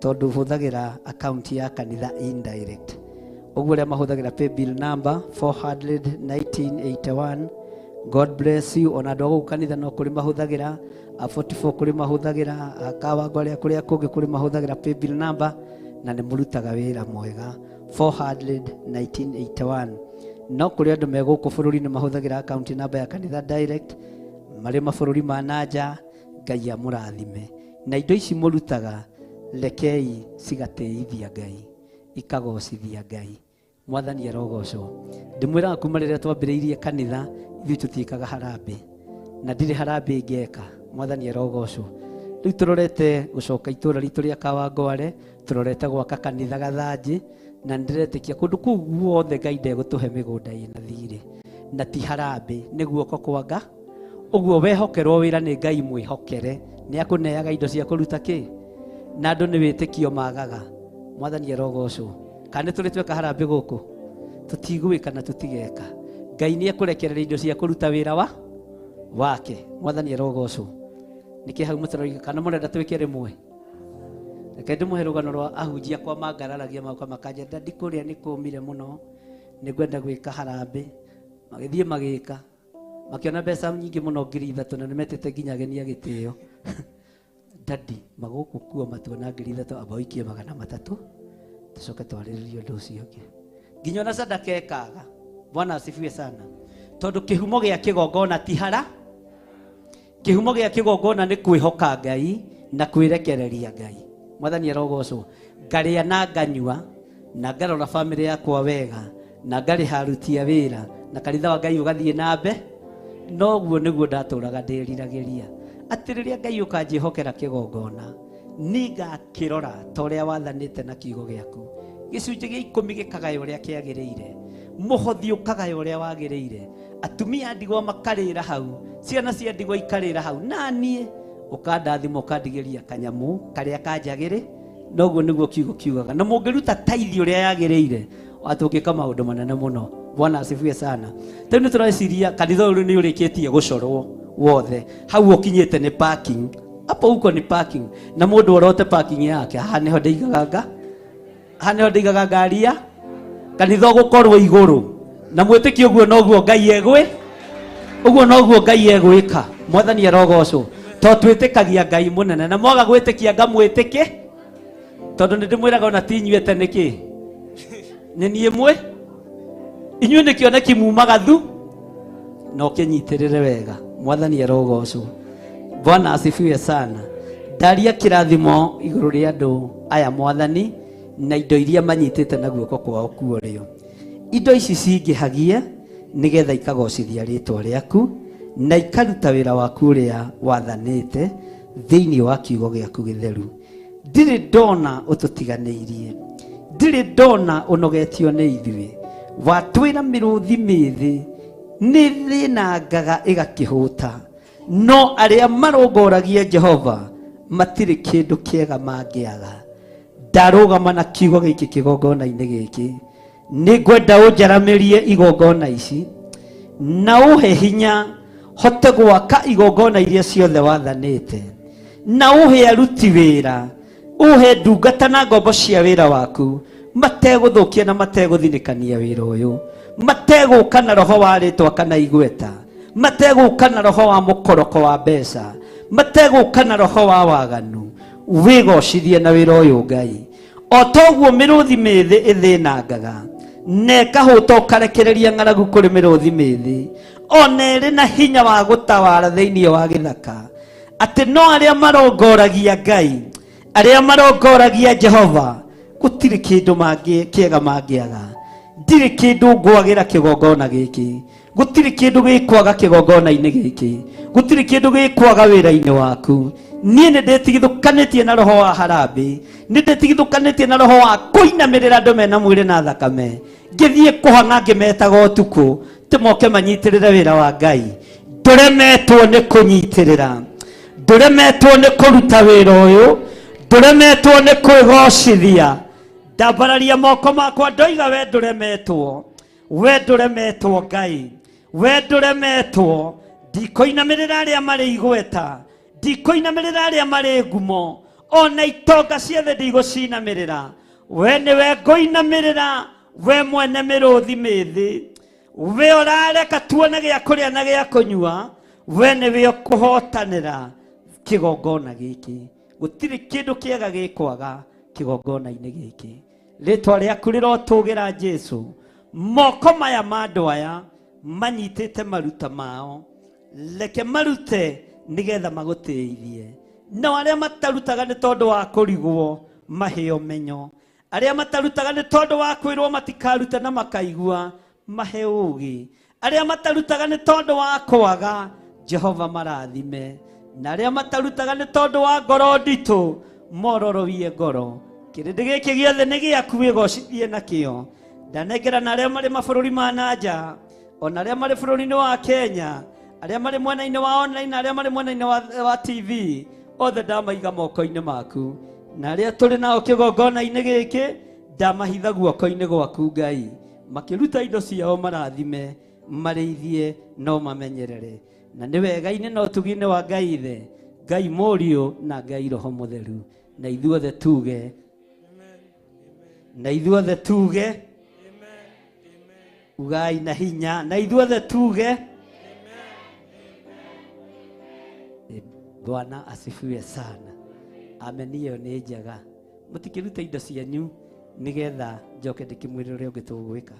tondũ hũthagĩra account ya kanitha indirect. Ũguo arĩa mahũthagĩra paybill number 41981, God bless you. Ona andũ a gũkũ kanitha no kũrĩ mahũthagĩra, a 44 kũrĩ mahũthagĩra, a Kawango arĩa kũrĩa kũngĩ kũrĩ mahũthagĩra paybill number, na nĩ mũrutaga wĩra mwega. 41981. No kũrĩ andũ me gũkũ bũrũri-inĩ mahũthagĩra account number ya kanitha direct, marĩ mabũrũri ma nanja. Ngai amũrathime. Na indo ici mũrutaga, rekei cigatĩithia Ngai, ikagocithia Ngai. Mwathani arogocwo. Ndĩmwĩraga kuma rĩrĩa twambĩrĩirie kanitha, ithuĩ tũtiĩkaga harambĩ, na ndirĩ harambĩ ngeka. Mwathani arogocwo. Rĩu tũrorete gũcoka itũra ritũ rĩa Kawangware, tũrorete gwaka kanitha Gathanjĩ, na nĩndĩretĩkia kũndũ kũu guothe Ngai ndegũtũhe mĩgũnda ĩna thirĩ, na ti harambĩ, nĩ guoko kwa Nga. Ũguo wehokerwo wĩra nĩ Ngai, mwĩhokere, nĩ akũneaga indo cia kũruta kĩ, na andũ nĩ wĩtĩkio magaga. Mwathani arogocwo. Kana nĩ tũrĩ tweka harambĩ gũkũ? Tũtigwĩka na tũtigeka. Ngai nĩ ekũrekereria indo cia kũruta wĩra wa wake. Mwathani arogocwo. Nĩkĩ hau mũtũroiga kana mũrenda twĩke rĩmwe? Reke ndĩmũhe rũgano rwa ahunjia kwa mangararagia magoka makanja, ndadi kũrĩa nĩ kũmire mũno, nĩngwenda gwĩka harambĩ. Magĩthiĩ magĩka, makĩona mbeca nyingĩ mũno 3,000, na nĩmetĩte nginya ageni a gĩtĩo. Dadi magũkũ kuo matuona 3,000, amba ũikie 300, tũcoke twarĩrĩrie ũndũ ũcio ũngĩ. Nginya ona sadaka ĩkaga. Bwana asifiwe sana. Tondũ kĩhumo gĩa kĩgongona ti hara, kĩhumo gĩa kĩgongona nĩ kwĩhoka Ngai na kwĩrekereria Ngai. Mwathani arogocwo. Ngarĩa na nganyua, na ngarora bamĩrĩ yakwa wega, na ngarĩha aruti a wĩra, na kanitha wa Ngai ũgathiĩ na mbe. Noguo nĩguo ndatũraga ndĩriragĩria, atĩ rĩrĩa Ngai ũkanjĩhokera kĩgongona, nĩngakĩrora ta ũrĩa wathanĩte na kiugo gĩaku. Gĩcunjĩ gĩa 10 gĩkagaya ũrĩa kĩagĩrĩire, mũhothi ũkagaya ũrĩa wagĩrĩire, atumia a ndigwa makarĩra hau, ciana cia ndigwa ikarĩra hau, na niĩ ũkandathima ũkandigĩria kanyamũ karĩa kanjagĩrĩ. Noguo nĩguo kiugo kiugaga. Na mũngĩruta taithi ũrĩa yagĩrĩire, atũngĩka maũndũ manene mũno. Bwana asifiwe sana. Rĩu nĩ tũreciria kanitha ũyũ nĩ ũrĩkĩtie gũcorwo wothe. Hau ũkinyĩte nĩ parking. Hapo huko ni parking. Na mũndũ orote parking yake. Haha nĩho ndĩigaga nga. Haha nĩho ndĩigaga ngari ya kanitha ũgũkorwo igũrũ. Na mwĩtĩkie ũguo noguo Ngai egwĩ. Ũguo noguo Ngai egwĩka. Mwathani arogocwo. To twĩtĩkagia Ngai mũnene. Na mwaga gwĩtĩkia ngamwĩtĩke. Tondũ nĩ ndĩmwĩraga ona ti inyuĩ nĩkĩ. Nĩ niĩ mwĩ. Inyuĩ nĩ kĩoneki mumaga thu. Na ũkĩnyitĩrĩre wega. Mwathani arogocwo. Bwana asifiwe sana. Ndaria kĩrathimo igũrũ rĩa andũ aya Mwathani, na indo iria manyitĩte na guoko kwao kuorĩo. Indo ici cingĩhagie nĩgetha ikagocithia rĩtwa rĩaku, na ikaruta wĩra waku ũrĩa wathanĩte thĩinĩ wa kiugo gĩaku gĩtheru. Ndirĩ ndona ũtũtiganĩirie, ndirĩ ndona ũnogetio nĩ ithuĩ. Watwĩra mĩrũthi mĩthĩ nĩ thĩnangaga ĩgakĩhũta, no arĩa marongoragia Jehova matirĩ kĩndũ kĩega mangĩaga. Ndarũgama na kiugo gĩkĩ kĩgongona-inĩ gĩkĩ, nĩngwenda ũnjaramĩrie igongona ici, na ũhe hinya hote gwaka igongona iria ciothe wathanĩte, na ũhe aruti wĩra, ũhe ndungata na ngombo cia wĩra waku, mategũthũkia na mategũthinĩkania wĩra ũyũ, mategũka na roho wa rĩtwa kana igweta, mategũka na roho wa mũkoroko wa mbeca, mategũka na roho wa waganu. Wĩgocithie na wĩra ũyũ Ngai. O toguo mĩrũthi mĩthĩ ĩthĩnangaga, na ĩkahũta ũkarekereria ng'aragu kũrĩ mĩrũthi mĩthĩ, ona ĩrĩ na hinya wa gũtawara thĩinĩ wa gĩthaka, atĩ no arĩa marongoragia Ngai, arĩa marongoragia Jehova, gũtirĩ kĩndũ kĩega mangĩaga. Ndirĩ kĩndũ ngwagĩra kĩgongona gĩkĩ, gũtirĩ kĩndũ gĩkwaga kĩgongona-inĩ gĩkĩ, gũtirĩ kĩndũ gĩkwaga wĩra-inĩ waku. Niĩ nĩ ndĩtigithũkanĩtie na roho wa harambĩ, nĩ ndĩtigithũkanĩtie na roho wa kũinamĩrĩra andũ mena mwĩrĩ na thakame, ngĩthiĩ kũhang'a ngĩmetaga ũtukũ tĩmoke manyitĩrĩre wĩra wa Ngai. Ndũremetwo nĩ kũnyitĩrĩra, ndũremetwo nĩ kũruta wĩra ũyũ, ndũremetwo nĩ kwĩgocithia. Ndambararia moko makwa ndoiga we ndũremetwo, we ndũremetwo Ngai, we ndũremetwo. Ndikũinamĩrĩra arĩa marĩ igweta, ndikũinamĩrĩra arĩa marĩ ngumo, ona itonga ciothe ndigũcinamĩrĩra. We nĩwe ngũinamĩrĩra, we mwene mĩrũthi mĩthĩ, we ũrareka tuone gĩa kũrĩa na gĩa kũnyua, we nĩwe ũkũhotanĩra kĩgongona gĩkĩ. Gũtirĩ kĩndũ kĩega gĩkwaga kĩgongona-inĩ gĩkĩ. Rĩtwa rĩaku rĩrotũgĩra Jesũ. Moko maya ma andũ aya manyitĩte maruta mao, reke marute nĩgetha magũtĩithie. No arĩa matarutaga nĩ tondũ wa kũrigwo mahe ũmenyo, arĩa matarutaga nĩ tondũ wa kwĩrwo matikaruta na makaigua mahe ũũgĩ, arĩa matarutaga nĩ tondũ wa kwaga Jehova marathime, na arĩa matarutaga nĩ tondũ wa ngoro nditũ mororowie ngoro. Kĩrĩndĩ gĩkĩ gĩothe nĩ gĩaku, wĩgocithie nakĩo. Ndanengera na arĩa marĩ mabũrũri ma na nja, ona arĩa marĩ bũrũri-inĩ wa Kenya, arĩa marĩ mwena-inĩ wa online na arĩa marĩ mwena-inĩ wa TV, othe ndamaiga moko-inĩ maku. Na arĩa tũrĩ nao kĩgongona-inĩ gĩkĩ ndamahitha guoko-inĩ gwaku Ngai, makĩruta indo ciao marathime, marĩithie no mamenyerere. Na nĩ wega-inĩ na ũtugi-inĩ wa Ngai Ithe, Ngai Mũriũ na Ngai Roho Mũtheru. Na ithuothe tuge, na ithuothe tuge, ugai na hinya, na ithuothe tuge, Bwana asifiwe sana. Amen. Iyo nĩ njega. Mũtikĩrute indo cianyu nĩgetha njoke ndĩkĩmwĩre ũrĩa ũngĩ tũgwĩka.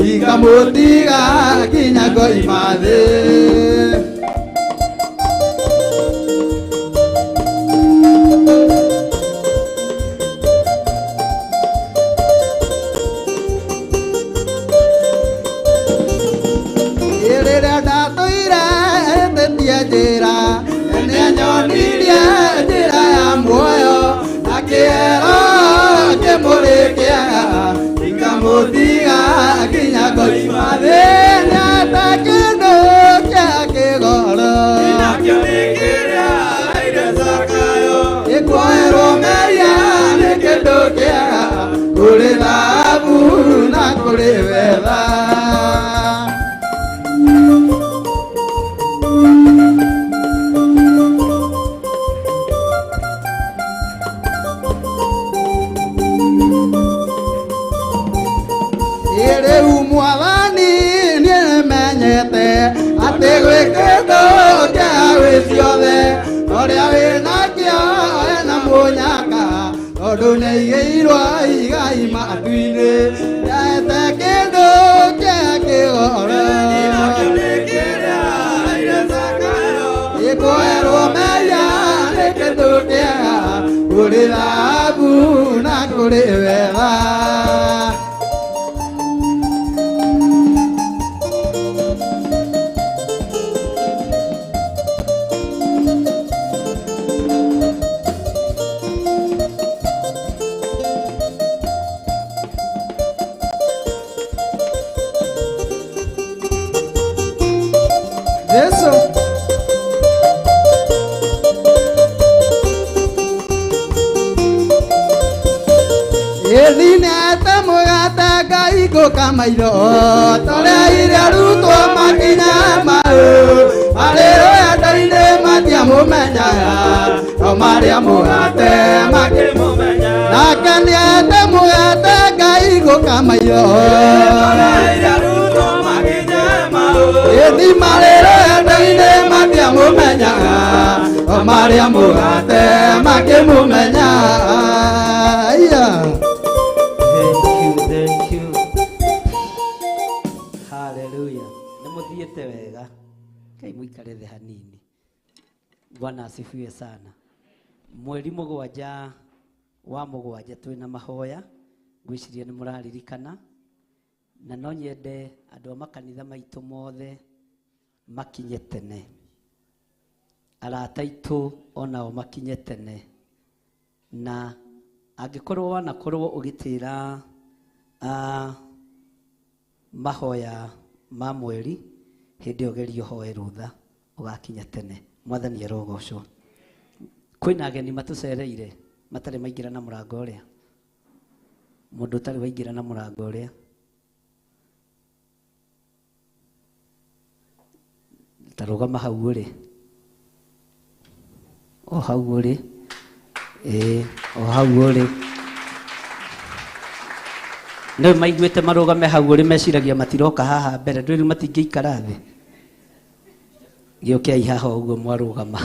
Ikamutiga kinya koimathe. Rĩrĩa ndatũire hĩtĩtie njĩra, nĩanyonirie njĩra ya muoyo, akĩhero kĩmũrĩkĩaga ikamũtiga kinya koimathe. Nĩate kĩndũ kĩa kĩgoro ĩkuoerwo mehia nĩ kĩndũ kĩega kũrĩ thahabu na kũrĩ betha. Rĩu mwathani nĩmenyete atĩ gwĩ kĩndũ kĩa gwĩ ciothe, ũrĩa wĩnakĩo ena mũnyaka, tondũ nĩaigĩirwo igai matu-inĩ. Nĩaete kĩndũ kĩa kĩgoro ĩkuoerwo mehia nĩ kĩndũ kĩega kũrĩ thahabu na kũrĩ betha. Yesu. Ĩthinete mũgate Ngai ngũkamaitho, torĩa iria arutwo makinya mau, marĩ rũgendo-inĩ matiamũmenyaga, no marĩa mũgate makĩmũmenya. Nake nĩete mũgate Ngai ngũkamaitho, ĩthi marĩ rũgendo-inĩ matiamũmenyaga, no marĩa mũgate makĩmũmenya. Thank you, thank you. Hallelujah. Nĩ mũthiĩte wega. Kai mũikare thĩ hanini. Bwana asifiwe sana. Mweri mũgwanja wa mũgwanja twĩna mahoya Ngwĩciria nĩ mũraririkana, na no nyende andũ a makanitha maitũ mothe makinye tene, arata aitũ onao makinye tene, na angĩkorwo wanakorwo ũgĩtĩra mahoya ma mweri, hĩndĩ ĩyo geria ũhoe rũtha ũgakinya tene. Mwathani arogocwo. Kwĩna ageni matũcereire matarĩ maingĩra na mũrango ũrĩa, mũndũ ũtarĩ waingĩra na mũrango ũrĩa, ta rũgama hau ũrĩ, o hau ũrĩ, ĩĩ, o hau ũrĩ. Nĩ maiguĩte marũgame hau ũrĩ, meciragia matiroka haha mbere, ndũĩ rĩu matingĩikara thĩ. Gĩũkei haha ũguo mwarũgama,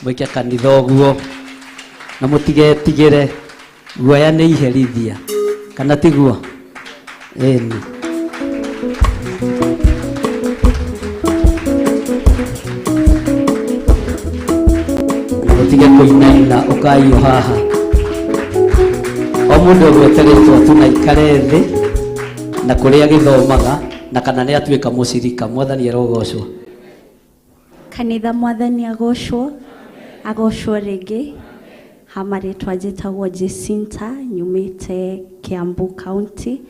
mwĩke kanitha ũguo, na mũtigetigĩre, guoya nĩ iherithia, kana tiguo? Ĩni. Na mũtige kũinaina, ũkai o haha. O mũndũ agwete rĩtwa tu na aikare thĩ, na kũrĩa agĩthomaga, na kana nĩ atuĩka mũcirika. Mwathani arogocwo. Kanitha mwathani agocwo, agocwo rĩngĩ. Ha marĩtwa njĩtagwo Jacinta, nyumĩte Kiambu County,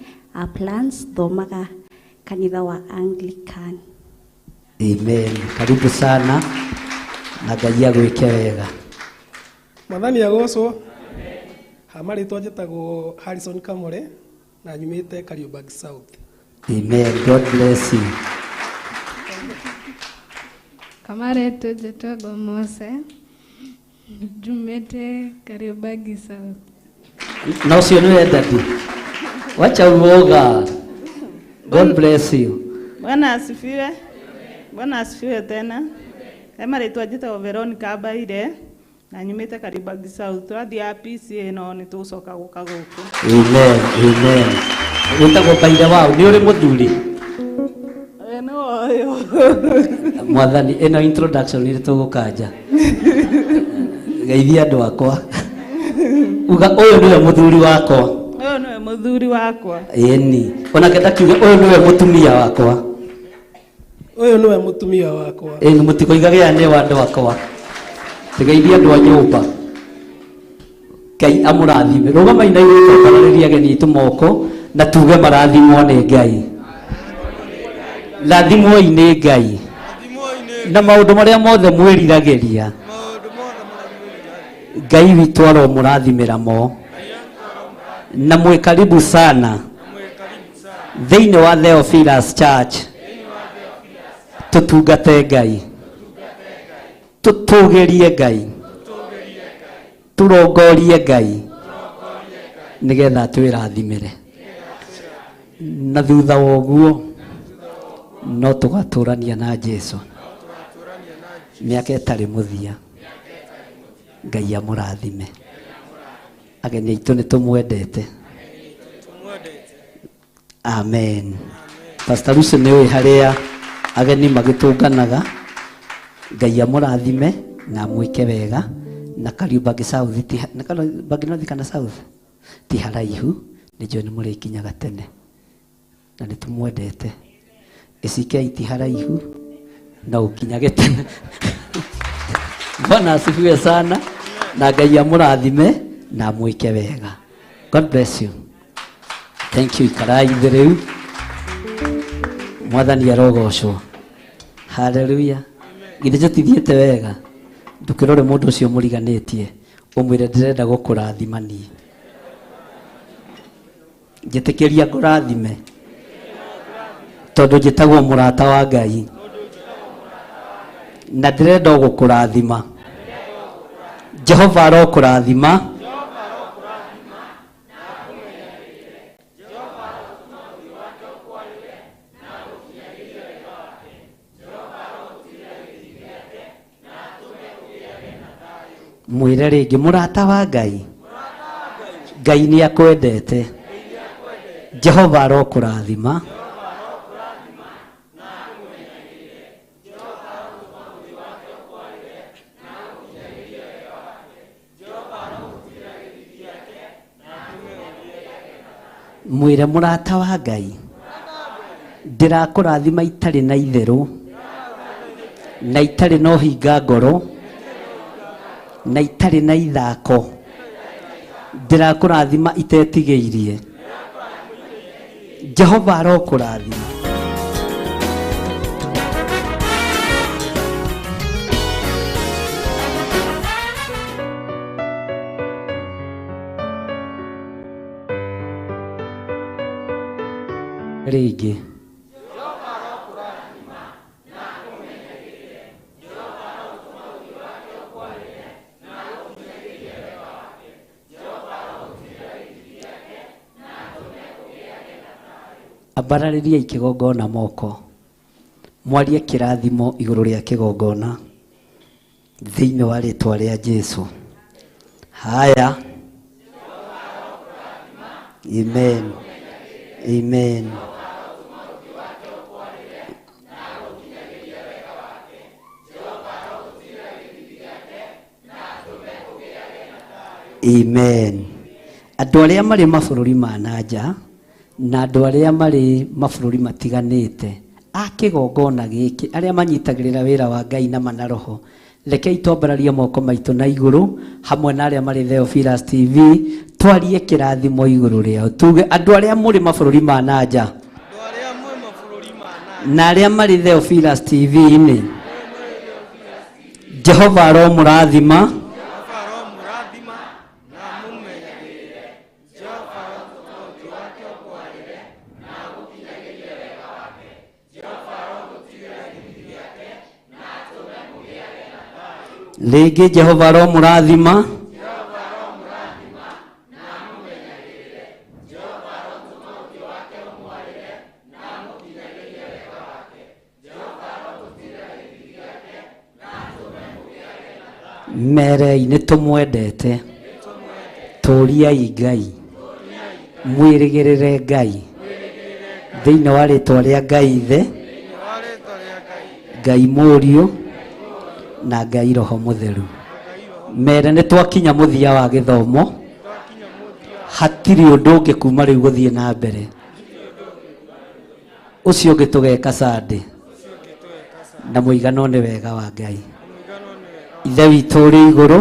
Uplands, thomaga kanitha wa Anglican. Amen. Karibu sana na Ngai agwĩke wega. Mwathani agocwo. Ha marĩtwa njĩtagwo Harrison Kamore na nyumĩte Kariobangi South. Amen. God bless you. Kamaretwo njĩtagwo Mose, njumĩte Kariobangi South. Na ũcio nĩwe daddy. Wacha uoga. God bless you. Bwana asifiwe. Bwana asifiwe tena. He marĩtwa njĩtagwo Veronica Mbaire na nyumĩte Kariobangi South. Twathiĩ PCA no nĩ tũgũcoka gũka gũkũ. Amen. Amen. Wĩtagwo Mbaire wao, nĩ ũrĩ mũthuri? Ĩ, no ũyũ. Mwathani, ĩno introduction nĩ tũgũkanja. Geithia andũ akwa. Uga ũyũ nĩwe mũthuri wakwa. Ũyũ nĩwe mũthuri wakwa. Ĩni. Onake ndakiuga ũyũ nĩwe mũtumia wakwa. Ũyũ nĩwe mũtumia wakwa. Ĩni, mũtikoigage aya nĩo andũ akwa. Tigeithia andũ a nyũmba. Ngai amũrathime. Rũgamai na igũrũ tũkarĩrie ageni aitũ moko na tuge marathimwo nĩ Ngai. Rathimwoi nĩ Ngai. Na maũndũ marĩa mothe mwĩriragĩria, Ngai witũ aromũrathimĩra mo. Na mwĩ karibu sana thĩinĩ wa Theophilus Church. Tũtungate Ngai, tũtũgĩrie Ngai, tũrongorie Ngai, nĩgetha twĩrathimĩre. Na thutha wa ũguo no tũgatũrania na Jesu mĩaka ĩtarĩ mũthia. Ngai amũrathime. Ageni aitũ nĩ tũmwendete. Amen. Pastor Lucy nĩ ũĩ harĩa ageni magĩtũnganaga. Ngai amũrathime na amwĩke wega. Na Kariobangi South ti, na Kariobangi North kana South ti haraihu, nĩ njũĩ nĩ mũrĩkinyaga tene na nĩ tũmwendete. Ĩcikei ti haraihu na ũkinyage tene. Bwana asifiwe sana na Ngai amũrathime na amwĩke wega. God bless you. Thank you. Ikarai thĩ rĩu. Mwathani arogocwo. Hallelujah. Githĩ tũtithiĩte wega? Ndũkĩrore mũndũ ũcio mũriganĩtie, ũmwĩre ndĩrenda gũkũrathima niĩ. Njĩtĩkĩria ngũrathime tondũ njĩtagwo mũrata wa Ngai na ndĩrenda o gũkũrathima. Jehova arokũrathima. Mwĩre rĩngĩ, mũrata wa Ngai, Ngai nĩ akwendete. Jehova arokũrathima. Mwĩre mũrata wa Ngai, ndĩrakũrathima itarĩ na itherũ, na itarĩ na ũhinga ngoro, na itarĩ na ithako. Ndĩrakũrathima itetigĩirie. Jehova arokũrathima. Rĩngĩ. Ambararĩriai kĩgongona moko, mwarie kĩrathimo igũrũ rĩa kĩgongona thĩinĩ wa rĩtwa rĩa Jesu. Haya, amen, amen. Amen. Andũ arĩa marĩ mabũrũri ma na nja na andũ arĩa marĩ mabũrũri matiganĩte a kĩgongona gĩkĩ, arĩa manyitagĩrĩra wĩra wa Ngai na manaroho, rekei twambararie moko maitũ na igũrũ hamwe na arĩa marĩ Theophilus TV, twarie kĩrathimo igũrũ rĩao, tuge andũ arĩa mũrĩ mabũrũri ma na nja na arĩa marĩ Theophilus TV-inĩ, Jehova aromũrathima. Rĩngĩ Jehova aromũrathima. Merei nĩ tũmwendete, tũriai Ngai, mwĩrĩgĩrĩre Ngai thĩinĩ wa rĩtwa rĩa Ngai Ithe, Ngai Mũriũ na Ngai Roho Mũtheru. Mere nĩ twakinya mũthia wa gĩthomo, hatirĩ ũndũ ũngĩ kuma rĩu gũthiĩ na mbere. Ũcio ũngĩ tũgeka Sunday, na mũigano nĩ wega wa Ngai. Ithe witũ ũrĩ igũrũ,